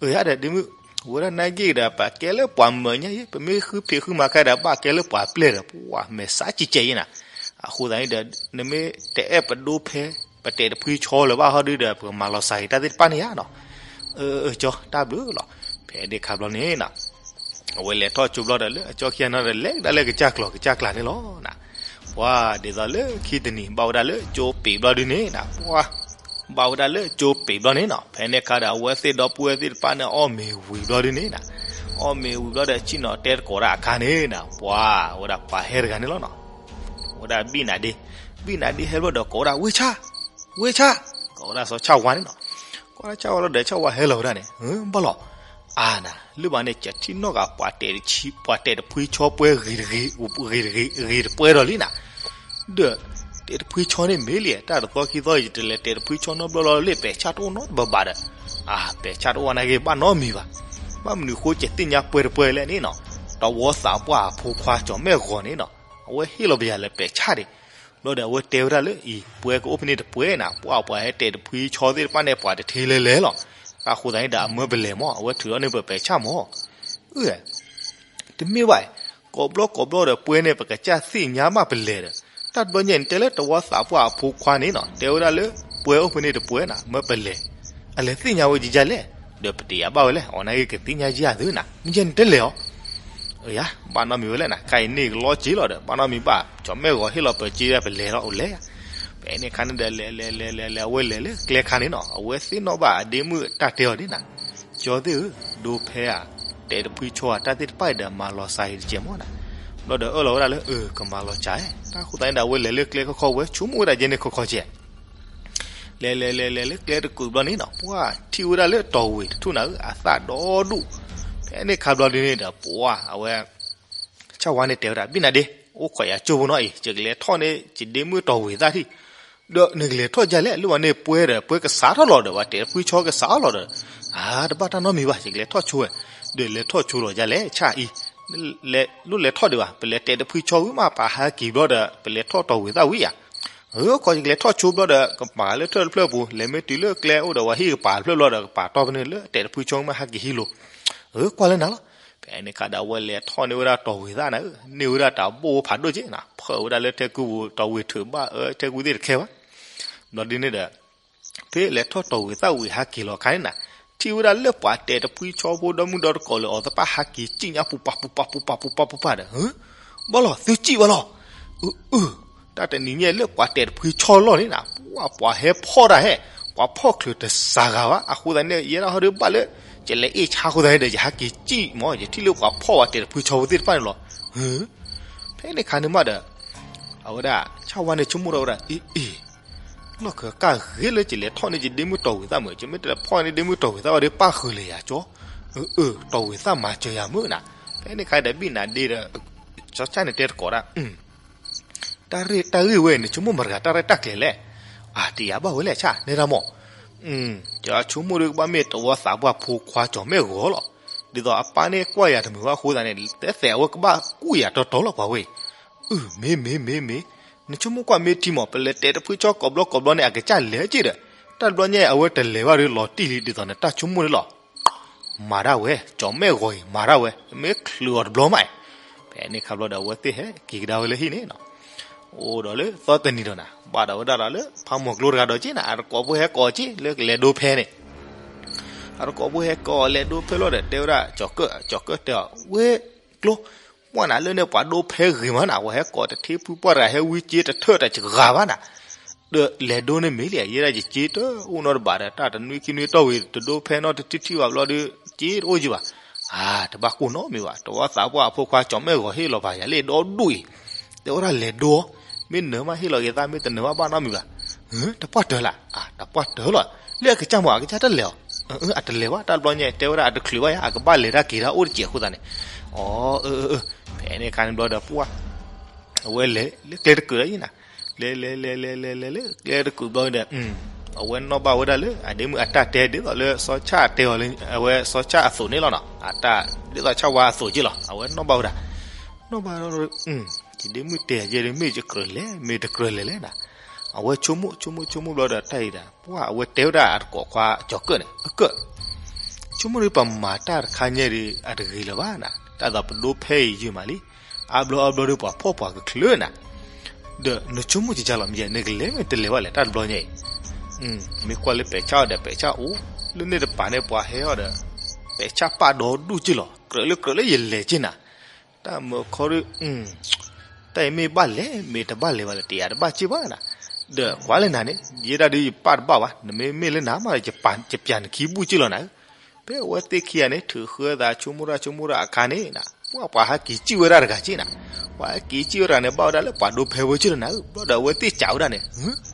အၢ ယၤဒီးဒ့မုၣ်, ဝဲဒၣ်နာ်က့ဒီး ပကဲလၢပှၤမၢာ်ညါအံၤ ပမ့ၢ်ဃုဖံးဃုမၤခဲဒီး ဘၣ်ကဲလၢပှၤပျဲၢ်ဒီး ပှၢ်မဲာ်ဆှးကဲကဲအံၤနၤ. အဃိသတးန့ၣ်ဒီး နမ့ၢ်တအဲၣ်ပဒိဖဲ ပတဲာ်တဖှံဆီလၢၤဘၣ်ဟီဒုဒီး ပကမၤလီၤစၢ်က့ၤတၢ်သ့ၣ်တဖၣ်န့ၣ်ဧါနီၤ. အၢ ကၠီ တၢ်ဘျုးလီၤ. ဖဲန့ၣ်ခါဘျီန့ၣ်နၤ အဝဲလဲၤထီၣ်ကၠိဘျီဒီး လၢအကၠီခံဂၤန့ၣ်ဒီး လဲၤကဒါလၢကစၢ်ကျီၤကစၢ်ကျါန့ၣ်လီၤနၤ. ပှၢ်ဒ်သိးလၢခံတနံၤ ဘၣ်ဝဲဒၣ်လၢကၠိပံးဘျီဒုန့ၣ်နၤ, ပှၢ် ဘၣ်ဝဲဒၣ်လၢကၠိပံးဘျီန့ၣ်နီၤ. ဖဲန့ၣ်ခါဒီး အဝဲသ့ၣ်ဒီပုၢ်ဝဲၢ်သ့ၣ်တဖၣ်န့ၣ် အီၣ်မ့ၤဝံၤဘျီဒုန့ၣ်နၤ, အီၣ်မ့ၤဝံၤဘျီဒီး ဆ့ၣ်နီၤတဲတကိးဒၣ်အခါန့ၣ်နၤ, ပှၢ်ဝဲဒၣ်ပှၤဟဲတဂၤန့ၣ်လီၤနီၤ. ဝဲဒၣ်ဘံၣ်နၤဒ့, ဘံၣ်နၤဒ့ဟဲဘျီဒီး ကိးဝဲဒၣ် ဝ့ၢ်ဆၣ်, ဝ့ၢ်ဆၣ်, ကိးဝဲဒၣ်စီၤဆၣ်ဝါန့ၣ်နီၤ. ကိးဝဲဒၣ်ဆၣ်ဝါလီၤဒီး ဆၣ်ဝါဟဲလီၤဝဲဒၣ်န့ၣ်, ဘၣ်လီၤ, အါနၤ လၢဘၣ်န့ၣ် ကထံၣ်နီၣ်ဂၤပှၤတဲာ်တဖှံဆီပှဲၤဂ့ၤတဂ့ၤ, ဂ့ၤတဂ့ၤ ဂ့ၤတပှဲၤဒီးလံနၤ. ဒီး တဲာ်တဖှံဆီန့ၣ်မ့ၢ်လံ, တၢ်တသီခံသီ ယတလဲၤတဲာ်တဖှံဆီနီတဘျီလီၤလၢ ပဲာ်ဆၣ်တအိၣ်နီတဘၣ်ဘၣ်ဒီး, အါ ပဲာ်ဆၣ်တအိၣ်နာ်က့ဘၣ်နီတမံၤဘၣ်. ဘၣ်မနုၤအဃိ ကသ့ၣ်ညါပှဲၤတပှဲၤလဲၣ်န့ၣ်နီၤ. တဝီသးပှၢ်အဖိခွါကၠီၤမဲၣ်ဂီၤန့ၣ်နီၤ အဝဲဟ့ၣ်လီၤပယၤလၢပဲာ်ဆၣ်ဒံး. ဘျီဒီးအဝဲတဲဝဲဒၣ်လၢအံၤ ပှဲၤကအိၣ်ဖဲန့ၣ်တပှဲၤနၤ, ပှၢ်ပှၤဟဲတဲာ်တဖှံဆီသ့ၣ်တဖၣ်န့ၣ် ပှၤတထံလဲၤလဲၤလီၤ. တၢ်ဃိသတးန့ၣ်ဒီး အမၢပလဲၤမး အဝဲထုးထီၣ်န့ၢ်ပပဲာ်ဆၣ်မး. အၢ တမ့ၢ်ဘၣ်, ကိးဘျီကိးဘျီဒီး ပှဲၤန့ၣ် ပကစၢ်သ့ၣ်ညါဘၣ်ပလဲၤဒီး, တၢ်တဘျီညါန့ၣ် တဲလၢတဝီသးပှၢ်အဖိခွါန့ၣ်နီၤ တဲဝဲဒၣ်လၢ ပှဲၤအိၣ်ဖဲန့ၣ်တပှဲၤနၤ မၢပလဲၤ. အလဲၤသ့ၣ်ညါဝဲယယဲလဲၣ်, ဒီးပတယာ်ဘၣ်ဝဲလဲၣ်, အီၤနာ်က့ကသ့ၣ်ညါယဲသုနၤ မ့ၢ်ယဲန့ၣ်တလဲၤအီၤ. အၢ ယၤ ဘၣ်နီတမံၤဝဲလဲၣ်နၤ, ခဲအံၤန့ၣ်ကလီက့ၤလီၤဒီး ဘၣ်နီတမံၤဘၣ်, ကၠီၤမဲၣ်ဂီၤဟ့ၣ်လီၤပစ့ဒၣ်ပလဲၤလီၤအိၣ်လဲၤ. ဖဲန့ၣ်ခါန့ၣ်ဒီး လဲၤလဲၤလဲၤလဲၤလဲၤ အဝဲလဲၤလၢကျဲခါန့ၣ်နီၤ အဝဲသ့ၣ်နီၣ်ဘၣ်အဒ့မုၣ်တၢ်တဲအီၤဒ်နၤ, ကၠီသ့ၣ်ဧၢ, ဒိဖဲဧါ, တဲာ်တဖှံဆီဧါ တၢ်သ့ၣ်တဖၣ်အံၤဒီး မၤလီၤစှၤအံၤတကဲးမးနၤ. ဘျီဒီးအၢၣ်လီၤဝဲဒၣ်လၢ အၢၣ် ကမၤလီၤစှၤဧါ, တၢ်ဃိသတးန့ၣ်ဒီး အဝဲလဲၤလၢကျဲခီခီ ဝဲဆိကမိၣ်ဝဲဒၣ်ယဲန့ၣ်ခီခီကဲး လဲၤလဲၤလဲၤလဲၤလၢကျဲတကူာ်ဘျီန့ၣ်နီၤ ပှၢ်ထံၣ်ဝဲဒၣ်လၢတီၢ်ဝ့ၢ်တထူၣ်နၤဧၢ အသၣ်ဒီဒူၣ်. ဖဲန့ၣ်ခါဘျီဒ်န့ၣ်ဒီး ပှၢ်အဝဲ ဆၣ်ဝါန့ၣ်တဲဝဲဒၣ် ဘံၣ်နၤဒ့, အိၣ်ခိးယၤကၠိဖိနီၤအံၤ ယကလဲၤထီၣ်န့ၢ်ယဒ့မုၣ်တီၢ်ဝ့ၢ်သၣ်ထံၣ်. ဒီးနကလဲၤထီၣ်ဒ်လဲၣ်, လၢဘၣ်န့ၣ်ပှဲၤဒီး ပှဲၤကစးထီၣ်လီၤဒီး ပှၤတဲာ်တဖှံဆီကစးလီၤဒီး, အါ တဘၣ်တၢ်နီတမံၤဘၣ် ယကလဲၤထီၣ်ဆိဝဲ. ဒီးလဲၤထီၣ်ဆိလီၤဒ်လဲၣ် ဆၣ်အံၤ, လိၣ်လဲၤထီၣ်ဒံးဘၣ် ပလဲၤတဲာ်တဖှံဆီဝံၤမး ပဟးက့ၤဘျီဒီး ပလဲၤထီၣ်တီၢ်ဝ့ၢ်သၣ်ဝံၤဧါ. အၢ ကီးယကလဲၤထီၣ်ဆိဘျီဒီး ကပာ်လၢထၢၣ်တဖျၢၣ်ပူၤ လဲၤမ့ၢ်တုၤလၢကျဲအိၣ်ဒီး ပှၤဟံၣ်ကပၤတဖျၢၣ်ဘျီဒီး ကပာ်တီၢ်ဖဲန့ၣ်လၢတဲာ်တဖှံဆီမး ဟးက့ၤဟံးလိၤ. အၢ ကွၢ်လၢနၤလီၤ. ဖဲန့ၣ်ခါဒီး အဝဲလဲၤထီၣ်န့ၢ်ဝဲဒၣ်တီၢ်ဝ့ၢ်သၣ်နၤဧၢ, န့ၢ်ဝဲဒၣ်တၢ်ဘိၣ်ဖးဒိၣ်က့နၤ, ဖၢဝဲဒၣ်လၢထဲကူပူၤ တီၢ်ဝ့ၢ်ထုးဘၣ်အၢ ထဲကူသ့ၣ်တခဲဘၣ်. ဘျီဒ်န့ၣ်ဒီး ဖဲလဲၤထီၣ်တီၢ်ဝ့ၢ်သၣ်ဝံၤဟးက့ၤလီၤခါန့ၣ်နၤ, ထံၣ်ဝဲဒၣ်လၢပှၤတဲာ်တဖှံဆီဖိဒီမုၣ်ဒီတကိးလၢအီၤတဖၣ်ဟးက့ၤစံၣ်ညါပူၤပာ်ပူၤပာ်ပူၤပာ်ပူၤပာ်ပူၤပာ်ဒီး, ဘၣ်လီၤ သုစံၣ်ဘၣ်လီၤ. အၢ အၢ တၢ်တနံၤညါလၢပှၤတဲာ်တဖှံဆီလီၢ်န့ၣ်နၤ, ပှၤဟဲဖီၣ်တၢ်ဟဲ, ပှၤဖီၣ်ချုးတစှၤဂၤဘၣ်. အဃိသတးန့ၣ် ယဲဒၣ်ဟီဒုးဘၣ်လၢ ယလဲၤအ့ၣ်ဆါအဃိသတးန့ၣ်ဒီး ယဟးက့ၤစံၣ်မး ယထံၣ်လၢပှၤဖီၣ်ပှၤတဲာ်တဖှံဆီဖိသ့ၣ်တဖၣ်န့ၣ်လီၤ. ဟၢ ဖဲန့ၣ်ခါန့ၣ်မးဒီး အဝဲဒၣ် ဆၣ်ဝါန့ၣ်ဆိကမိၣ်ထီၣ်ဝဲဒၣ် အ့ အ့ လီၢ်ခၢၣ်ကၢ်ဂ့ၤလၢ ယလဲၤထီၣ်န့ၢ်ယဒ့မုၣ်တီၢ်ဝ့ၢ်သၣ်မုာ်, ယမ့ၢ်တလဲၤဖီၣ်န့ၢ်ဒ့မုၣ်တီၢ်ဝ့ၢ်သၣ်ဝဲဒီး ပၣ်ဃုာ်လၢယၤကၠီ. အၢ အၢ တီၢ်ဝ့ၢ်သၣ်မၤစၢၤယၤမုာ်နၤ. ဖဲန့ၣ်ခါဒီး ဘံၣ်နၤဒ့ဒီး ကၠီဆၣ်န့ၣ်တဲတကိးဒၣ် တၢ်ရ့ၣ်တၢ်ဂ့ၢ်ဝဲ နဆိကမိၣ်မတၤတဂၤတၢ်ရဲၣ်တၢ်ကျဲၤလဲၣ်. အါ တယာ်ဘၣ်ဝဲလဲၣ်ဆၣ် နဲဒၣ်မး. ယဆိကမိၣ်ဒီးကဘၣ်မ့ၢ်တဝီသးပှၢ်ဖိခွါကၠီၤမဲၣ်ဂီၤလီၤ. ဒ်သိးအပၢ်န့ၣ်ကွၢ်ယၤတမုာ်ဘၣ်အဃိသတးန့ၣ် တဲသဲးအဝဲကဘၣ်ကူၣ်ယၤတီတီလီၤပှၤဝဲအံၤ. အၢ မ့ၢ်မ့ၢ်မ့ၢ်မ့ၢ်, နဆိကမိၣ်ကွၢ်မ့ၢ်ထံမး ပလဲၤတဲာ်တဖှံဆီကိးဘျီကိးဘျီန့ၣ် အကစၢ်လဲၤက့ၤဒီး တၢ်တဘျီညါအဝဲတလဲၤဘၣ်ဒီးလီၤတံၢ်လံ ဒ်သိးနတၢ်ဆိကမိၣ်န့ၣ်လီၤ. မၤဒၣ်ဝဲ ကၠီၤမဲၣ်ဂီၤအံၤ မၤဒၣ်ဝဲ မ့ၢ်ချုးအီၤတဘျီမး. ဖဲန့ၣ်ခါဘျီဒီး အဝဲသ့ၣ်ဟဲက့ၤကဒါဝဲလၢဟံၣ်န့ၣ်နီၤ. အိၣ်ဒီးလၢသီတနံၤဒီးနၤ ဘၣ်ဒီးဝဲဒၣ်ဒီးလၢ ဖးမီၤကျိတဂၤဒီးက့နၤ အတကိးဖိဟဲကိးက့ လၢကလဲၤဒိဖဲန့ၣ် အတကိးဖိဟဲကိးလဲၤဒိဖဲလီၤဒီး တဲဝဲဒၣ်ကၠီၤကၢၣ်, ကၠီၤကၢၣ်တဲအီၤ ဝဲကျိ ပှၢ်နၤလၢန့ၣ် ပှၤဒိဖဲဂ့ၤမးနၤ, ဝဲဟဲကိးတထံဖုပှၢ်တဂၤ ဟဲဝံက့တထၢၣ်တၢ်စဂၤဘၣ်နၤ, ဒီးလဲၤဒိန့ၣ်မ့ၢ်လံ, ယဲဒၣ်ယက့တအိၣ်နီတဘၣ်ဒီး တၢ်တနွံခံနွံတီၢ်ဝံၤ တဒိဖဲနီတထံၣ်ထံၣ်ဘၣ်ဘျီဒီး က့တအိၣ်က့ဘၣ်. အါ တဘၣ်ကိၢ်နီတမံၤဘၣ်, တဝီသးပှၢ်အဖိခွါကၠီၤမဲာ်ဂီၤဟ့ၣ်လီၤပာ်ယၤလၢဒီဒူၣ်အံၤ, တဲဝဲဒၣ်လဲၤဒိ, မ့ၢ်နၢၤမးဟ့ၣ်လီၤက့ၤသး မ့ၢ်တနၢၤမးဘၣ်နီတမံၤဘၣ်. တပှၢ်တၢၢ်လၢ, အါ တပှၢ်တၢၢ်လီၤ, လၢအကစၢ်မး အကစၢ်တလဲၤအီၤ, အတလဲၤဘၣ် တၢ်တဘျီညါ တဲဝဲဒၣ်အတချုးဘၣ်ယါ အကဘၣ်လဲၤတၢ်က့ၤတၢ်အိၣ်တစဲးအဃိသတးန့ၣ်, အၢ အၢ အၢ ဖဲန့ၣ်အခါန့ၣ်ဘျီဒီးပှၢ် အဝဲလဲၤလၢကျဲတကုးလီၤအံၤနၤ, လဲၤလဲၤလဲၤလဲၤလဲၤလဲၤလၢကျဲတကုးဘျီဒီး အဝဲနီၣ်ဘၣ်ဝဲဒၣ်လၢ အဒ့မုၣ်အတၢ်တဲဒ်သိးလၢစီၤဆၣ်တဲအီၤလၢ အဝဲစီၤဆၣ်အသိးန့ၣ်လီၤနီၤ, အတၢ်ဒ်သိးဆၣ်ဝါအသိးက့လီၤ, အဝဲနီၣ်ဘၣ်ဝဲဒၣ်, နီၣ်ဘၣ်ဒီး ယဒ့မုၣ်တဲယဲဒၣ် မ့ၢ်ယကြၢးလဲၤ မ့ၢ်တကြၢးလဲၤလဲၣ်နၤ, အဝဲဆိကမိၣ်ဆိကမိၣ်ဆိကမိၣ်ဘျီဒီးတၢ်အံၤဒၣ် ပှၢ်အဝဲတဲဝဲဒၣ်အတကိးခွါကၠီၤကၢၣ်န့ၣ် အကၢၣ် ဆိကမိၣ်ဒီးပမၤတၢ်တခါညါဒီး အတဂ့ၤလၢၤဘၣ်နၤ, တၢ်သးပဒိဖဲအံၤယုၢ်မးလံ, အါဘျီအါဘျီဒီးပှၤဖှီၣ်ပှၤကချၢနၤ, ဒီးနဆိကမိၣ်ကကၢ်လီၤ မ့ၢ်ယဲ နကလဲၤမ့ၢ်တလဲၤဘၣ်လဲၣ် တၢ်တဘျီညါအံၤ, မ့ၢ်ကွၢ်လၢပဲာ်ဆၣ်အီၤဒီး ပဲာ်ဆၣ်အိၣ်လၢန့ၣ်တပၤန့ၣ် ပှၤဟဲအီၤဒီး ပဲာ်ဆၣ်ပာ်ဒီဒူၣ်က့လီၤ, ကြၢးလၢကြၢးလၢယလဲၤက့နၤ, တၢ်မၢခီဒီး တၢ်အံၤမ့ၢ်ဘၣ်လဲၤ မ့ၢ်တဘၣ်လဲၤဘၣ်လဲၣ် တယာ်တဘၣ်က့ဘၣ်နၤ, ဒီးကွၢ်လၢနၤန့ၣ် ယဲဒၣ်ဒုးယပာ်တဘၣ်ဘၣ် နမ့ၢ်မ့ၢ်လၢနၤမးဒီး ယပျးနခံဘူၣ်က့လီၤနၤဧၢ, ဖဲအဝဲသ့ၣ်ခံဂၤန့ၣ် ထုးဃၢသးဆိကမိၣ်တၢ်ဆိကမိၣ်တၢ်အခါန့ၣ်နၤ, ပှၢ်ပှၤဟဲက့ၤစံၣ်ဝဲဒၣ်တဂၤက့နၤ, ပှၤဟဲက့ၤစံၣ်ဝဲတဂၤန့ၣ် ဘၣ်ဝဲဒၣ်လၢပှၤဒိဖဲဝဲက့လီၤနၤဧၢ, ဘျီဒီးအဝဲသ့ၣ်စံးဝဲဒၣ်န့ၣ်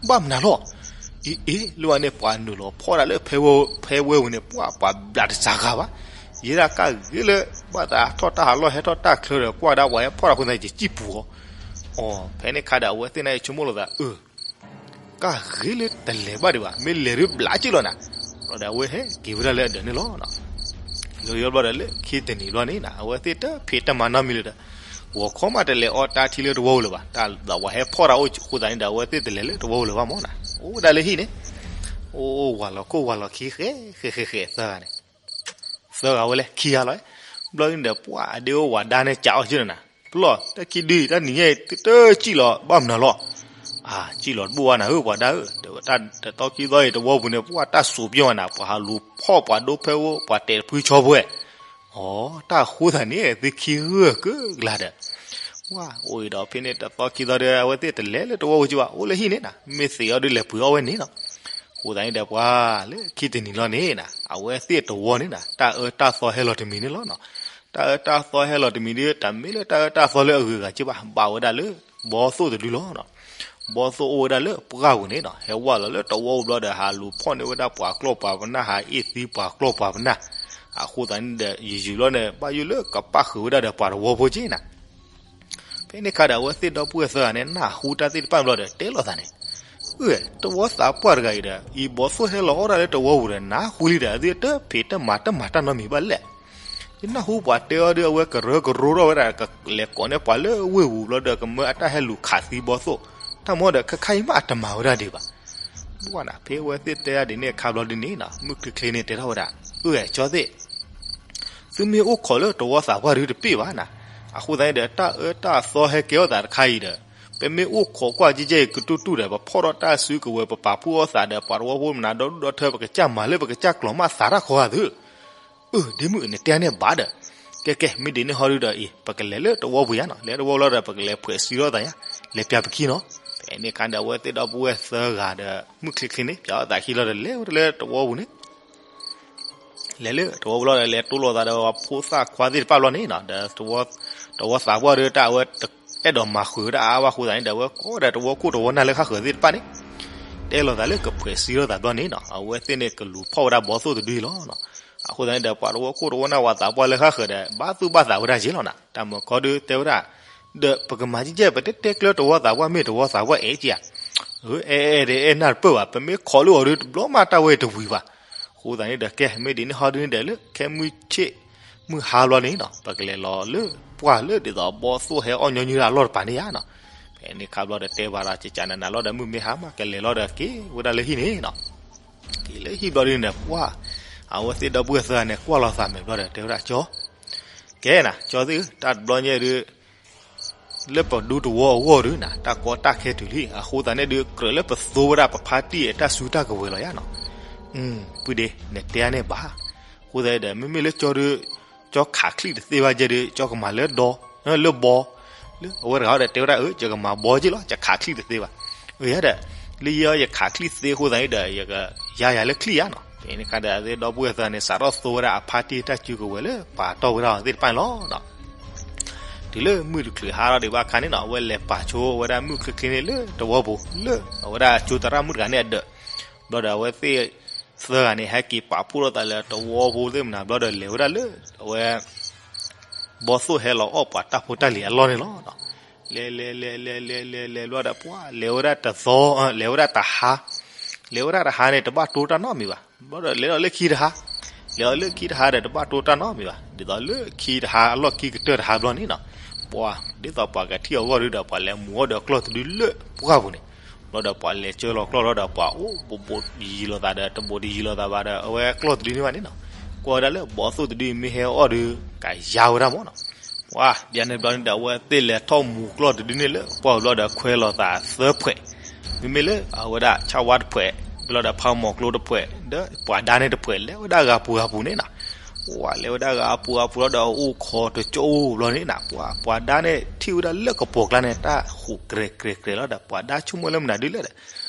ဘၣ်မနုၤလီၤ အ့ အ့ လၢဝဲန့ၣ် ပှၤနုာ်လီၤဖီၣ်ဒၣ်လၢဖဲဝဲ ဖဲဝဲဝံၤန့ၣ် ပှၢ်ပှၤဘျးတစှၤဂၤဘၣ်, ယဲဒၣ်ကၢ်ဂ့ၤလၢ ဘၣ်သးထီၣ်တၢ်ဟးလီၢ်ဟဲထီၣ်တၢ်ချၢဒီး ကွၢ်ဒၣ်ပှၤဟဲဖီၣ်တၢ်အဃိသတး ယစံၣ်ပူၤအီၤ, အီ ဖဲန့ၣ်အခါဒီး အဝဲသ့ၣ်န့ၣ်ဆိကမိၣ်လိာ်သး အၢ ကၢ်ဂ့ၤလၢတလဲၤဘၣ်ဒံးဘၣ် မ့ၢ်လဲၤဒုးဘျးက့လီၤနၤ, ဘျီဒီးအဝဲဟဲက့ၤဝဲဒၣ်လၢအဒၢးန့ၣ်လီၤ. လီၤဘျီဒီးလၢခံတနံၤဘျီန့ၣ်နၤ အဝဲသ့ၣ်တဖံးတမၤနီတမံၤလၢၤဒီး ဂီၤခီမးတလဲၤအီၣ်တၢ်ထံလၢတဝီပူၤလၢၤဘၣ်, တၢ်သးပှၤဟဲဖီၣ်တၢ်အိၣ်အဃိသတးန့ၣ်ဒီး အဝဲသ့ၣ်တလဲၤလၢတဝီပူၤလၢၤဘၣ်မးနၤ, အိၣ်ဝဲဒၣ်လၢဟံၣ်န့ၣ်, အိၣ်ဝးလီၤခိၣ်ဝးလီၤခံ ဃဲဃဲဃဲဃဲသၢဂၤန့ၣ် သၢဂၤဝဲလဲၣ် ခံဂၤလီၤ, ဘျီန့ၣ်ဒီး ပှၢ်အဒ့အိၣ်ဝးဒါန့ၣ်ကးအီၤက့နၤ, ပျီၢ် တၢ်ခံဒုအံၤ တၢ်နံၤညါအံၤ တစံၣ်လီၤ ဘၣ်မနုၤလီၤ, အါ စံၣ်လီၤတဘူၣ်ဘၣ်နၤဧၢ ပှၤဒါဧၢ, တဝဲတၢ်တသီခံသီအံၤ တဝီပူၤန့ၣ် ပှၢ်တၢ်စူးပျီၢ်နၤ ပှၤဟးလူၤဖီၣ်ပှၤဒိဖဲဝဲ ပှၤတဲာ်တဖုဆီဖိဝဲ အီ တၢ်အဃိသတးန့ၣ် သုခံဂၢၢ်ကၢကလၤဒီး ပှၢ်အိၣ်အံၤဒီး ဖဲန့ၣ်တသီခံသီဒီး အဝဲသ့ၣ်တလဲၤလၢတဝီပူၤက့ဘၣ် အိၣ်လၢဟံၣ်န့ၣ်နၤ မ့ၢ်သံးအီၤဒုးလဲၤပှ့ၤအီၣ်ဝဲန့ၣ်လီၤ. အဃိသတးန့ၣ်ဒီး ပှၢ်လၢခံတနံၤလီၤန့ၣ်နၤ အဝဲသ့ၣ်တဝီန့ၣ်နၤ တၢ်အၢတၢ်သီဟဲလီၤတမံၤန့ၣ်လီၤနီၤ. တၢ်အၢတၢ်သီဟဲလီၤတမံၤဒီး တမ့ၢ်လၢတၢ်အၢတၢ်သီလၢအဂုၤအဂၤက့ဘၣ် ဘၣ်ဝဲဒၣ်လၢ ဘီသိၣ်တဒုလီၤနီၤ. ဘီသိၣ်အိၣ်ဝဲဒၣ်လၢပှၢ်ပူၤန့ၣ်နီၤ ဟဲဝဲလီၤလၢတဝီပူၤဘျီဒီး ဟးလူၤဖီၣ်န့ၢ်ဝဲဒၣ်ပှၤကျီၢ်ပှၤပနၢ် ဟးအ့ၣ်သံပှၤကျီၢ်ပှၤပနၢ်. အဃိသတးန့ၣ်ဒီး ယံာ်ယံာ်လီၤန့ၣ် ဘၣ်ယိၣ်လၢကပၣ်ဃုာ်ဝဲဒၣ်ဒီးပှၤတဝီဖိက့နၤ. ဖဲန့ၣ်အခါဒီး အဝဲသ့ၣ်ဒီပုၢ်ဝဲၢ်သၢဂၤန့ၣ် နၢ်ဟူတၢ်သ့ၣ်တဖၣ်ဘျီဒီး တဲလိာ်သးန့ၣ်, အၢ တဝီသးပှၢ်တဂၤအံၤဒီး အံၤဘီသိၣ်ဟဲလီၤအီၣ်တၢ်လၢတဝီပူၤဒီး နၢ်ဟူလံဒီး အသ့ၣ်တဖံးတမၤတမၤတၢ်နီတမံၤဘၣ်လဲၣ်. ယနၢ်ဟူပှၤတဲအီၤဒီး အဝဲကရၢကရိထီၣ်ဝဲဒၣ် ကလဲၤကိးန့ၢ်ပှၤလၢဝ့ၢ်ပူၤဘျီဒီး ကမၢအတၢ်ဟဲလူၤခးသံဘီသိၣ်, တၢ်မ့ၢ်ဒီး ခဲခါအံၤမးအတမၤဝဲဒၣ်ဒံးဘၣ်. ဘၣ်နၤ ဖဲအဝဲသ့ၣ်တဲဒၣ်ဒ်န့ၣ်အခါဘျီဒ်န့ၣ်နီၤ မုၢ်ချ့ချ့န့ၣ်တဲထီၣ်ဝဲဒၣ်, အၢ ကၠီသ့ၣ် သုမ့ၢ်အိၣ်ခိးလၢတဝီသးပှၢ်ဒုတပ့ၢ်ဘၣ်နၤ. အဃိသတးန့ၣ်ဒီး တၢ်အၢတၢ်သီဟဲကဲထီၣ်သးတခါအံၤဒီး ပမ့ၢ်အိၣ်ခိးကွၢ်ကဲကဲအံၤကတူၢ်တူၢ်ဒီး ပဖီၣ်ထီၣ်တၢ်စုကဝဲၤ ပပာ်ဖှိၣ်အီၣ်သးဒီး ပှၤတဝီဖိမနုၤဒီဒူၣ်ဒီထၢ ပကစၢ်မၤလၢပကစၢ်ကျိၤမးသးတၢ်ခီဂာ်သု. အၢ ဒ့မုၣ် နတဲန့ၣ်ဘၣ်ဒီး, ကဲကဲ မ့ၢ်ဒ်န့ၣ်ဟီဒုဒီးအံၤ ပကလဲၤလၢတဝီပူၤယါနီၤ, လဲၤတဝီလီၤဒီး ပကလဲၤဖှဲးစံးထီၣ်သးယါ, လဲၤပျးပခံနီၤ. ဖဲန့ၣ်အခါဒီး အဝဲသ့ၣ်ဒီပုၢ်ဝဲၢ်သၢဂၤဒီး မုၢ်ချ့ချ့န့ၣ် ပျးအီၣ်သးခံလီၤဒီး လဲၤဝဲလၢတဝီပူၤန့ၣ် လဲၤလၢတဝီပူၤလီၤဒီး လဲၤတိၢ်လိာ်သးဒီး ဖိသၣ်ခွါသ့ၣ်တဖၣ်ဘျီန့ၣ်နီၤ, ဒီးတဝီသးပှၢ်ဒီး တၢ်အဝဲတအဲၣ်ဒိးမၤဃုာ်ဝဲဒၣ်အါဘၣ်အဃိသတးန့ၣ်ဒီး အဝဲကိးဒီးတဝီခိၣ်တဝီနၢ်လၢဃၣ်ဃၢၤသ့ၣ်တဖၣ်န့ၣ် တဲလိာ်သးလၢကဖှဲးစံးထီၣ်သးဘျီန့ၣ်နီၤ, အဝဲသ့ၣ်န့ၣ်ကလူၤဖီၣ်ဝဲဒၣ်ဘီသိၣ်တဒုအံၤလီၤ. အဃိသတးန့ၣ်ဒီး ပှၤတဝီခိၣ်တဝီနၢ်ဝဲသးပှၢ်လၢဃၣ်ဃၢၤဒီး ဘၣ်သူၣ်ဘၣ်သးဝဲဒၣ်က့လီၤနၤ, တၢ်မၢခီဒုတဲဝဲဒၣ် ဒီးပကမၤကဲကဲ ပတတဲကျၢတဝီသးပှၢ် မ့ၢ်တဝီသးပှၢ်အဲၣ်က့ဧါ, အဲၣ်အဲၣ်ဒီးအဲၣ်နၢ်တပၢၢ်ဘၣ်, ပမ့ၢ်ခိးလၢအီၤဒီးတဘျီမးတၢ်ဝဲတဝံၤဘၣ်. အဃိသတးန့ၣ်ဒီး ကဲ မ့ၢ်ဒ်န့ၣ်ဟီဒ်န့ၣ်ဒီး လၢခဲမုၢ်ဆ့ၣ်မုၢ်ဟါဘျီန့ၣ်နီၤ ပကလဲၤလီၤလၢပှၢ်လၢဒ်သိးဘီသိၣ်ဟဲအီၣ်ညီနုၢ်တၢ်အလီၢ်တပၤန့ၣ်ယါနီၤ. ဖဲန့ၣ်ခါဘျီဒီးတဲဘၣ်ဒီး ကကနနလီၤဒီး မုၢ်မ့ၢ်ဟါမး ကလဲၤလီၤဒီးက့ၤဝဲဒၣ်လၢဟံၣ်န့ၣ်နီၤ. က့ၤလၢဟံၣ်ဘျီဒ်န့ၣ်ဒီး ပှၢ် အဝဲသ့ၣ်ဒီပုၢ်ဝဲၢ်သၢဂၤန့ၣ် ကွၢ်လီၤသးမဲာ်ဘျီဒီး တဲဝဲဒၣ် ကၠီ ကဲနၤ ကၠီသ့ၣ်ဧၢ, တၢ်တဘျီညါဒုး လၢပဒူတဝီအဂီၢ်ဒုးနၤ တၢ်ကီတၢ်ခဲတုၤလံ, အဃိသတးန့ၣ်ဒုး ကြၢးလၢပသိဝဲဒၣ်ပဖါတံၢ်အတၢ်စုတၢ်ကဝဲၤလီၤယါနီၤ. ပုၢ်ဒ့ နတဲန့ၣ်ဘၣ်. အဃိသတးဒီး မ့မ့ၢ်လၢကၠီဒီး ကၠီခးချံၣ်တသ့ဘၣ်ကဲဒီး ကၠီကမၤလၢဒီ လၢဘီ, လၢအဝဲတဂၤဒီးတဲဝဲဒၣ် အၢ ယကမၤဘီက့လီၤ ယခးချံၣ်တသ့ဘၣ်. အၢ ယၤဒီး လၢယဲ ယခးချံၣ်သ့အဃိသတးဒီး ယကယါယၤလၢချံၣ်ယါနီၤ. ဖဲန့ၣ်အခါဒီး အဝဲဒီပုၢ်ဝဲၢ်သၢဂၤန့ၣ် စးထီၣ်သိဝဲဒၣ်အဖါတံၢ်တၢ်စုကဝဲၤလၢပှၤတီၢ်ဝဲဒၣ်အီၤသ့ၣ်တဖၣ်န့ၣ်လီၤ. တုၤလၢမုၢ်တချုးဟါထီၣ်ဒံးဘၣ်အခါန့ၣ်နီၤ အဝဲလဲၤပာ်ဆိဝဲဒၣ်မုၢ်ချ့ချ့န့ၣ်လၢတဝီပူၤ လၢအဝဲဒၣ်ကၠိသရၣ်မုၣ်တဂၤန့ၣ်အဒၢး, ဘျီဒီးအဝဲသ့ၣ်သၢဂၤန့ၣ် ဟဲက့ၤပာ်ဖှိၣ်ထီၣ်သးလၢတဝီပူၤသ့ၣ်မနၤ ဘျီဒီးလဲၤဝဲဒၣ်လၢ အဝဲ ဘီသိၣ်ဟဲလီၤအီၣ်ပှၤတၢ်ဖိတၢ်လံၤအလီၢ်န့ၣ်လီၤ. လဲၤလဲၤလဲၤလဲၤလဲၤလဲၤလဲၤ ဘျီဒီးပှၤလဲၤဝဲဒၣ်တသီ, လဲၤဝဲဒၣ်တဟါ, လဲၤဝဲဒၣ်တဟါန့ၣ် တဘၣ်တိတၢ်နီတမံၤဘၣ်. ဘျီဒီးလဲၤဒီးလၢခံတဟါ, လဲၤဒီးလၢခံတဟါဒီး တဘၣ်တိတၢ်နီတမံၤဘၣ်. ဒ်သိးလၢခံတဟါအလီၢ်ခံကတၢၢ်တဟါဘျီန့ၣ်နီၤ, ပှၤဒ်သိးပှၤကထံၣ်အဂီၢ်ဒုဒီး ပှၤလဲၤမူၤအီၣ်ဒီးကျီၢ်တဒုလၢပှၢ်ပူၤန့ၣ်, ဘျီဒီးပှၤလဲၤကၢလီၤကျီၢ်လီၤဒီး ပှၤအိၣ်ဘူးဘူးယံၤလိာ်သးဒီး တဘူးတယံၤလိာ်သးဘၣ်ဒီး အဝဲကျီၢ်တဒုန့ၣ်ဘၣ်န့ၣ်နီၤ, ကွၢ်ဝဲဒၣ်လၢဘီသိၣ်တဒုမ့ၢ်ဟဲအီၣ်ဒီး ကယါဝဲဒၣ်မးနီၤ. ပှၤဒ်န့ၣ်ဘျီန့ၣ်ဒီး အဝဲသ့ၣ်လဲၤထီၣ်မူၤကျီၢ်တဒုန့ၣ်လၢပှၢ်ပူၤဘျီဒီး ခွဲလိာ်သးသၢဖှဲး, မ့မ့ၢ်လၢအဝဲဒၣ်ဆၣ်ဝါတဖှဲး, ဘျီဒီးဖးမီၤကျိတဖှဲး ဒီးပှၤဒါန့ၣ်တဖှဲး လဲၤဝဲဒၣ်ဂၤပူၤဂၤပူၤန့ၣ်နီၤ. ပှၤလဲၤဝဲဒၣ်ဂၤပူၤဂၤပူၤလီၤဒီး အိၣ်ခိးတကၠိဘျီန့ၣ်နီၤ, ပှၤ ပှၤဒါန့ၣ်ထံၣ်ဝဲဒၣ်လၢကပိာ်ကျါန့ၣ် တၢ်ဃူးကြဲးကြဲးကြဲးလီၤဒီး ပှၤဒါဆိကမိၣ်လၢမနုၤဒုလဲၣ်ဒီး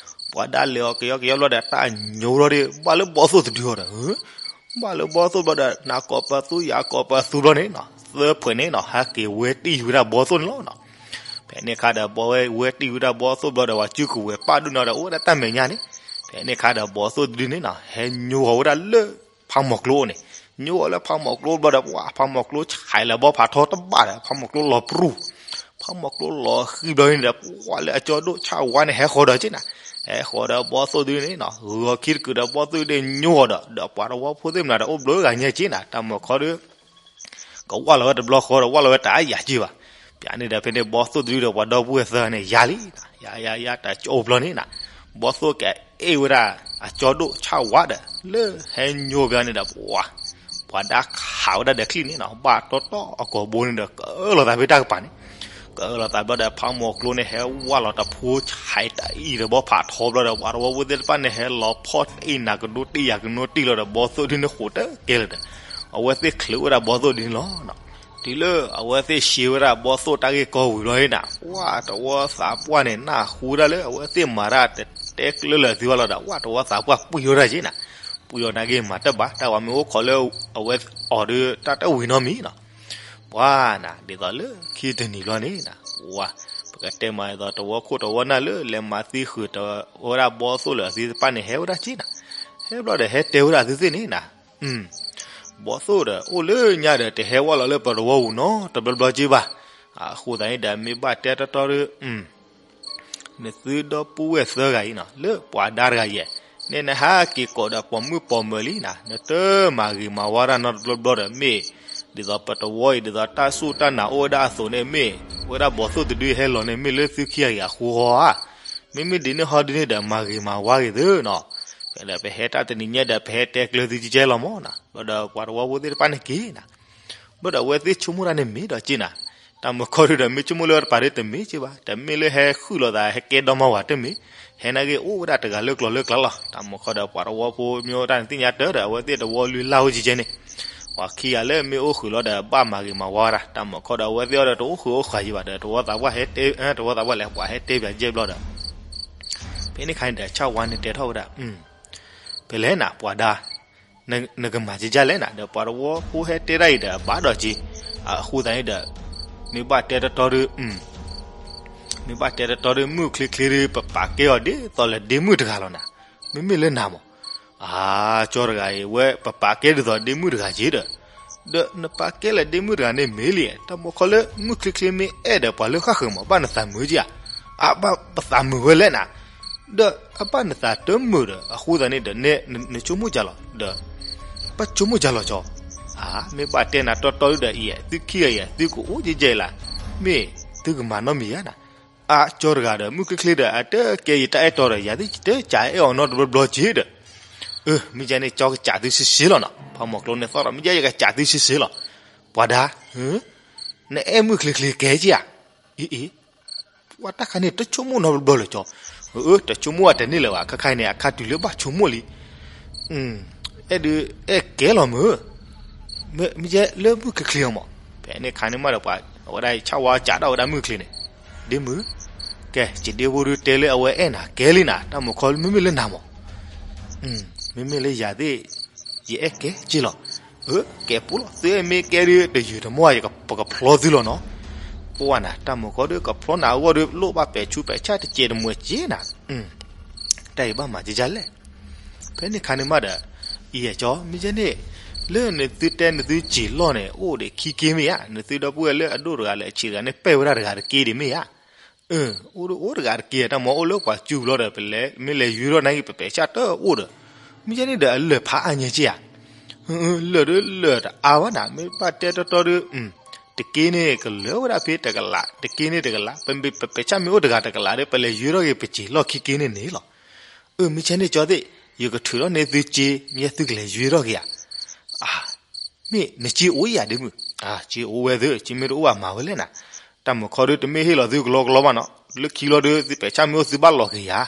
ပှၤဒါလဲၤအီၤကယီကယီဘျီဒီး တၢ်ညိဘျီဒီး ဘၣ်လၢဘီသိၣ်တဒုအီၤဒီး ဘၣ်လၢဘီသိၣ်ဘျီဒီး နၤကိးပသူယၤကိးပသူဘျီန့ၣ်နီၤ, သၢဖှဲးန့ၣ်နီၤ ဟဲက့ၤဝဲတံၢ်ဝဲဒၣ်ဘီသိၣ်န့ၣ်လီၤနီၤ. ဖဲန့ၣ်အခါဒီး ဘီဝဲဝဲတံၢ်ဝဲဒၣ်ဘီသိၣ်ဘျီဒီး ပှၤစုကဝဲၤပာ်ဒိၣ်နီၤဒီး အိၣ်ဝဲဒၣ်တၢ်မဲာ်ညါန့ၣ်, ဖဲန့ၣ်အခါဒီး ဘီသိၣ်တဒုန့ၣ်နီၤ ဟဲညိအီၤဝဲဒၣ်လၢ ဖးမီၤကျိန့ၣ်, ညိအီၤလၢဖးမီၤကျိဘျီဒီး ပှၤဖးမီၤကျိဆဲးလၢၤဘီဖးထီတဘၣ်ဒီး ဖးမီၤကျိလီၤပြူၤ ဖးမီၤကျိလီၤဃံဘျီန့ၣ်ဒီး ပှၤလၢအကၠီဒိၣ်ဆၣ်ဝါန့ၣ် ဟဲဃီၤဒီးက့နၤ, ဟဲဃီၤဒီးဘီသိၣ်တဒုန့ၣ်နီၤ ဂုာ်အီၤခံတကုာ်ဒီး ဘီသိၣ်ဒုညိအီၤဒီး ဒီးပှၤတဝီဖိသ့ၣ်မနၤဒီး အိၣ်ဘျိဂၤညါက့နၤ, တၢ်မုၢ်ခီဒီး ကဝၢ်လီၤဝဲတဘျီဃီဒီး ဝၢ်လီၤဝဲတၢ်အါယၤက့ဘၣ်. ပၠးန့ၣ်ဒီး ဖဲန့ၣ်ဘီသိၣ်တဒုဒီး ပှၤဒီပုၢ်ဝဲၢ်သၢဂၤန့ၣ် ယၤလံနၤ, ယၤယၤယၤတၢ်ကၠိဘျီန့ၣ်နၤ, ဘီသိၣ်ကအဲၣ်ဝဲဒၣ် အကၠီဒိၣ်ဆၣ်ဝါဒီး လၢဟဲညိဘျီန့ၣ်ဒီး ပှၤ ပှၤဒါခးဝဲဒၣ်ဒီးချံၣ်န့ၣ်နီၤ ဘၣ်တီတီအကိာ်ဘိန့ၣ်ဒီး ကအၢၣ်လီၤသးဖဲတၢ်ကပၤန့ၣ်, ကအၢၣ်လီၤသးဘျီဒီး ဖးမီၤကျိန့ၣ် ဟဲဝၢ်လီၤတဖိဆဲးတအံၤဒီး ဘီဖးထီဘျီဒီး ပှၤတဝီဖိသ့ၣ်တဖၣ်န့ၣ် ဟဲလီၤဖီၣ်တအံၤ နၤကဒိတံၢ်ယၤကနိတံၢ်လီၤဒီး ဘီသိၣ်ဒုန့ၣ်ဃိးတကဲလၢၤဒီး အဝဲသ့ၣ်ချုးဝဲဒၣ်ဘီသိၣ်ဒုန့ၣ်လီၤ. တုၤလၢအဝဲသ့ၣ်ရှဲဝဲဒၣ်ဘီသိၣ်တၢ်ဂ့ၢ်ကီဝံၤဘျီန့ၣ်နၤ, ပှၤတဝီသးပှၢ်န့ၣ် နၢ်ဟူဝဲဒၣ်လၢ အဝဲသ့ၣ်မၤတၢ်တတဲကျၢလၢာ်သုဘၣ်လီၤဒီး ပှၤတဝီသးပှၢ်ပှံၢ်ဝဲဒၣ်က့နၤ, ပှံၢ်အီၤနာ်က့မၤတၢ်ဘၣ် တၢ်ဝဲမ့ၢ်အိၣ်ခိးလၢအဝဲအီၤဒီး တၢ်တဝံၤနီတမံၤနီၤ. ပှၤနၤ ဒ်သိးလၢခံတနံၤဘျီန့ၣ်နၤ, ပှၤ ပကတဲမးဒ်သိး တဝီခိၣ်တဝီနၢ်လၢ လဲၤမၤသံဃုာ်တဝဲဒၣ်ဘီသိၣ်လၢာ်အသ့ၣ်တဖၣ်န့ၣ် ဟဲဝဲဒၣ်က့နၤ, ဟဲဘျီဒီး ဟဲတဲဝဲဒၣ်သုသ့ၣ်န့ၣ်နၤ ဘီသိၣ်ဒီး အိၣ်လၢညါဒီး တဟဲဝဲလီၤလၢပတဝီပူၤနီတဘျီဘျီက့ဘၣ်. အဃိသတးန့ၣ်ဒီး မ့ၢ်ဘၣ်တဲတီတီဒီး နသုဒီပုၢ်ဝဲၢ်သၢဂၤအံၤနီၤ လၢပှၤဒါတဂၤယဲၢ်, န့ၣ်နဟဲက့ၤကိးဒီးပိာ်မုၣ်ပိာ်မၢၤလံနၤ, နတမၤဂ့ၤမၤဝါတၢ်နီတဘျီဘျီဒီးမ့ၢ်, ဒ်သိးပတဝီအံၤ ဒ်သိးတၢ်စူၢ်တၢ်နာ်အိၣ်ဝဲဒၣ်အသိးန့ၣ် မ့ၢ်ဝဲဒၣ်ဘီသိၣ်တဒုဟဲလီၤန့ၣ် မ့ၢ်လၢသုခံဂၤအံၤအဃိဧါ. မ့မ့ၢ်ဒ်န့ၣ်ဟီဒ်န့ၣ်ဒီး မၤဂ့ၤမၤဝါဂ့ၤသုနီၤ. ဖဲဒီးပဟဲတၢ်တနံၤညါဒီး ပဟဲတဲကျၢၤသုကဲလီၤမးနီၤ. ဘျီဒီးပှၤတဝီဖိသ့ၣ်တဖၣ်န့ၣ်က့ၤနၤ ဘၣ်ဒီးအဝဲသ့ၣ်ဆိကမိၣ်တၢ်န့ၣ်မ့ၢ်ဒီးက့နၤ, တၢ်မုၢ်ခီဒုဒီး မ့ၢ်ဆိကမိၣ်လၢတပၤဒုတမ့ၢ်က့ဘၣ်, တမ့ၢ်လၢဟဲဃုာ်လိာ်သး ဟဲကဲဒီမါဝၤတမ့ၢ်, ဟဲနာ်က့အိၣ်ဝဲဒၣ်တဂၤလၢကျိၤလၢကျါလီၤ. တၢ်မုၢ်ခီဒီးပှၤတဝီဖိမ့ၢ်အိၣ်တၢ်န့ၣ်သ့ၣ်ညါတၢ်ဒီး အဝဲသ့ၣ်တဝီလုၢ်လၢ်ဝဲကဲကဲန့ၣ်, ပှၤခံဂၤလၢမ့ၢ်အိၣ်ဃုာ်လီၤဒီး ဘၣ်မၤဂ့ၤမၤဝါဝဲဒၣ်, တၢ်မုၢ်ခီဒီးအဝဲသ့ၣ်အီၤဒီး တအိၣ်ဃုာ်အိၣ်ဃာ်ယံၤဘၣ်ဒီး တဝီသးပှၢ်ဟဲတဲ, တဝီသးပှၢ်လဲၤပှၤဟဲတဲပၠးကဲဘျီဒီး ဖဲန့ၣ်ခါန့ၣ်ဒီး ဆၣ်ဝါန့ၣ်တဲထီၣ်ဝဲဒၣ်, ဖဲလဲၣ်နၤ ပှၤဒါ နကမၤကဲကဲလဲၣ်နၤ, ဒီးပှၤတဝီဖိဟဲတဲဒၣ်အံၤဒီး ဘၣ်ဒီးက့ၤ, အဃိသတးန့ၣ်ဒီး မ့ၢ်ဘၣ်တဲတတီဒီး, မ့ၢ်ဘၣ်တဲတတီဒီး မုၢ်ချ့ချ့ဒီး ပပာ်ကဲအီၤဒ်သိးလၢဒ့မုၣ်တဂၤလီၤနၤ, မ့မ့ၢ်လၢနၤမး, အၢ ကၠီတဂၤအံၤ ဝဲပပာ်ကဲဒ်သိးဒ့မုၣ်တဂၤက့ဒီး, ဒီးနပာ်ကဲလၢဒ့မုၣ်တဂၤန့ၣ်မ့ၢ်လံ, တၢ်မုၢ်ခီလၢမုၢ်ချ့ချ့မ့ၢ်အဲၣ်ဒီးပှၤလၢဃၣ်ဃၢၤမး ဘၣ်နသးမုာ်က့ဧါ, အဘၣ်ပသးမုာ်ဝဲလဲၣ်နၤ ဒီးအဘၣ်နသးတမုာ်ဒီး အဃိသတးန့ၣ်ဒီး န, နဆိကမိၣ်ကၢ်လီၤ, ဒီး ဘၣ်ဆိကမိၣ်ကၢ်လီၤကၠီ, အၢ မ့ၢ်ဘၣ်တဲနၤတီတီဒီးအံၤ သုခံဂၤအံၤ သုကအိၣ်ကဲကဲလီၤ, မ့ၢ်သုကမၤနီတမံၤဧါနၤ, အၢ ကၠီတဂၤဒီး မုၢ်ချ့ချ့ဒီး အတကဲယတၢ်အဲၣ်တီဒီး ယၤသ့ၣ်တကးအဲၣ်အီၤနီတဘျီဘျီက့ဒီး, အၢ မ့ၢ်ကဲန့ၣ် ကၠီကစံးသုဆ့ဆ့လီၤနီၤ, ဖးမီၤကျိန့ၣ်သီၣ်ဒီး မ့ၢ်ကဲယကစံးသုဆ့ဆ့လီၤ, ပှၤဒါ နအဲၣ်မုၢ်ချ့ချ့ကဲက့ဧါ, အ့အ့ ပှၤတၢ်ခါန့ၣ် တဆိကမိၣ်နီတဘျီလၢၤကၠီ, အၢ တဆိကမိၣ်အတန့ၢ်လၢၤဘၣ်, ခါခါအံၤန့ၣ် အခါတုၤလၢဘၣ်ဆိကမိၣ်လံ, အဲၣ်ဒုး အဲၣ်ကဲလီၤမုၢ် မ့ၢ်ယဲလၢမုၢ်ချ့ချ့အီၤမး, ဖဲန့ၣ်ခါန့ၣ်မးဒီး ပှၤအဝဲဒၣ်ဆၣ်ဝါစးထီၣ်ဝဲဒၣ်မုၢ်ချ့န့ၣ်, ဒ့မုၢ်, ကဲ ယဒ့ဖိဒုတဲလၢအဝဲအဲၣ်နၤကဲလံနၤ, တၢ်မုၢ်ခီမ့မ့ၢ်လၢနၤမး, မ့မ့ၢ်လၢယၤသ့ၣ် ယအဲၣ်ကဲက့လီၤ, ကဲပူၤလီၤ သုအဲၣ်မ့ၢ်ကဲဒုတယုာ်တမီၢ် ပကဖျီသုလီၤနီၤ, ပှၤနၤ တၢ်မုၢ်ခီဒုကဖျီနၤအဂီၢ်ဒု လိၣ်ဘၣ်ပဲာ်ဆူးပဲာ်ဆၣ်တစဲးတမှဲးက့နၤ, တၢ်အံၤဘၣ်မၤကကလဲၣ် ဖဲန့ၣ်ခါန့ၣ်မးဒီး, အံၤယကၠီ မ့ၢ်ယဲန့ၣ်, လၢနသုတဲနသုစံာ်လီၢ်န့ၣ် အိၣ်ဒီးခံက့မ့ၢ်ဧါ, နသုဒီပုၢ်ဝဲၢ်လၢအဒိၣ်တဂၤလၢအဆံးတဂၤန့ၣ် ပဲၢ်ဝဲဒၣ်တဂၤတက့ဒံးမ့ၢ်ဧါ, အိၣ်ဒိၣ်အိၣ်တဂၤတက့ တၢ်မၤအိၣ်လၢပှၤစုဘျီဒီး ပလဲၤမ့ၢ်လဲၤယုၢ်ထီၣ်နာ်က့ ပပဲာ်ဆၣ်တအိၣ်ဒီး, မ့ၢ်ယဲန့ၣ်ဒီးအလၢာ်ဖးအါညါက့ဧါ လၢာ်ဒုလၢာ်တအါဘၣ်နၤ မ့ၢ်ဘၣ်တဲတီတီဒု, တက့န့ၣ်ကလၢာ်ဝဲဒၣ်ဖဲတကလး တက့န့ၣ်တကလး ပပဲာ်ဆၣ်မ့ၢ်အိၣ်တဂၤတကလးဒီး ပလဲၤယုၢ်ထီၣ်က့ၤပစံာ်လီၢ်ခံက့န့ၣ်န့ၣ်လီၤ, အၢ မ့ၢ်ယဲန့ၣ်ကၠီသ့ၣ်, ယကထုးထီၣ်န့ၢ်သုစ့ မ့ၢ်သုကလဲၤယုၢ်ထီၣ်က့ၤဧါ, အၢ မ့ၢ်နစ့အိၣ်ဧါဒ့မုၢ်, စ့အိၣ်ဝဲသု စ့မ့ၢ်တအိၣ်ဘၣ်မၤဝဲလဲၣ်နၤ, တၢ်မုၢ်ခီဒုတမ့ၢ်ဟ့ၣ်လီၤသုကလီကလီဘၣ်နီၤ လၢခံလီၤဒု သုပဲာ်ဆၣ်မ့ၢ်အိၣ်သုဘၣ်လီၤက့ၤယၤ,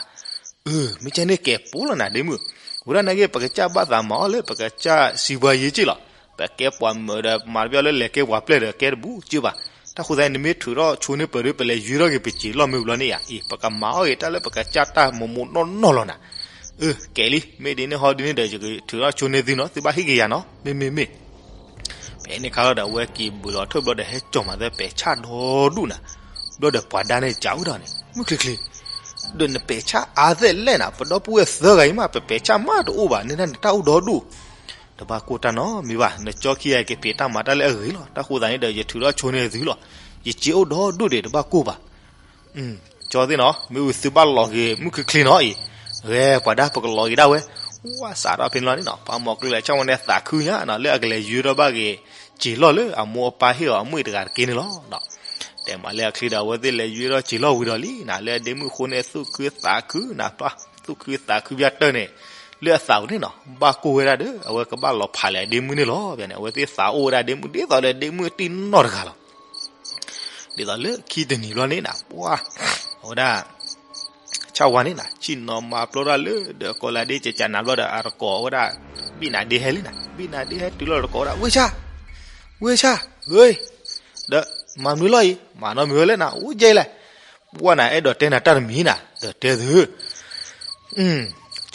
အၢ မ့ၢ်ယဲန့ၣ်ကဲပူၤလီၤနၤဒ့မုၢ်, ဝဲဒၣ်နာ်က့ ပကစၢ်ဘၣ်သးမၤအီၤလၢ ပကစၢ်စံးပှၤယ့က့လီၤ, ပကဲပှၤမုာ်ဒီးမၤတပျီလၢလဲၤကဲပှၤပျဲၢ်ဒီးကဲတဘူးက့ဘၣ်, တၢ်ဃိသတးန့ၣ် နမ့ၢ်ထုးထီၣ်ဆိန့ၢ်ပၢၢ်ဒု ပလဲၤယုၢ်ထီၣ်က့ၤပစံာ်လီၢ်မ့ၢ်ဘျီန့ၣ်ဧါ, အံၤ ပကမၤအီၣ်က့ၤတၢ်လၢပကစၢ်တၢ်မိၢ်မိၢ်နီၢ်နီၢ်လီၤနၤ, အၢ ကဲလံ မ့ၢ်ဒ်န့ၣ်ဟီဒ်န့ၣ်ဒီး ယကထုးထီၣ်ဆိန့ၢ်သုနီၤ သုဘၣ်ဟ့ၣ်က့ၤယၤနီၤ မ့မ့မ့ၢ် ဖဲန့ၣ်ခါလီၤဒီး အဝဲက့ၤဘုးလီၤထၢၣ်ဘျီဒီး ဟဲကၠီၤမၤသၢပဲာ်ဆၣ်ဒီဒူၣ်နၤ, ဘျီဒီးပှၤဒါန့ၣ်ကးဝဲဒၣ်န့ၣ် မုၢ်ချ့ချ့, ဒီးနပဲာ်ဆၣ်အါသဲးလဲၣ်နၤ ပဒီပုၢ်ဝဲၢ်သၢဂၤအံၤမး ပပဲာ်ဆၣ်မးတအိၣ်ဘၣ် နတၢ်အိၣ်ဒီဒူၣ်, တဘၣ်ကိၢ်တၢ်နီတမံၤဘၣ် နကၠီခံဂၤက့ၤဖံးတၢ်မၤတၢ်လၢအဂ့ၤလီၤ တၢ်ဃိသတးန့ၣ်ဒီး ယထုးထီၣ်ဆိန့ၢ်သုလီၤ, ယစ့အိၣ်ဒီဒူၣ်ဒံး တဘၣ်ကိၢ်ဘၣ် ကၠီသ့ၣ်နီၤ မ့ၢ်ဝံၤသုဘၣ်လီၤက့ၤမုၢ်ချ့ချ့နီၤအံၤ, ဂဲၤပှၤဒါပကလီၤက့ၤဒၣ်ဝဲ, ဝၢ်စးထီၣ်ဖဲန့ၣ်လီၤန့ၣ်နီၤ ဖးမီၤကျိၤလဲၣ်ဆၣ်ဝါန့ၣ်သးခုညါနီၤ လၢအကလဲၤယုၢ်ထီၣ်ဘၣ်က့ၤ စံာ်လီၢ်လၢအမိၢ်အပၢ်ဟ့ၣ်အီၤအမုၣ်တဂၤတက့န့ၣ်လီၤ. တဲမၤလၢအချံဒီး အဝဲသ့ၣ်လဲၤယုၢ်ထီၣ်စံာ်လီၢ်ဝံၤဒီးလံနီၤ လၢအဒ့မုၣ်အဃိန့ၣ် သူၣ်ခုသးခုနီၤ သူၣ်ခုသးခုဘၣ်တၢၢ်န့ၣ်, လၢအသးပူၤန့ၣ်နီၤ ဘၣ်ကိၢ်ဝဲဒၣ်ဒီး အဝဲကဘၣ်လီၤဖးလဲၣ်အဒ့မုၣ်န့ၣ်လီၤ. ဘၣ်န့ၣ် အဝဲသ့ၣ်သးအိၣ်ဝဲဒၣ်ဒ့မုၣ်ဒ်သိးဒီးဒ့မုၣ်တံၢ်နီၢ်တဂၤလီၤ. ဒ်သိးလၢခံတနံၤဘျီန့ၣ်နီၤ ပှၤ အဝဲဒၣ် ဆၣ်ဝါန့ၣ်နီၤ ဆ့ၣ်နီၤမၤပျီတၢ်လၢဒီးကိးလၢဒ့ကကနၤဘျီဒီး အတကိးဝဲဒၣ် ဘံၣ်နၤဒ့ဟဲလံနီၤ ဘံၣ်နၤဒ့ဟဲတုၤလီၤဒီးကိးဝဲဒၣ် ဝ့ၢ်ဆၣ် ဝ့ၢ်ဆၣ် ဧၢ, ဒီးမၤမနုၤလီၤအံၤ မၤနီတမံၤဝဲလဲၣ်နၤ အိၣ်ကဲအံၤလဲၣ်, ပှၤနၤအဲၣ်ဒိးတဲနၤတၢ်တမံၤနၤ ဒီးတဲသု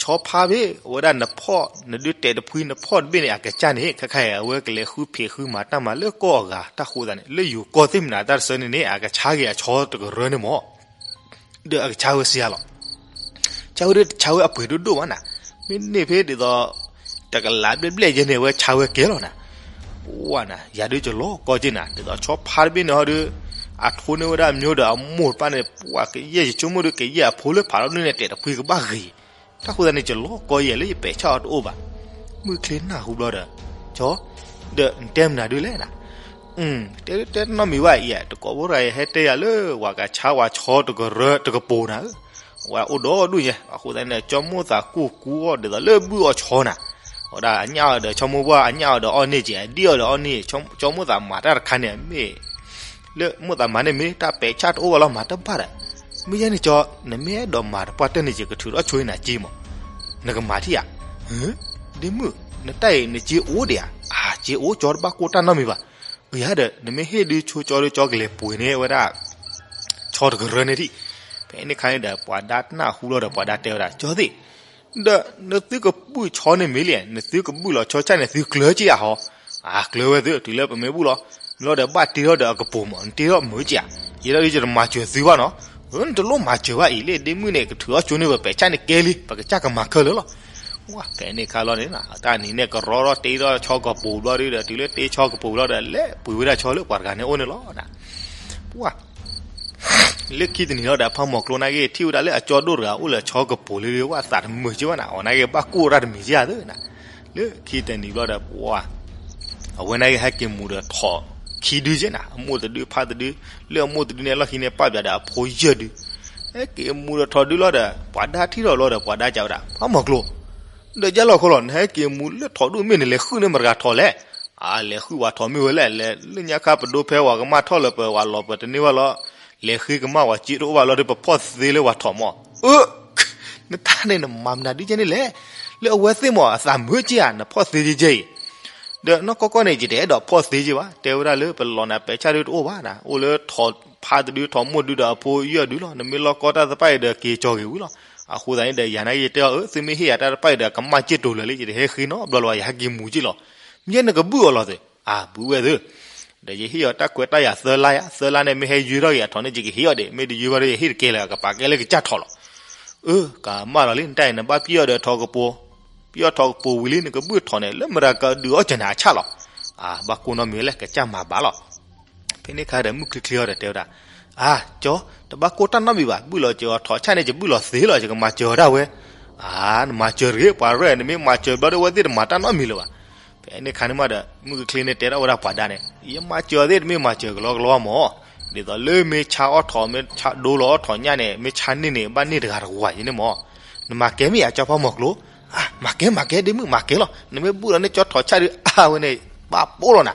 ဆီဖါဘ့ၣ် အဝဲဒၣ်နဖီၣ် နဒုးတဲာ်တဖှံနဖီၣ်တဘ့ၣ်န့ၣ် အကစၢ်န့ၣ် ခဲခါအံၤ အဝဲကလဲၤဃုဖံးဃုမၤတၢ်မၤလၢကီၢ်အဂၤ တၢ်ဃိသးန့ၣ် လၢယိၤကီၢ်သ့ၣ်မနုၤတၢ်တဆၢန့ၣ်န့ၣ် အကဆါက့ၤအဆီတကရၢန့ၣ်မး ဒီးအကဆါဝဲစံးယၤလီၤ. ဆါဝဲဒၣ်တဆါဝဲအပှ့ၤဒိၣ်ဒိၣ်ဘၣ်နၤ, မ့ၢ်န့ၢ်ဖဲဒ်သိး တကလးဘျဲၣ်ဘျဲၣ်ယဲန့ၣ် အဝဲဆါဝဲကဲလီၤနၤ. ပှၤနၤ ယၤဒုးကလီၤကီက့နၤ ဒ်သိးဆီဖါတဘ့ၣ်န့ၣ်ဟီဒုး အထိန့ၢ်ဝဲဒၣ်အမျိုးဒီးအမိၢ်တဖၣ်န့ၣ် ပှၤကယဲၢ်ယဆိကမိၣ်ဒုး ကယဲၢ်အဖိလၢဖးထီၣ်ဒုးန့ၣ် တဲာ်တဖှံကဘၣ်ဂ့ၤ တၢ်ဃိသတးန့ၣ် ကလီၤကီယဲလၢယပဲာ်ဆၣ်အီၤတအိၣ်ဘၣ်. မုၢ်ချ့နၢ်ဟူဘျီဒီး ကၠီ ဒီးနတဲမနုၤဒုးလဲၣ်နၤ. တဲတဲနီတမံၤဘၣ်အံၤ တကိးဖိတဂၤအံၤ ဟဲတဲယၤလၢပှၤကဆါဝဲဆီတကရၢတကပၤနၤဧၢ, ဝဲအိၣ်ဒီဒူၣ်ညါ အဃိသတးန့ၣ် ကၠီမိၢ်သးကူၢ်ကူၢ်အီၤဒ်သိးလၢဘုၣ်အီၣ်ဆီနၤ, အဝဲဒၣ်အညၣ်အီၤဒီး ကၠီမိၢ်ပှၢ်အညၣ်အီၤဒီးအီၣ်န့ၢ်က့ၤ အဒံၣ်အီၤဒီးအီၣ်န့ၢ်, ကၠီမိၢ်သးမၤတၢ်တခါန့ၣ် မ့ၢ် လၢမိၢ်သးမၤန့ၣ်မ့ၢ်တၢ်ပဲာ်ဆၣ်တအိၣ်ဘၣ်လီၤ မၤတဘၣ်ဒီး, မ့ၢ်ယဲန့ၣ်ကၠီ နမ့ၢ်အဲၣ်ဒိးမၤတပှၢ်တၢၢ်န့ၣ် ယကထုးထီၣ်ဆိအံၤနၤစ့မး, နကမၤထံၣ်ဧါ. ဒ့မုၣ် နတၢ်အံၤ နစ့အိၣ်ဒံးဧါ. အၢ စ့အိၣ် ကၠီတဘၣ်ကိၢ်တၢ်နီတမံၤဘၣ်. အၢ ယၤဒီး နမ့ၢ်ဟ့ၣ်ဒုးဆိကၠီဒုး ကၠီကလဲၤပှ့ၤန့ၢ်ဝဲဒၣ် ဆီတကရၢန့ၣ်ဒံး. ဖဲန့ၣ်အခါန့ၣ်ဒီး ပှၤဒါနၢ်ဟူလီၤဒီး ပှၤဒါတဲဝဲဒၣ် ကၠီသ့ၣ် ဒီးနသုကဘုၣ်ဆီန့ၣ်မ့ၢ်လံ, နသုကဘုၣ်လီၤဆီဆၣ်န့ၣ် သုကျၢၤက့ၤဧါဟီ. အၢ ကျၢၤဝဲသု တုၤလၢပမ့ၢ်ဘုၣ်လီၤ. လီၤဒီးဘၣ်တ့ထီၣ်ဒီးအကပိာ်မး, နတ့ထီၣ်မုာ်က့ၤဧါ. ယဲဒၣ်ဒုးယတမၤစၢၤသုဘၣ်နီၤ. အၢ နတလိၣ်မၤစၢၤဘၣ်အံၤ လၢဒ့မုၣ်န့ၣ် ကထုးထီၣ်ဆိန့ၢ်ဝဲပဲာ်ဆၣ်န့ၣ်ကဲလံ, ပကစၢ်ကမၤခဲလၢာ်လီၤ. ဝဲ ဖဲန့ၣ်ခါလီၤန့ၣ် တၢ်နံၤန့ၣ်ကရီထီၣ်တ့ထီၣ်ဆီကပိာ်ဘျီဒုးဒီး တုၤလၢတ့ဆီကပိာ်ဘျီဒီး လဲၤပှ့ၤဝဲဒၣ်ဆီလၢပှၤတဂၤန့ၣ်အိၣ်န့ၣ်လီၤ. ပှၤ လၢခံတနံၤလီၤဒီး ဖးမီၤကျိနာ်က့ ထံၣ်ဝဲဒၣ်လၢအကၠီဒိၣ်တဂၤအိၣ်လၢဆီကပိာ်လံဒီး ဝဲသးတမုာ်က့ၤဘၣ်နၤ, အီၤနာ်က့ဘၣ်ကိၢ်တၢ်တမံၤက့ၤဧါသ့နၤ. လၢခံတနံၤဘျီဒီး ပှၤ အဝဲနာ်က့ဟဲက့ၤမူၤဒီးထိးခံဒုက့ၤနၤ, အမိၢ်တဒုဖးတဒု, လၢအမိၢ်တဒုန့ၣ် အလီၢ်ခံန့ၣ် ပာ်ပျံၤဒီးအဖိယဲၢ်ဒု. ဟဲက့ၤမူၤဒီးထိးဒုလီၤဒီး ပှၤဒါထံၣ်ထီၣ်လီၤဒီး ပှၤဒါကးဝဲဒၣ် ဖးမီၤကျိ ဒီးယဲလီၤခိလီၤ နဟဲက့ၤမူၤလၢထိးဒုၣ်မ့ၢ်နလဲၤဃုန့ၢ်မတၤတဂၤထိးလဲၣ်. အါ လဲၤဃုပှၤထိးမ့ၢ်ဝဲလဲၣ်, လဲၤလၢညါခါပဒိဖဲဝဲကမၣ်ထီၣ်လၢပှၤလီၤပတန့ၢ်ဘၣ်လီၤ. လဲၤဃ့ကမၣ်ဝဲစ့တအိၣ်ဘၣ်လီၤဒီး ပဖီၣ်သ့လၢပှၤထိးမး. အၢ နတၢ်န့ၣ်နမၤမနုၤဒ်ကဲန့ၣ်လဲၣ်. လၢအဝဲသ့ၣ်မး အသးမုာ်က့ၤဧါ နဖီၣ်သ့ကဲအံၤ. ဒီးနီၢ်ကီၢ်ကီၢ်န့ၣ် ယတအဲၣ်ဒိးဖီၣ်သ့က့ဘၣ်, တဲဝဲဒၣ်လၢပလီၢ်နၤပဲာ်ဆၣ်ဒုတအိၣ်ဘၣ်နၤ, အိၣ်လၢထိးဖါတဒု ထိးမိၢ်ဒုဒီးအဖိယဲၢ်ဒုလီၤ. နမ့ၢ်လီၢ်ကီတၢ်သပၢ်အံၤဒီးက့ၤကၠီၤဂ့ၤဝံၤလီၤ. အဃိသတးန့ၣ်ဒီး ယၤနာ်က့ယတဲအီၤ အၢ သုမ့ၢ်ဟ့ၣ်ယၤတၢ်တဖၣ်အံၤဒီး ကမၣ်စ့ၢ်တိၤလၢာ်လံ ယတဟဲဃ့နီတဘျီလၢၤဘၣ်, ယဟဲက့ၤမူၤက့ၢ်လီၤ. မ့ၢ်နကဘုၣ်အီၤလီၤသု, အါ ဘုၣ်ဝဲသု, ဒီးယဟ့ၣ်အီၤတၢ်ခွဲးတၢ်ယာ်သၢလါယါ, သၢလါန့ၣ်မ့ၢ်ဟဲယုၢ်ထီၣ်က့ၤအထိးန့ၣ် ယကဟ့ၣ်အီၤဒီး မ့ၢ်တယုၢ်ဘၣ်ဒီး ယဟ့ၣ်တကဲလၢၤ ကပာ်ကဲလၢကစၢ်ထိးလီၤ. အၢ ကမၣ်လီၤလံ နတၢ်အံၤ နဘၣ်ပျံၤအီၤဒီးထိးကပိၤ, ပျံၤအီၤထိးကပိၤဝံၤလံ နကဘုၣ်ထိးန့ၣ် လၢမတၤကဒုးအီၣ်ကၢၤန့ၣ်အဆၣ်လီၤ. အါ ဘၣ်ကိၢ်နီတမံၤလဲၣ် ကစၢ်မၤဘၣ်လီၤ. ဖဲန့ၣ်အခါဒီး မုၢ်ချ့ချ့အီၤဒီးတဲဝဲဒၣ်, အါ ကၠီ, တဘၣ်ကိၢ်တၢ်နီတမံၤဘၣ်, ဘုၣ်လီၤစၢၤအီၤထိးဆၣ်န့ၣ် ယဘုၣ်လီၤသ့လီၤယကမၤစၢၤအီၤဒၣ်ဝဲ. အါ နမၤစၢၤတဂ့ၤ ပှၤရဲၣ် နမ့ၢ်မၤစၢၤဘျီဒီး အဝဲသ့ၣ်တမၤတၢ်နီတမံၤလၢၤဘၣ်. ဖဲန့ၣ်အခါန့ၣ်မးဒီး မုၢ်ချ့ချ့န့ၣ်တဲထီၣ်ဝဲဒၣ်ပှၤဒါန့ၣ် ယမၤစၢၤအီၤသ့ၣ်တမ့ၢ်မၤစၢၤကလီကလီမး, ဒ်သိးလၢမ့ၢ်ဆါအီၣ်ထိး မ့ၢ်ဆါဒိလီၤအီၣ်ထိးညၣ်န့ၣ် မ့ၢ်ဆါန့ၢ်န့ၣ် ဘၣ်န့ၢ်တဂၤတဝၤယဲန့ၣ်မး. နမၤကဲမ့ၢ်ဧါ ကၠီဖးမီၤကျိၤ. အါ မၤကဲ မၤကဲ ဒ့မုၣ် မၤကဲလီၤ. နမ့ၢ်ဘုၣ်လီၤန့ၢ်ကၠီထိးဆၣ်ဒုး အါဝဲန့ၣ် ဘၣ်ပိလီၤနၤ.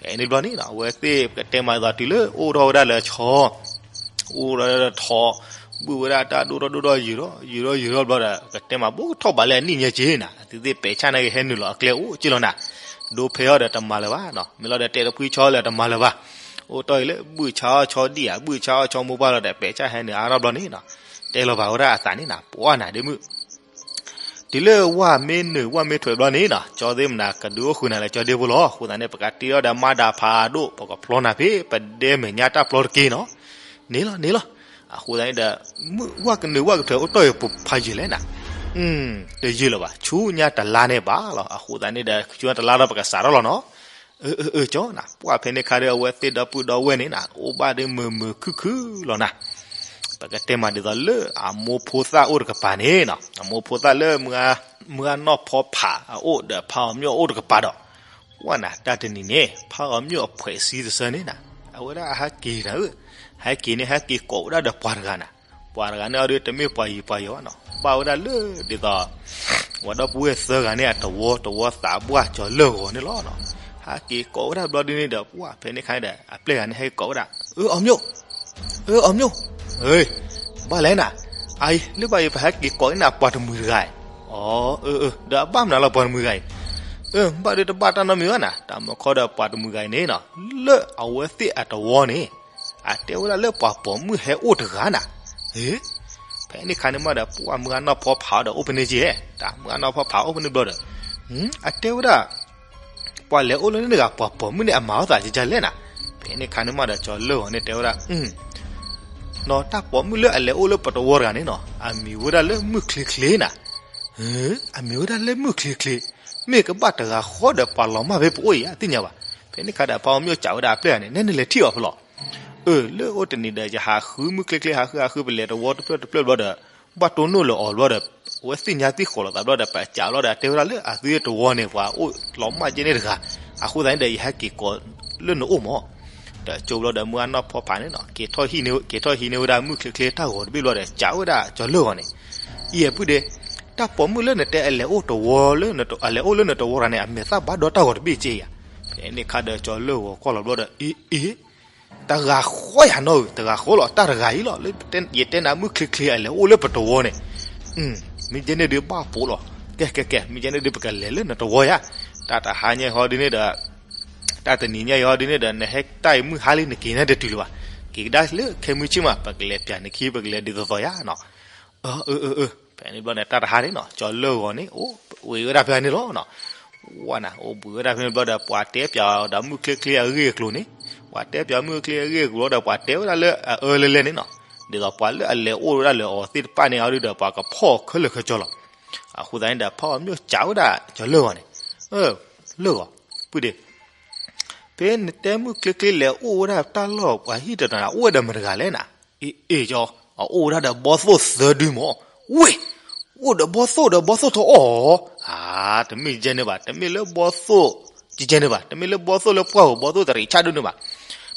ဖဲန့ၣ်ဘျီန့ၣ်နီၤ အဝဲသ့ၣ်ကတဲမၤသးတုၤလၢအိၣ်ထီၣ်ဝဲဒၣ်လၢဆီ အိၣ်ဒီးထိး ဘုၣ်ဝဲဒၣ်တၢ်ဒိၣ်ထီၣ်ဒိၣ်ထီၣ်ယုာ်ထီၣ် ယုာ်ထီၣ်ယုာ်ထီၣ်ဘျီဒီး ကတဲမၤဘိကထီၣ်ဘးလၢအနံၣ်ညါက့ၤနၤ, သုသ့ၣ်ပဲာ်ဆၣ်နာ်က့ၤဟဲနုာ်လီၤအကျဲအိၣ်က့ၤလီၤနၤ, ဒိဖဲအီၤဒီးတမၤလၢၤဘၣ်နီၤ, မ့ၢ်လီၤဒီးတဲာ်တဖှံဆီလၢတမၤလၢၤဘၣ်, အိၣ်တီၢ်အံၤလၢဘုၣ်ဆါအီၣ်ဆီဒံၣ်ဧါ ဘုၣ်ဆါအီၣ်ဆီမိၢ်ပှၢ်လီၤဒီး ပဲာ်ဆၣ်ဟဲနုာ်အါထီၣ်ဘျီန့ၣ်နီၤ, တဲလီၤဘၣ်ဝဲဒၣ်အသးန့ၣ်နၤ ပှၢ်နၤဒ့မုၣ် တုၤလၢဝၣ်မ့ၢ်နုာ်ဝၣ်မ့ၢ်ထွဲးဘျီန့ၣ်နီၤ, ကၠီသ့ၣ်မနၤ ကဒုးအိၣ်ဃုာ်နၤလၢကၠီဒ့ဖိလီၤ. အဃိသတးန့ၣ် ပကတ့အီၣ်ဒီးမၤဒၣ်ဖးဒိၣ် ပကဖျီနၤဖဲ ပဒဲမဲာ်ညါတၢ်ပျီတက့ၢ်နီၤ. န့ၣ်လီၤ န့ၣ်လီၤ. အဃိသတးန့ၣ်ဒီး ဝၣ်ကနုာ်ဝၣ်ကထွဲးအိၣ်တီၢ်အံၤဖးယံာ်လဲၣ်နၤ, တယံာ်လၢၤဘၣ် ဆူညါတလါန့ၣ်ဘၣ်လီၤ. အဃိသတးန့ၣ်ဒီး ဆူညါတလါဒီးပကစးထီၣ်လီၤနီၤ. အၢ အၢ အၢ ကၠီနၤ ပှၢ်ဖဲန့ၣ်ခါဒီး အဝဲသ့ၣ်ဒီပုၢ်ဒီဝဲၢ်န့ၣ်နၤ အိၣ်ဘၣ်ဒ်မုာ်မုာ်ခုၣ်ခုၣ်လီၤနၤ. ပကတဲမးဒ်သိးလၢအမိၢ်ဖိသၣ်အိၣ်တကပၤန့ၣ်နီၤ, အမိၢ်ဖိသၣ်လၢ မုၢ်ဂၤနီၢ်ဖီဖးအအိၣ်ဒီးဖးအီၤမျိာ်အိၣ်တကပၤဒီး, ဝၣ်နၤ တၢ်တနံၤန့ၣ် ဖးအီၤမျိာ်အဖှဲးဆံတဆၢန့ၣ်နၤ, အဝဲဒၣ်အဟဲက့ၤနၤဧၢ, ဟဲက့ၤန့ၣ် ဟဲက့ၤကိးဝဲဒၣ်ဒီးပှၤတဂၤနၤ, ပှၤတဂၤန့ၣ်အီၤဒီးတမ့ၢ်ပှၤယံၤပှၤယီၤဘၣ်နီၤ, ဘၣ်ဝဲဒၣ်လၢဒ်သိး ပှၤဒီပုၢ်ဝဲၢ်သၢဂၤန့ၣ် အတဝီတဝီသးပှၢ်ကၠီၤလၢၢ်ဂီၤန့ၣ်လီၤနီၤ. ဟဲက့ၤကိးဝဲဒၣ်ဘျီဒ်န့ၣ်ဒီး ပှၢ်ဖဲန့ၣ်ခါန့ၣ်ဒီး အပျဲၢ်ဂၤန့ၣ် ဟဲက့ၤကိးဝဲဒၣ်, အၢ အီၤမျိာ်, အၢ အီၤမျိာ်, ဘၣ်လဲၣ်နၤ, အအံၤ လၢဘၣ်အံၤ ပဟဲက့ၤကိးန့ၢ်နၤပှၤတမှံၤတဂၤအံၤ, အၢ အၢ ဒီးအဘၣ်မနုၤလီၤပှၤတမှံၤတဂၤအံၤ, အၢ ဘၣ်ဒီးတဘၣ်တၢ်နီတမံၤဘၣ်နၤ, တၢ်မုၢ်ခီဒီးပှၤတမှံၤတဂၤအံၤန့ၣ်နီၤ, လၢအဝဲသ့ၣ်အတဝီန့ၣ် အတဲဝဲဒၣ်လၢပှၤပိာ်မုၣ်ဟဲအိၣ်တဂၤနၤ, ဟ့ ဖဲန့ၣ်ခါန့ၣ်မးဒီး ပှၢ်မုၢ်ဂၤနီၢ်ဖီဖးအီၤဒီးအိၣ်ဖဲန့ၣ်က့ၤ, တၢ်မုၢ်ဂၤနီၢ်ဖီဖးအိၣ်ဖဲန့ၣ်ဘျီဒီး, အတဲဝဲဒၣ် ပှၤလဲၤအိၣ်လၢန့ၣ်တဂၤ ပှၤပိာ်မုၣ်န့ၣ် အမၤအီၣ်သးကကလဲၣ်နၤ, ဖဲန့ၣ်ခါန့ၣ်မးဒီး ကၠီၤလၢၢ်ဂီၤန့ၣ်တဲဝဲဒၣ်, နီၤ တၢ်ပိာ်မုၣ်လၢအလဲၤအိၣ်လၢပတဝီတဂၤန့ၣ်နီၤ အမံၤဝဲဒၣ်လၢမုၢ်ချ့ချ့နၤ, အမံၤဝဲဒၣ်လၢမုၢ်ချ့ချ့, မ့ၢ်ကဘၣ်တဂၤဃီဒီးပှၤလီၤမၢ်ဖဲပအိၣ်အံၤ အသ့ၣ်ညါဘၣ်, ဖဲန့ၣ်ခါဒီး ဖးအီၤမျိာ်စံးဝဲဒၣ်အပျဲၢ်ဂၤန့ၣ် နဲနလဲၤထံၣ်အီၤဖဲလဲၣ် အၢ လၢအိၣ်တနံၤဒီး ယဟးဃုမုၢ်ချ့ချ့ ဟးဃုဟးဃု ပလဲၤတဝီတဖျၢၣ်တဖျၢၣ်ဘျီဒီး ဘၣ်တိၢ်နီၣ်လၢအီၤဘျီဒီး အဝဲသ့ၣ်ညါသံဃိးလိာ်သးဘျီဒီး ပစံးဘျီဒီး တဲဝဲဒၣ်လၢအသုတဝီန့ၣ် ပှၤအိၣ်လီၤမၢ်ကဲန့ၣ်တဂၤ, အဃိသတးန့ၣ်ဒီး ယဟဲက့ၤကိးလၢနအိၣ်မး, ဒီးကၠိဘျီဒီး မုၢ်ဂၤနီၢ်ဖီဖးန့ၣ်နီၤ က့ၤထီၣ်ဟံးန့ၢ်ဝဲဒၣ်မုၢ်ချ့ချ့တၢ်ဂီၤတဘ့ၣ်ဘျီဒီး စံးဝဲဒၣ်ကၠီၤလၢၢ်ဂီၤန့ၣ်, အံၤပုၢ်ဒ့, တၢ်ပိာ်မုၣ်လၢနတဲအလဲၤအိၣ်တဝီလၢ အလဲၤအိၣ်လၢနတဝီတဂၤန့ၣ် အမဲာ်သၣ်ဘၣ်ဒီတၢ်ဂီၤတဘ့ၣ်က့ဧါ, ဖဲန့ၣ်ခါဒီးကၠီၤလၢၢ်ဂီၤကွၢ်လီၤဘျီဒီး အ့ အ့ တဂၤဃီယၤနီၢ်ဧၢ တဂၤဃီလီၤ တၢ်တဂၤအံၤလီၤ လၢယတဲနၤမုၢ်ချ့ချ့အလဲၤအိၣ်လၢပတဝီန့ၣ်, မ့ၢ်ကဲန့ၣ်ဒုးဘၣ်ပိာ်လီၤ, ကဲ ကဲ ကဲ မ့ၢ်ကဲန့ၣ်ဒုးပကလဲၤလၢနတဝီယါ, တၢ်တဟါညါအံၤဟီဒ်န့ၣ်ဒီး တၢ်တနံၤညါအံၤဟီဒ်န့ၣ်ဒီး နဟဲတၢ်အံၤမုၢ်ဟါလံ နက့ၤန့ၣ်တတုၤလၢၤဘၣ်, က့ၤကဒါလၢခဲမုၢ်ဆ့ၣ်မး ပကလဲၤပျးနခံ ပကလဲၤဒ်သိးသိးယါနီၤ အၢ အၢ အၢ အၢ ဖဲန့ၣ်ဘျီန့ၣ် တၢ်တဟါန့ၣ်နီၤ ကၠီၤလၢၢ်ဂီၤန့ၣ် အိၣ်ဝဲဒၣ်ဖဲန့ၣ်လီၤနီၤ, ဝဲနၤ အိၣ်ဘှံးဝဲဒၣ်ဖဲန့ၣ်ဘျီဒီး ပှၤတဲပျးဒီးမုၢ်ချ့ချ့အဂ့ၢ်အကျိၤန့ၣ်, ပှၤတဲပျးမုၢ်ချ့အဂ့ၢ်အကျိၤဒီး ပှၤတဲဝဲဒၣ်လၢအအၢလဲလဲန့ၣ်နီၤ, ဒ်သိးပှၤလၢအလဲၤအိၣ်ဝဲဒၣ်လၢအီၤသ့ၣ်တဖၣ်န့ၣ် အီၤဒုဒီး ပှၤကဖီၣ်ခဲလၢာ်ခဲဆ့လီၤ, အဃိသတးန့ၣ်ဒီး ဖးအီၤမျိာ်စံးဝဲဒၣ် ကၠီၤလၢၢ်ဂီၤန့ၣ်, လၢၢ်ဂီၤ, ပုၢ်ဒ့ ဖဲနတဲမုၢ်ချ့ချ့လဲၤအိၣ်ဝဲဒၣ်တၢ်လီၢ်ပှၤဟံၣ်တနီၤ အိၣ်ဝဲဒီးမတၤတဂၤလဲၣ်နၤ, အ့ အ့ ကၠီၤ အအိၣ်ဝဲဒၣ်ဒီးဘီသိၣ်သၢဒုမး, ဝ့ၢ် အိၣ်ဒီးဘီသိၣ်ဒီးဘီသိၣ်ထီၣ်အီၣ်, အါ တမ့ၢ်ကဲန့ၣ်ဘၣ် တမ့ၢ်လၢဘီသိၣ် ကဲကဲန့ၣ်ဘၣ် တမ့ၢ်လၢဘီသိၣ်လၢပှၢ်ဧိၤ ဘီသိၣ်တရံးဆၣ်ဒုန့ၣ်ဘၣ်,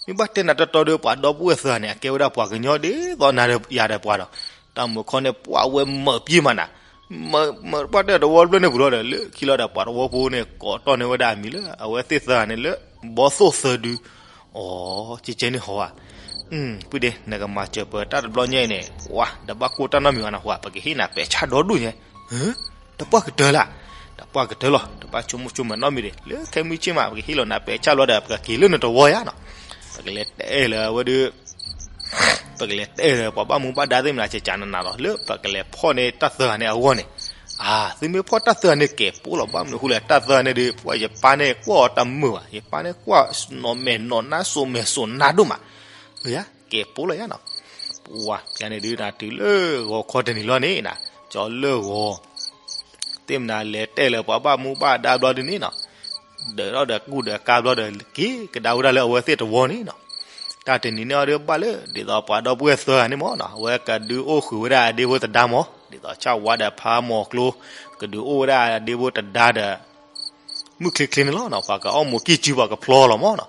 မ့ၢ်ဘၣ်တဲနၤတီတီဒီး ပှၤဒီပုၢ်ဝဲၢ်သၢဂၤန့ၣ် အကဲဝဲဒၣ်ပှၤကညီဒ်သိးနၤဒီးယၤဒီးပှၤဒီး, တၢ်မုၢ်ခီန့ၣ်ပှၢ်ဝဲမၢာ်ပျံၤမးနၤ မၢာ်ပှၢ်တဲတဝီတဖျၢၣ်န့ၣ်ပူၤလီၤဒီး လၢခံလီၤဒီး ပှၤတဝီဖိန့ၣ် ကိးတီၢ်န့ၢ်ဝဲဒၣ်အမံၤလၢ အဝဲသ့ၣ်သၢဂၤန့ၣ်လၢ ဘီသိၣ်သၢဒု, အီ ကဲကဲန့ၣ်ဟီဧါ, ပုၢ်ဒ့ နကမၤစၢၤပၢတၢ်တဘျီညါအံၤန့ၣ် ပှၤ ဒီးဘၣ်ကိၢ်တၢ်နီတမံၤဘၣ်နဟူဧါ ပကဟ့ၣ်နၤပဲာ်ဆၣ်ဒီဒူၣ်ညါ, တပှၢ်ကတၢၢ်လၢ်, ဒီး ပှၤကတၢၢ်လီၤ, တဘၣ်ဆိကမိၣ်ဆိကမးနီတမံၤဒံး, လၢခဲမုၢ်ဆ့ၣ်မး ပကဟ့ၣ်လီၤနၤပဲာ်ဆၣ်ဘျီဒီး ပကက့ၤလၢနတဝီယါနီၤ. ပကလဲၤတဲလၢအဝဲဒၣ် ပကလဲၤတဲလၢပှၤဘၣ်မူဘၣ်ဒါသ့ၣ်မနၤ ကကနးနးလီၤ လၢပကလဲၤဖီၣ်န့ၢ်တၢ်သၢဂၤန့ၣ်အဂီၢ်န့ၣ်, အါ သုမ့ၢ်ဖီၣ်တၢ်သၢဂၤန့ၣ်ကဲးပိလီၤ. ဘၣ်မနုၤအဃိလဲၣ်, တၢ်သၢဂၤန့ၣ်ဒီး ပှၤယပၢ်န့ၣ်ကွၢ်အီၤတမုာ်ဘၣ်, ယပၢ်န့ၣ်ကွၢ်နီၢ်မဲာ်နီၢ်နါစိၤမဲာ်စိၤနါဒိၣ်မး, ကဲးပိလီၤယါနီၤ. ပှၤယါန့ၣ်ဒုးနၤ တုၤလၢဂီၤခီတနံၤလီၤန့ၣ်နၤ, ကၠီၤလၢၢ်ဂီၤ သ့ၣ်မနၤလဲၤတဲလၢပှၤဘၣ်မူဘၣ်ဒါဘျီဒုးန့ၣ်နီၤ, ဒီးဒီးကူဒီးကါဘျီဒီး က့ၤကဒါဝဲဒၣ်လၢအဝဲသ့ၣ်တဝီန့ၣ်နီၤ. တၢ်တနံၤန့ၣ်အီၤဒုးဘၣ်လၢ ဒ်သိးပှၤဒီပုၢ်ဝဲၢ်သၢဂၤန့ၣ်မ့ၢ်နီၤ, အဝဲကဒုးအိၣ်ဃုာ်ဝဲဒၣ်အဒ့ဖိတဒါမ့ၢ်, ဒ်သိးဆၣ်ဝါဒီးဖးမီၤကျိ ကဒုးအိၣ်ဝဲဒၣ်အဒ့ဖိတဒါဒီး မုၢ်ချ့ချ့န့ၣ်လီၤနီၤ, ပှၤကအီၣ်မူးကံၢ်စု ပှၤကဖျီလီၤမ့ၢ်နီၤ.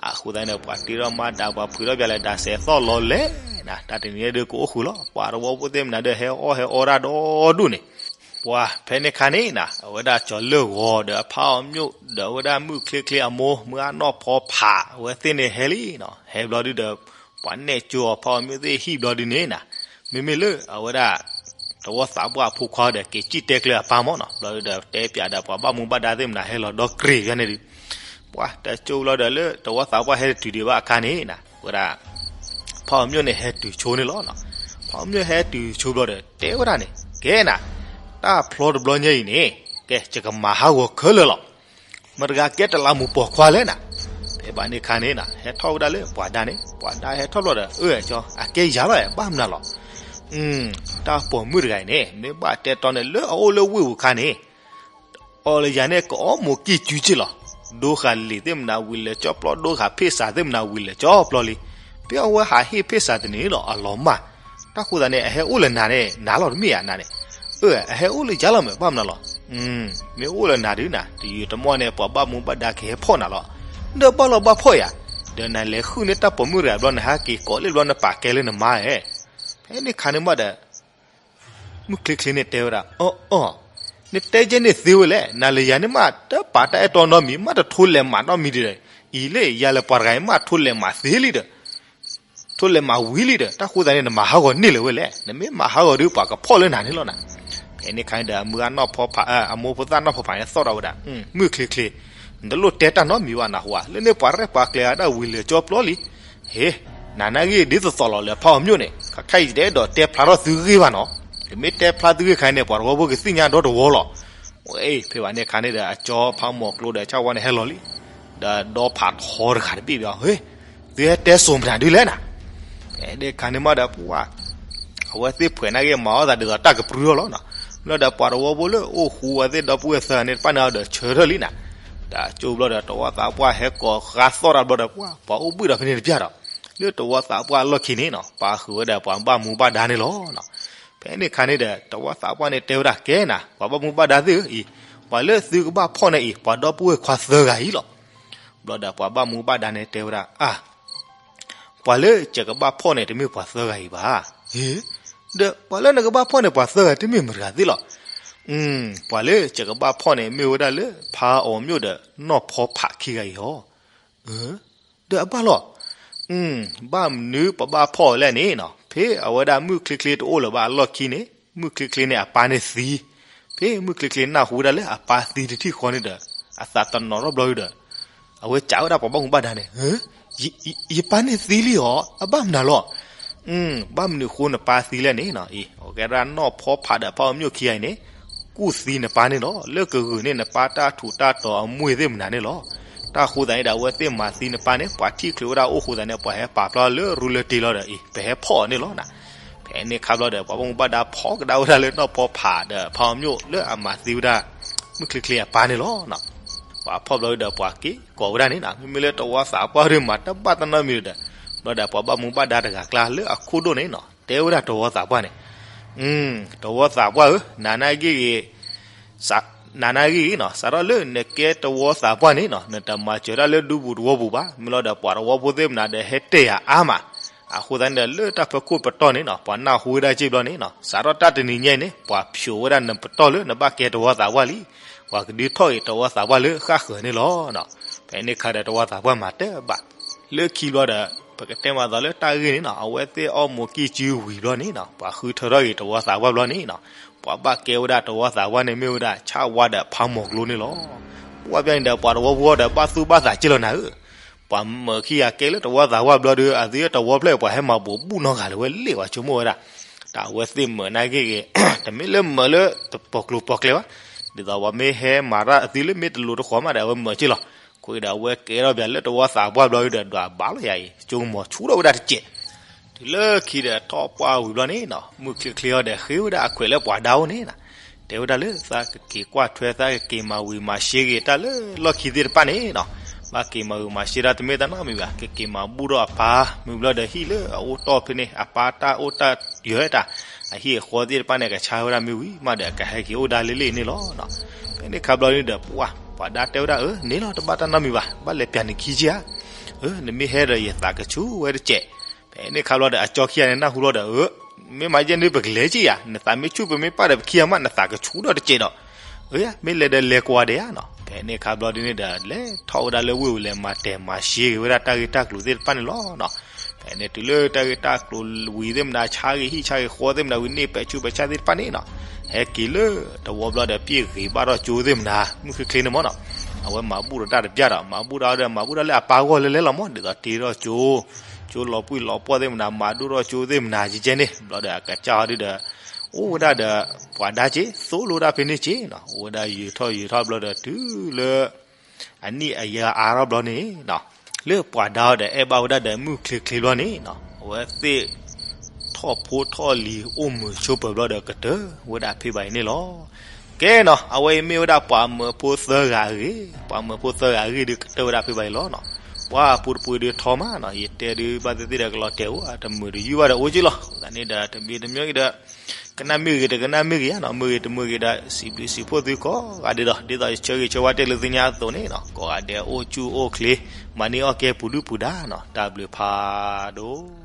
အဃိသတးန့ၣ် ပှၤတ့ထီၣ်မါဒါ ပှၤဖုးထီၣ်ပျးလဲၤဒါစဲးသီၣ်လီၤလဲၣ်နၤ, တၢ်တနံၤန့ၣ်ဒုးကအိၣ်ဃုာ်လီၤ. ပှၤတဝီဖိသ့ၣ်မနၤဒီး ဟဲအီၣ်ဟဲအီတၢ်ဒီဒူၣ်န့ၣ်, ပှၤဖဲန့ၣ်ခါန့ၣ်နၤ အဝဲဒၣ်ကၠီၤလၢၢ်ဂီၤဒီးအဖးအီၤမျိး ဒီးအဝဲဒၣ်မုၢ်ချ့ချ့အမိၢ် မုၢ်အနီၢ်ဖီဖး အဝဲသ့ၣ်န့ၣ်ဟဲလံနီၤ. ဟဲဘျီဒုးဒီး ပှၤနဲၣ်ကၠိအီၤဖးအီၤမျိးသ့ၣ်ဟံၣ်ဘျီဒုးန့ၣ်နၤ, မ့မ့ၢ်လၢအဝဲဒၣ် တဝီသးပှၢ်အဖိခွါဒီး က့ၤစံၣ်တဲကျၢၤအပၢ်မ့ၢ်နီၤ, ဘျီဒုးဒီးတဲပျးဒီးပှၤဘၣ်မူဘၣ်ဒါသ့ၣ်မနၤဟဲလီၤဒီးကြ့ၤယါန့ၣ်ဒုး, ပှၤတကၠိဘျီဒီးလၢတဝီသးပှၢ်ဟဲတတုၤဒံးဘၣ်အခါန့ၣ်နၤ, ဝဲဒၣ် ဖးအီၤမျိးန့ၣ်ဟဲတုၤဆိန့ၣ်လီၤနီၤ. ဖးအီၤမျိးဟဲတုၤဆိဘျီဒီး တဲဝဲဒၣ်န့ၣ် ကဲနၤ, တၢ်ဖျီတဘျီညါအံၤန့ၣ် ကဲ ယကမၤဟးဂီၤခဲလၢာ်လီၤ. မတၤတဂၤကဲတလးမူးပိာ်ခွါလဲၣ်နၤ. ဖဲဘၣ်န့ၣ်ခါန့ၣ်နၤ ဟဲထီၣ်ဝဲဒၣ်လၢပှၤဒါန့ၣ်, ပှၤဒါဟဲထီၣ်ဘျီဒီး အၢ ကၠီ အကဲယၤလီၤ ဘၣ်မနုၤလီၤ. တၢ်ပိာ်မုၣ်တဂၤအံၤန့ၣ် မ့ၢ်ဘၣ်တဲတီန့ၣ် လၢအအိၣ်လၢဝ့ၢ်ပူၤခါန့ၣ် အီၤလၢယၤန့ၣ် ကအီၣ်မူးကံၢ်စုက့လီၤ. ဒိဃာ်လံာ်သ့ၣ်မနၤဝံၤလၢာ်ကၠီပျီ, ဒိဃာ်ဖ့ၣ်စးသ့ၣ်မနၤဝံၤလၢာ်ကၠီပျီလံ. ဖဲအဝဲဟးဟ့ၣ်ဖ့ၣ်စးတနံၤလီၤ အလီၤမၢ်. တၢ်ဃိသတးန့ၣ် အဟဲအိၣ်လၢနၤန့ၣ် နၤလီၤတမ့ၢ်ဧါ နၤန့ၣ်. အၢ အဟဲအိၣ်လၢယၤလီၤမ့ၢ် ဘၣ်မနုၤလီၤ. မ့ၢ်အိၣ်လၢနၤဒုးနၤ တယုာ်တမီၢ်န့ၣ် ပှၤဘၣ်မူဘၣ်ဒါက့ၤဟဲဖီၣ်နၤလီၤ. ဒီးဘၣ်လီၤဘၣ်ဖီၣ်ယၤ, ဒီးနလဲၤဃုန့ၢ်တၢ်ပိာ်မုၣ်တဂၤဘျီ နဟဲက့ၤကိးလံဘျီ နပာ်ကဲလၢနမါဧါ. ဖဲန့ၣ်ခါန့ၣ်မးဒီး မုၢ်ချ့ချ့န့ၣ်တဲဝဲဒၣ်, အီၣ်အီၣ်, နတဲကဲန့ၣ်သ့ဝဲလဲၣ်, နၤလၢယၤန့ၣ်မး တပာ်တၢ်အဲၣ်တီနီတမံၤ, မးတထိလဲၤမးနီတမံၤဒံးဒီး, အံၤလၢ ယၤလၢပှၤတဂၤအံၤ မးထိလဲၤမးသ့လံဒီး, ထိလဲၤမးဝံၤလံဒီး, တၢ်ဃိသတးန့ၣ် နမၤဟးဂီၤန့ၢ်လၢၤဝဲလဲၣ်, နမ့ၢ်မၤဟးဂီၤဒုး ပှၤကဖီၣ်လၢနၤန့ၣ်လီၤနၤ. ဖဲန့ၣ်ခါန့ၣ်ဒီး အမုၢ်အနီၢ်ဖီဖး အမိၢ်ဖိသၣ်နီၢ်ဖီဖးန့ၣ် သီၣ်ထီၣ်ဝဲဒၣ်, မုၢ်ချ့ချ့, နတလိၣ်တဲတၢ်နီတမံၤဘၣ်နဟူဧါ, လၢန့ၣ်ပှၤရဲၣ်ပှၤကျဲၤအတၢ်ဝံၤလၢာ်ကၠီပျီလံ. ဟ့, နၤနာ်ဂ့ၢ်ဒ်သိးသိးလီၤလၢဖးအီၤမျိးန့ၣ်, ခဲခါအံၤယတအဲၣ်ဒိးတဲဖျါထီၣ်သုဂ့ၢ်ဘၣ်နီၤ, တမ့ၢ်တဲဖျါသုဂ့ၢ်ခါန့ၣ် ပှၤတဝီဖိကသ့ၣ်ညါဒီတဝီလီၤ. ဝဲ ဖဲဘၣ်န့ၣ်ခါန့ၣ်ဒီး အကၠီဖးမီၤကျိဒီးဆၣ်ဝါန့ၣ်ဟဲလီၤလံ, ဒီးဒီဖးထီတဂၤတဘ့ၣ်ဘၣ်, ဟ့, သုဟဲတဲစိၤမတၤဒုလဲၣ်နၤ. ဖဲန့ၣ်ခါန့ၣ်မးဒီးပှၤ အဝဲသ့ၣ်ဖှဲးနာ်က့ၤမၤအီၣ်သးဒ်သိးတၢ်ကပြုၢ်ထီၣ်လီၤနီၤ. လီၤဒီးပှၤတဝီဖိလၢအိၣ်ဃူအဝဲသ့ၣ်ဒီပုၢ်ဝဲၢ်သၢဂၤန့ၣ် တဖၣ်န့ၣ်အီၤဒီးဆၢထၢၣ်လံနၤ. တၢ်ကၠိဘျီဒီးတဝီသးပှၢ်ဟဲကိးဃါသီၣ်တၢ်ဘျီဒီးပှၤ ပှၤအိၣ်ဘှံးဒီးဖဲန့ၣ်တပျၢ်ဒီး, လၢတဝီသးပှၢ်အလီၢ်ခံန့ၣ်နီၤ ပာ်ဃုာ်ဝဲဒၣ်ပှၤဘၣ်မူဘၣ်ဒါန့ၣ်လီၤနီၤ. ဖဲန့ၣ်ခါန့ၣ်ဒီး တဝီသးပှၢ်န့ၣ်တဲဝဲဒၣ်ကဲနၤ ပှၤဘၣ်မူဘၣ်ဒါသ့ၣ်ဧၢအံၤ, ပှၤလၢသုကဘၣ်ဖီၣ်န့ၣ်အံၤ ပှၤဒီပုၢ်ဝဲၢ်ခွါသၢဂၤအံၤလီၤ. ဘျီဒီးပှၤဘၣ်မူဘၣ်ဒါန့ၣ်တဲဝဲဒၣ် အါ ပှၤလၢယကဘၣ်ဖီၣ်န့ၣ် တမ့ၢ်ပှၤသၢဂၤအံၤဘၣ်. ဟ့, ဒီးပှၤလၢနကဘၣ်ဖီၣ်န့ၣ် ပှၤသၢဂၤတမ့ၢ်မတၤတဂၤသ့ၣ်လီၤ. ပှၤလၢယကဘၣ်ဖီၣ်န့ၣ် မ့ၢ်ဝဲဒၣ်လၢဖးအီၤမျိးဒီးနီၢ်ဖီဖးခံဂၤအံၤလီၤ. ဒီးအဘၣ်လီၤ. ဘၣ်မနုၤပဘၣ်ဖီၣ်အီၤလဲၣ်န့ၣ်နီၤ, ဖဲအဝဲဒၣ်မုၢ်ချ့ချ့တအိၣ်လၢၤဘၣ်အလီၢ်ခံန့ၣ် မုၢ်ချ့ချ့န့ၣ်အပၢ်န့ၣ်သံ. ဖဲမုၢ်ချ့ချ့နၢ်ဟူဝဲဒၣ်လၢအပၢ်သံတထံၣ်ဃီန့ၣ်ဒီး အသးတနီၤထီၣ်ဘျီဒီး အဝဲစံးဝဲဒၣ်ပှၤဘၣ်မူဘၣ်ဒါန့ၣ်, ယပၢ်န့ၣ်သံလံဧါ, အဘၣ်မနုၤလီၤ. ဘၣ်မနုၤဃိနပၢ်သံလဲၣ်န့ၣ်နီၤ, အံၤ အကဲဒၣ်နီၢ်ဖီဖးဒီးဖးအီၤမျိးခံဂၤအံၤန့ၣ် ကူၣ်သံနပၢ်န့ၣ်လီၤ. လၢကဂုာ်န့ၢ်နပၢ်တၢ်ထူးတၢ်တီၤအမွ့ၢ်သ့ၣ်မနုၤန့ၣ်လီၤ. တၢ်ဃိသတးန့ၣ်ဒီး အဝဲသ့ၣ်မၤသံနပၢ်န့ၣ် ပှၤထံၣ်ချုးဝဲဒၣ်အိၣ်ဃိသတးန့ၣ် ပှၤဟဲပာ်ဖျါလၢရူလၢတ့လီၤဒီး အံၤ ပဟဲဖီၣ်အီၤန့ၣ်လီၤနၤ. ဖဲန့ၣ်ခါဘျီဒီး ပှၤဘၣ်မူဘၣ်ဒါဖီၣ်ကဒါဝဲဒၣ်လၢနီၢ်ဖီဖးဒီးဖးအီၤမျိးလၢအမၤသံဝဲဒၣ် မုၢ်ချ့ချ့အပၢ်န့ၣ်လီၤ. ပှၤဖီၣ်ဘျီဒီးပှၤက့ၤကိးဝဲဒၣ်န့ၣ်နီၤ, မ့မ့ၢ်လၢတဝီသးပှၢ်ဒုးမၤတဘၣ်တနီတမံၤဒီး, ဘျီဒီးပှၤဘၣ်မူဘၣ်ဒါတဂၤကျါလၢအခိၣ်ဒိၣ်န့ၣ်နီၤ တဲဝဲဒၣ်တဝီသးပှၢ်န့ၣ်, တဝီသးပှၢ်ဧၢ, နၤနာ်ဂ့ၢ်ဂ့ၤ နၤနာ်ဂ့ၢ်ဂ့ၤနီၤ, စးထီၣ်လၢနကဲတဝီသးပှၢ်န့ၣ်နီၤ နတမၤစၢၤတၢ်လၢဒူပူၤတဝီပူၤဘၣ်. မ့ၢ်လီၤဒီးပှၤတဝီဖိသ့ၣ်မနုၤဒီးဟဲတဲယၤအါမး. အဃိသတးန့ၣ်ဒီး လၢတၢ်ဖီခိၣ်ပတီၢ်န့ၣ်နီၤ ပှၤနၢ်ဟူဝဲဒၣ်စ့ၢ်ဘျီန့ၣ်နီၤ စးထီၣ်တၢ်တနံၤညါအံၤန့ၣ် ပှၤဖျိးဝဲဒၣ်နပတီၢ်လၢနဘၣ်ကဲတဝီသးပှၢ်လံ. ပှၤကဒုးထီၣ်အံၤတဝီသးပှၢ်လၢဃၣ်ဃၢၤန့ၣ်လီၤ. ဖဲန့ၣ်ခါဒီးတဝီသးပှၢ်မၤတဘၣ် လၢခံဘျီဒီး ပကတဲမၤသးလၢတၢ်ဂ့ၢ်န့ၣ်နီၤ, အဝဲသ့ၣ်အီၣ်မိၤကံၢ်စုဝံၤဘျီန့ၣ်နီၤ, ပှၤဃုထၢထီၣ်က့ၤတဝီသးပှၢ်ဘျီန့ၣ်နီၤ, ပှၤဘၣ်ကဲဝဲဒၣ်တဝီသးပှၢ်န့ၣ်မ့ၢ်ဝဲဒၣ်ဆၣ်ဝါဒီးဖးမီၤကျိန့ၣ်လီၤ. ပှၢ်ပျၢ်န့ၣ်ဒီး ပှၤတဝီဖိဒီးဘၣ်သူၣ်ဘၣ်သးက့ၢ်လီၤနၤဧၢ, ပှၤမၢခံဂၤကဲလၢတဝီသးပှၢ်ဘျီဒီး အသုတဝီဖျၢၣ် ပှၤဟဲမၤဘူးဘူးနီတဂၤလၢၤဝဲလ့ၣ်ဝဲဆိကမိၣ်ဝဲဒၣ်, တၢ်အဝဲသ့ၣ်မၢနၢ်ဂ့ၢ်ဂ့ၤ, တမ့ၢ်လၢမၢလၢတပီၤကျိၤပီၤကျဲဘၣ်, ဒ်သိးပှၤမ့ၢ်ဟဲမၤတၢ်အသုလၢမ့ၢ်တလိၤတဃီၤမးဒီး အဝဲမၢက့ၢ်လီၤ. အဃိဒီးအဝဲကဲထီၣ်ပၠးလၢတဝီသးပှၢ်ဘျီဒီး ဒွးဘၣ်လီၤယၤအံၤ ကၠိမီၤဆူထီၣ်ဝဲဒၣ်တစဲး, တုၤလၢခံဒီးထီၣ်ပှၢ်ဝံၤဘျီန့ၣ်နီၤ, မုၢ်ချ့ချ့အီၤဒီးဃ့ဝဲဒၣ်အခွဲးလၢပှၤဒါအိၣ်န့ၣ်နီၤ, တဲဝဲဒၣ်လၢသးကက့ၤကွၢ်ထွဲ သးကက့ၤမၤဝံၤမၤရှဲက့ၤတၢ်လၢလီၢ်ခံသ့ၣ်တဖၣ်န့ၣ်နီၤ, ဘၣ်က့ၤမၤဝံၤမၤရှဲတၢ်တမ့ၢ်တၢ်နီတမံၤဘၣ်, ကက့ၤမၤဘူၣ်ထီၣ်အပၢ်, မုၢ်ဘျီဒီးဟံၣ်လၢအအိၣ်တီၢ်ဖဲန့ၣ် အပၢ်တၢ်အိၣ်တၢ်ယၢၤတၢ်, အဟံၣ်အဃီသ့ၣ်တဖၣ်န့ၣ် ကဆါဝဲဒၣ်မ့ၢ်ဝံၤမးဒီး ကဟဲက့ၤအိၣ်ဒါလၢလ့ၣ်န့ၣ်လီၤ. ဖဲန့ၣ်ခါဘျီန့ၣ်ဒီး ပှၢ်ပှၤဒါတဲဝဲဒၣ် အၢ န့ၣ်လီၤ တဘၣ်တၢ်နီတမံၤဘၣ်, ဘၣ်လဲၤပၠးနခံက့ၢ်ဧါ, အၢ နမ့ၢ်ဟဲဒီးယသးကဆူၣ်ဝဲတစဲး, ဖဲန့ၣ်ခါဘျီဒီး အကၠီခံဂၤန့ၣ်နၢ်ဟူလီၤဒီး အၢ မ့ၢ်မၤယဲန့ၣ် ပကလဲၤက့ၢ်ယၤ, နသးမ့ၢ်ဆူၣ်ပမ့ၢ်ပာ်ဒီးပခံဂၤမး နသးကဆူၣ်ဒီးတစဲးဒီး, အၢ မ့ၢ်လဲၤဒီးလဲၤကွၢ်ဒဲးဧါနီၤ, ဖဲန့ၣ်ခါဘျီဒ်န့ၣ်ဒီး လဲၤထီၣ်ဝဲဒၣ်လၢဝ့ၢ်ဝံၤလဲၤမၤတဲာ်မၤရှဲက့ၤဝဲဒၣ်တၢ်ဂ့ၢ်တၢ်ကျိၤသ့ၣ်တဖၣ်န့ၣ်လီၤနီၤ. ဖဲန့ၣ်တုၤလၢတၢ်ဂ့ၢ်တၢ်ကျိၤဝံၤသ့ၣ်မနၤ ဆါဂ့ၤဟံၣ်ဆါဂ့ၤဃီသ့ၣ်မနၤဝံၤန့ၣ် ပဲာ်ဆူးပဲာ်ဆါသ့ၣ်တဖၣ်န့ၣ်နီၤ, ဟဲက့ၤလၢတဝီဘျီဒီး ပျဲၢ်ဂ့ၤဘၣ်ထီၣ်ကၠိသ့ၣ်မနၤ မုၢ်ချ့ချ့န့ၣ်မးနီၤ, အဝဲမၤဘူၣ်ဒီးတၢ်တပျၢ်ဒီး မၤဘူၣ်ဒီးဒီး မၤဘူၣ်ဒီးလၢအပၢ်ဂီၢ်လဲၤလဲၤလီၤမး ဒ်သိးတ့ထီၣ်ကၠိ ကၠိလီၤပှံၢ်လီၤပှီၢ်သ့ၣ်မနၤ မၤဒိၣ်ထီၣ်ကၠိသ့ၣ်မနၤကဲကဲန့ၣ် ဘျီဒီးအကစၢ်ဟီဒုဒီး အိၣ်ဝဲဒၣ်ဒီး ပှၤဒါက့ၢ် သိၣ်လိတၢ်ဖဲန့ၣ်က့ၢ်နီၤ, အိၣ်ဝဲဒၣ်ယံာ်ထီၣ်ယံာ်ထီၣ်ဘျီဒီးတုၤလၢ အနံၣ်အယါအါထီၣ်ဘျီန့ၣ်နီၤ, လၢပှၤဒါအီၤဒီးအဲၣ်ဘၣ်ဝဲဒၣ်ဒီးမုၢ်ချ့ချ့ဘျီန့ၣ်နီၤ, အဝဲသ့ၣ် ထီၣ်ဖိထီၣ်လံၤအိၣ်မုာ်ဆိးပၢၤဘျီဒီးကတၢၢ်ဝဲဒၣ်ဖဲဘၣ်အံၤန့ၣ်လီၤ. ကဲနီၤ အဝဲအံၤမ့ၢ်ဝဲဒၣ်ပှၤမၢဖိသၢဂၤအဂ့ၢ်, ပှၤမၢဖိသၢဂၤအဂ့ၢ်ဒုးကတၢၢ်ဝဲဒၣ်ဖဲဘၣ်အံၤလီၤနီၤ. ပှၤပူတပူဒုးထီမးနီၤ, ယတဲဒုးဘၣ်သ့ၣ်သ့ၣ်ဒီးကလီၤတဲာ်အိၣ် တမုာ်တယုၢ်ဘၣ်ဒီးအိၣ်က့ၢ်လီၤ. အဃိသတးန့ၣ်ဒီး တမံၤတမံၤဂ့ၤဒီး ကနၣ်မ့ၢ်ဂ့ၤ တကနၣ်မ့ၢ်ဂ့ၤဧါနီၤ, မ့ၢ်ဂ့ၤတမ့ၢ်ဂ့ၤဒီး စံးဘျုးစံးဖှိၣ်သုကိးဂၤဒဲးဒီး ဒ်သိးယဆၢဂ့ၤဆၢဝါတဲလၢသုညါအသိးန့ၣ်နီၤ, ကိးဂၤဒဲးအိၣ်ဆူၣ်အိၣ်ချ့ မၤန့ၢ်အီၣ်ကဲပူၤဒုၣ်ပူၤဒါနီၤ, တၢ်ဘျုးဖးဒိၣ်